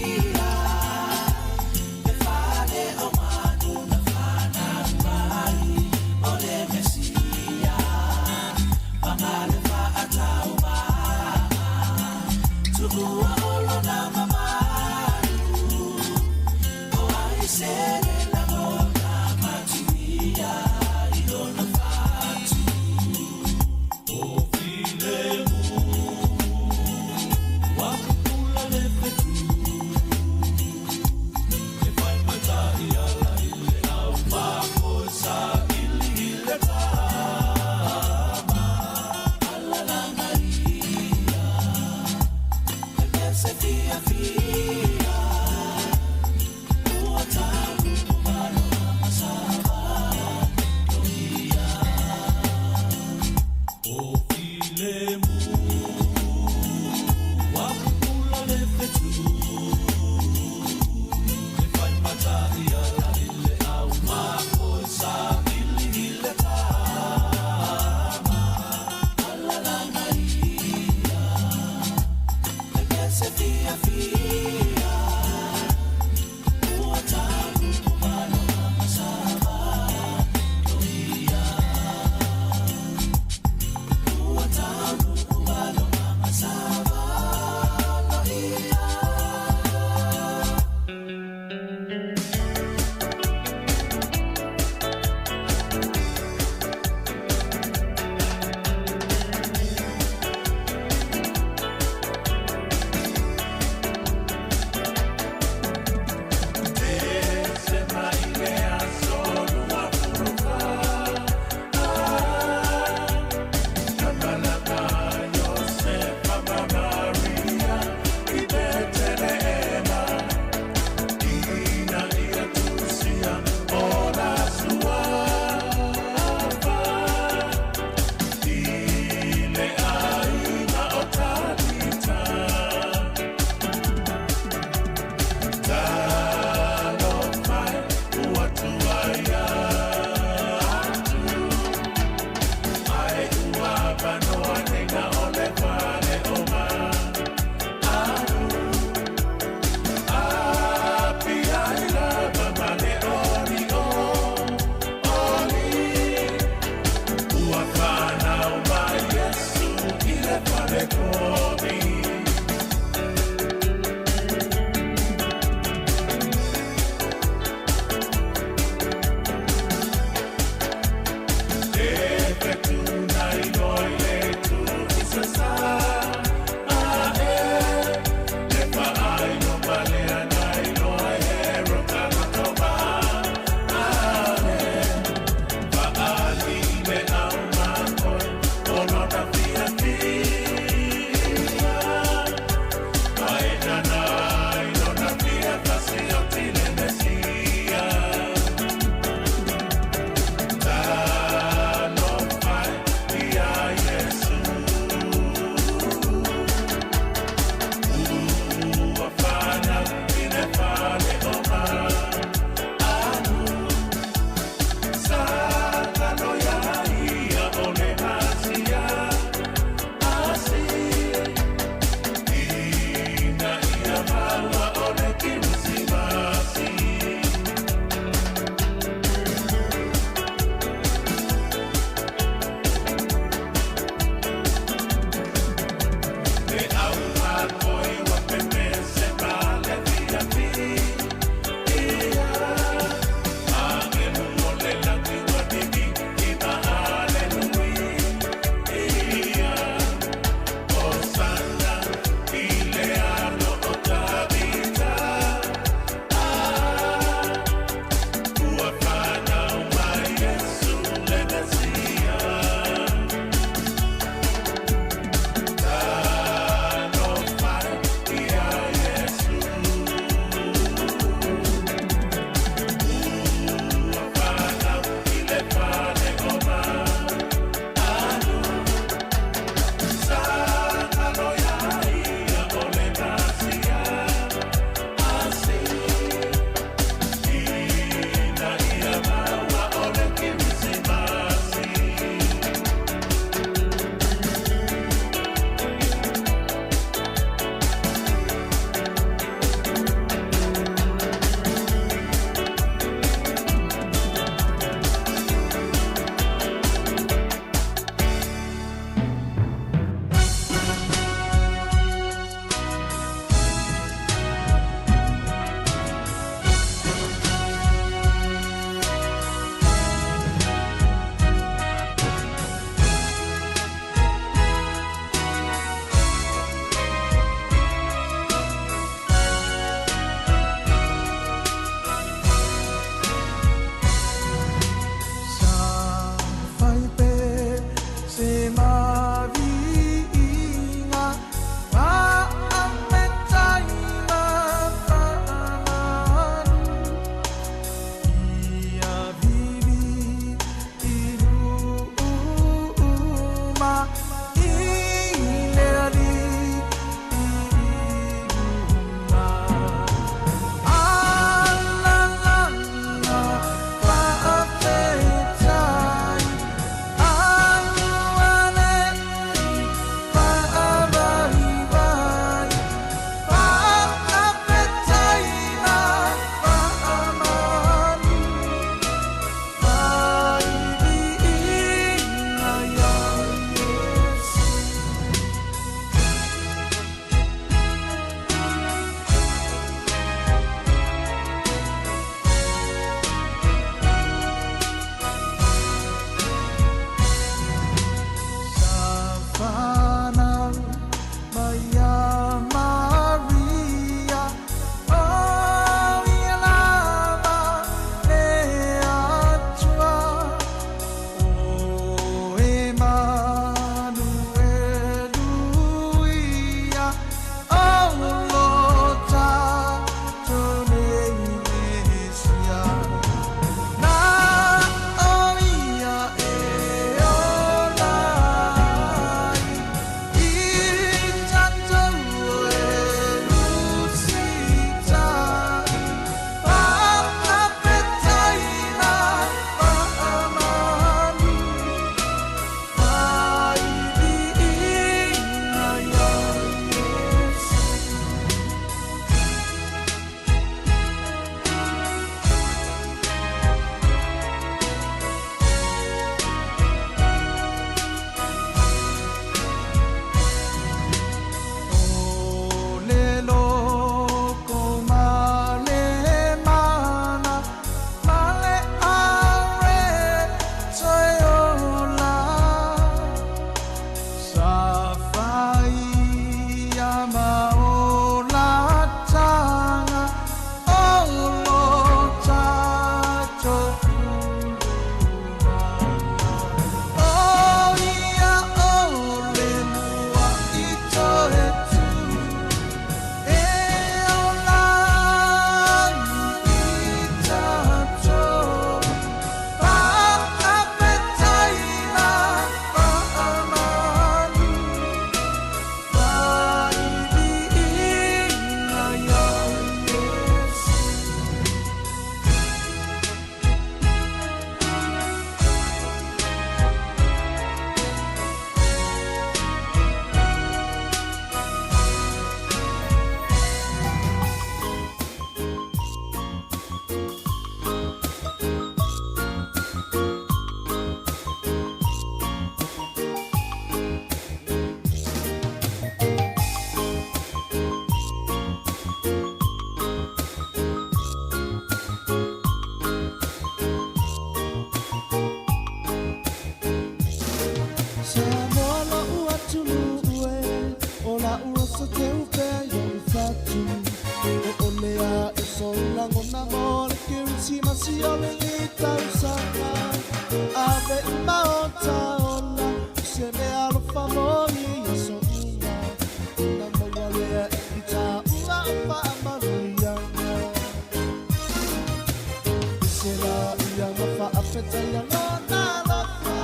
Speaker 11: faafetaia lona alofa.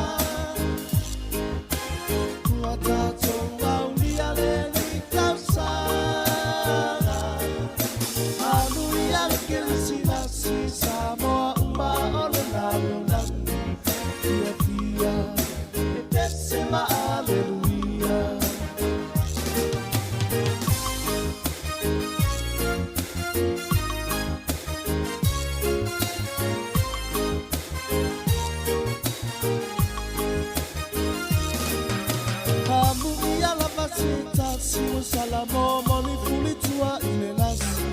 Speaker 11: Ua tatou aulia lenei tausaga. Manuia le Kerisimasi, Samoa uma o le lalolagi. Fiafia e pese ma aleluia. Amuia lava se tasi o salamo moli fulitua i le lasi.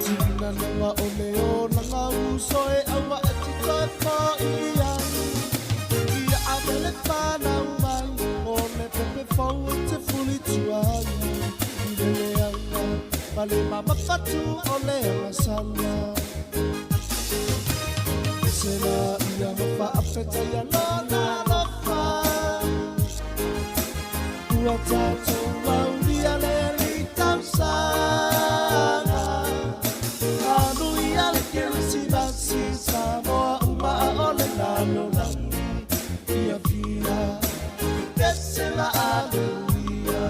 Speaker 11: Tina nanga o le olaga uso e aua e tito e po i ai. Ia avele whanau mai o le pepe fau e te fulitua ai. I le leanga ma le mama fatu o le agasala. Esela ia mafaafeta ia lona alofa. Ua tatou aulia lenei tausaga. Manuia le Kerisimasi, Samoa uma o le lalolagi. Fiafia e pese ma aleluia.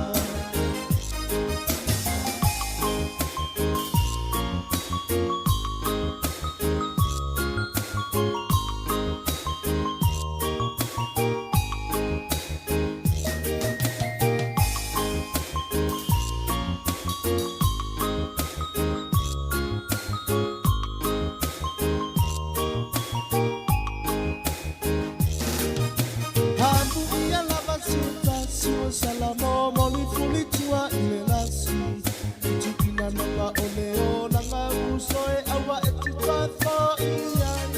Speaker 11: Amuia lava se tasi o salamo moli fulitua i le lasi. Tuina nanga o le olaga uso e aua e tito e fo i ai.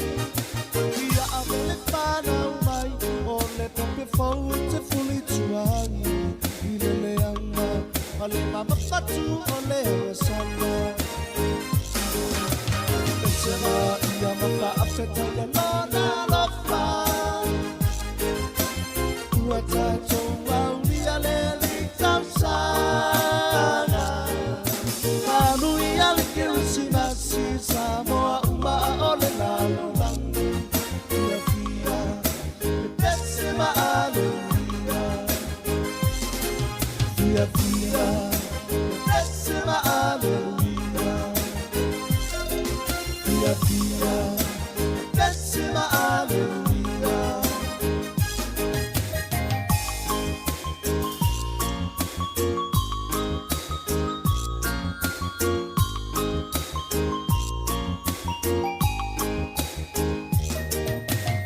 Speaker 11: Ia avele whanau mai o le pepe fau e te fulitua ai. I le leanga ma le mama fatu o le agasala. Esera ia mafaafeta ia lona alofa. Ua tatou aulia lenei tausaga. Manuia le Kerisimasi, Samoa uma o le lalolagi. Fiafia e pese ma aleluia. Fiafia e pese ma aleluia. Fiafia e pese ma aleluia.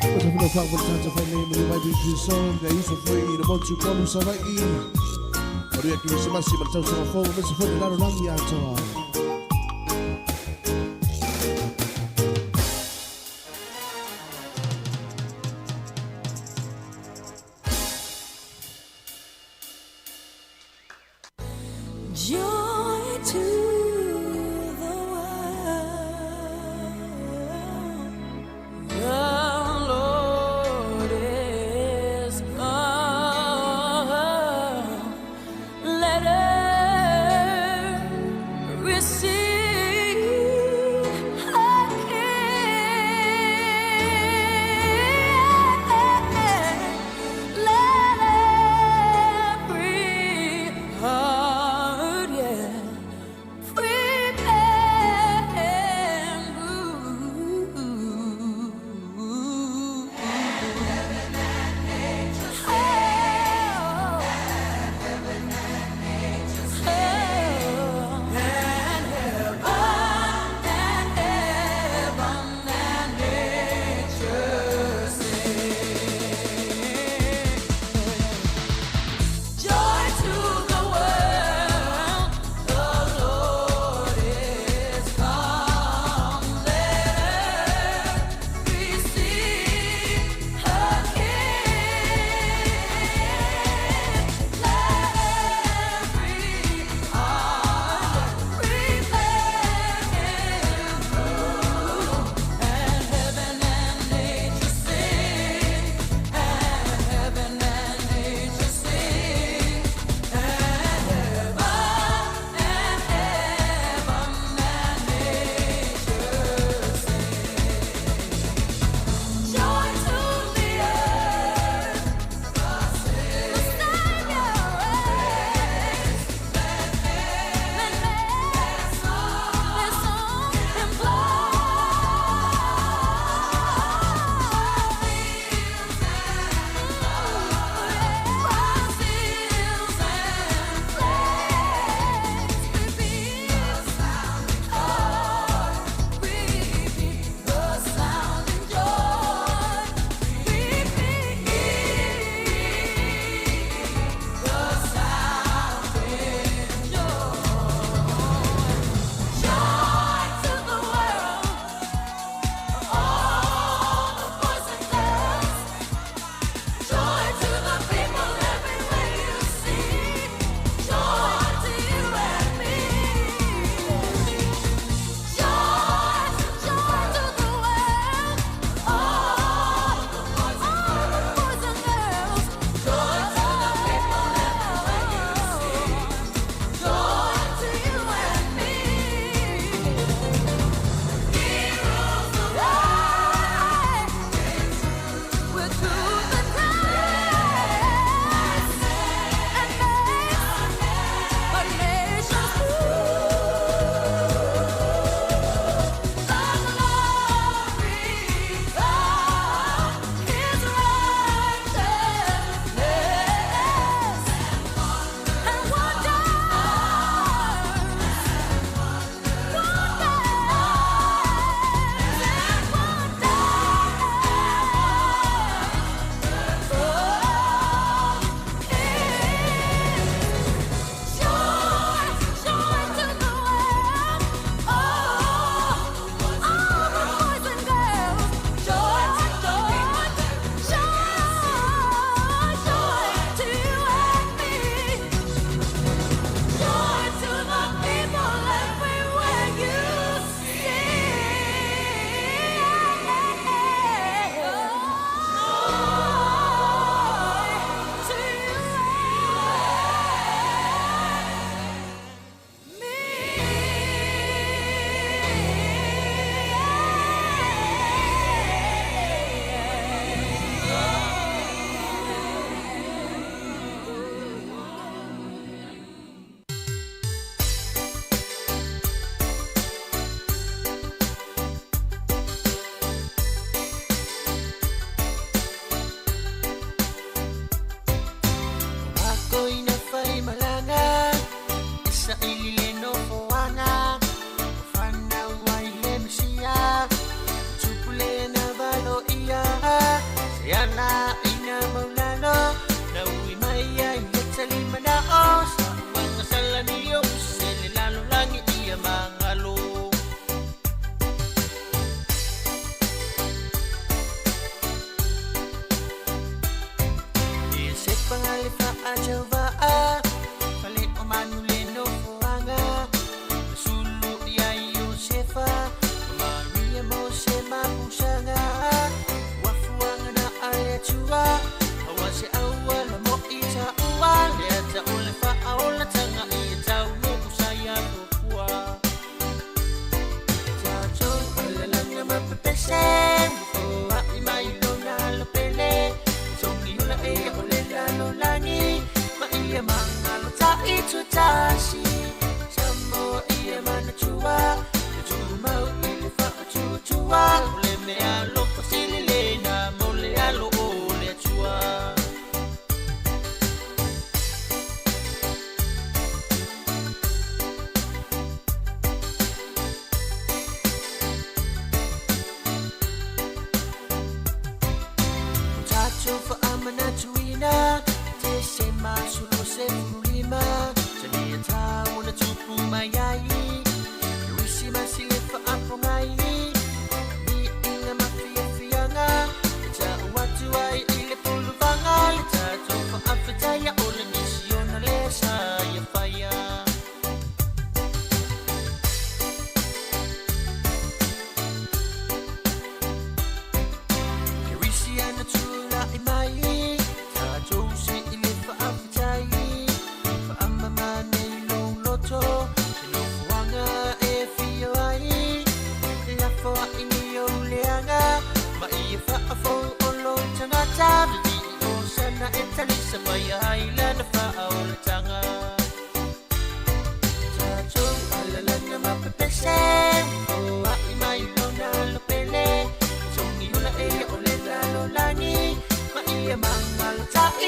Speaker 6: O te whina whakamana tāta whai nei mani mai pui so ngai uso foi i le motu polu Savaii. Manuia Kerisimasi ma le tausaga fou aemaise foi le lalolagi atoa.
Speaker 15: Joy to the world, the Lord is come. Let earth receive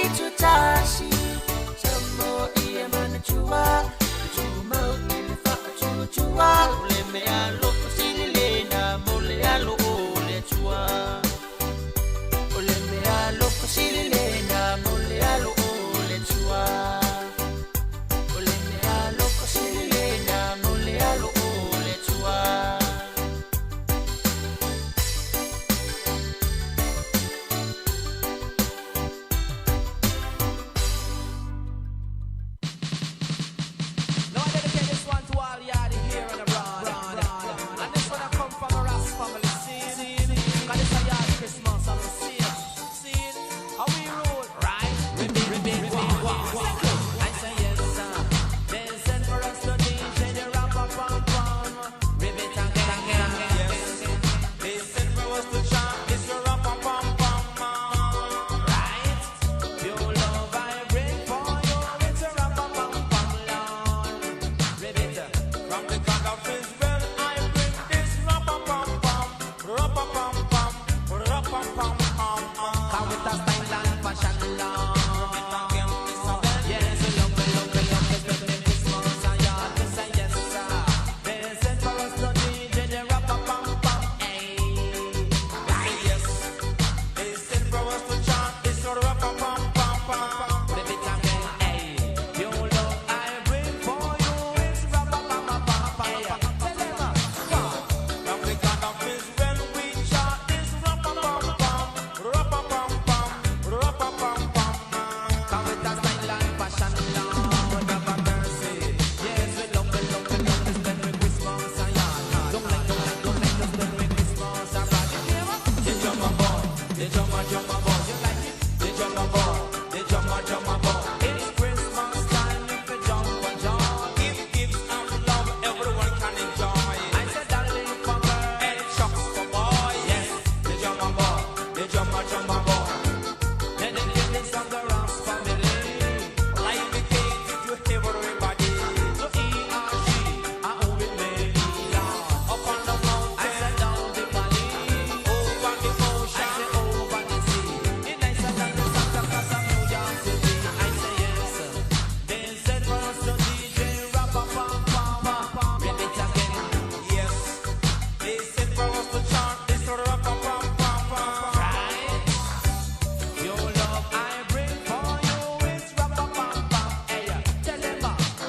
Speaker 15: itutasi Samo ia manatua Tumau i le faatuatua O le mea alofa sililena mo le alo o le Atua O le mea alofa sililena mo le alo o le Atua O le mea alofa sililena mo le alo o le Atua.
Speaker 16: Now I dedicate this one to all yard here and abroad. And this one I come from a Ras family scene. Cause it's a yard Christmas and we see it. See it. How we roll, right? Ribbit, ribbit, ribbit, walk. I say yes, sir. They send for us to DJ the rap pam pam. Ribbit again, again. Yes. They send for us to chant this rap pam pam pam. Right? Pure love I bring for you. It's a rap pam pam pam Lord. Ribbit.
Speaker 17: From the God of Israel, I bring this rap-a-pam-pam, rap-a-pam-pam, rap-a-pam-pam.
Speaker 16: Come with a style and fashion, Lord. Yes, we love, we love, we love this baby Christmas, and you have to say yes, sir. They sent for us to DJ the rap-a-pam-pam, hey.
Speaker 17: We say yes. They sent for us to chant this rap-a-pam-pam-pam.
Speaker 16: Ribbit again, hey. Your love I bring for you, it's rap-a-pam-pam-pam. Tell them, God.
Speaker 17: From the God of Israel, we chant this rap-a-pam-pam, rap-a-pam-pam, rap-a-pam-pam.
Speaker 16: Come with a style and fashion, Lord have a mercy. Yes, we love, we love, we love this Merry Christmas, and yeah. Don't let, don't let, don't let us Merry Christmas abroad. You hear what? The drummer boy, the drummer, drummer boy. You like it? The drummer boy, the drummer, drummer boy. It's Christmas time, if you jump and joy.
Speaker 17: Give gifts of love, everyone can enjoy.
Speaker 16: I said, darling, for girl
Speaker 17: and chucks for boy.
Speaker 16: Yes, the drummer boy, the drummer, drummer boy. Let them give this of the Ross family.
Speaker 17: Light the cake to everybody.
Speaker 16: To E R G, I owe it me.
Speaker 17: Up on the mountain,
Speaker 16: I said down the valley,
Speaker 17: over the ocean,
Speaker 16: I said over the sea. It nicer than the Santa Claus of New York City. I say yes. They said for us to DJ rap a pam pam pam. Ribbit again.
Speaker 17: Yes, they said for us to chant this rap-a-pam-pam-pam.
Speaker 16: Right. Your love I bring for you is rap a pam pam. Hey, tell them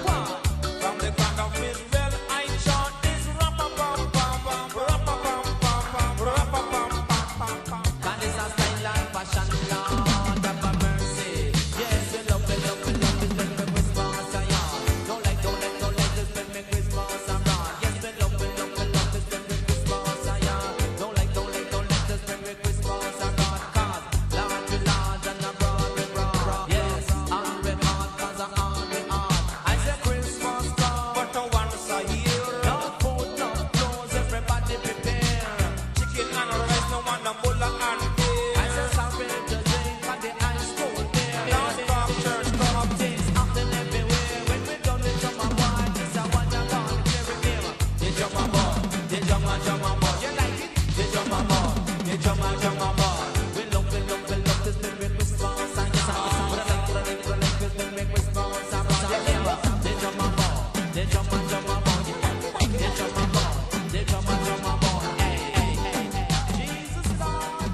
Speaker 16: one.
Speaker 17: From the God of Israel, I chant this rap-a-pam-pam-pam, rap-a-pam-pam-pam, rap-a-pam-pam-pam.
Speaker 16: God is a style and fashion, Lord have a mercy. Yes, we love, we love, we love this Merry Christmas, yeah. Don't like, don't like, don't like this Merry Christmas abroad. Yes, we love, we love, we love this Merry Christmas, yeah. Don't like, don't like, don't like this Merry Christmas abroad. 'Cause large we large and abroad we broad. Yes, and we hard 'cause I'm on we hard. I say Christmas come,
Speaker 17: But once a year,
Speaker 16: no food, no clothes, everybody prepare.
Speaker 17: chicken and rice, no one a bulla and beer.
Speaker 16: I say sorry to drink and the ice cold beer.
Speaker 17: Don't stop, church, come.
Speaker 16: Things happen everywhere. When we done with drummer boy, this a one I gonna carry him. The drummer boy, the drummer, drummer boy. You like it? The drummer boy, the drummer, drummer boy. We love, we love, we love this Merry Christmas and yeah. We like, we like, we like this Merry Christmas and yeah. The drummer boy, the drummer, drummer boy. You like it? The drummer boy, the drummer, drummer boy. Hey, hey, hey, hey. Jesus Lord.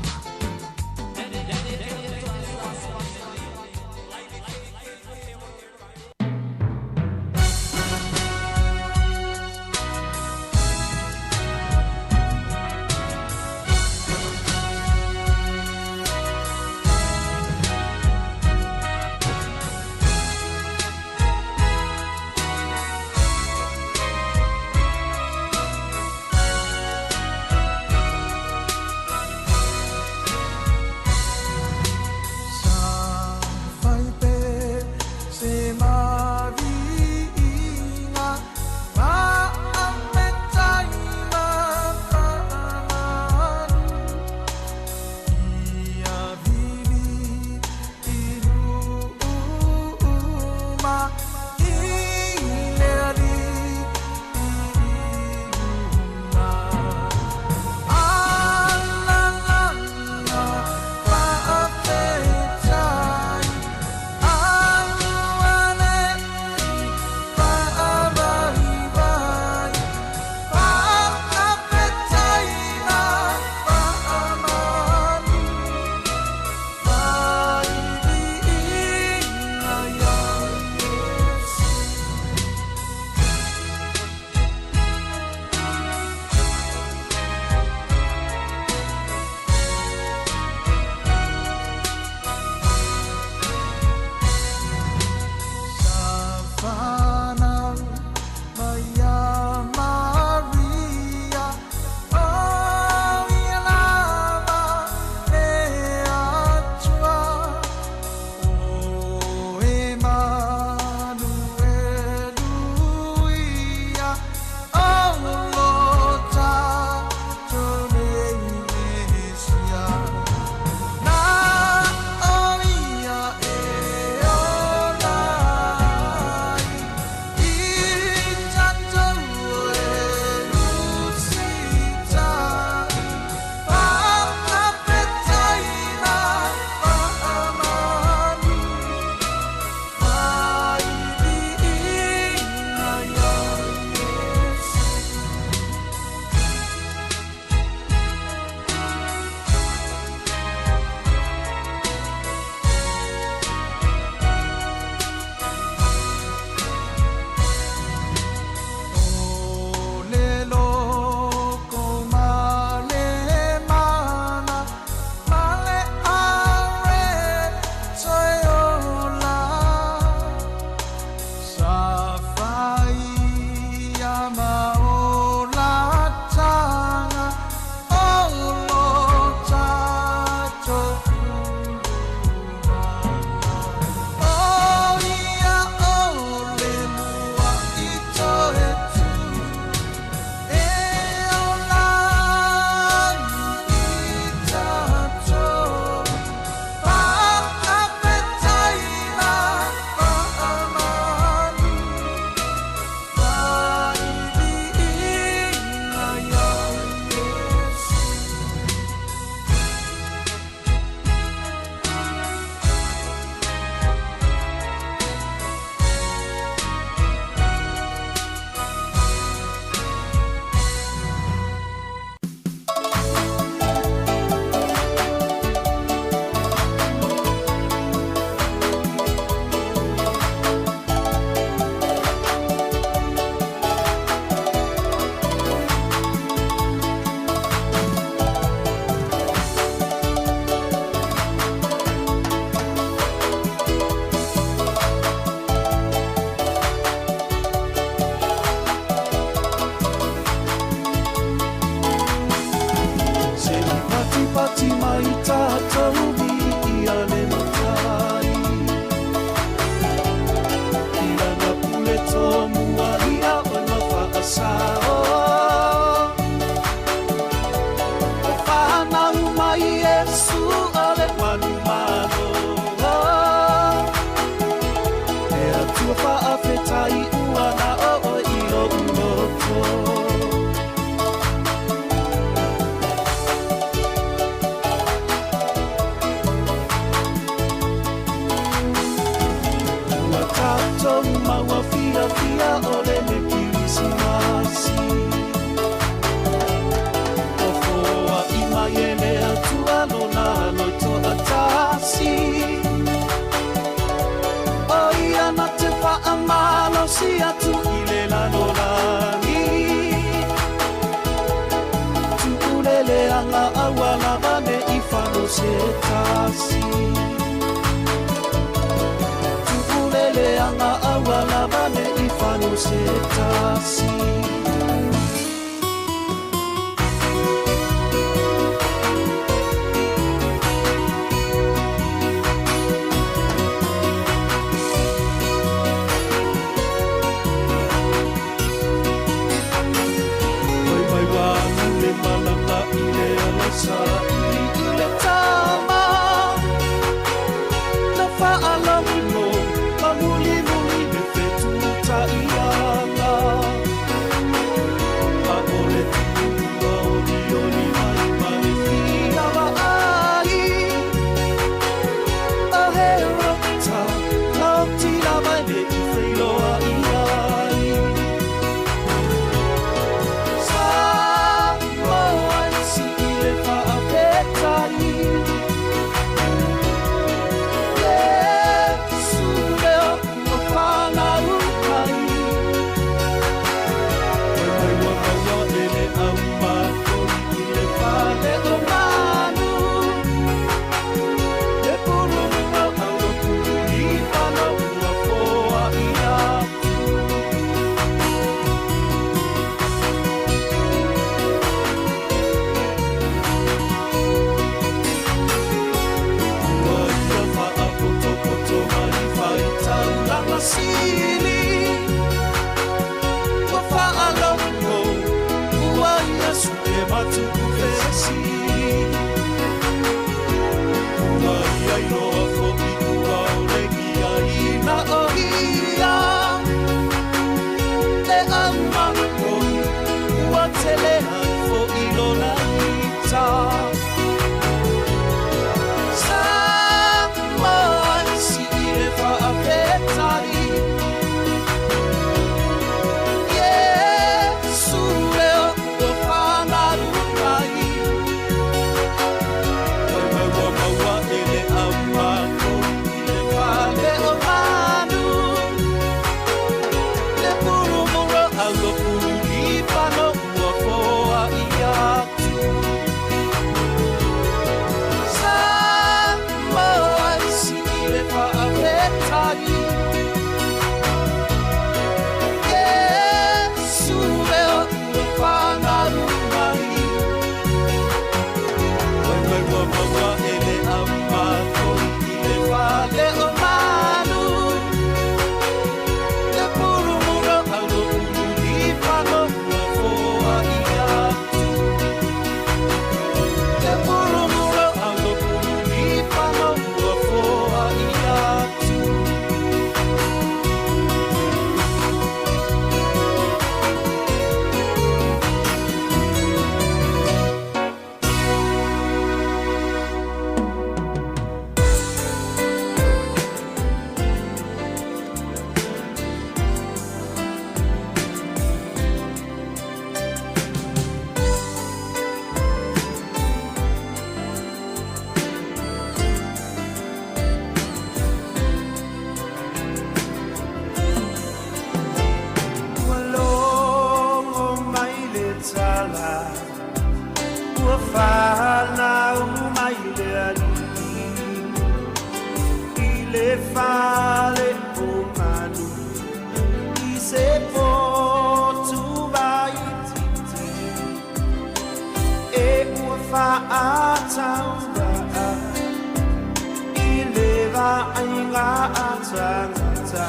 Speaker 11: Tu'uleleaga aua lava ne'i fano se tasi. Tu'uleleaga aua lava ne'i fano se tasi. Mai mai ua alu le malaga i le ala saili i le tama Na faalauilo ma mulimuli le fetutaiaga A o le tuua olioli mai ma le fia vaai A he rota lauti lava e le i feiloai ai Samoa e sii le faafetai Iesu lea ua fanau mai Mai mai ua maua e le au makoi i le fale o manu Le pulumua au o Pululipana ua foai atu. Ua ia faapotopoto mai faitaulaga sili Ua faalogo ua ia sue matuvesi Ua ia iloa foi ua olegia ina o ia Le au makoi ua tele ai foi lona ita Samoa e sii le faafetai Iesu lea ua fanau mai Mai mai ua maua e le au makoi i le fale o manu Le pulumura au o Pululipana ua foai atu Samoa e sii le faafetai Iesu lea ua fanau mai Mai mai ua maua e le au makoi i le fale o manu Le pulumura au o Pululipana ua foai atu Le pulumura au o Pululipana ua foai atu.
Speaker 17: Ua logo mai le tala Ua fanau mai le Alii I le fale o manu I se potu waititi E ua faatauvaa I le vaaiga a tagata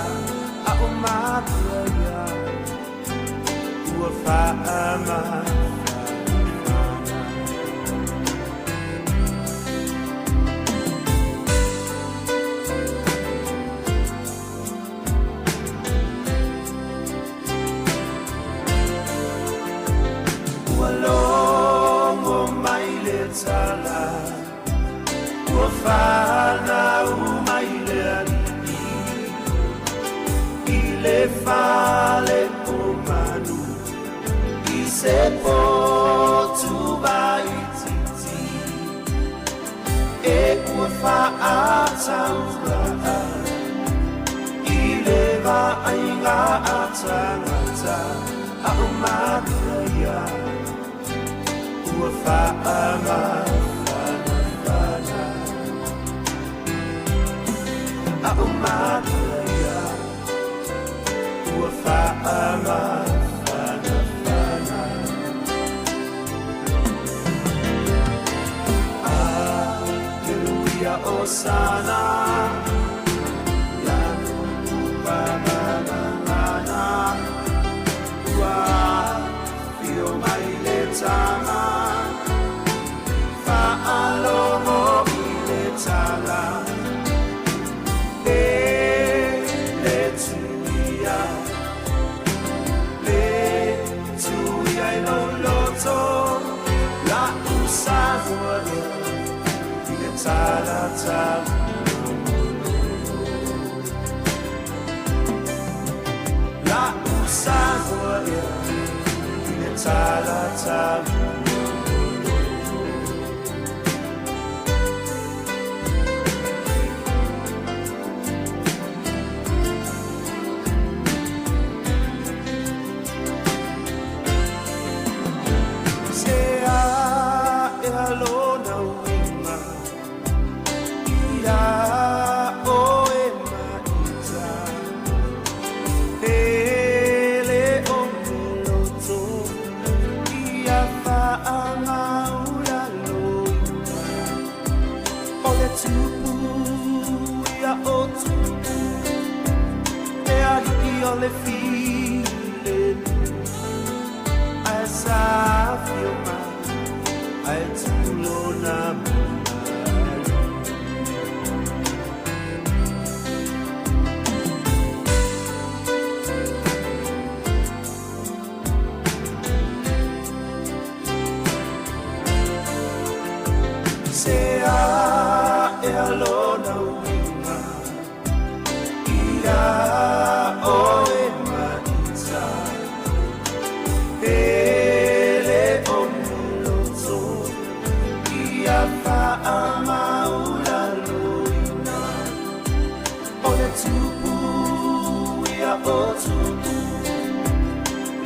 Speaker 17: A o matua ia Ua faamafanafana. Ua logo mai le tala Ua fanau mai le Alii I le fale o manu I se potu waititi E ua faatauvaa I le vaaiga a tagata A o matua ia Ua faamafanafana A'u maka ia Ua faamafanafana Aleluia, Osana Ua afio mai le Tama Faalogo i le tala E le Tuia Le Tuia i lou loto La'u Samoa ia I le tala La'u Samoa ia I le tala Se a'e lona uiga Ia oe Maita Pele o le loto Ia faamaualaloina O le Tupu ia o Tupu Le Alii o le filemu Ae sa afio mai Ae tupu lona mamalu Se a'e lona uiga Ia oe Maita Pele o le loto Ia faamaualaloina O le Tupu ia o Tupu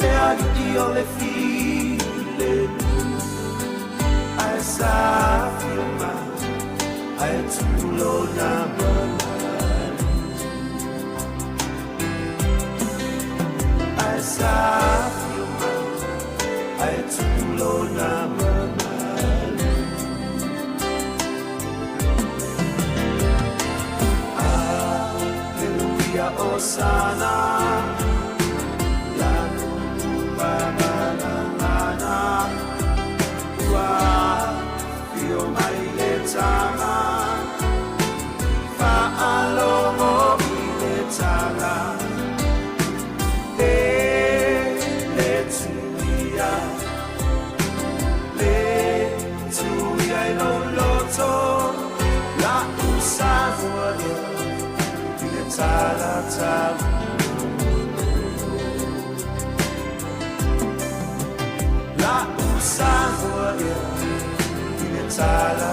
Speaker 17: Le Alii o le filemu Ae sa afio mai Ae tupu lona mamalu Ae sa afio mai Ae tupu lona mamalu Aleluia, Osana Lanu Ua afio mai le Tama Faalogo i le tala E le Tuia Le Tuia i lou loto La'u Samoa ia I le tala La'u Samoa ia I le tala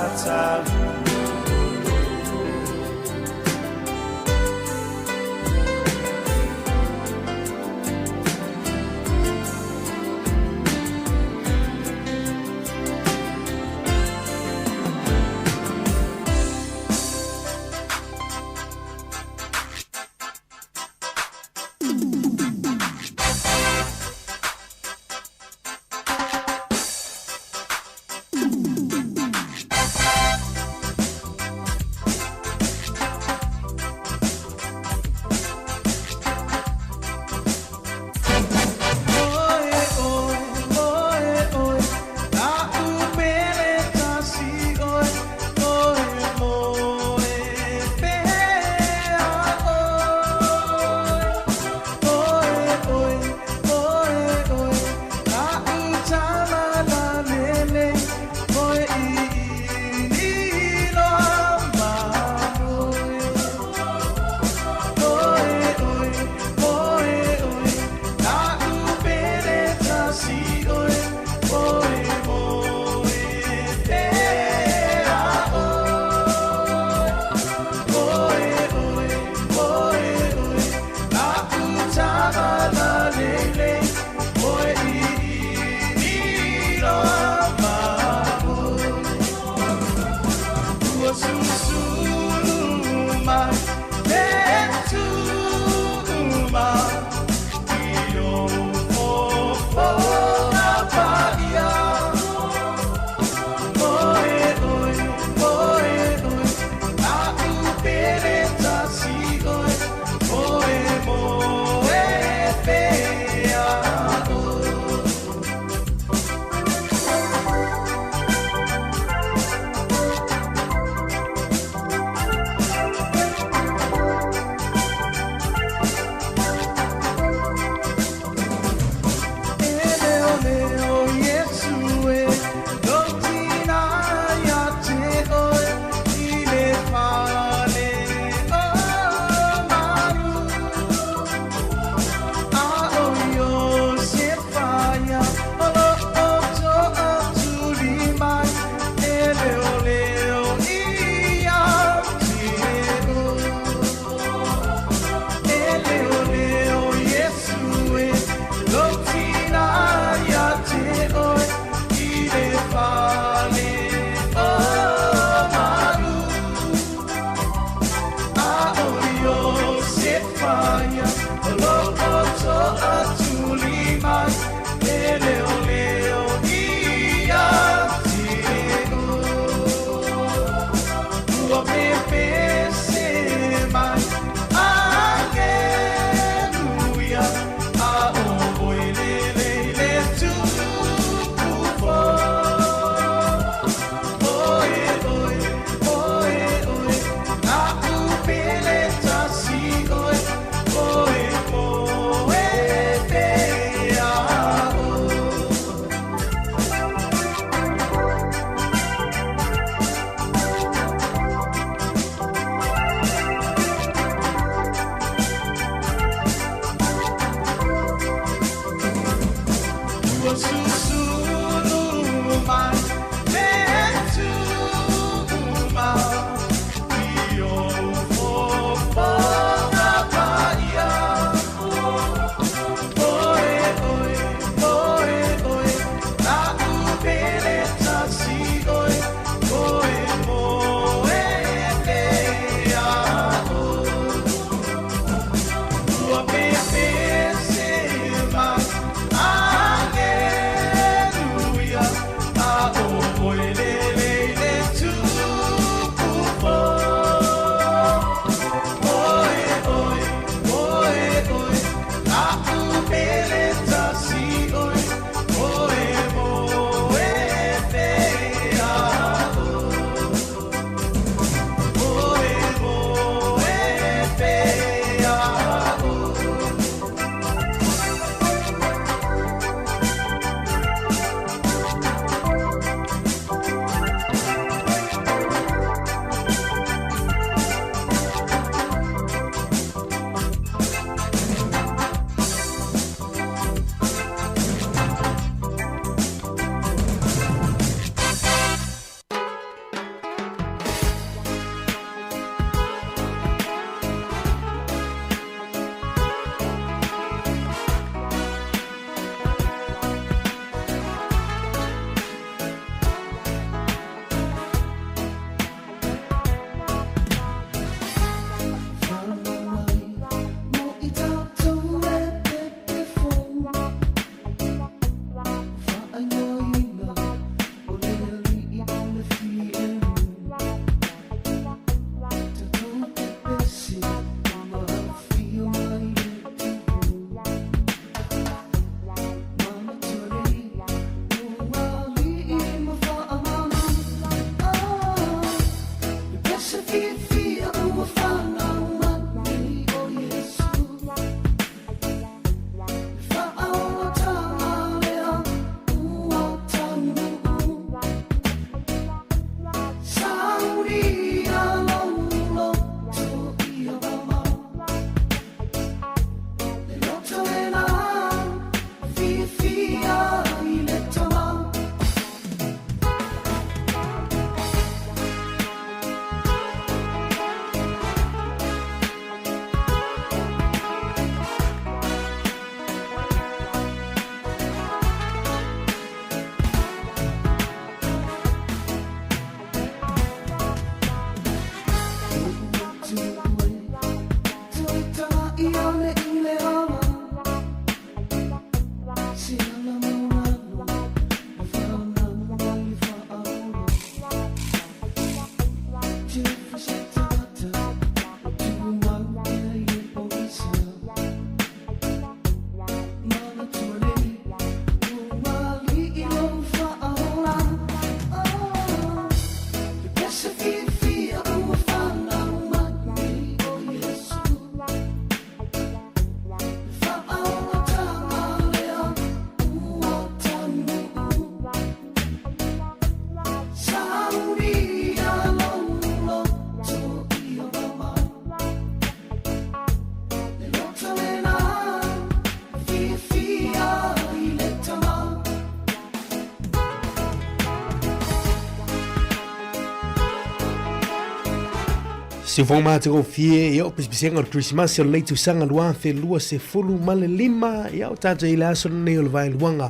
Speaker 1: Siufoga matagofie, ia o pisipisega o le Kerisimasi o lenei tausaga 2025, ia o tatou i le aso lenei o le vaeluaga,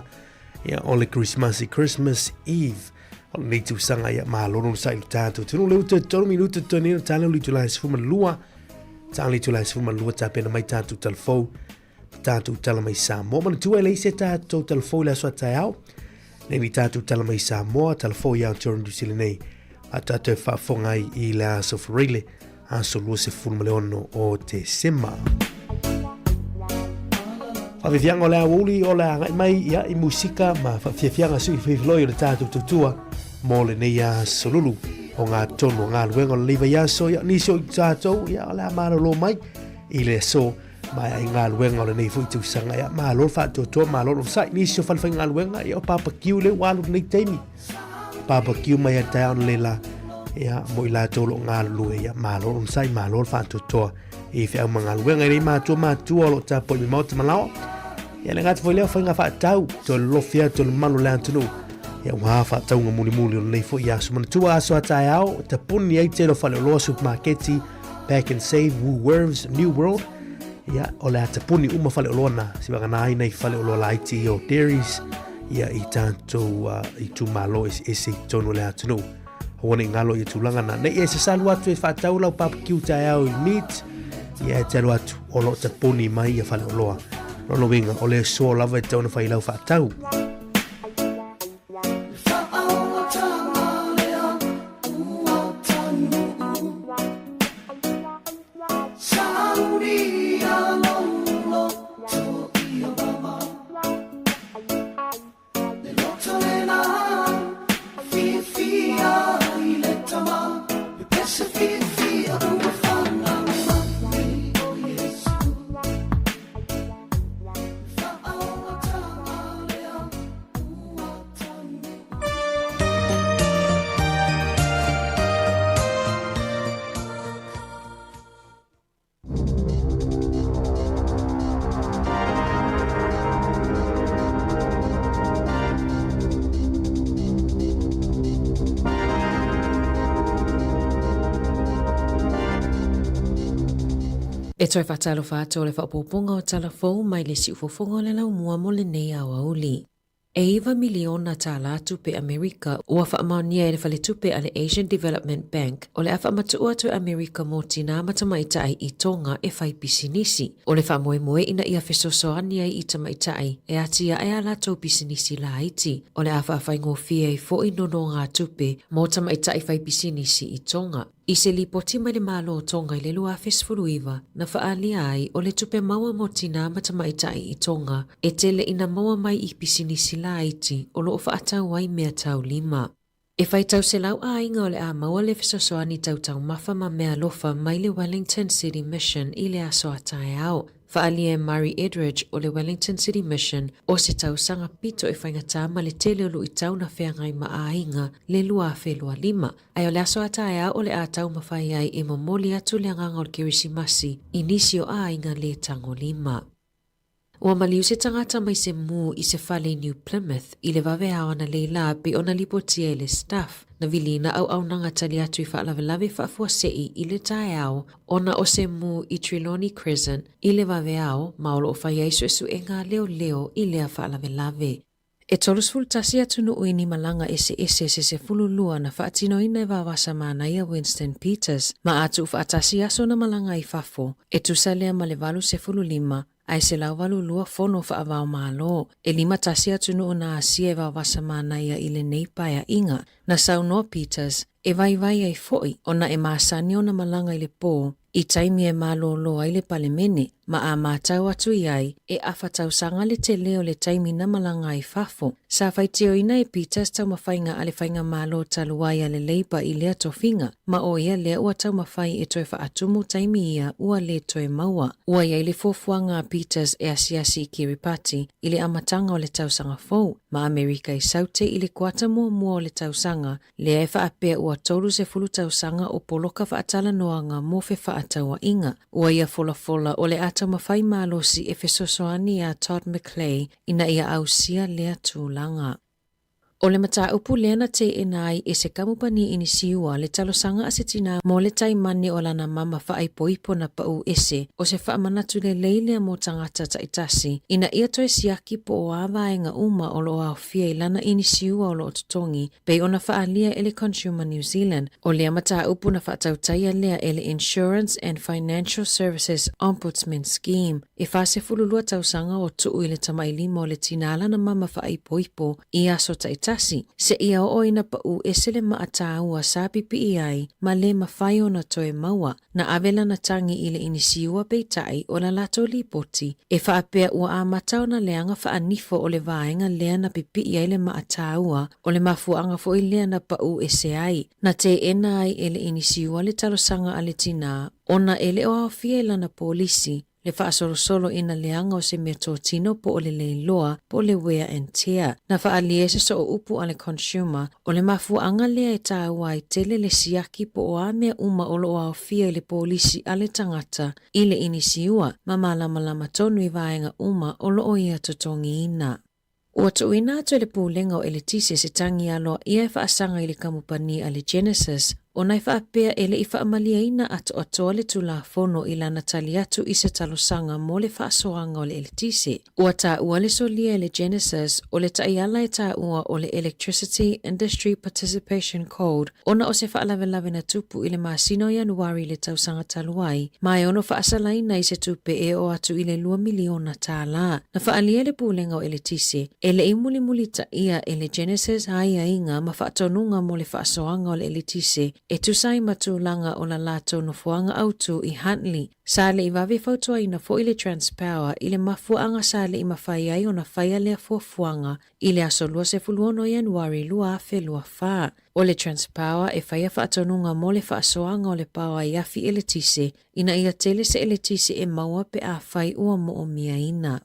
Speaker 1: ia o le Kerisimasi, Christmas Eve, o lenei tausaga, ia malo le onosai i lo tatou atunuu. Lea ua toe 3 minuta totoe nei o le taeao o le itula e 12, taeao le itula e 12 tapena mai tatou talafou, tatou tala mai Samoa. Manatua e leai se tatou tala fou i le aso a taeao. Nei ni tatou tala mai Samoa, tala fou i Aotearoa New Zealand nei. A tatou e faafofoga ai i le aso Faraile, aso 26 o Tesema. Faafiafiaga o le aoauli o le agai mai ia i musika ma faafiafiaga sui filifiloi o le tatou tautua mo lenei aso lulu o ngā tonu o galuega o lenei vaiaso ia nisi o i tatou ia o le a malolo mai i le aso Maea i galuega o lenei foi tausaga, ia malo le faatoatoa, malo le onosai. Nisi o falefaigaluega, ia o papakiu lea ua alu lenei taimi. Papakiu mai a taeao nei la, ia mo i latou o lo o galulue, ia malo le onosai, malo le faatoatoa i feau ma galuega. E nei matua matua o lo o tapuai mamao tamalaoa. Ia le gata foi lea o faiga faatau, toe lolofi atu o le mamalu o le atunuu. Ia ua faatauga mulimuli o lenei foi aso. Manatua aso a taeao, tapuni ai tele o faleoloa, supamaketi, Pack and Save, Woolworths, New World, ia, o le a tapuni uma faleoloa na, si waka ai nei faleoloa laiti o dairies, ia, i tātou uh, i tūmalo eseese i tonu o le atunuu. Aua nei ngalo i tūlanga na. Nei e se salu atu e whaatau lau barbecue taeao i meat, ia e te alu atu o lo tapuni mai ia faleoloa. Lona uiga, o le aso lava e tatau ona fai lau faatau.
Speaker 2: E toe faatalofa atu o le faaopoopoga o tala fou mai le siufofoga o le laumua mo lenei aoauli. E iwa miliona tālā tupe Amerika ua faamaonia e le Faletupe a le Asian Development Bank o le a faamatuʻu atu e Amerika mo tinā ma tamaitai i Tonga e fai pisinisi. O le faamoemoe ina ia fesoasoani ai i tamaitai e atiae a latou pisinisi laiti, o le a faafaigofie ai foi nonogatupe mo tamaitai fai pisinisi i Tonga. I se lipoti mai le Malo o Tonga i le 2019, na faaalia ai o le tupe maua mo tinā ma tamaitai i Tonga e tele ina maua mai i pisinisi laiti o lo o faatau ai mea taulima. E faitau selau aiga o le a maua le fesoasoani tau taumafa ma meaalofa mai le Wellington City Mission i le aso a taeao. Faaalia e Murray Edridge o le Wellington City Mission o se tausaga pito e faigata ma le tele o luitau na feagai ma aiga le 2025. Ae o le aso a taeao o le a taumafai ai e momoli atu le agaga o le Kerisimasi i nisi o aiga lē tagolima. Ua maliu se tagata mai se mū i se fale i New Plymouth i le vaveao analeila pei ona lipotia e le Stuff na vili na auaunaga tali atu i faalavelave faafuasei i le taeao ona o se mū i Trelawney Crescent i le vaveao ma o lo o fai ai suesuega a leoleo i lea faalavelave. E 31 atunuu i ni malaga eseese se 12 na faatinoina e Vavasa Manaia Winston Peters ma a tuufaatasi aso na malaga i fafo, e tusa lea ma le 85 ae 182 fono faavao-malo. E 51 atunuu na asia e Vavasa Manaia i lenei paeaiga. Na saunoa Peters, e vaivai ai foi ona e masani ona malaga i le pō I taimi e malōlō ai le Palemene, ma a mātau atu i ai, e ʻawha tausaga le tele o le taimi na malaga ai fafo. Sa faitioina e Peters taumafaiga a le Faigamalo talu ai a le Labour i lea tofiga, ma o ia lea ua taumafai e toe faatumu taimi ia ua lē toe maua. Ua i ai le fuafuaga a Peters e asiasi i Kiribati i le amataga o le tausaga fou, ma Amerika i Saute i le kuata muamua o le tausaga, Lea e faapea ua 30 tausaga o poloka faatalanoaga mo fefaatauaiga. Ua ia folafola o le a taumafai malosi e fesoasoani iā Todd McClay ina ia ausia lea tulaga. O le mataupu lea na teena ai e se kamupani inisiua le talosaga a se tinā mo le taimane o lana mama faaipoipo na paʻu ese, o se faamanatu lelei lea mo tagata taitasi ina ia toe siaki po o a vaega uma o lo o aofia i lana inisiua o lo o totogi pei ona faaalia e le Consumer New Zealand. O lea mataupu na faatautaia lea e le Insurance and Financial Services Ombudsman Scheme e 42 tausaga o tuu i le tamailima o le tinā lana mama faaipoipo i aso taitasi, seia oo ina paʻu ese le maa taua sa pipii ai ma le mafai ona toe maua. Na ave lana tagi i le inisiua peitai o la latou lipoti e faapea ua amata ona leaga faanifo o le vaega lea na pipii ai le maa taua o le mafuaaga foi lea na paʻu ese ai. Na teena ai e le inisiua le talosaga a le tinā ona e le o aofia i lana polisi le faasolosolo ina leaga o se meatotino po o le leiloa po o le wear and tear. Na faaalia e se sooupu a le Consumer, o le mafuaaga lea e taua ai tele le siaki po o a mea uma o lo o aofia i le polisi a le tagata i le inisiua ma malamalama tonu i vaega uma o lo o ia totogiina. Ua tuuina atu e le Pulega o Eletise se tagi aloaia e faasaga i le kamupani a le Genesis ona e faapea e le i faamalieina atoatoa le Tulafono i lana tali atu i se talosaga mo le faasoaga o le eletise. Ua taua le solia e le Genesis o le taiala e taua o le Electricity Industry Participation Code ona o se faalavelave na tupu i le masina o Ianuari i le tausaga talu ai, ma e ono faasalaina i se tupe e oo atu i le $2 miliona. Na faaalia e le Pulega o Eletise, e le i mulimulitaia e le Genesis aiaiga ma faatonuga mo le faasoaga o le eletise e tusa ai ma tulaga o la latou nofoaga autu i Huntly. Sa le i vave fautuaina foi le Transpower i le mafuaaga sa le i mafai ai ona faia lea fuafuaga i le aso 26 Ianuari 2024. O le Transpower e faia faatonuga mo le faasoaga o le paoa i afi eletise ina ia tele se eletise e maua pe afai ua moomiaina.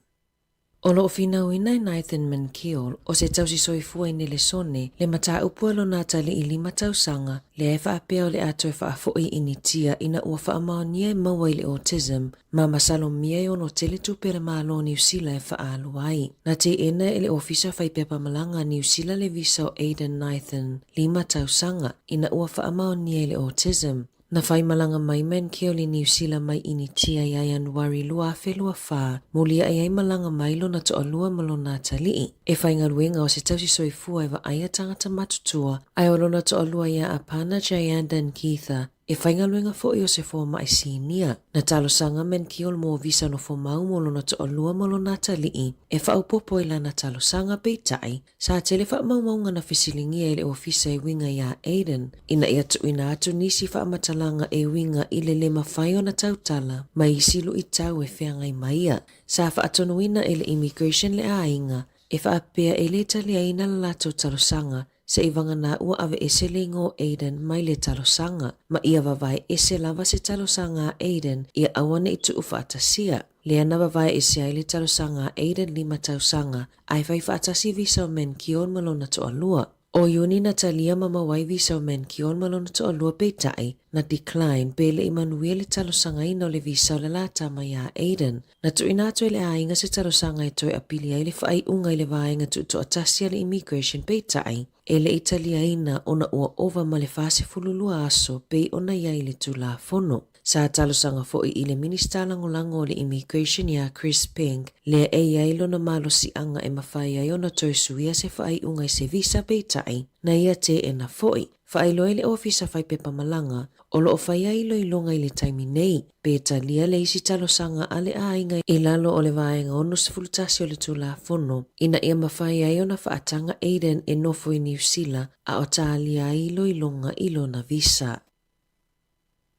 Speaker 2: O lo o finauina e Nathan Minkiel, o se tausi soifua i Nelesone, le mataupu a lona atalii lima tausaga, lea e faapea o le a toe faafoi i Initia ina ua faamaonia e maua i le autism, ma masalomia e ono tele tupe a le Malo o Niu Sila e faaalu ai. Na teena e le Ofisa Fai Pepa Malaga a Niu Sila le visa o Aidan Nathan, lima tausaga, ina ua faamaonia i le autism. Na fai malaga mai Mankioli i Niu Sila mai Initia ia Ianuari 2024, muliaʻi ai malaga mai lona toalua ma lona atalii. E faigaluega o se tausi soifua e vaaia tagata matutua, ae o lona toalua ia Apana Jayandan Geetha, e faigaluega foi o se fomai sinia. Na talosaga Mankiol mo visa nofomau mo lona toalua ma lona atalii e faaopoopo i lana talosaga, peitai, Sa tele faamaumauga na fesiligia e le ofisa e uiga iā Aiden ina ia tuuina atu nisi faamatalaga e uiga i le le mafai ona tautala ma isi luitau e feagai ma ia. Sa faatonuina e le Immigration le aiga e faapea e le taliaina la latou talosaga se'i vagana ua aveese le igoa o Aiden mai le talosaga ma ia vavae ese lava se talosaga a Aiden ia aua ne i tuufaatasia. Lea na vavae ese ai le talosaga a Aiden lima tausaga ae fai faatasi visa o Mankion ma lona toalua. O Iuni na talia ma maua ai visa o Mankion ma lona toalua peitai, na decline pe le i manuia le talosagaina o le visa o le la tama iā Aiden. Na tuuina atu e le aiga se talosaga e toe apili ai le faaiuga i le vaega tuutoatasi a le Immigration peitai, e le i taliaina ona ua ova ma le 42 aso pei ona i ai le Tulafono. Sa talosaga foi i le Minisita Lagolago o le Immigration iā Chris Peng, lea e i ai lona malosiaga e mafai ai ona toe suia se faaiuga i se visa peitai, na ia teena foi. Faailoa e le Ofisa Fai Pepa Malaga, o lo o faia iloiloga i le taimi nei, pe talia le isi talosaga a le aiga i lalo o le Vaega 61 o le Tulafono, ina ia mafai ai ona faataga Aiden e nofo i Niu Sila a o talia ai iloiloga i lona visa.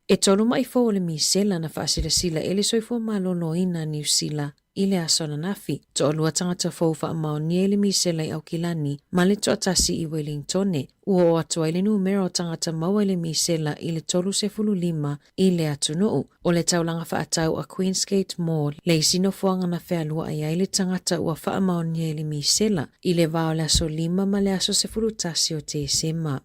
Speaker 2: E tolu maʻi fou o le misela na faasilasila e le Soifua Maloloina a Niu Sila i le aso ananafi. Toalua tagata fou faamaonia i le misela i Aukilani ma le toatasi i Welingtone. Ua oo atu ai le numera o tagata maua i le misela i le 35 i le atunuu. O le taulaga faatau a Queensgate Mall le isi nofoaga na fealuaʻi ai le tagata ua faamaonia i le misela i le va o le aso 5 ma le aso 11 o Tesema.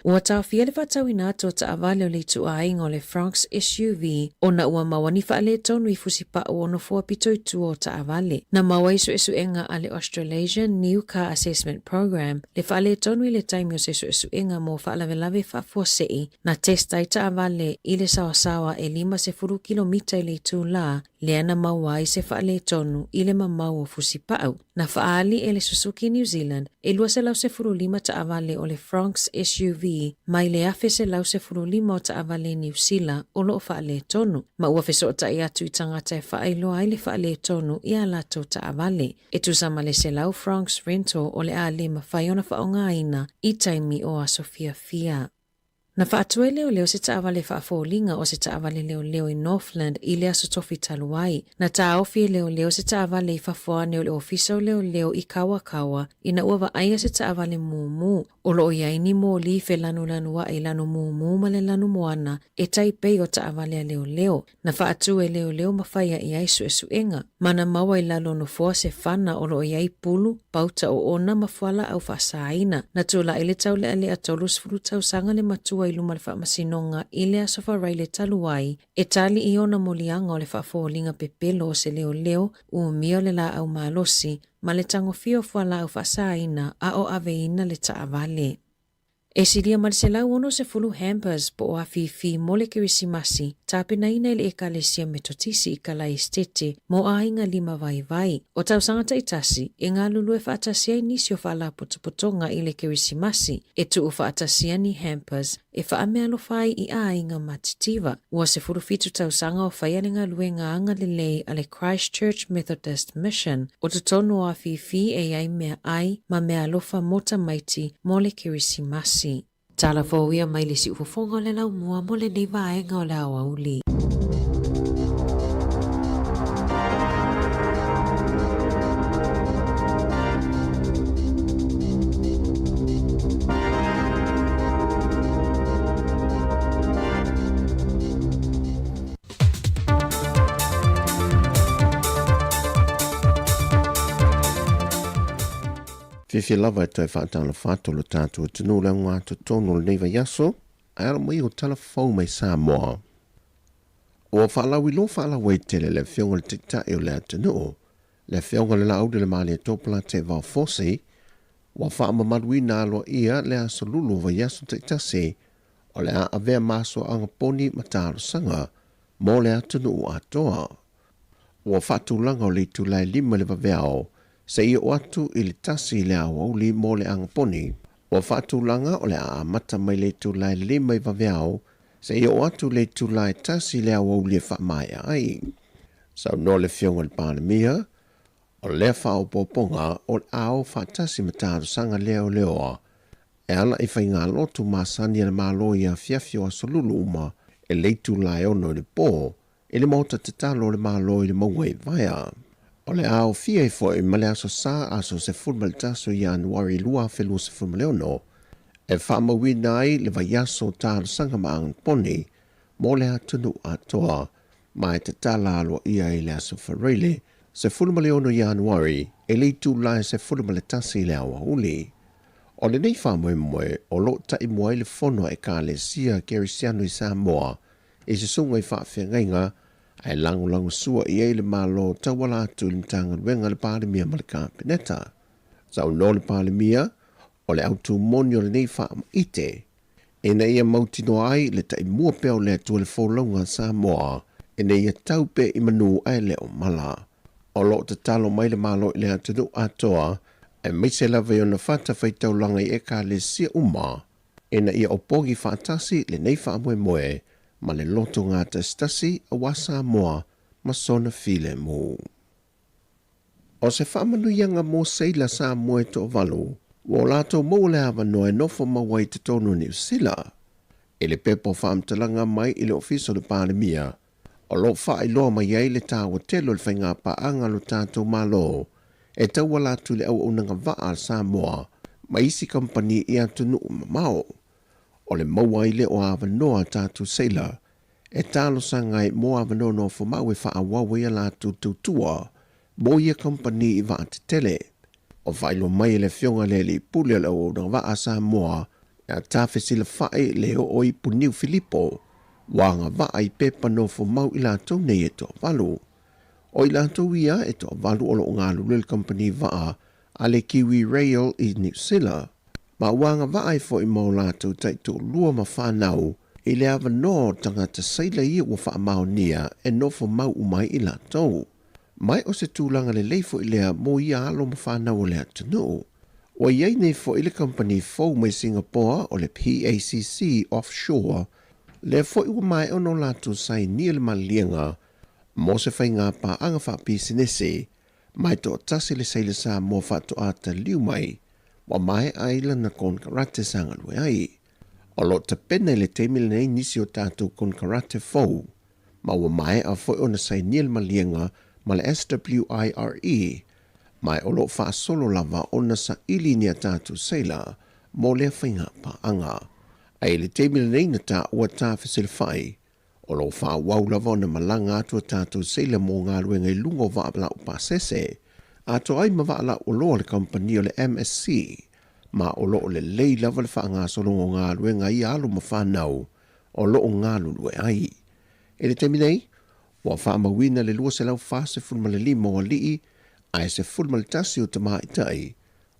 Speaker 2: Ua taofia le faatauina atu o taavale o le ituaiga o le Fronx SUV ona ua maua ni faaletonu i fusipau o nofoa pito i tua o taavale. Na maua i suesuega a le Australasian New Car Assessment Program le faaletonu i le taimi o se suesuega mo faalavelave faafuasei na testa ai taavale i le saoasaoa e 50 kilomita i le itulā lea na maua ai se faaletonu i le mamao o fusipau. Na faaali e le Suzuki New Zealand e 215 taavale o le Fronx SUV mai le 1,115 o taavale Niu Sila o lo o faaletonu, ma ua fesootai atu i tagata e faailoa ai le faaletonu i a latou taavale. E tusa ma le 100 Fronx Rental o le a le mafai ona faaaogaina i taimi o aso fiafia. Na faatu e leoleo se taavale faafoliga o se taavale leoleo i Northland i le Aso Tofi talu ai. Na taofi e leoleo se taavale i fafo ane o le Ofisa o Leoleo i Kawakawa ina ua vaaia se taavale mumu o lo o i ai ni moli felanulanuaʻi lanu mumu ma le lanu moana e tai pei o taavale a leoleo. Na faatu e leoleo ma fai ai ai suesuega. Ma na maua i lalo o nofoa se fana o lo o i ai pulu, pauta oona ma fualaau faasaina. Na tulai le taulealea 30 tausaga le matua i luma o le faamasinoga i le Aso Faraile talu ai e tali i ona moliaga o le faafoliga pepelo o se leoleo, umia o le laau malosi ma le tagofia o fualaau faasaina a o aveina le taavale. E silia ma le 160 hampers po o afifi mo le Kerisimasi, tapenaina e le Ekalesia Metotisi i Kalaesetete mo aiga lima vaivai. O tausaga taitasi, e galulue faatasi ai nisi o faalapotopotoga i le Kerisimasi, e tuu faatasia ni hampers e faameaalofa ai i aiga matitiva. Ua 17 tausaga o faia le galuega agalelei a le Christchurch Methodist Mission o totonu o afifi e i ai meaai ma meaalofa mo tamaiti mo le Kerisimasi. Tala fou ia mai le siufofoga o le laumua mo lenei vaega o le aoauli.
Speaker 7: Fiafia lava e toe faatalofa atu lo tatou atunuu i le augatotonu o lenei vaiaso, ae alo mai o tala fou mai Samoa. Ua faalauiloa faalauaitele le Afioga i le Taitai o le atunuu, le Afioga i le Laauli Malietoa Teevao Fosi, ua faamamaluina aloaia le Aso Lulu o vaiaso taitasi o le a avea ma aso agaponi ma talosaga mo le atunuu atoa. Ua faatulaga o le itula e 5 i le vaveao seia oo atu i le 1 i le aoauli mo le agaponi. Ua faatulaga o le a amata mai le itula e 5 i vaveao seia oo atu i le itula e 1 i le aoauli e faamaea ai. Saunoa le Afioga i le Palemia, o lea faaopoopoga o le a o faatasi ma talosaga leoleoa e ala i faigalotu masani a le Malo i afiafi o aso Lulu uma e le itula e 6 i le po i le Maota Tatalo o le Malo i le mauga i Vaea. O le a aofia ai foi ma le Aso Sa aso 11 o Ianuari 2026 e faamauina ai le vaiaso talosaga ma agaponi mo le atunuu atoa ma e tatala aloaia ai le Aso Faraile 16 Ianuari e le itula e 11 i le aoauli. O lenei faamoemoe o lo o taimua ai le fono a Ekalesia Kerisiano i Samoa i susuga i faafeagaiga ae lagolagosua i ai le Malo tauala atu i le Matagaluega a le Palemia ma le Kapeneta. Saunoa le Palemia, o le autū moni o lenei faamaite ina ia mautinoa ai le taimua pea o le Atua i le folauga a Samoa ina ia tau pea i manu ae le o mala. O lo o tatalo mai le Malo i le atunuu atoa, aemaise lava i ona fatafaitaulaga i Ekalesia uma, ina ia opogi faatasi lenei faamoemoe ma le loto gatasitasi aua Samoa ma sona filemu. O se faamanuiaga mo seila Samoa e toavalu, ua o latou maua le avanoa e nofo mau ai i totonu o Niu Sila. I le pepa o faamatalaga mai i le Ofisa o le Palemia, o lo o faailoa mai ai le taua tele o le faigapaaga a lo tatou Malo e tauala atu i le auaunaga vaa a Samoa ma isi kamupani i atunuu mamao. O le maua ai lea o avanoa a tatou seila e talosaga ai mo avanoa nofomau e faaauau ai a latou tautua mo ia kamupani i vaa tetele. O faailoa mai e le Afioga i le Alii Pule o le Auaunaga Vaa a Samoa, E tafesilafai le oo ipu Niu Filipo ua agavaa i pepa nofomau i latou nei e toavalu. O i latou ia e toavalu o lo o galulue i le kamupani vaa a le Kiwi Rail i Niu Sila, ma ua agavaa ai foi ma o latou taitoalua ma fanau i le avanoa o tagata saila ia ua faamaonia e nofomau uma ai i latou. Mai o se tulaga lelei foi lea mo ia alo ma fanau o le atunuu. Ua i ai nei foi le kamupani fou mai Singapoa o le PACC Offshore, lea foi ua maea ona o latou sainia le maliliega mo se faiga paaga faapisinese, ma e toatasi le saila Samoa faatoa taliu mai ua maea ai lana konekarate sa galue ai. O lo o tapena i le taimi lenei nisi o tatou konekarate fou, ma ua maea foi ona sainia le maliega ma le SWIRE, ma o lo o faasolo lava ona saili ni a tatou seila mo lea faiga paaga. Ae i le taimi lenei na taua tafesilafai, o lo o faaauau lava ona malaga atu a tatou seila mo galuega i luga o vaa laupasese, atoa ai ma vaa lauoloa a le kamupani o le MSC, ma o lo o lelei lava le faagasologa o galuega a ia alo ma fanau o lo o galulue ai. I le taimi nei, ua faamauina le 245 o alii ae 11 o tamaitai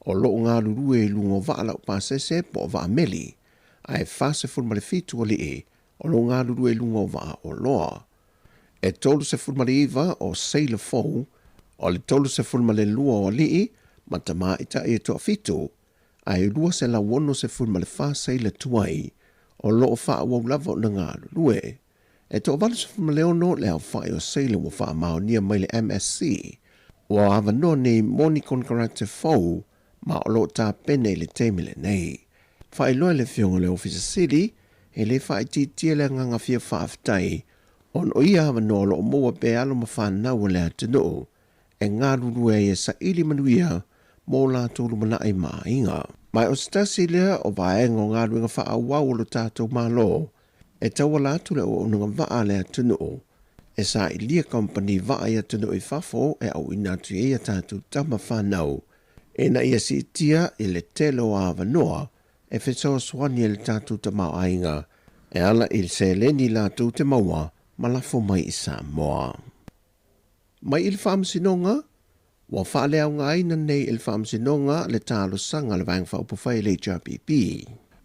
Speaker 7: o lo o galulue i luga o vaa laupasese po o vaa meli, ae 47 alii o lo o galulue i luga o vaa oloa. E 39 o seila fou, o le 32 o alii ma tamaitai e toafitu, ae 264 seila tuai o lo o faaauau lava ona galulue. E toa-86 le aofai o seila ua faamaonia mai le MSC, ua avanoa nei mo ni konekarate fou ma o lo o tapena i le taimi lenei. Faailoa e le Afioga i le Ofisa Sili, e le faaitiitia le agaga fia faafetai ona o ia avanoa o lo o maua pea e alo ma fanau a le atunuu e galulue ai e saili manuia mo latou lumanai ma aiga. Ma o se tasi lea o vaega o galuega faaauau a lo tatou Malo e tauala atu le auaunaga vaa a le atunuu e sailia kamupani vaa i atunuu i fafo e auina atu i ai a tatou tama fanau ina ia siitia i le tele o avanoa e fesoasoani ai le tatou tamaoaiga e ala i le seleni latou te maua ma lafo mai i Samoa. Mai i le Faamasinoga, ua faaleaogaina nei e le Faamasinoga le talosaga a le Vaega Faaupufai a le HRPP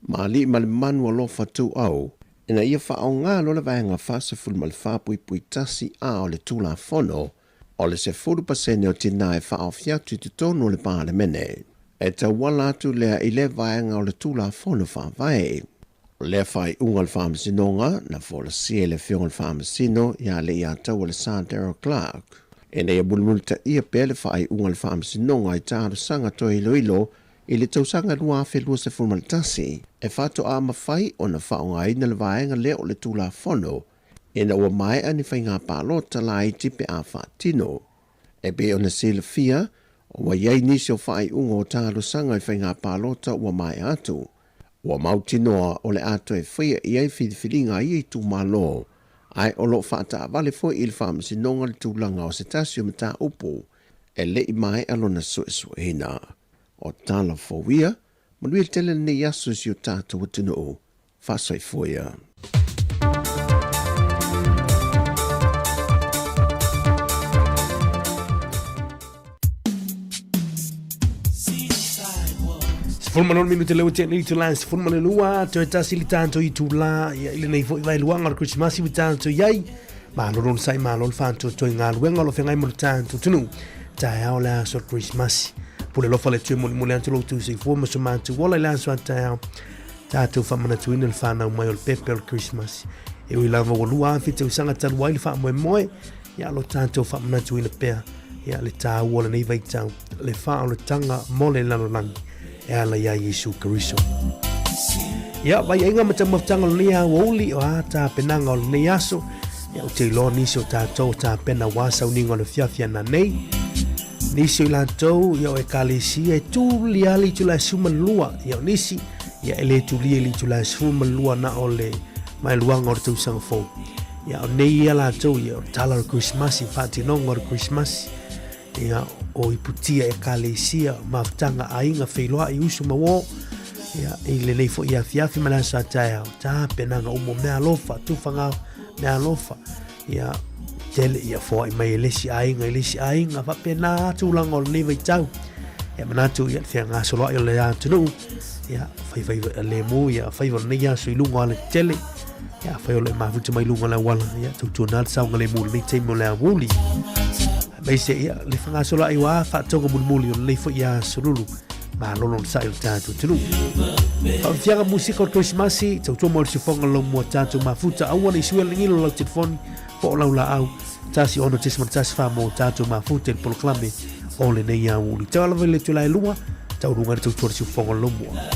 Speaker 7: ma Alii ma le Manu Alofa Tuuau ina ia faaaoga loa le Vaega 44.1 A o le Tulafono o le 10% o tinā e faaofi atu i totonu o le Palemene e tauala atu lea i lea vaega o le Tulafono Faavae. O lea faaiuga a le Faamasinoga na folasia e le Afioga i le Faamasino ia Leiataua Lesa Darrell Clarke, ina ia mulimulitaia pea le faaiuga a le Faamasinoga i talosaga toe iloilo i le tausaga 2021, e faatoa mafai ona faaaogaina le vaega lea o le Tulafono ina ua maea ni faiga palota laiti pe a faatino. E pei ona silafia, ua i ai nisi o faaiuga o talosaga i faiga palota ua maea atu, Ua mautinoa o le a toe faia i ai filifiliga a ia itumalo, ae o lo o faataavale foi i le Faamasinoga le tulaga o se tasi o mataupu e le i maea lona suesueina. O tala fou ia, manuia tele lenei aso i si o tatou atunuu. Faasoifua ia.
Speaker 1: 18 minute leo te nei tula 12 toe tasi le tātou i tula ia i lenei foi vaeluaga o le Krisimasi ua tātou i ai malo lona sai malo le whātua toi ngā luenga o lo whengai mo le tātou tunu taeao le aso o le Krisimasi pule lofa le tue mole mole atu lo tu soifua ma so mātou ola i le aso a taeao tātou whamanatuina le whānau mai o le pepe o le Krisimasi e ui lava ua 2000 tausaga talu ai le faamoemoe Ia lo tātou whamanatuina pea, ia le tāua o lenei vaitau, le whaoletaga mo le lalolagi, e ala iā Iesu Keriso. Ia, vaiaiga ma taumafataga o lenei aoauli, o a tapenaga o lenei aso, ia ou te iloa nisi o tātou o tapena wā sauniga o le fiafia nanei. Nisi o i latou, ia o ekalesia e tū lia le itula e 12, ia o nisi, ia e le tulia i le itula e 12 na o le maeluaga o le tausaga fou. Ia, o nei ia latou, ia, o tala o le Krisimasi, faatinoga o le Krisimasi, ia, o iputia ekalesia, mafutaga aiga, feiloai, uso ma uō, Ia, i lenei foi afiafi ma le aso a taeao, tapenaga uma o meaalofa, tufaga meaalofa. Ia, tele ia foai mai e le isi aiga i le isi aiga, faapena lava tulaga o lenei vaitau. Ia manatu ia le feagasoloai o le atunuu, ia faifai lemu ia faiva o lenei aso i luga o alatetele. Ia afai o lo o mafuta mai luga o le auala, ia tautuana le saogalemu i lenei taimi o le aoauli. Aemaise ia le fegasoloai ua faatoga mulimuli o lenei foi aso lulu. Malolo le sa'i o le tatou atunuu. Faafiaga musika o le Kerisimasi, tautua mo le siufoga lo mua tatou mafuta, aua ne i suia le gilo o lau telefoni po o lau laau, 16.14 mo tatou mafuta i le polokalame o lenei aoauli. Tau lava i le itula e 2, taualuga ai le tautua le siufoga o lo mua.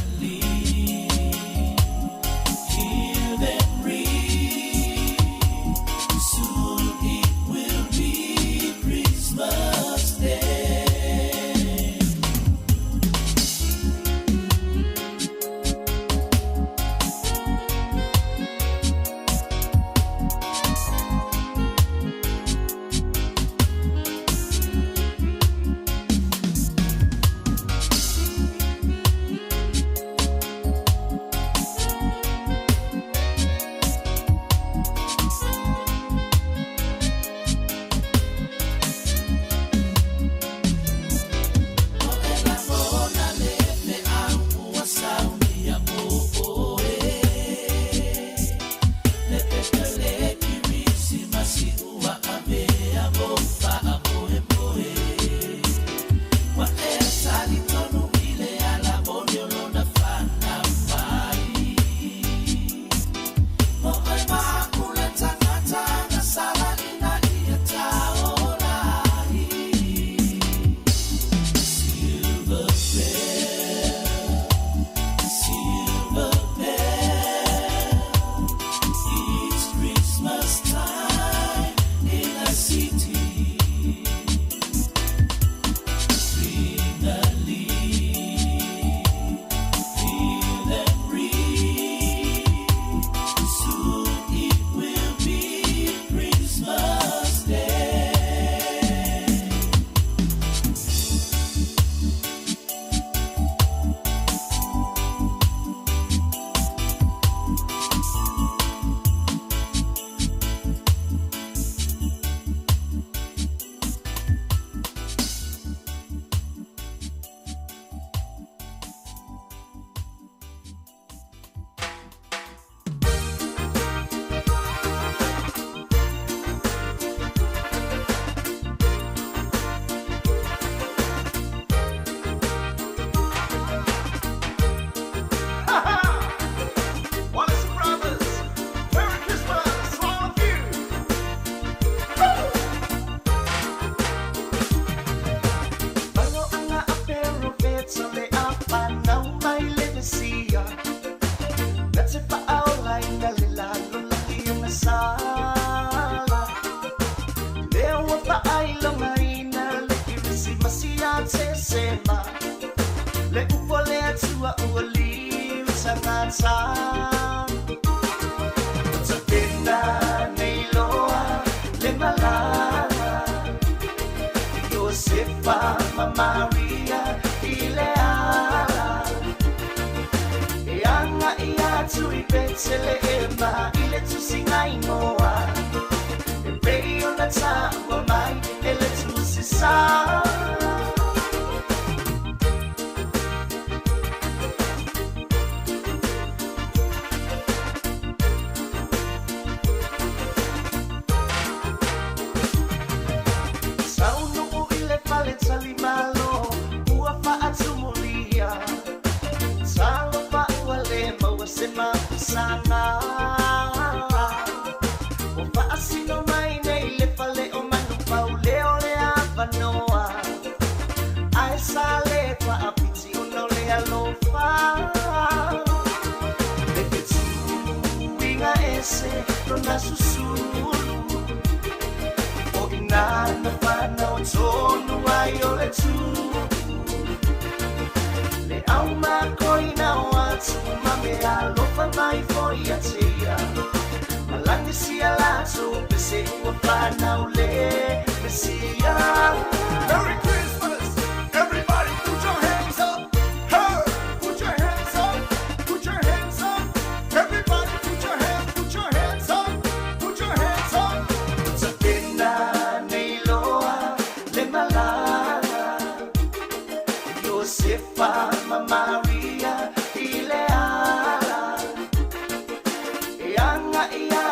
Speaker 11: Merry Christmas! Everybody put your hands up! Hey! Put your hands up!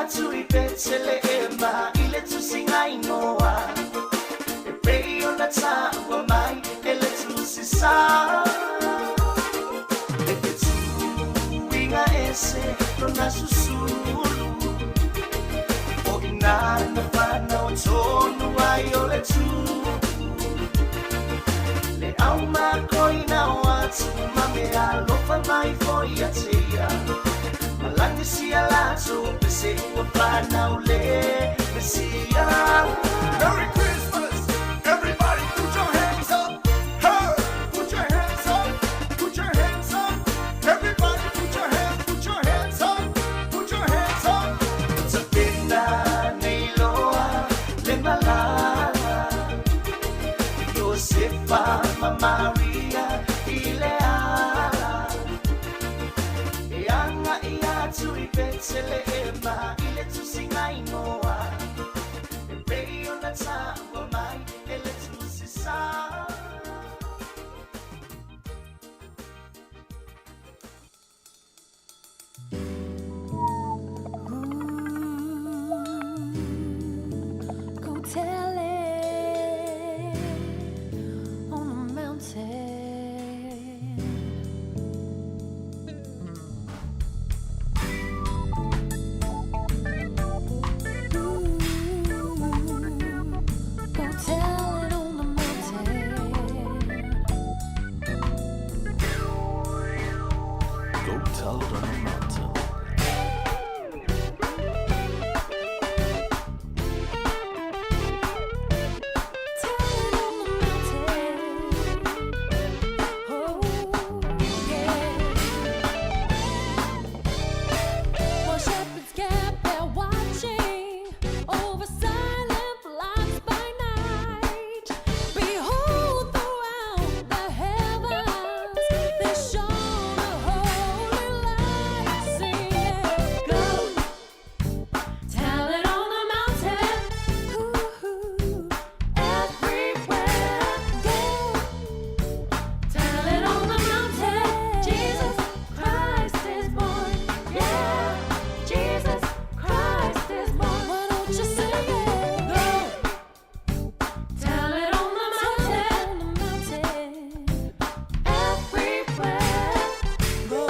Speaker 15: atu i Petelehema i le tusiga inoa e pei ona taua mai e le tusi sa. Le fetuiga ese lona susulu o ina na fanau tonu ai o le tu. Le au makoina o atu ma mea alofa mai foi ia te ia. Malagi sia latou pese ua fanau le Mesia.
Speaker 17: Merry Christmas! Everybody put your hands up! Hey! Put your hands up! Put your hands up! Everybody put your hands, put your hands up! Put your hands up!
Speaker 15: Tapena nei loa le malala Iosefa ma Maria i le ala E agai atu i Petelehema i le tusiga inoa E pei ona taua mai e le tusi sa.
Speaker 18: Go tell it on the mountain. Go tell it on the mountain.
Speaker 19: Go tell it on the mountain.
Speaker 18: Tell it on the mountain. Oh, yeah. While shepherds kept their watching over silent flocks by night, behold, throughout the heavens there shone a holy light, singing, "Go tell it on the mountain, ooh, everywhere. Go tell it on the mountain, Jesus Christ is born. Yeah, Jesus Christ is born. Why don't you sing it? Go tell it on the mountain, everywhere. Go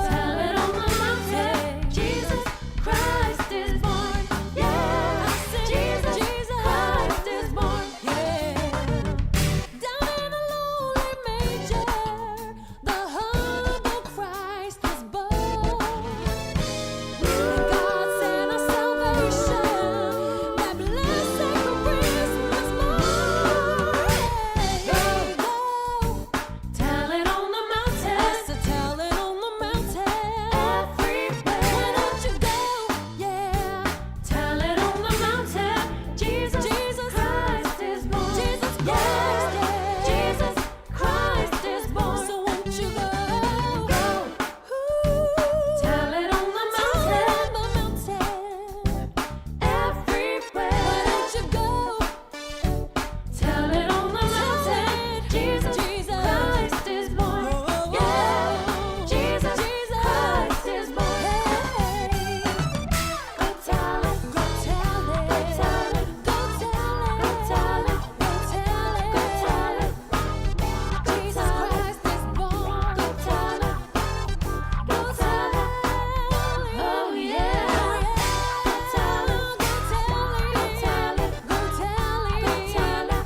Speaker 18: tell it on the mountain, Jesus Christ is born. Yeah, Jesus Christ is born. Yeah. Down in a lowly manger, the humble Christ was born. God sent us salvation, that blessed Christmas morn. Go, go, tell it on the mountain. I said, tell it on the mountain. Everywhere. Why don't you go? Yeah. Tell it on the mountain. Jesus, Jesus Christ is born. Jesus Christ, yeah. Jesus Christ is born. So won't you go? Go. Tell it on the mountain. the mountain. Everywhere. Why don't you go? Tell it on the mountain. Jesus, Jesus Christ is born. Yeah. Jesus, Christ is born. Hey. Go tell it. Go tell it. Go tell it. Go tell it. Go tell it. Go tell it. Go tell it. Jesus Christ is born. Go tell it. Go tell it. Oh yeah. Go tell it. Go tell it. Go tell it. Go tell it. Go tell it.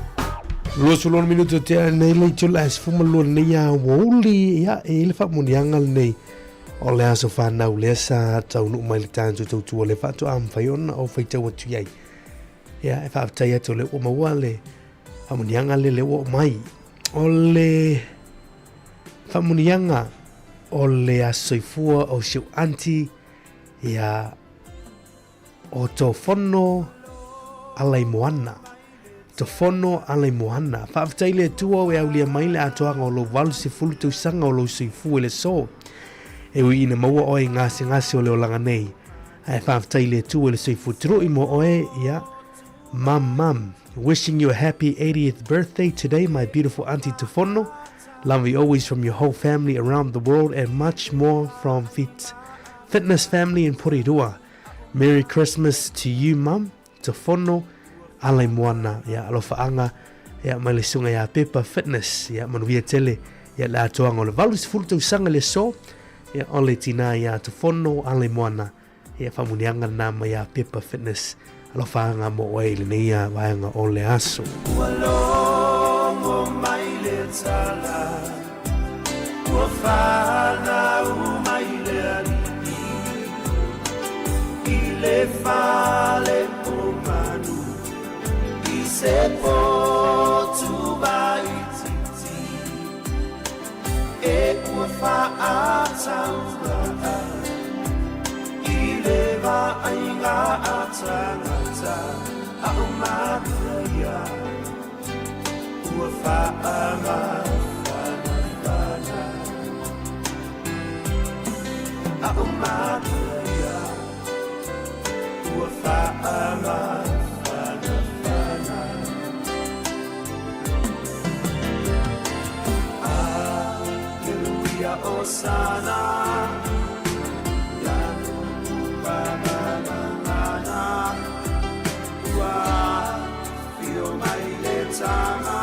Speaker 1: 26 minute o tea nei le itula e 12 lenei aoauli, ia, e i ai le faamuniaga lenei o le aso fanau lea sa taunuu mai le tatou tautua le faatoa mafai ona ou faitau atu i ai. Ia, e faafetai atu o lea ua maua le faamuniaga lea lea ua oo mai. O le faamuniaga o le aso soifua o si ou aunty, ia, o Tofono Alaimoana. Tofono Alaimoana. Faafetai i le Atua ua e aulia mai le atoaga o lou 80 tausaga o lou soifua i le aso. E ui ina maua oe i gasegase o le olaga nei, ae faafetai i le Atua i le soifua turu'i mo oe, ia, Mum Mum. Wishing you a happy 80th birthday today, my beautiful auntie Tofono. Love you always from your whole family around the world and much more from Fit Fitness family in Porirua. Merry Christmas to you mum, Tofono, Alaimoana, ia, alofaaga, ia, mai le susuga ia Pepa Fitness, ia, manuia tele, ia, le atoaga o le 80 tausaga i le aso, ia, o le tinā ia Tofono, Alaimoana, ia, faamanuiaga lena mai ia Pepa Fitness, alofaaga mo oe i lenei vaega o le aso.
Speaker 17: Ua logo mai le tala, ua fanau mai le alii i le fale o manu i se potu waititi e ua faatauvaa i le vaaiga a tagata a o matua ia ua faamafanafana a o matua ia ua faamafanafana. Aleluia, Osana, Lanu ua afio mai le tama,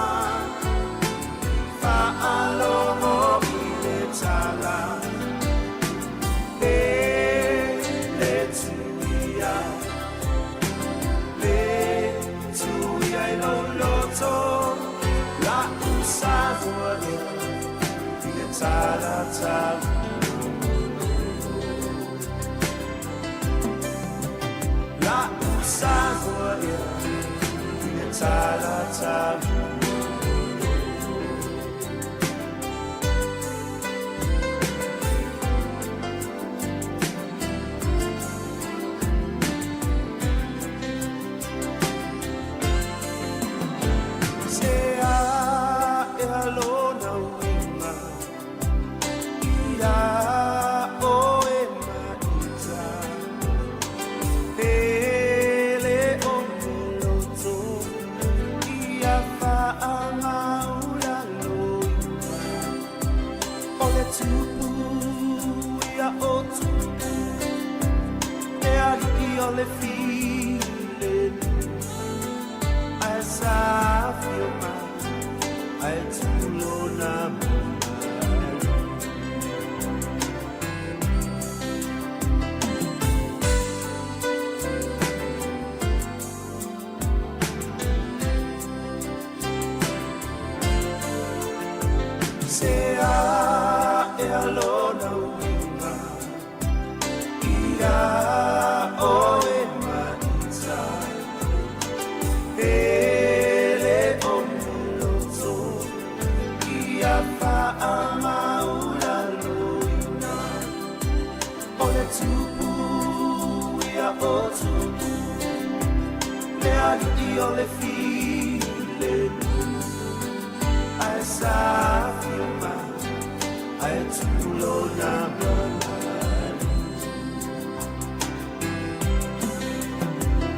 Speaker 17: faalogo i le tala, e le tuia, le tuia i lou loto, la'u Samoa ea i le talatala. La'u Samoa ea i le talatala. Se ae lona uiga ia oe maita, pele o le loto ia faamaulaloina. O le tupu ia o tupu, e alii o le filemu, ae sa afio mai ae tulona mamalu. Se ae lona uiga ia oe maita, pele o le loto ia faamaulaloina. O le tupu ia o tupu, le alii o le filemu, ae sa afio mai ae tulona mamalu.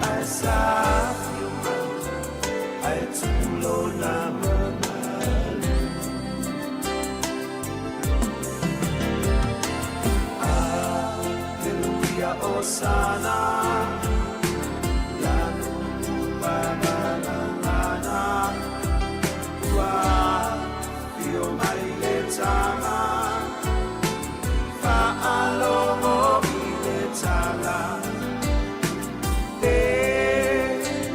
Speaker 17: Ae sa afio mai ae tulona mamalu. Aleluia, Osana, Lanu ua ua afio mai le tama, faalogo i le tala, e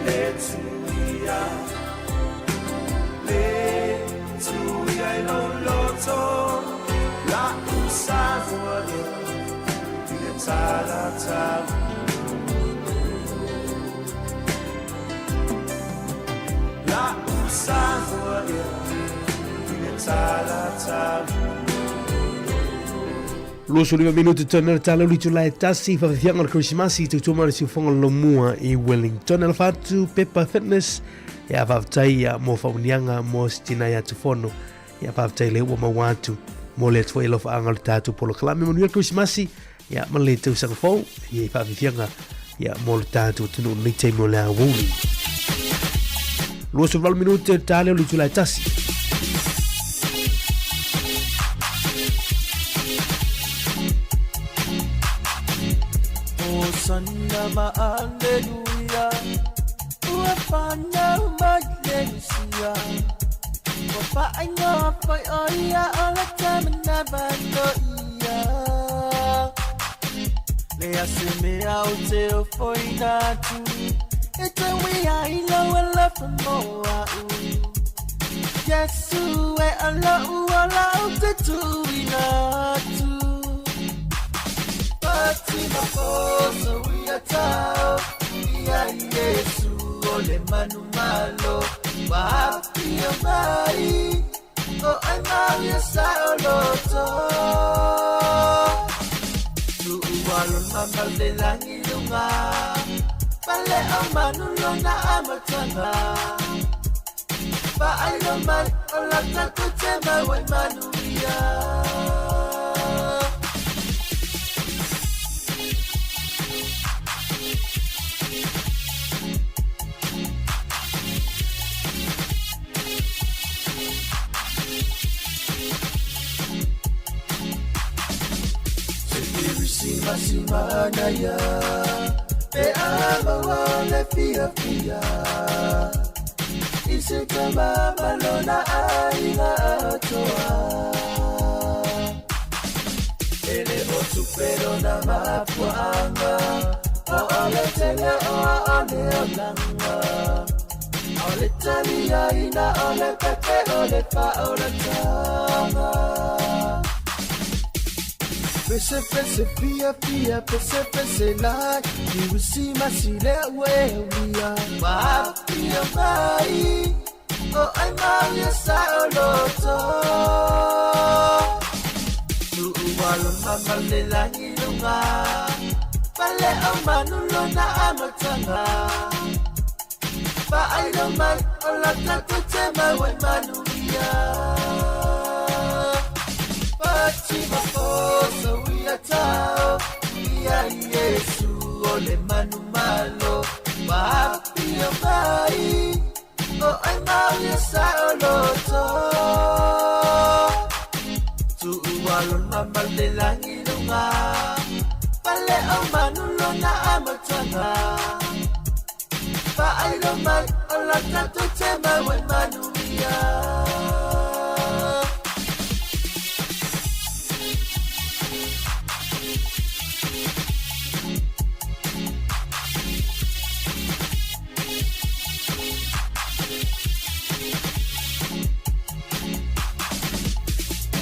Speaker 17: le tuia, le tuia i lou loto, la'u Samoa ea i le talatala. La'u Samoa ea i le talatala.
Speaker 1: 25 minute tona le tala uli tula e tasi whawhianga o le Kerisimasi i tautua mai le siufonga o lomua i Wellington. Alofa atu Pepa Fitness ia whawhetai ia mo whaunianga mo sitina ia tufono ia whawhetai le ua maua atu mo le atua i alofaanga o le tātou polokalame. Manuia le Kerisimasi ia ma le tausaga fou ia i whawhianga ia mo le tātou atunuu nei taimi o le aoauli. 28 minute le tala o le itula e tasi.
Speaker 17: O
Speaker 15: Hosanna ma Alleluia Ua whanau mai le Misia Ua whainga whai o ia o le tamana vano ia Le ase mea o te o foina atu E te wia i lau alofa mo au Yesu e ala ua la o te tuina atu Pati mafoso ia tau Ia Yesu o le manu malo Wapia mai O ai mau ia sa o loto Tuualo mama le langi lunga Pale o manu lona amatanga Fa'ailo mai o la tatou te mau ai manuia Manaia Pe a maua le fia fia I se tama malona aiga atoa E le o tupero na mapuanga O o le tele o a o le olanga O le talia ina o le pepe o le fa o le tanga Pese pese fia fia pese pese lai Kiwisi masi le ue uia Wapia mai O ai mau ia sa o loto Tuualo mama le langi lunga Pale o manu lona amatanga Fa'ailo mai o la tatou te mau ai manuia Pati mafoso ia tau Ia Yesu o le manu malo Wapia mai O ai mau ia sa o loto Tuualo mama le langi lunga Pale o manu lona amatanga Fa'ailo mai o la tatou te mau ai manuia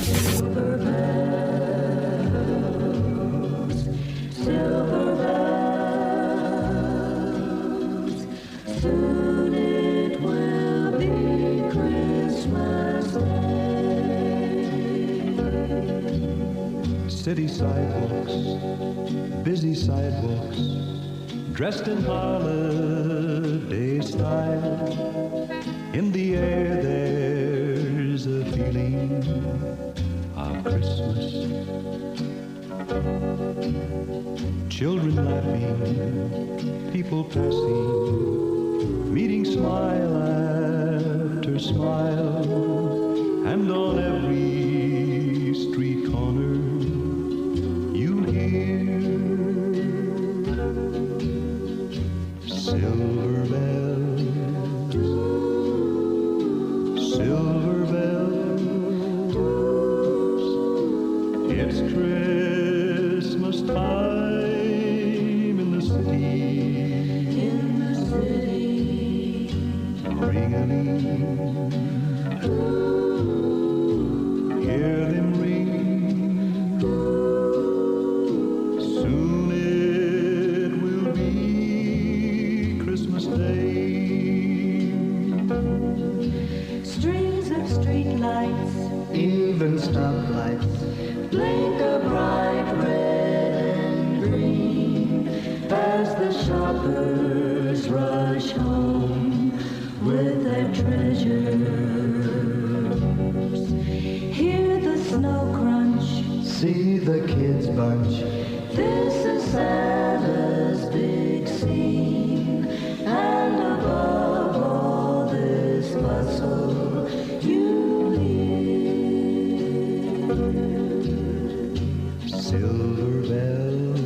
Speaker 18: Silver bells, silver bells, soon it will be Christmas Day.
Speaker 20: City sidewalks, busy sidewalks, dressed in holiday style. In the air there's a feeling of Christmas. Children laughing, people passing, meeting smile after smile, and on every street corner you'll hear silver bells, silver bells. It's Christmas time in the city.
Speaker 18: In the city,
Speaker 20: Ring-a-ling. Hear them ring. Soon it will be Christmas Day.
Speaker 18: strings of street lights
Speaker 21: Even stoplights
Speaker 18: blink a bright red and green as the shoppers rush home with their treasures. Hear the snow crunch.
Speaker 21: See the kids bunch.
Speaker 18: This is Santa's big scene, and above all this bustle, you hear
Speaker 20: Silver bells,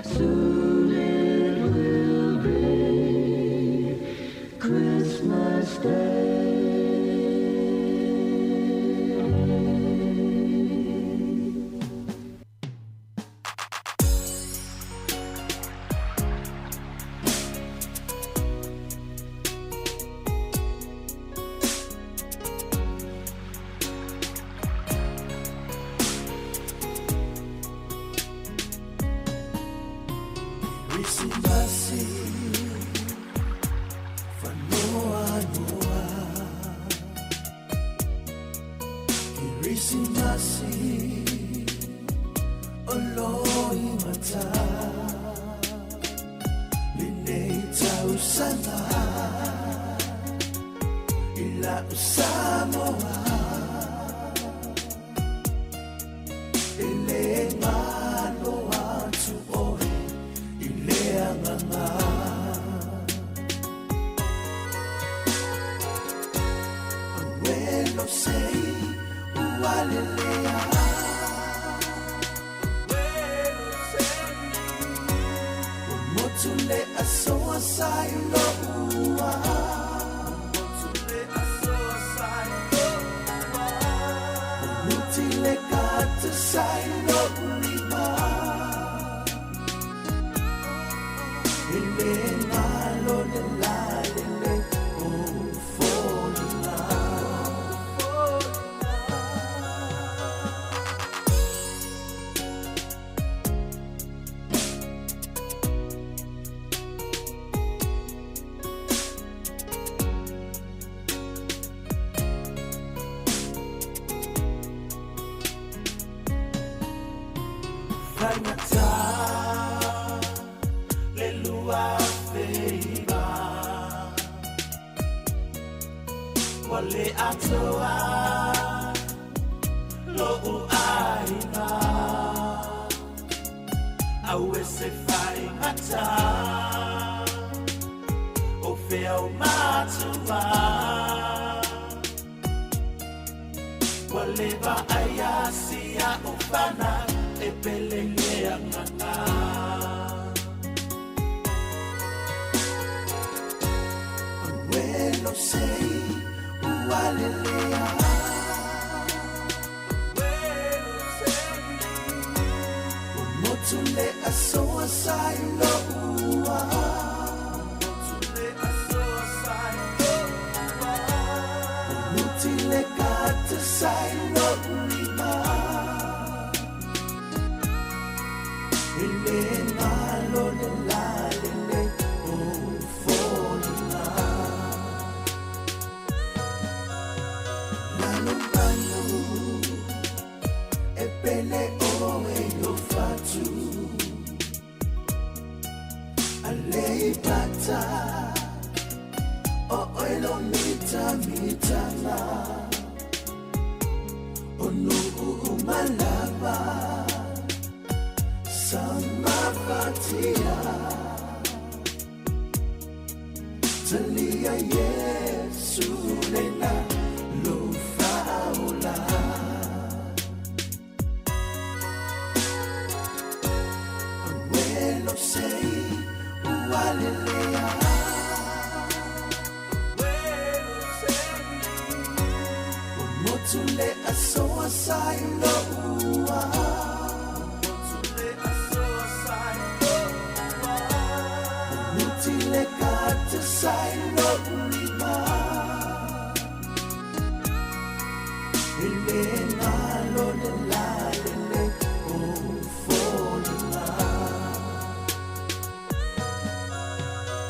Speaker 21: Soon it will be Christmas Day.
Speaker 11: Krisimasi Fanoanoa Krisimasi Oloimata Lenei tausaga I lau Samoa E le galo atu oe i le agaga Awelo sei ualelea Ua motu le asoa sa i loua Ua muti le kata sa i lou lima E le galo le la le le o foliga Faigata le lua feiva Ua le atoa lo'u aiga Aue se faigata o fea o matua Ua le vaai asia o fana e pele le agaga Awelo sei ualelea Ua motu le asoa sa i loua Ua muti le kata sa i lou lima E le galo le la le le o foliga Lalomanu e pele oe i lou fatu Aleipata o oe lo mitamitaga O nuu uma lava Samafatia Talia Yesu lena lo faaola Awelo sei ualelea Ua motu le asoa sa i loua Ua muti le kata sa i lou lima E le galo le la le le o foliga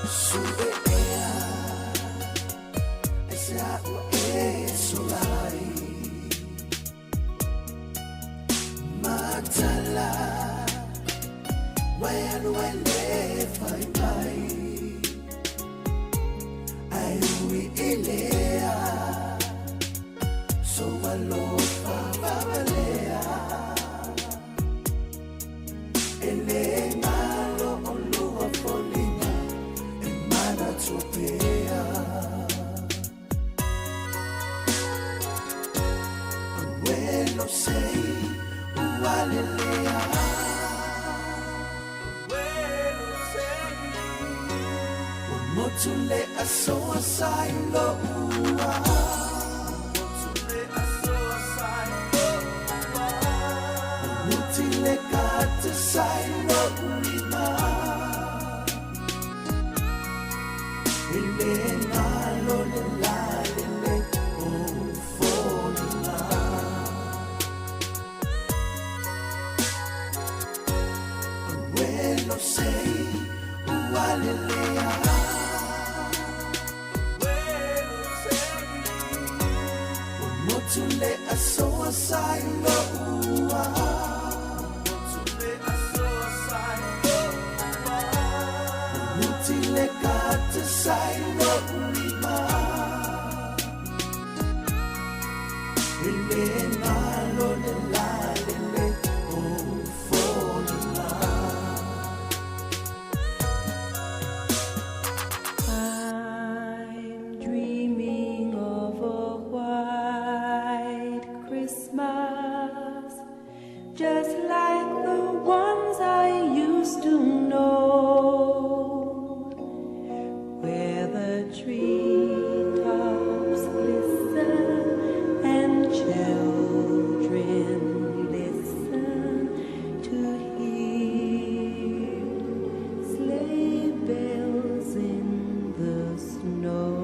Speaker 11: Sue ea ai se ua e solai Matala Wai alu ai le fai mai Ai ui ilea So alofa vavalea E le galo o lua foliga E manatua pea Awelo sei
Speaker 15: ualelea. Ua motu le asoa sa i loua. Ua muti le kata sa i lou lima. E le galo le lalele o foliga. Awelo sei ualelea. Ua motu le asoa sa i loua. Ua muti le kata sa i lou lima. E le galo le lalele o foliga.
Speaker 3: I'm dreaming of a white Christmas, just like the ones I used to know, where the treetops glisten and children listen to hear sleigh bells in the snow.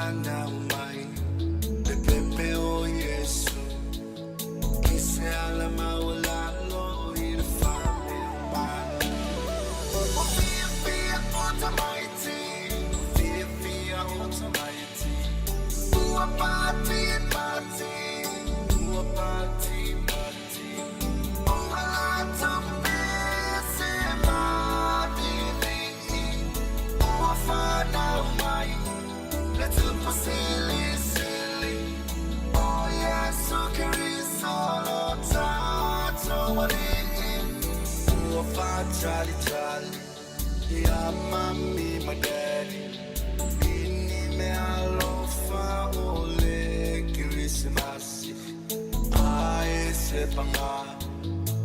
Speaker 4: whanau mai Le pepe o Iesu I se ala maualalo i le fale o manu Ua fiafia o tamaiti Ua fiafia o tamaiti Ua pati pati Ua pati pati Ua latou pese mavilii Ua whanau mai Le tupu silisili O Iesu Keriso lo tatou Alii Ua whātalitali Ia mami ma daddy I ni mea alofa o le Kerisimasi A e se pagā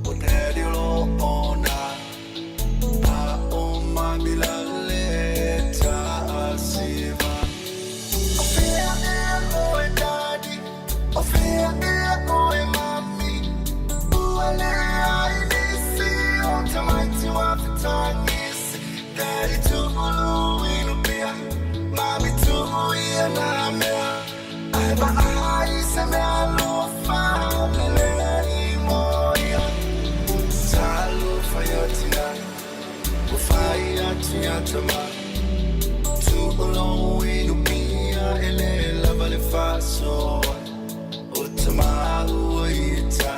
Speaker 4: O daddy o lo ona A o mami lale taasiva O fea ea oe daddy O fea ea oe mami Ua leai nisi o tamaiti ua fetagisi Daddy tu'u inu pia Mami tu'u ia nā mea Ae vaai i se mea alofa lelei mo ia Talofa ia tina Ua fai atu ia tama Tu'u lou inu pia E le lava le faasoa O tama ua ita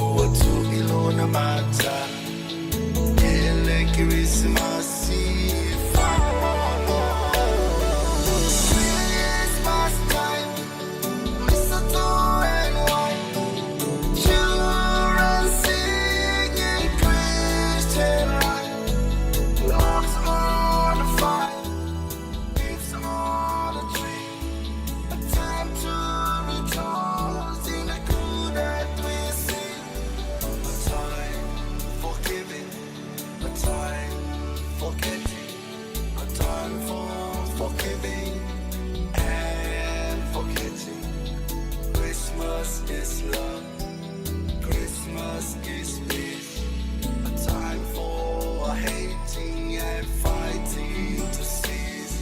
Speaker 4: Ua tuu i lona mata Ele Kerisimasi Christmas time Mistletoe and wine Children singing Christian rhyme Logs on the fire Gifts on the tree A time to rejoice in the good that we see A time for giving A time for getting A time for forgiving and forgetting Christmas is love Christmas is peace A time for hating and fighting to cease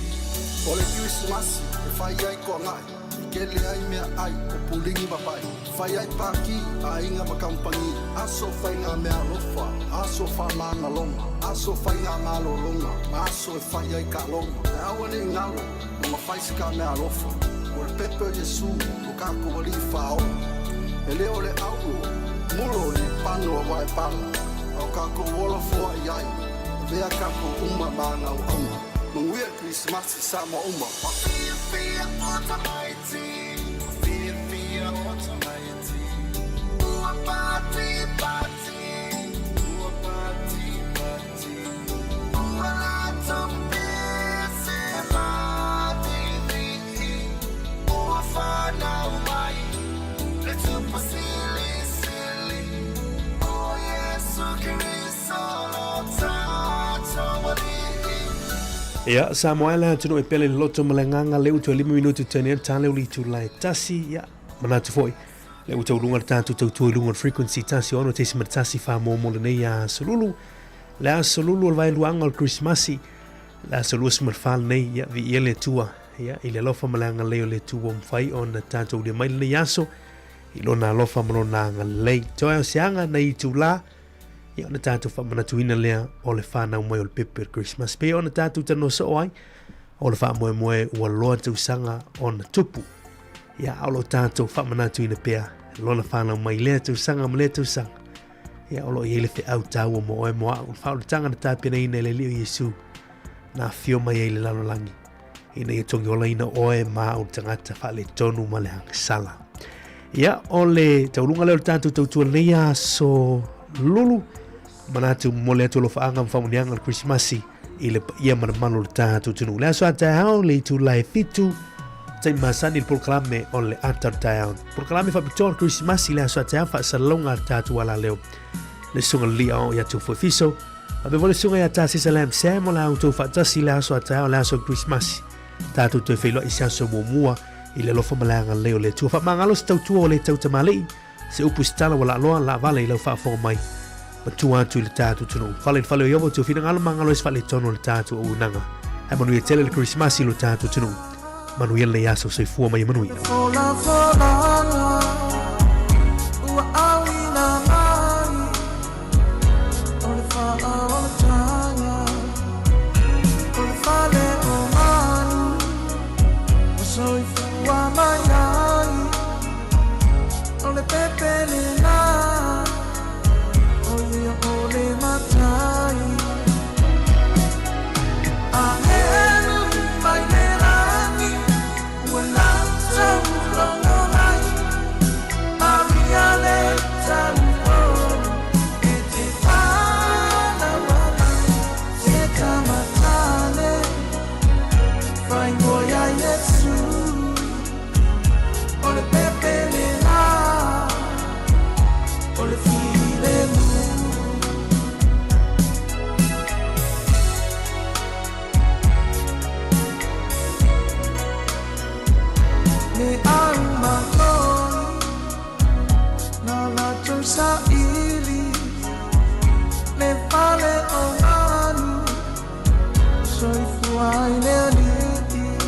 Speaker 11: O le Kerisimasi e fai ai koanga'i, e kele ai meaai o puligi ma pai, e fai ai pākī a aiga ma kamupani, aso faigameaalofa, aso faamagaloga, aso faigamalologa, ma aso e fai ai taaloga. Ae aua ne i galo, ona fai se ta meaalofa. O le pepe o Iesu lo tatou Alii Faaola. E le o le auro, mulo ni pano a vaepala, a o tatou ola foai ai, avea tatou uma ma ana auauna. Manuia le Kerisimasi Samoa uma.
Speaker 4: Ua fiafia o tamaiti Ua fiafia o tamaiti Ua pati pati Ua pati pati Ua latou pese mavilii Ua whanau mai Le tupu silisili O Iesu Keriso lo tatou Alii.
Speaker 1: Ia, Samoa e le atunuu e pele le loto ma le agaga leu toe 5 minuti tane le tale o le itula e tasi, ia, manatu foi, le ua tauluga le tatou tautua i luga o le frequency 16.1 wha mo lenei aso lulu. Le aso lulu o le vaeluaga o le Kerisimasi, le aso 24 lenei, ia, viia le Atua, ia, i le alofa ma le agalelei o le Atua ua mafai ona tatou ulia mai lenei aso, i lona alofa ma lona agalelei. Toe o se aga nei itula, ia ona tatou faamanatuina lea o le whanau mai o le pepe o le Kerisimasi. Pei ona tatou talanoa soo ai, o le faamoemoe ua loa tausaga ona tupu. Ia, a o lo tatou faamanatuina pea lona whanau mai lea tausaga ma lea tausaga. Ia, o lo o i ai le feau taua mo oe mo au. O le faaolataga na tapenaina e le Alii o Iesu, na afio mai ai i le lalolagi, ina ia togiolaina oe ma au le tagata faaletonu ma le agasala. Ia, o le tauluga lea o le tatou tautua lenei aso lulu, manatu momoli atu alofaaga ma faamanuiaga o le Kerisimasi i le paia ma le mamalu o le tatou atunuu. Le aso a taeao le itula e 7, taimi masani le polokalame o le ata o le taeao. Polokalame faapitoa o le Kerisimasi le aso a taeao faasalalauga a le tatou alaleo. Le susuga Lili Ao ia Tufo Fiso, faapea foi le susuga ia Tasisa Lam Sam o le a outou faatasi le aso a taeao le aso o le Kerisimasi. Tatou toe feiloai i se aso muamua i le alofa ma le agalelei o le Atua. Faamagalo se tautua ua le tau tamalii, se upu se tala ua laaloa, laavale i lau faafofoga mai. Matua atu i le tatou atunuu. Fale i le fale o Iowa, tou finagalo magalo ai se faaletonu o le tatou auaunaga. Ae manuia tele le Kerisimasi i lo tatou atunuu. Manuia lenei aso, soifua ma ia manuia.
Speaker 11: Folafolaga ua auina mai o le faaolataga o le fale o manu ua soifua mai ai o le pepe lena o ia o le matai Ahelu mai le lagi ua latou logo mai Avia le taupolu e te fanau mai Se tamatane faingoa ia Iesu O le pepe lena o le filemu. Me au makoi na latou saili le fale o manu soifua ai le alii.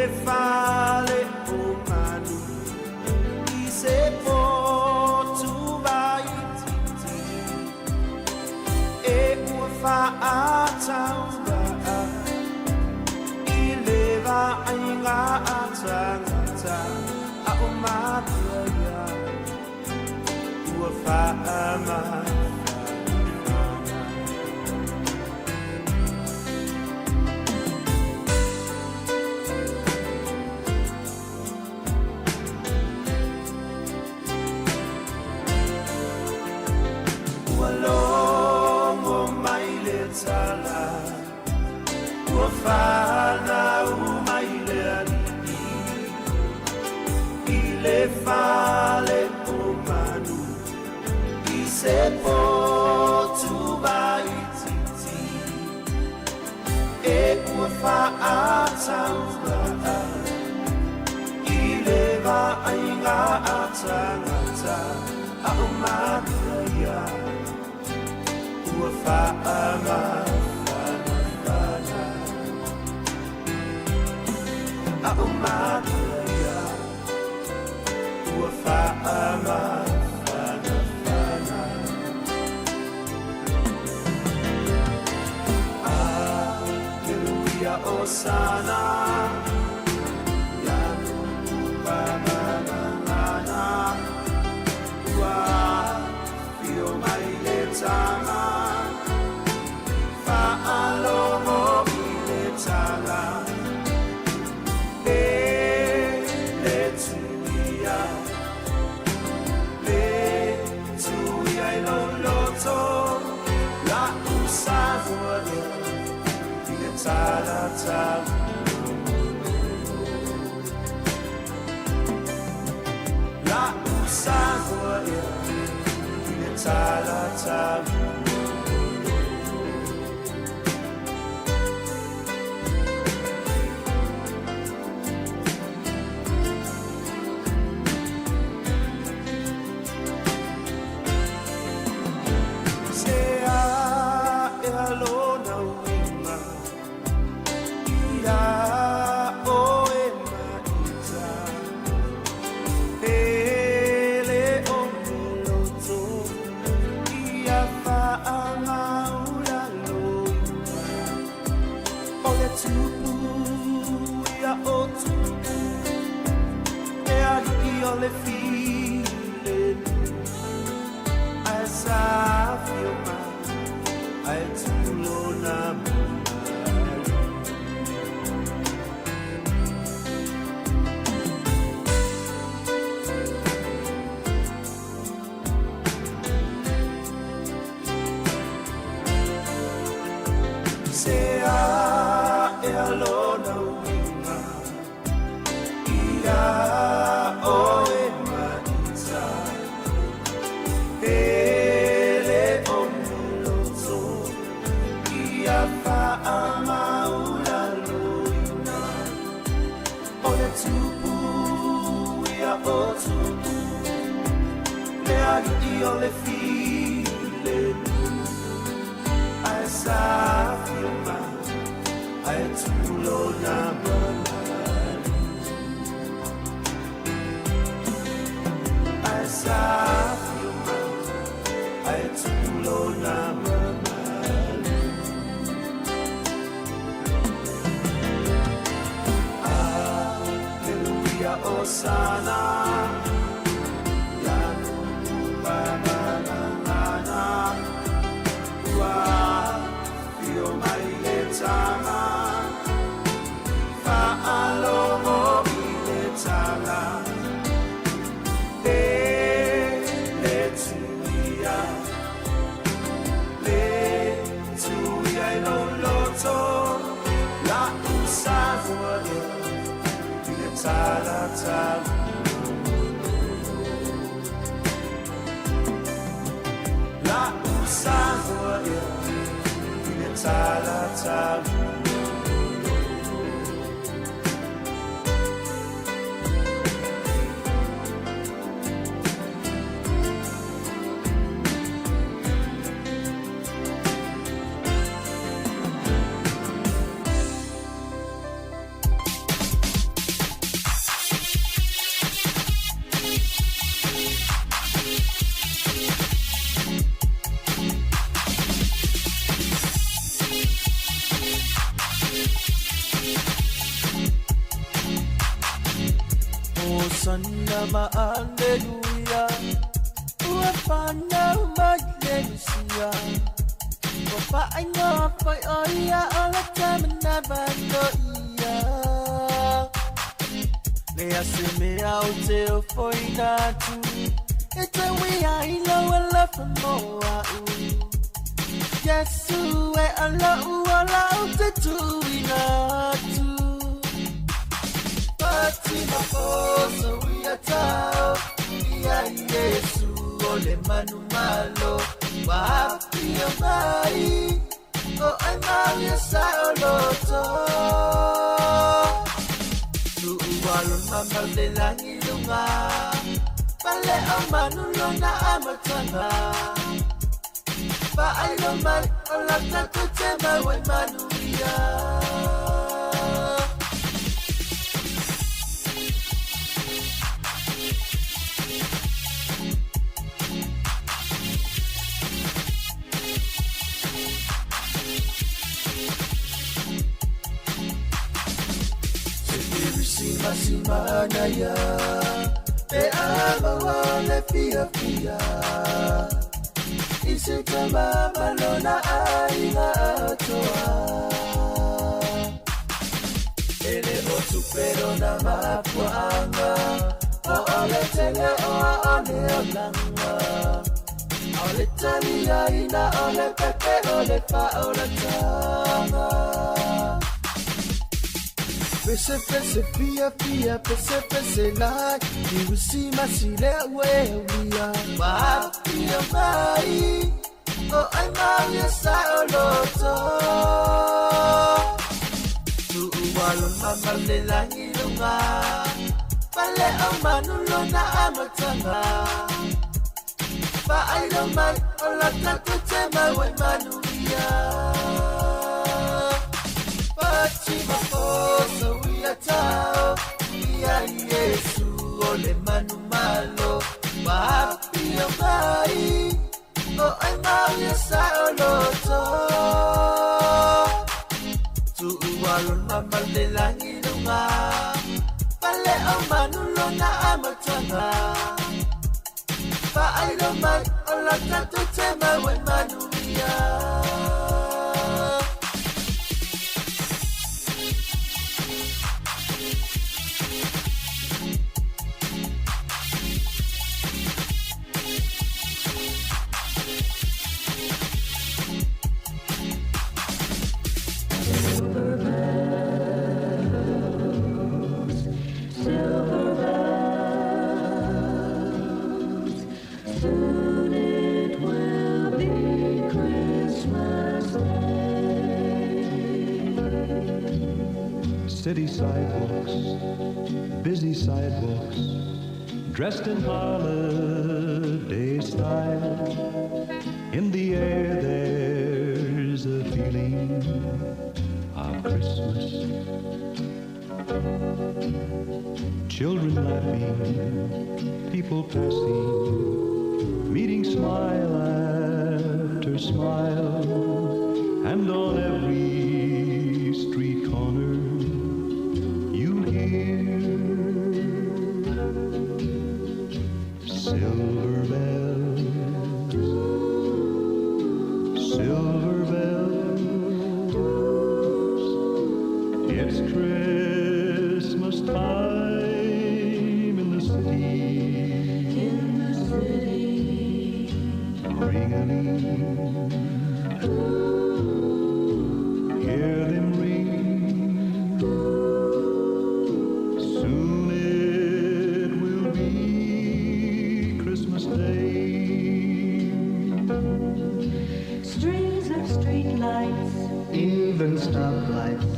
Speaker 5: le fale o manu i se potu vaitiiti e ua fa'atauvaa i le vaaiga a tagata a o matua ia ua fa'amafanafana. Ua logo mai le tala, ua fanau mai le alii i le fale o manu i se potu vaitiiti e ua fa'atauvaa i le vaaiga a tagata a o matua ia ua fa'amafanafana a o matua ia ua fa'amafanafana. Aleluia, Osana, ia Tupu ua afio mai le tama, fa'alogo i le tala, e le tuia, le tuia i lou loto, la'u Samoa lea i le talatala. La'u Samoa ea i le talatala. Se a'e a lona uiga ia oe maita pele o le loto ia fa'amaulalōina o le Tupu ia o Tupu e ali'i o le filemu ae sa afio mai ae tupu lona mamalu. Se a'e a lona uiga ia oe maita pele o le loto ia fa'amaulalōina o le Tupu ia o Tupu le ali'i o le filemu ae sa afio mai ae tupu lona mamalu ae sa afio mai ae tupu lona mamalu. Aleluia, Osana, ia Nu'upamalagana ua afio mai le tama fa'alogo i le tala e le tuia le tuia i lou loto la'u Samoa ea i le talatala. La'u Samoa ea i le talatala.
Speaker 15: Hosanna ma Alleluia. Ua whanau mai le Mesia. Ua whaingoa foi o ia o le tamana vano ia. Le ase mea o te o foina atu. E te wia i lau alofa mo au. Yesu e ala ua lau te tuina atu. Pati mafoso ia tau. Ia Yesu o le manu malo. Wapia mai. O ai mau ia sa o loto. Tuuwalo mamale langi lunga. Pale o manu lona amatanga. Fa'ailo mai o la tatou te mau ai manuia. Se kerisimasi manaia, pe a maua le fiafia. I se tama ma lona aiga atoa. E le o tupe lona mafuaga, o o le tele o a o le olaga. O le taliaina o le pepe o le faaolataga. Pese pese fia fia pese pese lai Kerisimasi lea ua e aulia. Maafia mai o ai mau ia sa o loto. Tuua lona ma le lagi luga. Pale o manu lona amataga. Faailo mai o la tatou te mau ai manuia. Pati mafoso ia tau. Ia Yesu o le manu malo. Maafia mai o ai mau ia sa o loto. Tuua lona ma le lagi luga. Pale o manu lona amataga. Faailo mai o la tatou te mau ai manuia.
Speaker 21: Silver bells, silver bells, soon it will be Christmas Day.
Speaker 20: City sidewalks, busy sidewalks, dressed in holiday style. In the air there's a feeling of Christmas. Children laughing, people passing, meeting smile after smile, and on every street corner you hear silver bells, silver bells. It's Christmas time in the city.
Speaker 21: In the city.
Speaker 20: Ring-a-ling. Hear them ring. Soon it will be Christmas Day.
Speaker 21: Strings of street lights,
Speaker 9: even stoplights,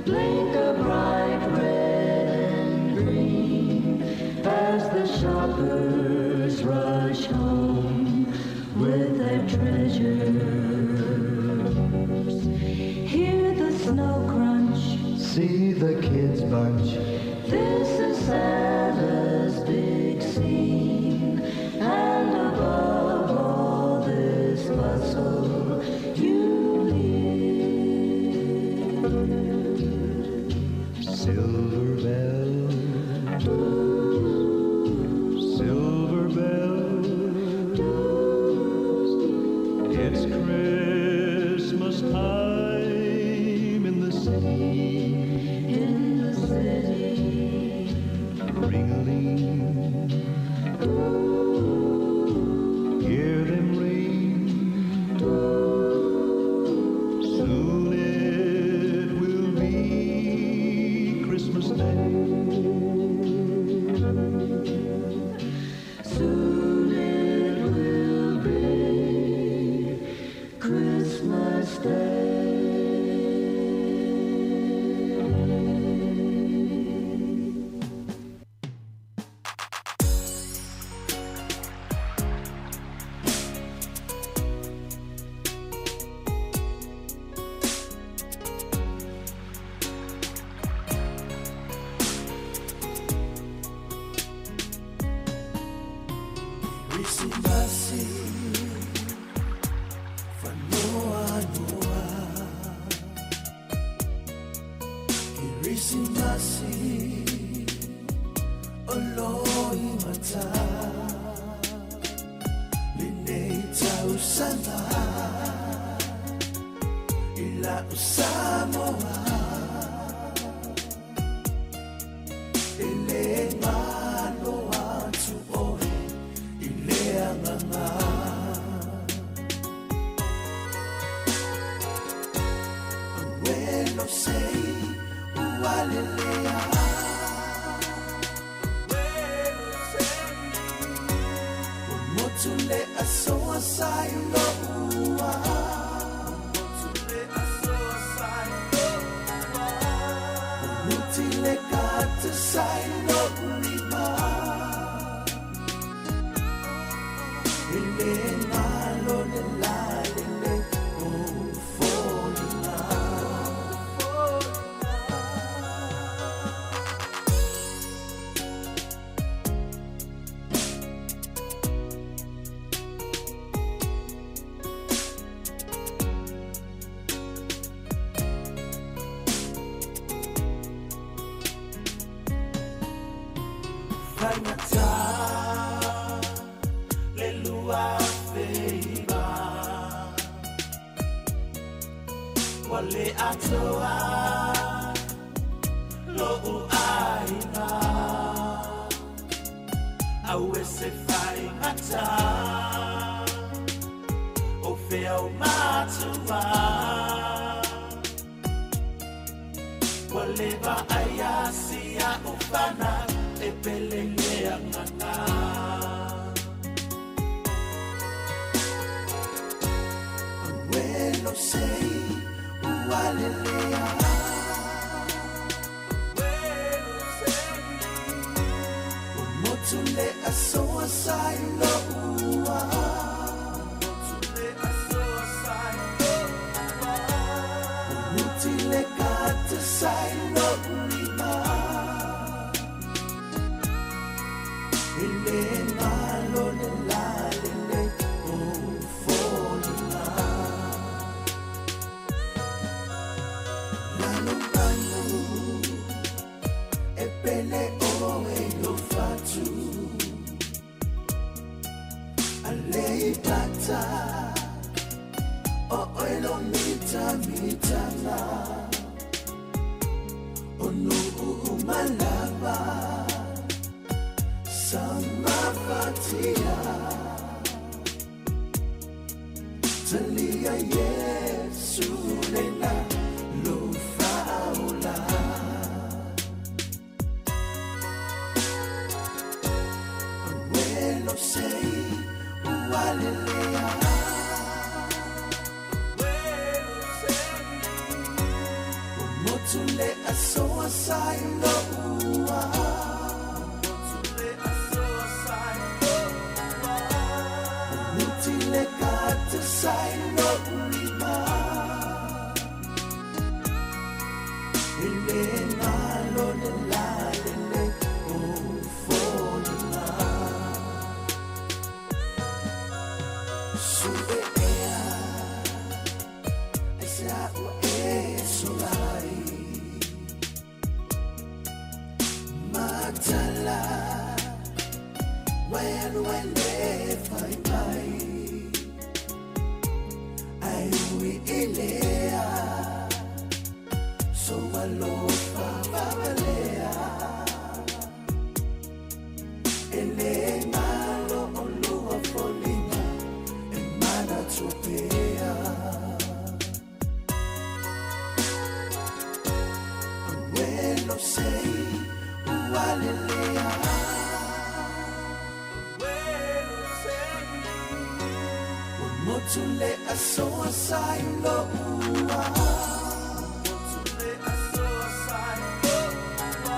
Speaker 21: blink a bright red and green as the shoppers rush home with their treasures. Hear the snow crunch,
Speaker 9: see the kids bunch.
Speaker 21: This is Santa's big scene, and above all this bustle, you hear
Speaker 20: silver bells, Day.
Speaker 21: Soon it will be Christmas Day.
Speaker 5: Krisimasi Fanoanoa Krisimasi Oloimata Lenei tausaga I lau Samoa E le galo atu oe I le agaga Welo sei ualelea Welo sei Motu le asoa sai lo ua Motu le asoa sai lo ua Muti le kata sai lo lima Ele ngalo le la le le o folina Faigata le lua feiva Ua le atoa lo'u aiga Au e se faigata O fea o matua Ua leva ai asia o fana E pele le agaga
Speaker 17: Welo sei ualelea Welo sei Motu le asoa sai lo ua Motu le asoa sai lo ua Muti le kata sai lo lima Ele ngalo le la le le o folina Lalo manu e pele oe lo fatu Ale pata o oe lo mita mitanga Onu umalava Samafatia Talia Yesu lena lo faola Welo sei ualelea Welo sei Motu le asoa sai lo ua Motu le asoa sai lo ua Muti le kata sai lo lima Ele ngalo le la le le o folina Sube ea Ai se ua e solai Matala Wai alu ai le fai mai Ai ui ilea So alofa vavalea Ele ngalo o lua folina E mana tupea Welo
Speaker 5: Awelo sei ualelea. Awelo sei ua motu le asoa sai loua. Motu le asoa sai loua.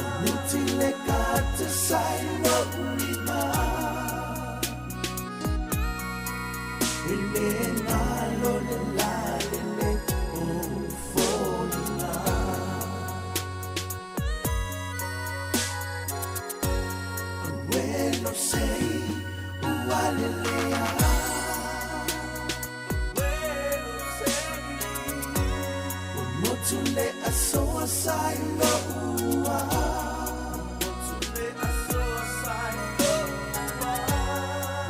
Speaker 5: Ua nuti le kata sai loulima. E le ngalo le la le le o folina. Awelo sei ualelea. Awelo sei ua motu le asoa sai loua. Motu le asoa sai loua.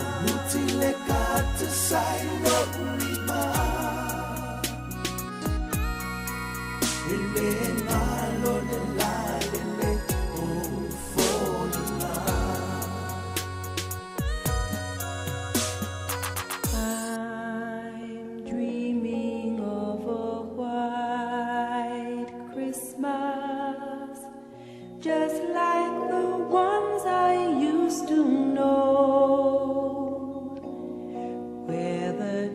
Speaker 5: Ua nuti le kata sai loulima. E le ngalo le la le le o folina.
Speaker 3: I'm dreaming of a white Christmas, just like the ones I used to know, where the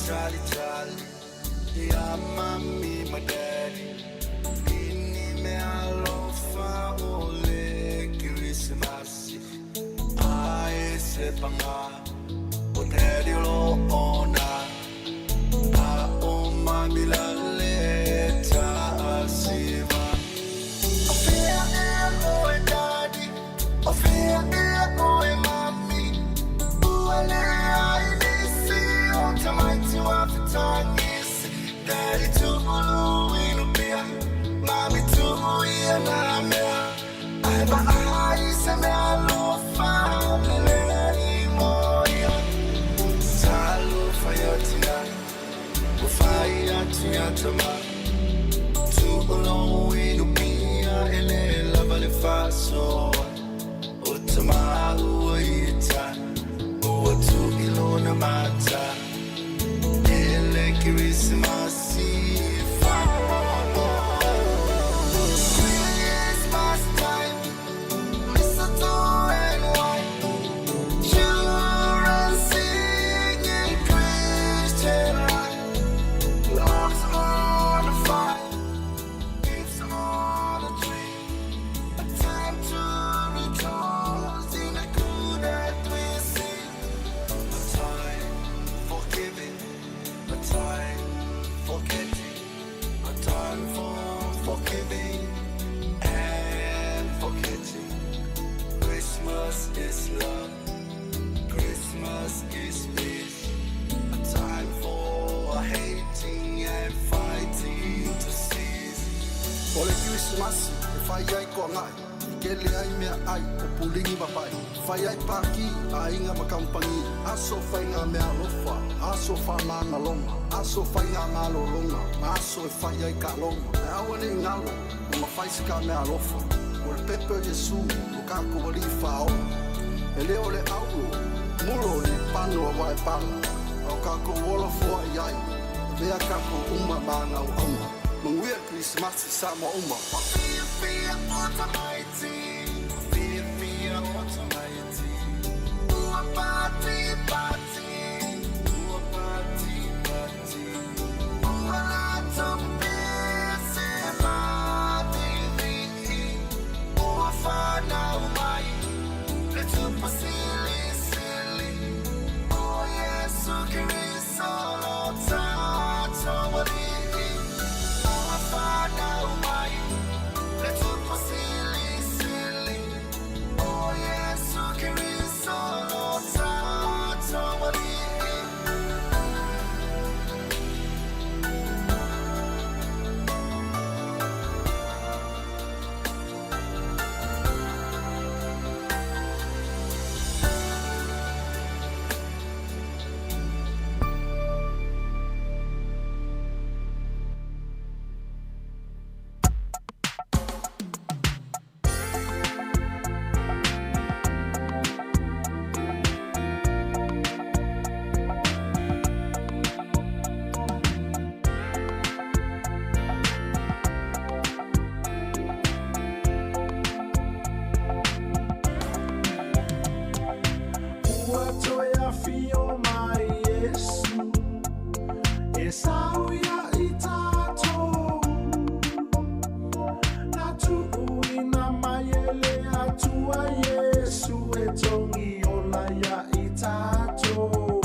Speaker 4: talitali Ia mami ma daddy Ini me alofa o le Kirisimasi Ae se panga O daddy lo ona A o mami la le ta asiva O fia e o e daddy O fia e o e mami Ua le ai nisi o tamaiti wa fitangisi Daddy tu'ulu inu pia Mami tu'u ia nā mea Ai va ai se mea alofa le le i mo ia Talofa ia tina Ua fai atu ia tama Tu'ulo inu pia e le lava le faasoa O tama ua ita Ua tu'ilona mata E le Kirisimasi Christmas time Mistletoe and white Children singing Christian rhymes Logs on the fire Gifts on the tree A time to rejoice in the good that we see A time for giving A time for getting A time for forgiving and forgetting Christmas is love Christmas is peace A time for hating and fighting to cease
Speaker 10: O le Kirisimasi e fai ai toagai, e kele ai meaai o puligi ma pai, fai ai paki a aiga ma kamupani, aso faigameaalofa, aso faamagaloga, aso faigamalologa, ma aso e fai ai taaloga. Ae aua ne i galo, ua mafai se ta meaalofa. O le pepe o Iesu, lo tatou Alii Faaola. E le o le auro, mulo o ni pano a waepala, a o tatou ola foai ai, avea tatou uma ma ana auauna. Manuia le Kerisimasi Samoa uma.
Speaker 4: Ua fiafia o tamaiti Ua fiafia o tamaiti Ua pati pati Ua pati pati Ua latou pese mavivii Ua fanau mai Le Tupu Silisili O Iesu Keriso lo tatou Alii Ua fanau mai Le Tupu Silisili O Iesu Keriso lo tatou Alii.
Speaker 5: Ua toe afio mai Iesu E sau ia i tatou Na tuuina mai e le Atua Iesu e togi ola ia i tatou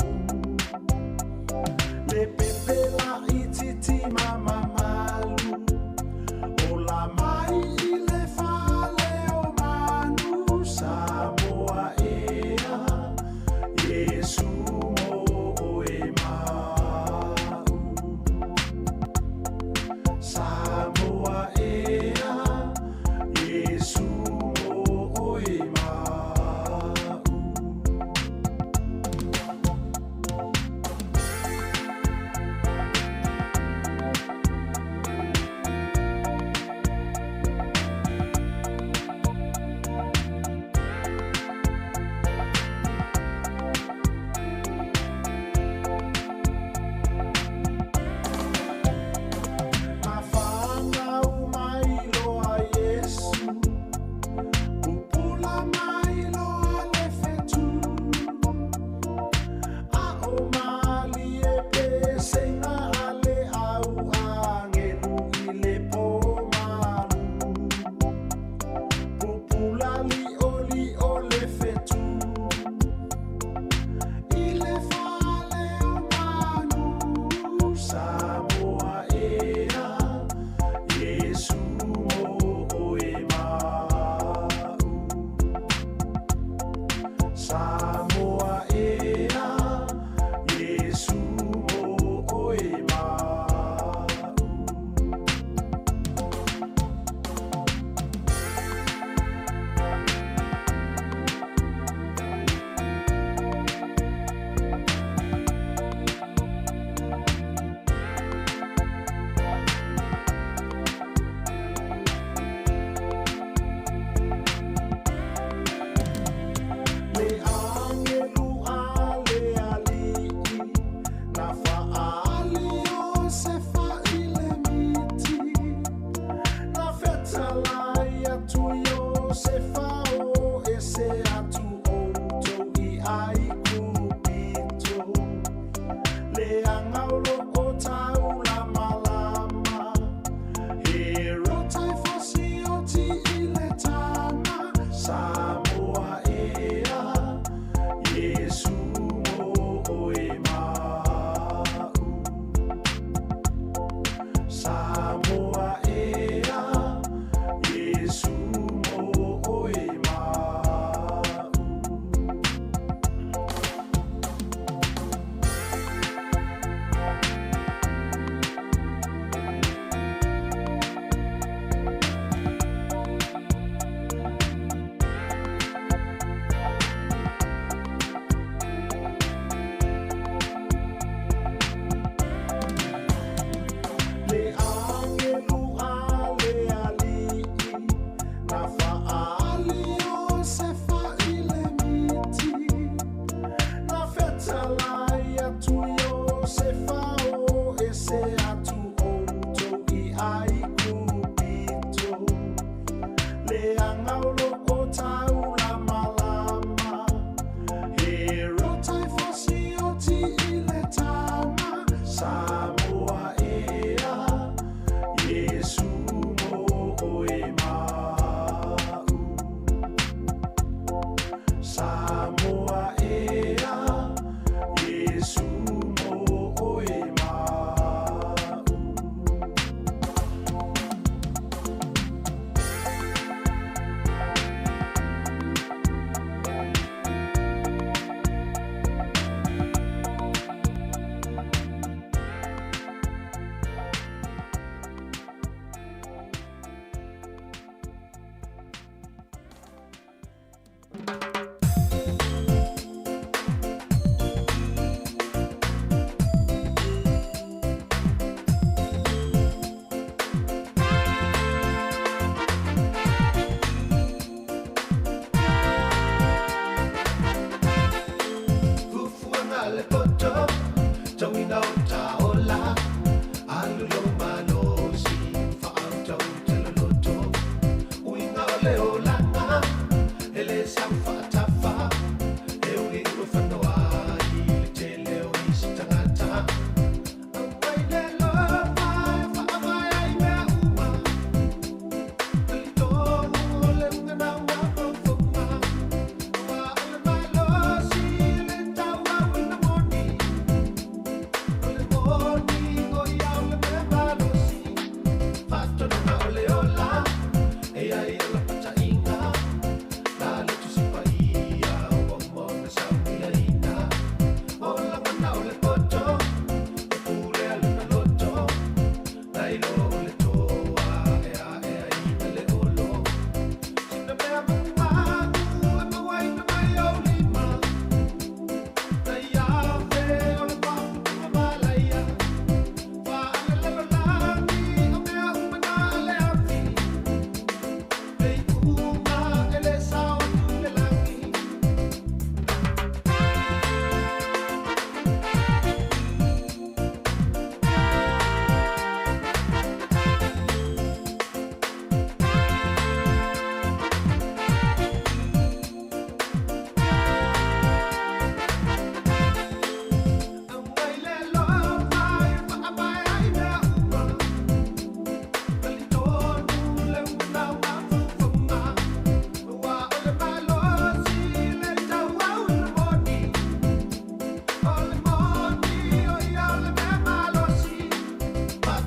Speaker 5: Le pepe laitiiti ma mamalu Ola mai i le fale o manu Samoa ea Iesu mo oe ma'u Samoa ea Iesu mo oe ma'u.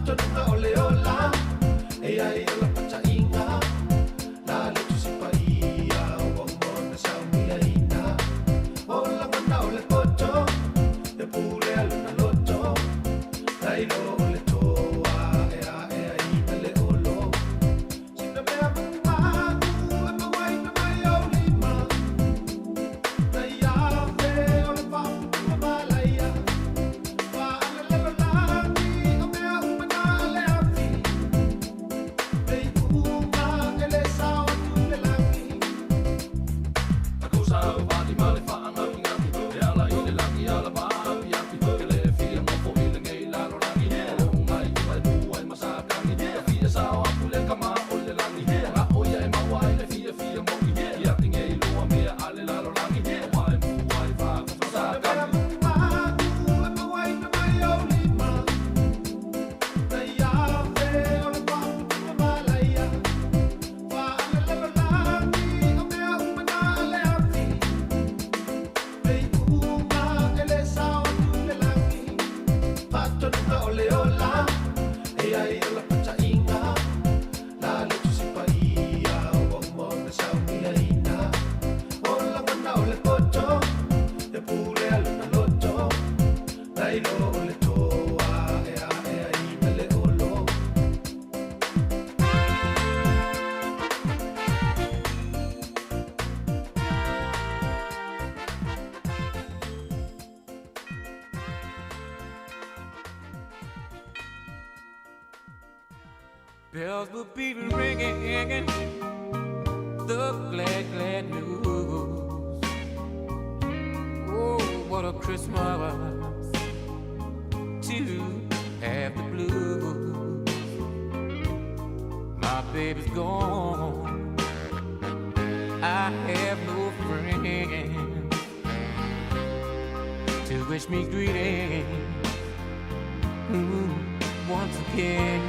Speaker 5: Faatonuga o le ola E ai o la pataiga La le tusi paia Ua uma ona saumiaina O lagona o le poto E pule a lona loto Nai lo o le toa E aeaina le olo Sina mea mumatu E mauaina mai ou lima Nai afe o le faaputuga malaia Faalalelolagi o mea uma na le afi Le iuga e le sao atu le lagi Nai lo o le toa e aeaina le olo.
Speaker 8: Bells will be ringing, the glad, glad news. Oh, what a Christmas to have the blues. My baby's gone, I have no friend to wish me greetings. Ooh, once again.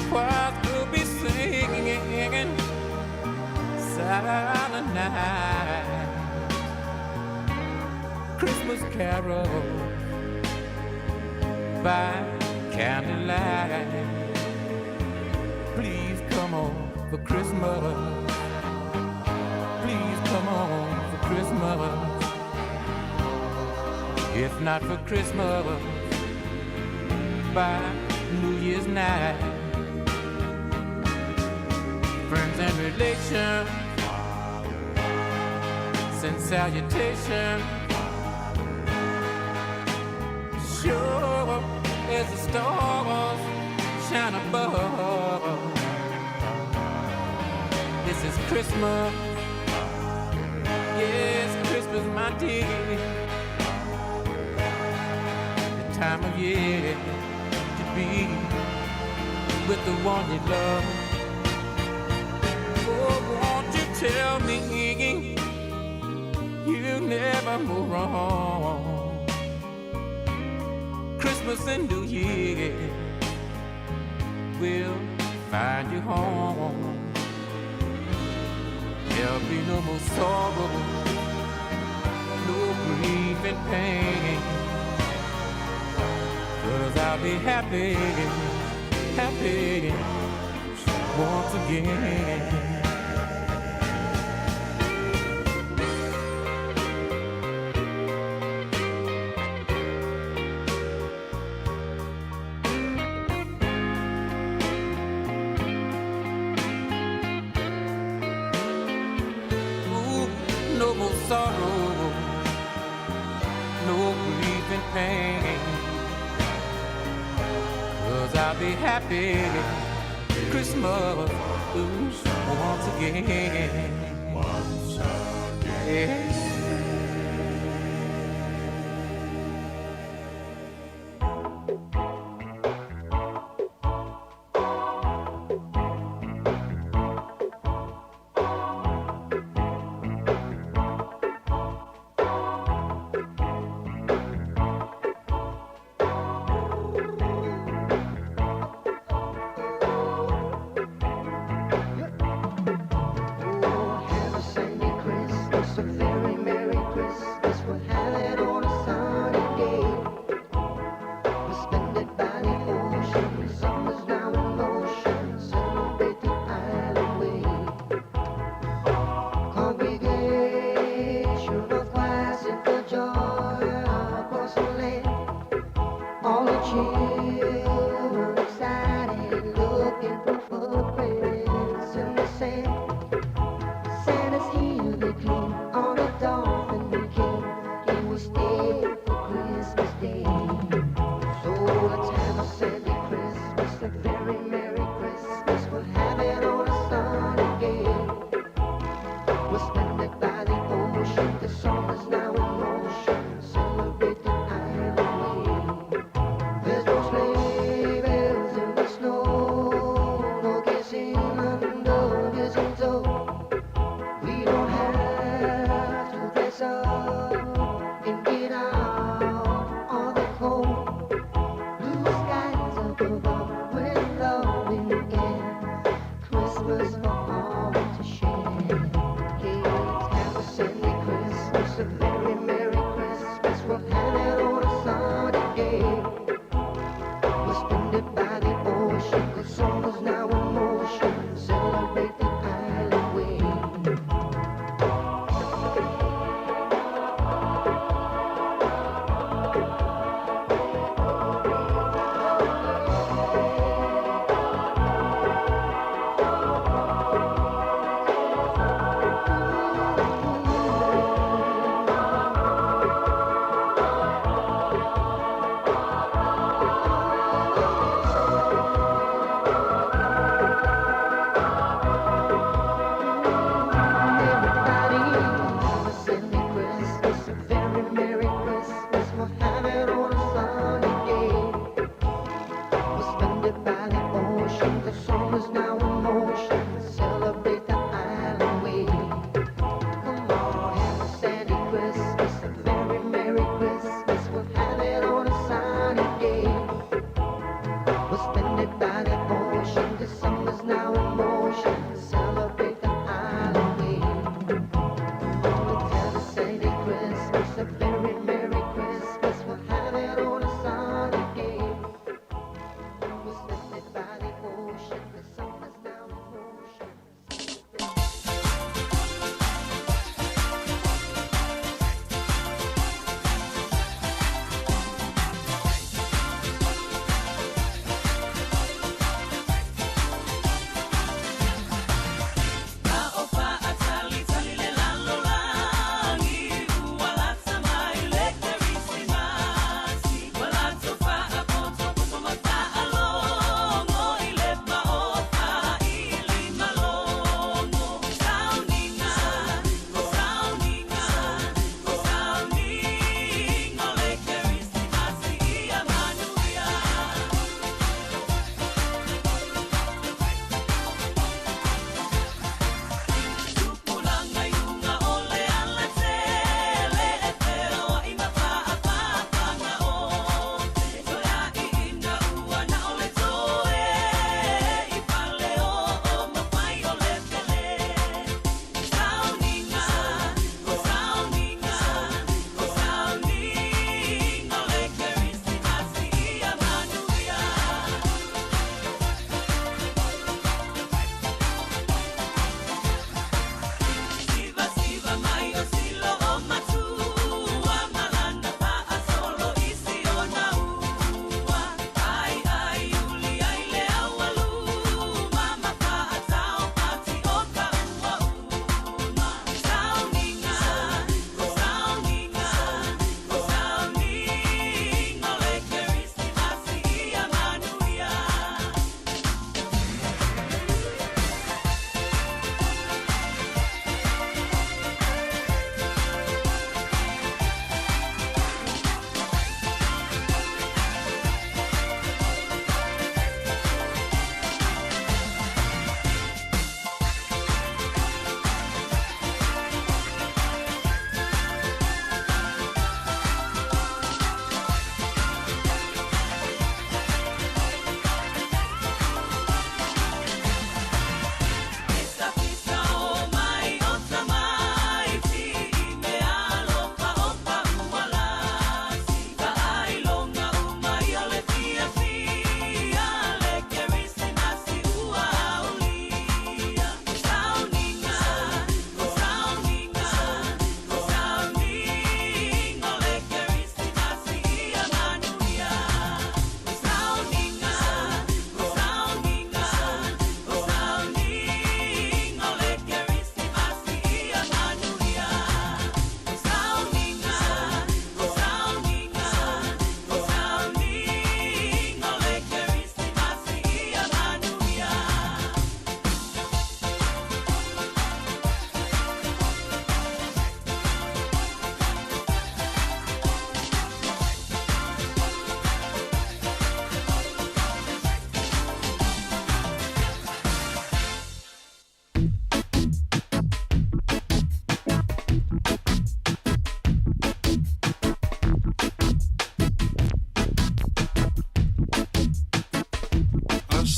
Speaker 8: Choirs will be singing silent night, Christmas carols by candlelight. Please come on for Christmas. Please come on for Christmas. If not for Christmas, by New Year's night. Friends and relations send salutations. Sure as the stars shine above. This is Christmas. Yes, Christmas, my dear. The time of year to be with the one you love. Oh, won't you tell me you never move wrong? Christmas and New Year will find you home. There'll be no more sorrow, no grief and pain. 'Cause I'll be happy, happy once again. Ooh, no more sorrow, no grief and pain. 'Cause I'll be happy Christmas, ooh, once again. Once again.
Speaker 21: Oh, have a Sandy Christmas, a very a very Merry Christmas. We'll have it on a sunny day. We'll spend it by the ocean. The summer's now in motion. Celebrate the island way. There's no sleigh bells in the snow, no kissing under mistletoe. We don't have to dress up and get out on the cold. Blue skies up above with love in the air. Christmas for all to share. Kids have a Sandy Christmas, a very Merry Christmas. We'll have it on a sunny day. We'll spend it by the ocean. The summer's now in motion. Celebrate the island way. Everybody have a Sandy Christmas, a very Merry Christmas. We'll have it on a sunny day. We'll spend it by the ocean. The summer's now in motion. Celebrate the island way. Come on, have a Sandy Christmas, a very Merry Christmas. We'll have it on a sunny day. We'll spend it by the ocean. The summer's now in motion. Celebrate the island way. Let's have a Sandy Christmas, a very Merry Christmas. We'll have it on a sunny day. We'll spend it by the ocean. The summer's now in motion.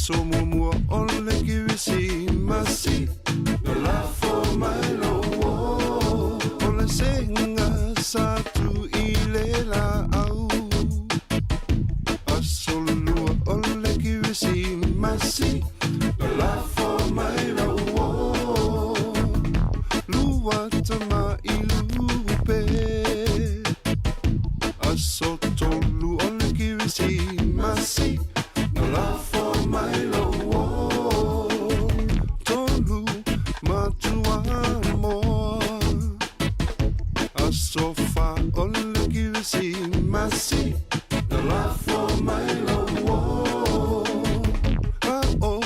Speaker 4: Aso muamua o le Kirisimasi Na lafo mai lou ō O le sega sa tu i le laau Aso lua o le Kirisimasi Na lafo mai lou ō Lua tama i lupe Aso tolu o le Kirisimasi Na lafo mai lou ō Tolu matua moa Aso fa o le Kirisimasi Na lafo mai lou ō A o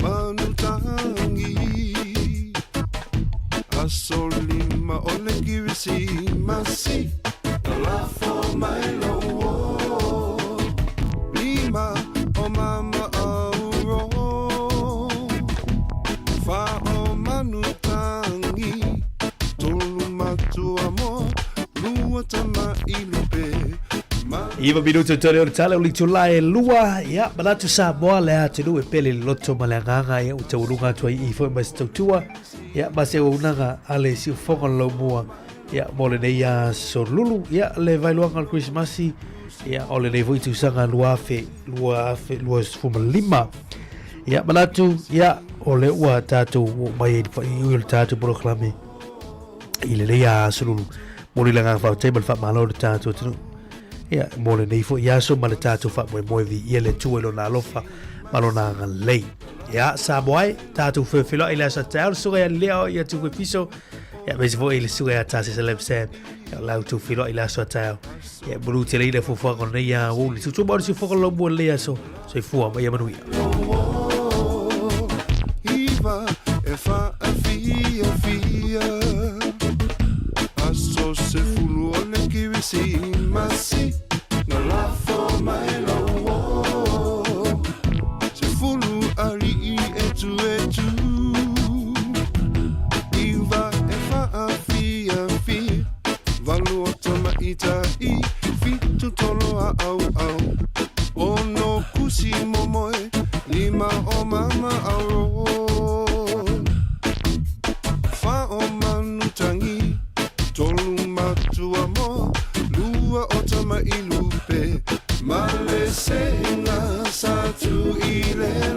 Speaker 4: manu tangi Aso lima o le Kirisimasi Na lafo mai lou ō Lima o mama auro Fa o manu tangi Tolu matua moa Lua tama i lupe
Speaker 1: Iva minutu tole o le tala o le itula e lua, ia, manatu Samoa le atunuu e pele le loto ma le agaga, ia, ua taualuga atu ai i foi ma se tautua, ia, ma se auaunaga a le siufofoga o le laumua, ia, mo lenei aso lulu, ia, le vailoaga o le Kerisimasi, ia, o lenei foi tausaga 2025. Ia, manatu, ia, o lea ua tatou oo mai ai i le faaiuiu o le tatou polokalame i lenei aso lulu. Momoli le agaga faafetai ma le faamalo i le tatou atunuu. Ia, mo lenei foi aso ma le tatou faamoemoe viia le Atua i lona alofa ma lona agalelei. Ia, Samoa e, tatou feofeloai i le aso a taeao, le susuga ia Leo ia Tupe Piso, ia aemaise foi le susuga ia Tasesa Lem Sam, ia o la outou feiloai i le aso a taeao. Ia, malu tele i le fuafuaga o lenei aoauli. Tutua mai o le siufofoga o le laumua i lenei aso. Soifua ma ia manuia.
Speaker 4: Iva e faafiafia Aso sefulu o le Kirisimasi Na lafo mai lou ō Sefulu alii etuetu Iva e faafiafia Valu o tamaitai Fitu tolo a auau Ono kusi momoe Lima o mama auro Fa o manu tangi Tolu matua moa Lua o tama i lupe Ma le sega sa tu i le.